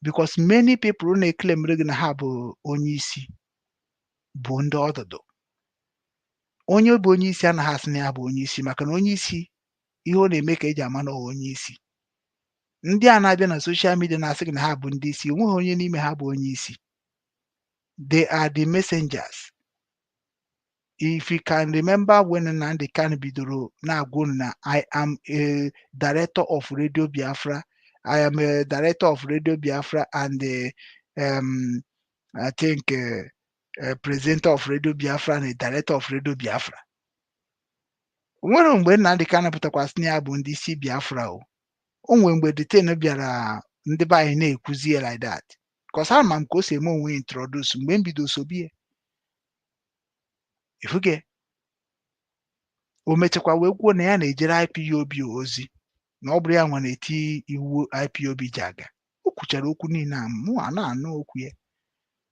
Because many people na-eclaim gị na ha bụ onye isi bụ ndị ọdụdụ. Onye bụ onye isi anaghị asị na ya bụ onye isi, maka na onye isi ihe ọ na-eme ka eji ama na ọ onye isi. Ndị a na-abịa na social media na-asị gị na ha bụ ndị isi, onweghị onye n'ime ha bụ onye isi. They are the messengers. If you can remember when Nnamdi Kanu bidoro na-agwa unu na I am a director of Radio Biafra, I am a director of Radio Biafra and I think a presenter of Radio Biafra and a director of Radio Biafra. O nwere mgbe Nnamdi Kanu pụtakwasị na ya bụ ndị isi Biafra. O nwere mgbe the thing bịara ndị be anyị na-ekwuzi ya like that, cause ama m ka o si eme onwe introduce mgbe m bido sobie ifuge. O mechakwa wee kwuo na ya na-ejere IPOB ozi, na ọ bụrụ ya nwa na-eti iwu IPOB ji aga. O kwuchara okwu niile a, mụ a na-anụ okwu ya,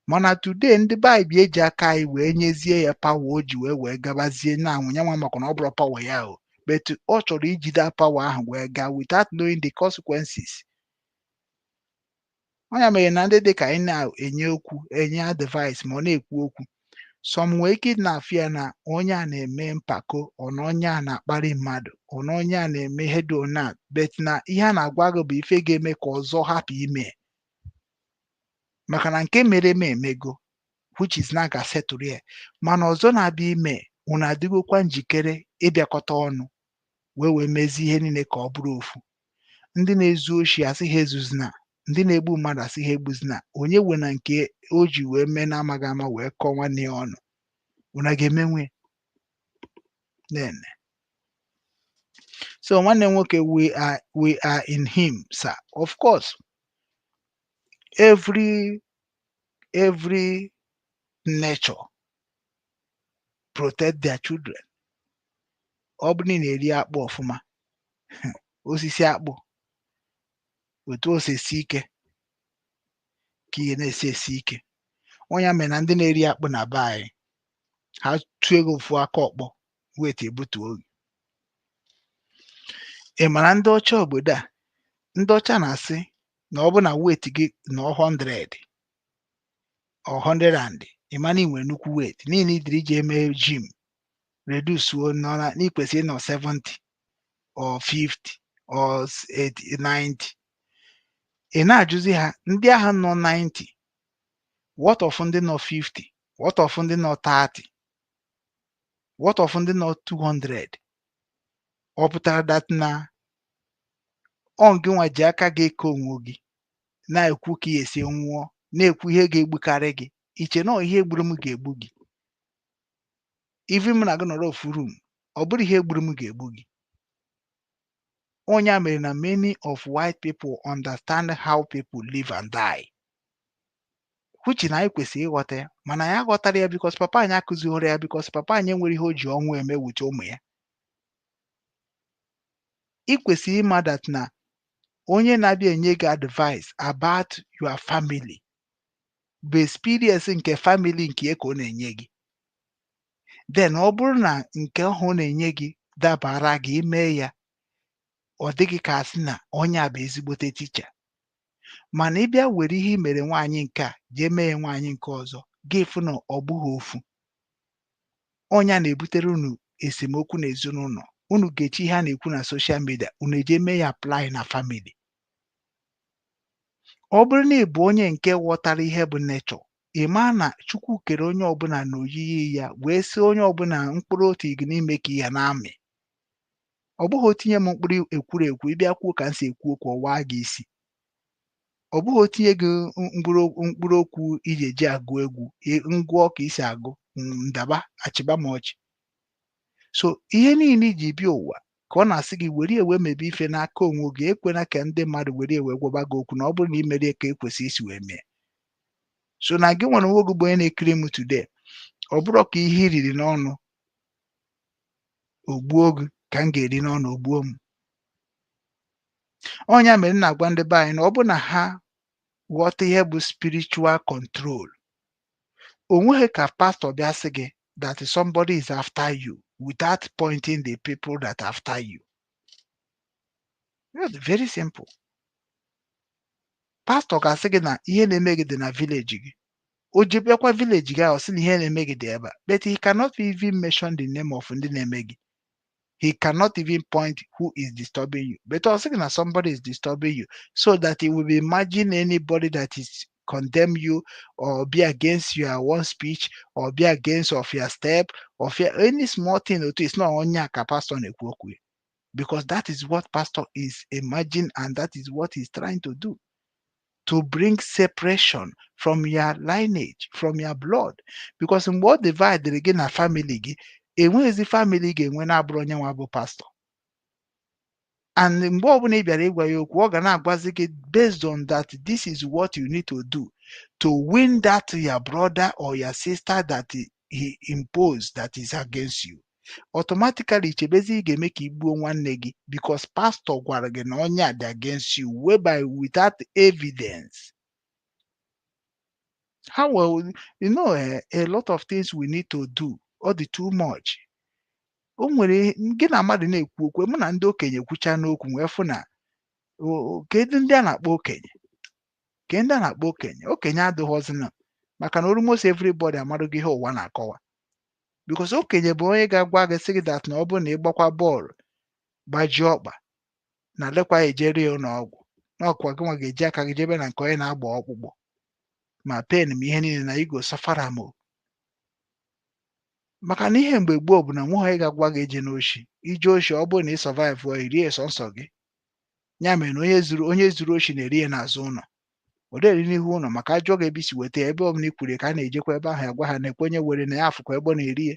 mana today ndị be anyị bi eji aka anyị wee nyezie ya power o ji wee gabazie na anwụ ya nwa, maka na ọ bụrụ power ya o, but ọ chọrọ ijide power ahụ wee gaa without knowing the consequences. Ọ ya mere na ndị dị ka anyị na-enye okwu, enye advice, ma ọ na-ekwu okwu, some nwee ike ịdị na-afụ ya na onye a na-eme mpako, ọ na onye a na-akparị mmadụ, ọ na onye a na-eme ihe dị ona, but na ihe a na-agwa gị bụ ife ga-eme ka ọzọ hapụ ime, maka na nke mere eme emego, which is na ga-asetụrụ ya, mana ọzọ na-abịa ime, unu adịgokwa njikere ịbịakọta ọnụ wee mezie ihe niile ka ọ bụrụ ofu. Ndị na-ezu oshi asị ha ezuzina, ndị na-egbu mmadụ asị ha egbuzina, onye we na nke o ji wee mee na-amaghị ama wee kọọ nwanne ya ọnụ, unu a ga-emenwe nene. So nwanne m nwoke, we are in him, sir. Of course, every nature protect their children. Ọ bụrụ na ị na-eri akpụ ọfụma, osisi akpụ, otu o si esi ike ka ihe na-esi esi ike. Onye mere na ndị na-eri akpụ na be anyị, ha tụọ ego ofu aka ọkpọ wet ebutuo gị. Ị mara ndị ọcha obodo a, ndị ọcha na-asị na ọ bụ na weight gị nọ 100 or 100 and ị ma na ị nwere nnukwu weight n'ihi na idiri iji eme gym reduce nọ na na ị kwesịrị ịnọ 70 or 50 or 80, 90. Ị na-ajụzi ha, ndị agha nọ 90, what of ndị nọ 50? What of ndị nọ 30? What of ndị nọ 200? Ọ pụtara that na ọ gị nwa ji aka gị eke onwe gị, na-ekwu ka ị esi nwụọ, na-ekwu ihe ga-egbukarị gị, iche na ọ ihe gburu m ga-egbu gị. Even mụ na gị nọrọ ofu room, ọ bụrụ ihe gburu m ga-egbu gị. Onye a mere na many of white people understand how people live and die, which na anyị kwesịrị ịghọta ya, mana anyị aghọtara ya because papa anyị akụzighoro ya, because papa anyị enwere ihe o ji ọnwụ eme wute ụmụ ya. Ị kwesịrị ịma that na onye na-abịa enye gị advice about your family bụ experience nke family nke ya ka ọ na-enye gị. Then ọ bụrụ na nke ahụ ọ na-enye gị dabara gị, ime ya, ọ dịghị ka asị na onye a bụ ezigbote teacher. Mana ị bịa were ihe i mere nwaanyị nke a jee mee ya nwaanyị nke ọzọ, gị fụ na ọ bụghị ofu. Ọnya na-ebutere unu esemokwu n'ezinụlọ. Unu ga-echi ihe a na-ekwu na social media, unu eje mee ya apply na family. Ọ bụrụ na ị bụ onye nke ghọtara ihe bụ nature, ị maa na Chukwu kere onye ọbụla n'oyiyi ya, wee sị onye ọbụla mkpụrụ otu gị n'ime ka ihe na-amị. Ọ bụghị o tinye m mkpụrụ ekwurekwu, ịbịa kwuo ka m si ekwu okwu, ọwaa gị isi. Ọ bụghị o tinye gị mkpụrụ okwu iji eji agụ egwu, ngụọ ka isi agụ ndaba achịba m ọchị. So ihe niile iji bịa ụwa ka ọ na-asị gị were ewe mebe ife n'aka onwe gị. Ekwena ka ndị mmadụ were ewe gwaba gị okwu na ọ bụrụ na ị merie ka ekwesị isi wee mee. So na gị nwere onwe gị bụ onye na-ekiri m today, ọ bụrụ ka ihe i riri n'ọnụ ogbuo gị ka m ga-eri n'ọnụ ogbuo m. Ọnya mere m na-agwa ndị be anyị na ọ bụ na ha ghọta ihe bụ spiritual control, o nweghị ka pastọ bịa sị gị that somebody is after you without pointing the people that after you. It's very simple. Pastọ ga-asị gị na ihe na-eme gị dị na village gị. O jebekwa village gị ahụ, sị na ihe na-eme gị dị ebe a, but he cannot even mention the name of ndị na-eme gị. He cannot even point who is disturbing you, but ọ sị gị na somebody is disturbing you, so that he will be imagine anybody that is condemn you or be against your one speech or be against of your step of your any small thing otu. It's not onye a ka pastor na-ekwu okwu ya, because that is what pastor is imagine and that is what he's trying to do, to bring separation from your lineage, from your blood, because mgbe ọ divided gị na family gị, enweghịzi family ga-enwe na-abụrụ onye nwa bụ pastor. And mgbe ọbụla ị bịara ịgwa ya okwu, ọ ga na-agwazi gị based on that, this is what you need to do to win that your brother or your sister that he imposed that is against you. Automatically chebezi ị ga-eme ka igbuo nwanne gị because pastor gwara gị na onye a dị against you, whereby without evidence. How well you know, a lot of things we need to do, ọ dị too much. O nwere gị na mmadụ na-ekwu okwu, mụ na ndị okenye kwucha n'okwu, wee fụ na kedu ndị a na-akpọ okenye, ke ndị a na-akpọ okenye. Okenye adịghọzina, maka na almost everybody amadogo ihe ụwa na-akọwa, because okenye bụ onye ga-agwa gị, sị gị that na ọ bụrụ na ị gbakwa bọọlụ gbajie ọkpa, na lekwa ejere ya ụlọ ọgwụ, na ọkwa gị nwa ga-eji aka gị jebe na nke onye na-agba ọkpụkpụ, ma pain ma ihe niile na igo safara m. Maka na ihe mgbe gboo bụ na nwe onye ga-agwa gị eje n'oshi. Ije oshi, ọ bụrụ na ị survive, ị rie sọnsọ gị. Ya mere na onye zuru oshi na-eri ya n'azụ ụlọ, ọ dịghị n'ihu ụlọ, maka ajụọ gị ebe isi weta ya, ebe ọbụla i kwuru ka a na-ejekwa ebe ahụ agwa ha na ekwe onye were na ya afụkwa ebe ọ na-eri ya.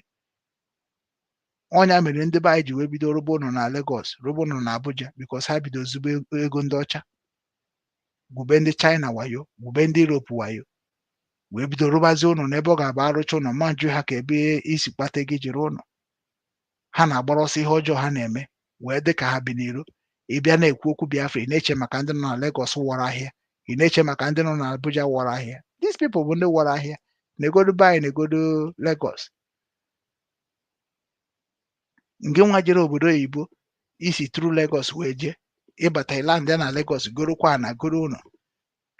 Ọnya mere ndị be anyị ji wee bido rụba ụlọ na Lagos, rụba ụlọ na Abuja, because ha bido zube ego ndị ọcha, gwube ndị China wayo, gwube ndị Europe wayo, wee bido rụbazie ụlọ n'ebe ọ ga-abụ arụcha ụlọ ma njụ ha ka ebe isi kpata ego iji rụọ ụlọ. Ha na-agbara ọsọ ihe ọjọọ ha na-eme wee dị ka ha bi n'iro. Ị bịa na-ekwu okwu Biafra, ị na-eche maka ndị nọ na Lagos wọrọ ahịa, ị na-eche maka ndị nọ na Abuja wọrọ ahịa. These people bụ ndị wọrọ ahịa na-egodo be anyị, na-egodo Lagos. Nke nwa jere obodo oyibo isi through Lagos wee jee ịbata land ya na Lagos, gorokwa na goro ụlọ.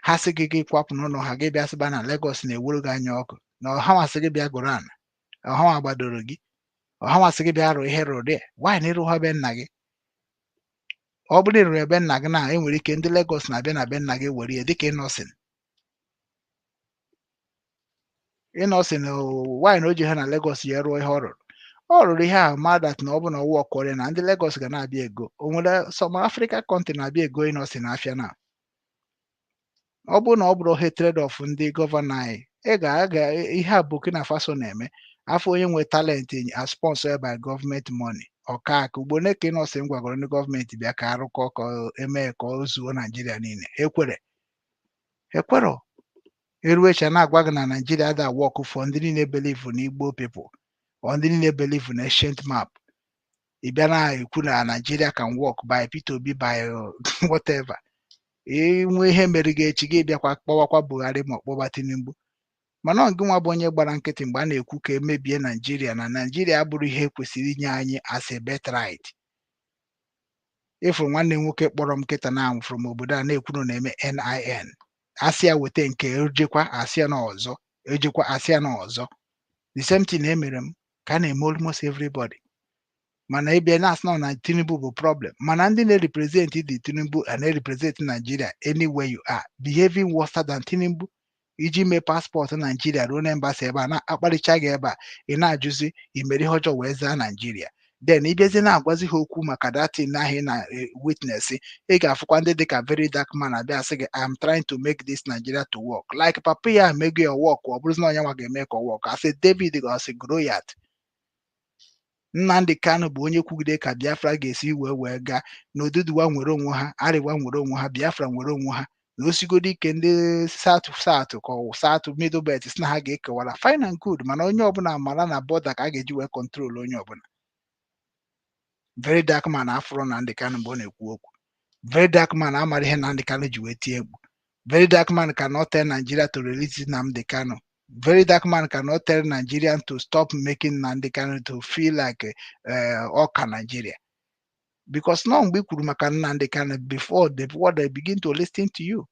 Ha sị gị gị kwapụ n'ụlọ ha, gị bịa sịba na Lagos na-ewuru gị anya ọkụ, na ọha masị gị bịa goro ana, ọha nwa gbadoro gị, ọha masị gị bịa rụọ ihe rụrụ ya. Nwaanyị na ịrụ ha be nna gị, ọ bụrụ na ị rụrụ ebe nna gị na enwere ike ndị Lagos na-abịa na be nna gị were ya dịka Innocent. Innocent nwaanyị na o ji ha na Lagos ya rụọ ihe ọ rụrụ. Ọ rụrụ ihe ahụ ma that na ọ bụ na ọwụ ọkọrọ na ndị Lagos ga na-abịa ego. O nwere some Africa country na-abịa ego Innocent afịa na ọ bụrụ na ọ bụrụ hatred of ndị gọvanọ anyị. Ị ga-aga ihe a Burkina Faso na-eme afọ onye nwe talent a sponsor by government money ọka aka ugbo ole ka Innocent gwagoro ndị gọọmenti bịa ka arụkọ ka emee ka ọ zuo Naijiria niile. Ekwere ekwero eruecha na-agwa gị na Naijiria da work for ndị niile believe na Igbo people or ndị niile believe na ancient map. Ị bịa na-ekwu na Nigeria can work by Peter Obi by whatever. Inwe ihe mere gị echi, gị bịakwa kpọwakwa Buhari ma ọ kpọba Tinubu. Mana ọ gị nwa bụ onye gbara nkịtị mgbe a na-ekwu ka emebie Naijiria, na Naijiria abụrụ ihe kwesịrị inye anyị as a birthright. Ịfụrụ nwanne m nwoke kpọrọ m nkịta na from obodo a na-ekwu na ọ na-eme NIN, asị ya weta nke ejekwa, asị ya na ọzọ ejekwa, asị ya na ọzọ. The same thing emere m ka a na-eme almost everybody. Mana ịbịa na-asị na Tinubu bụ problem, mana ndị na-represent the Tinubu and na-represent Nigeria anywhere, you are behaving worse than Tinubu. Iji mee passport Naijiria ruo na embassy ebe a na-akparịcha gị ebe a, ị na-ajụzi i mere ihe ọjọọ wee zaa Naijiria. Then ịbịazie na-agwazi ha okwu maka datin ahụ ị na witness, ị ga-afụkwa ndị dịka Very Dark Man abịa sị gị, "I'm trying to make this Nigeria to work like papa ya emego ya work." Ọ bụrụzi na onye nwa ga-eme ka ọ work, asị David asị Goliath. Nnamdi Kanu bụ onye kwugide ka Biafra ga-esi wee gaa n'Oduduwa nwere onwe ha, Arịwa nwere onwe ha, Biafra nwere onwe ha, na osigodo ike ndị South South ka ọ South Middle Belt si na ha ga-ekewara, fine and good. Mana onye ọbụla mara na border ka a ga-eji wee control onye ọbụla. Very Dark Man afụrụ Nnamdi Kanu mgbe ọ na-ekwu okwu. Very Dark Man amara ihe Nnamdi Kanu ji wee tie egwu. Very Dark Man cannot tell Nigeria to release Nnamdi Kanu. Very Dark Man cannot tell Nigerian to stop making Nnamdi Kanu to feel like ọka Nigeria, because nọ mgbe i kwuru maka Nnamdi Kanu before they begin to listen to you,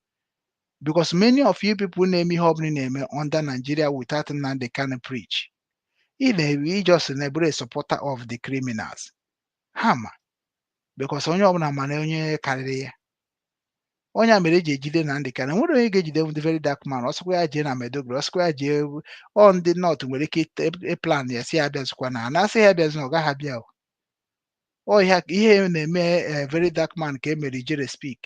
because many of you people na-eme ihe ọbụla ị na-eme under Nigeria without Nnamdi Kanu preach, ị na-eme just na-eburu a supporter of the criminals. Ha ma, because onye ọbụla mana onye karịrị ya, onye a mere eji ejide Nnamdi Kanu. Nwere onye ga-ejide the Very Dark Man? Ọsọkwa ya jee na Maiduguri, ọsọkwa ya jee ọ ndị North nwere ike ịplan ya si ya abịazikwa na na-asị ya abịazi na ọ gaghị abịa o. Ọ ihe na-eme Very Dark Man ka e mere Ijere speak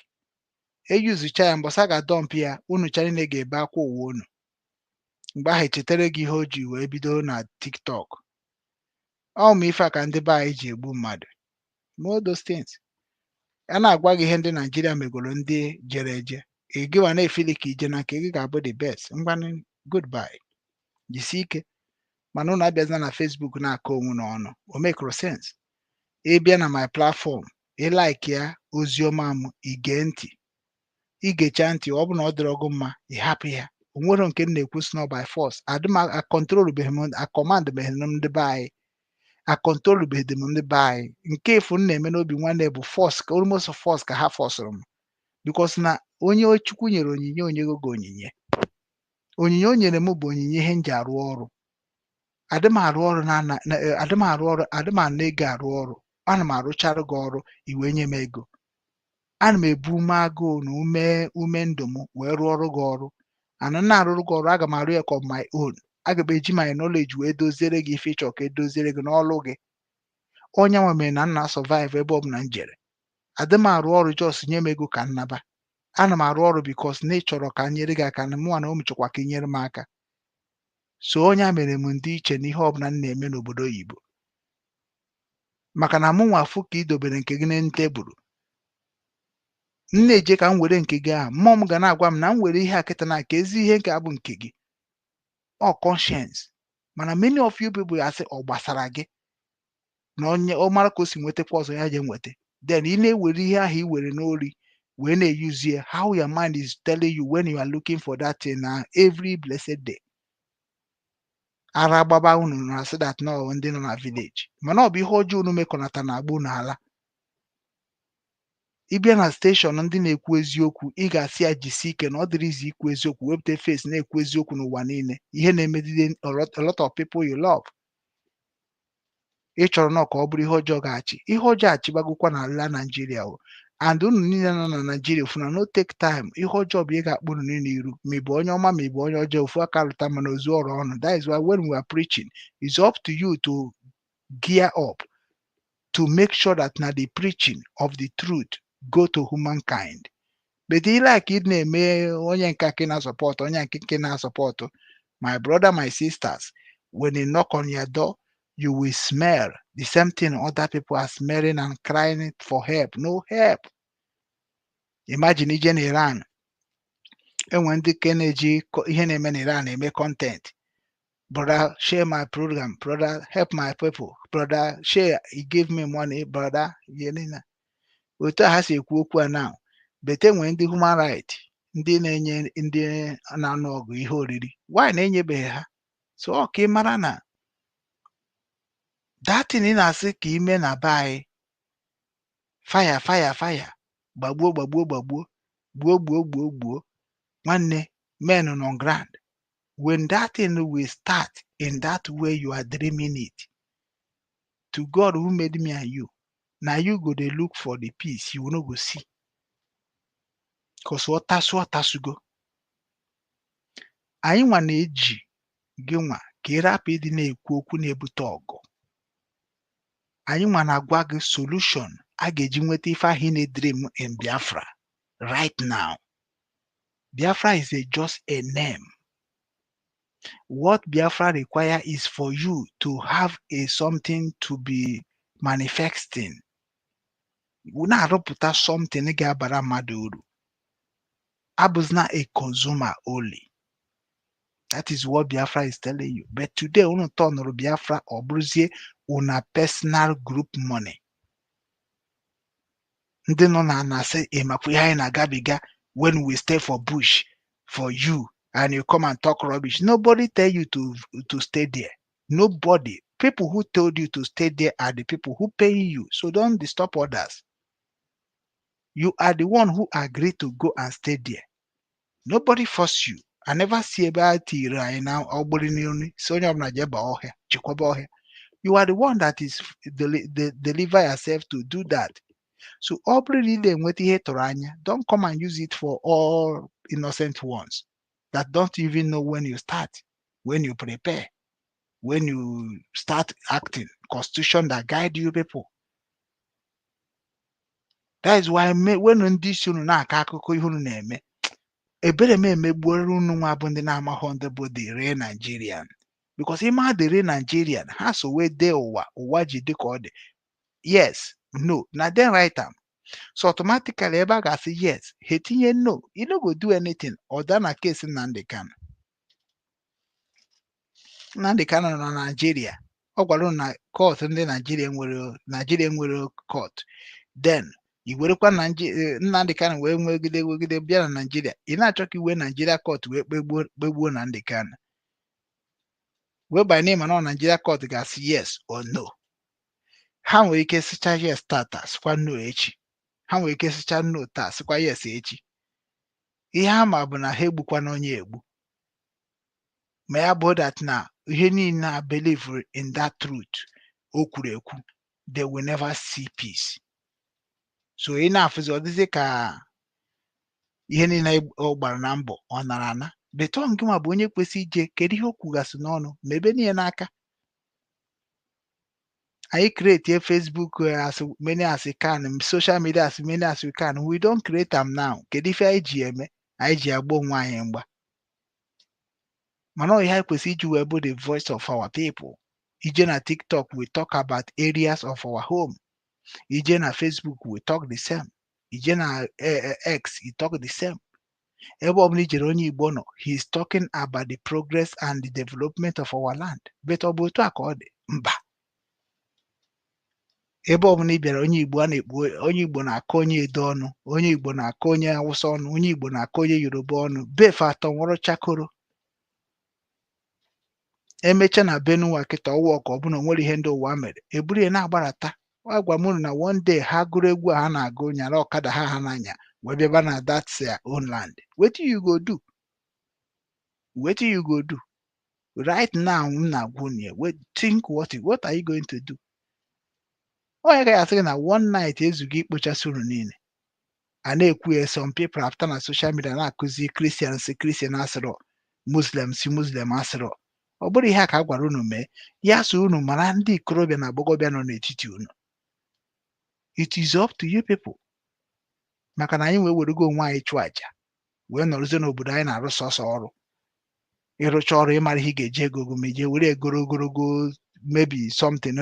eyuzucha ya mbọsị a ga-adọmp ya. Unu cha niile ga-ebe akwa ụwa unu mgbe ahụ echetara gị ihe o ji wee bido na TikTok. Ọ ma ife a ka ndị be anyị ji egbu mmadụ. All those things a na-agwa gị, ihe ndị Naijiria megoro ndị jere eje, ị gịwa na-efili ka ije na nke gị ga-abụ the best. Ngwanụ, goodbye, jisie ike. Mana unu abịazina na Facebook na-akọ onwe n'ọnụ, o mekro sense. Ị bịa na my platform, ị like ya oziọma m, ige ntị, igecha ntị, ọ bụ na ọ dịrọ gị mma, ị hapụ ya. O nwero nke m na-ekwu si na by force. Adị m acontrolbeghị m, acommandbeghị m ndị be anyị, acontrolbeghị m ndị be anyị. Nke efu m na-eme n'obi nwanne bụ force ka almost force ka ha forcerụ m, because na onye Chukwu nyere onyinye, onyego gị onyinye. Onyinye o nyere m bụ onyinye ihe m ji arụ ọrụ. Adị m arụ ọrụ na adị m arụ ọrụ, adị m ana ego arụ ọrụ. Ana m arụcharụ gị ọrụ, i wee nye m ego. Ana m ebu ume agụụ na ume ndụ m wee rụọ ọrụ gị ọrụ. Ana m na-arụrụ gị ọrụ, aga m arụ ya ka my own. Aga m eji my knowledge wee doziere gị ife ịchọ ka edoziere gị n'ọlụ gị. Onye nwe mere na m na-survive ebe ọbụla m jere. Adị m arụ ọrụ just nye m ego ka m naba. Ana m arụ ọrụ because na ị chọrọ ka m nyere gị aka, na mụnwa na o chọkwa ka ị nyere m aka. So onye a mere m ndị iche n'ihe ọbụla m na-eme n'obodo oyibo. Maka na mụ nwa afụ ka ị dobere nke gị n'elu tebụl, m na-eje ka m were nke gị ahụ, mmụọ m ga na-agwa m na m were ihe a kịta na ka ezi ihe nke abụ nke gị. Ọ conscience. Mana many of you people asị ọ gbasara gị na onye ọ mara ka o si nwetakwa ọzọ ya je nweta. Then ị na-ewere ihe ahụ i were n'ori wee na-eyuzie ya, how your mind is telling you when you are looking for that thing na every blessed day. Ara gbaba unu na asị that no, ndị nọ na village, mana ọ bụ ihe ọjọọ unu mekọnata na agba unu ala. Ị bịa na station ndị na-ekwu eziokwu, ị ga-asị ya jisie ike na ọ dịrịzi ikwu eziokwu, wepụta face na-ekwu eziokwu n'ụwa niile, ihe na-emegide a lot of people you love. Ị chọrọ nọ ka ọ bụrụ ihe ọjọọ ga-achị, ihe ọjọọ achịbagokwa n'ala Naijiria o. And unu niile nọ na Naijiria ofu na no take time, ihe ọjọọ bụ ihe ga-akpụ unu niile iru, ma ị bụ onye ọma, ma ị bụ onye ọjọọ, ofu aka lụta mana ozu ọrụ ọnụ. That is why when we are preaching, it's up to you to gear up to make sure that na the preaching of the truth go to humankind. But ị like ị na-eme onye nke ị na-support, onye nke na-support, my brother, my sisters, when they knock on your door, you will smell the same thing other people are smelling and crying for help. No help. Imagine ije na Iran, enwe ndị ke na-eji ihe na-eme na Iran eme content. "Brother, share my program. Brother, help my people. Brother, share, he gave me money, brother." Ihe niile otu a ha si ekwu okwu a now, but enwere ndị human right, ndị na-enye ndị na-anụ ọgụ ihe oriri, why na-enyebeghị ha? So ọ ka ị mara na that thing ị na-asị ka ime na be anyị, fire, fire, fire, gbagbuo, gbagbuo, gbagbuo, gbuo, gbuo, gbuo, gbuo, nwanne, men on ground, when that thing will start in that way you are dreaming it, to God who made me and you, na you go dey look for the peace, you no go see, 'cause ọtasụ ọtasụgo. Anyị nwa na-eji gị nwa ka ị rapụ ịdị na-ekwu okwu na-ebute ọgụ. Anyị nwa na-agwa gị solution a ga-eji nweta ife ahụ ị na-edream in Biafra right now. Biafra is just a name. What Biafra require is for you to have a something to be manifesting, na-arụpụta something ga-abara mmadụ uru, abụzina a consumer only. That is what Biafra is telling you. But today unu tọnụrụ Biafra ọ bụrụzie una personal group money. Ndị nọ na na-asị ịmakwa ihe anyị na-agabiga when we stay for bush for you, and you come and talk rubbish. Nobody tell you to stay there. Nobody. People who told you to stay there are the people who pay you, so don't disturb others. You are the one who agree to go and stay there. Nobody force you. I never see ebe a tiri anyị na ọgbụrị n'onu si onye ọbụla jee baa ọhịa, chekwaba ọhịa. You are the one that is deliver yourself to do that. So ọ bụrụ na ị na-enweta ihe tụrụ anya, don't come and use it for all innocent ones that don't even know when you start, when you prepare, when you start acting, constitution that guide you people. That is why when ndị isi unu na-akọ akụkọ ihe unu na-eme, ebere m emegbuoro unu nwa bụ ndị na-amaghọ ndị bụ the real Nigerian, because ịma the real Nigerian, ha so wee dee ụwa, ụwa ji dị ka ọ dị. Yes, no, na then write am. So automatically ebe a ga-asị yes, ha etinye no. You no go do anything. Ọ da na case Nnamdi Kanu. Nnamdi Kanu nọ na Nigeria, ọ gwara unu na court ndị Naijiria nwere, Naijiria nwere court. Then i werekwa Nnamdi Kanu wee nwegide nwegide bịa na Naijiria, ị na-achọ ka iwe Naijiria court wee kpegbuo kpegbuo Nnamdi Kanu, wee banye n'ịma na ọ Naijiria court ga-asị yes or no. Ha nwere ike sịcha yes tata, sịkwa no echi. Ha nwere ike sịcha no taa, sịkwa yes echi. Ihe ha ma bụ na ha egbukwana onye egbu, ma ya bụ that na ihe niile a believe in that truth o kwuru ekwu, they will never see peace. So ị na-afụzi ọ dịzị ka ihe niile ọ gbara na mbọ ọ nara ana beto. Ngị nwa bụ onye kwesị ije kedu ihe o kwugasị n'ọnụ ma ebe niile n'aka anyị create Facebook as many as we can, social media as many as we can. We don't create am now. Kedu ife anyị ji eme? Anyị ji agba onwe anyị mgba, mana ọ ihe anyị kwesịrị iji wee bụ the voice of our people. Ije na TikTok, we talk about areas of our home. Ije na Facebook, we talk the same. Ije na X, you talk the same. Ebe ọbụla ijere onye Igbo nọ, he is talking about the progress and the development of our land. But ọ bụ otu a ka ọ dị? Mba. Ebe ọbụla ị bịara, onye Igbo a na-ekpu, onye Igbo na-akọ onye Edo ọnụ, onye Igbo na-akọ onye Awụsa ọnụ, onye Igbo na-akọ onye Yoruba ọnụ, befe atọ nwụrụ chakoro. Emecha na Benue kịta, ọwụ ka ọ bụ na o nwere ihe ndị ụwa mere eburu ya na-agbarata. Agwa m unu na one day ha gụrụ egwu a ha na-agụ, nyara ọkada ha ha n'anya wee bịaba na that their own land. Wetin you go do? Wetin you go do right now? M na-agwa unu ya, wait, think what are you going to do? Onye gaghị asị gị na one night ezugo ikpochasị unu niile a na-ekwu ya. Some people apụta na social media na-akụzi Christian si Christian asịrọ, Muslim si Muslim asịrọ. Ọ bụrụ ihe a ka a gwara unu mee ya, so unu mara ndị ikorobịa na agbọghọbịa nọ n'etiti unu. It is up to you people, maka na anyị wee werego onwe anyị chụọ àjà wee nọrọzie n'obodo anyị na-arụ sọsọ ọrụ. Ịrụcha ọrụ, ịmara ihe ị ga-eji ego go ma ije were egoro ogologo, maybe something,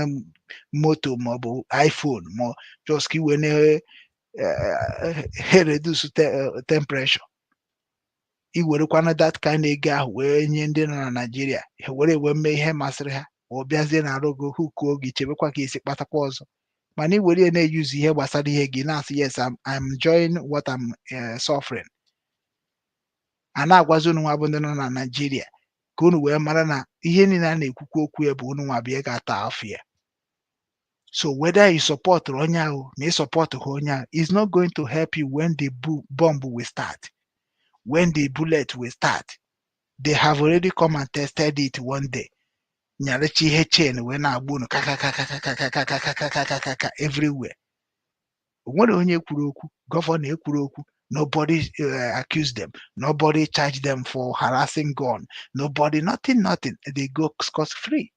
moto maọbụ iPhone, ma just ka i wee na reduce temperature. I werekwana that kind ego ahụ wee nye ndị nọ na Naịjirịa, ha were wee mee ihe masịrị ha. Ọ bịazie na arụ gị hukuo gị, chebekwa ka esi kpatakwa ọzọ. Mana i were ya na-eyuzu ihe gbasara ihe gị, na-asị, "Yes, I'm enjoying what I'm suffering." A na-agwazi unu nwa bụ ndị nọ na Naịjirịa ka unu wee mara na ihe niile a na-ekwukwu okwu ya bụ unu nwa bụ ihe ga-ata afọ ya. So whether you support onye ahụ ma ị support ha, onye ahụ is not going to help you when the bomb will start, when the bullet will start. They have already come and tested it one day, nyaracha ihe chain wee na-agba unu kakakakakakakakakakakakaka everywhere. O nwere onye kwuru okwu? Governor ekwuru okwu. Nobody accused them, nobody charged them for harassing gun, nobody, nothing, nothing. They go scot free.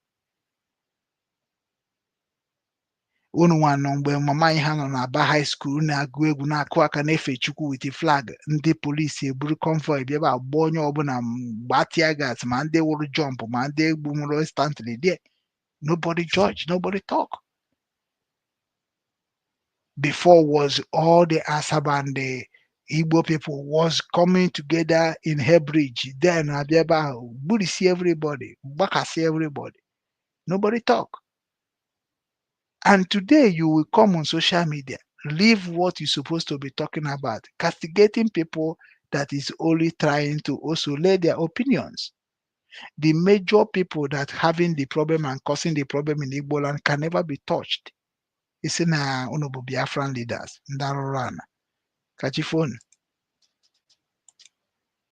Unu nwa nọ mgbe mama anyị ha nọ na Aba High School na-agụ egwu, na-akụ aka, na-efe Chukwu with flag, ndị polisi eburu convoy bịa ebe a gbaa onye ọbụla, gbaa tear gas, ma ndị wụrụ jump, ma ndị egbu nwụrụ instantly there. Nobody judge, nobody talk. Before was all the Asaba and the Igbo people was coming together in Bridge, then abịa ebe ahụ gburisi everybody, gbakasị everybody. Nobody talk. And today you will come on social media, leave what you're supposed to be talking about, castigating people that is only trying to also lay their opinions. The major people that having the problem and causing the problem in Igbo land can never be touched. Isi na unu bụ Biafran leaders, ndị arụrụ ana. Ka chi fonu.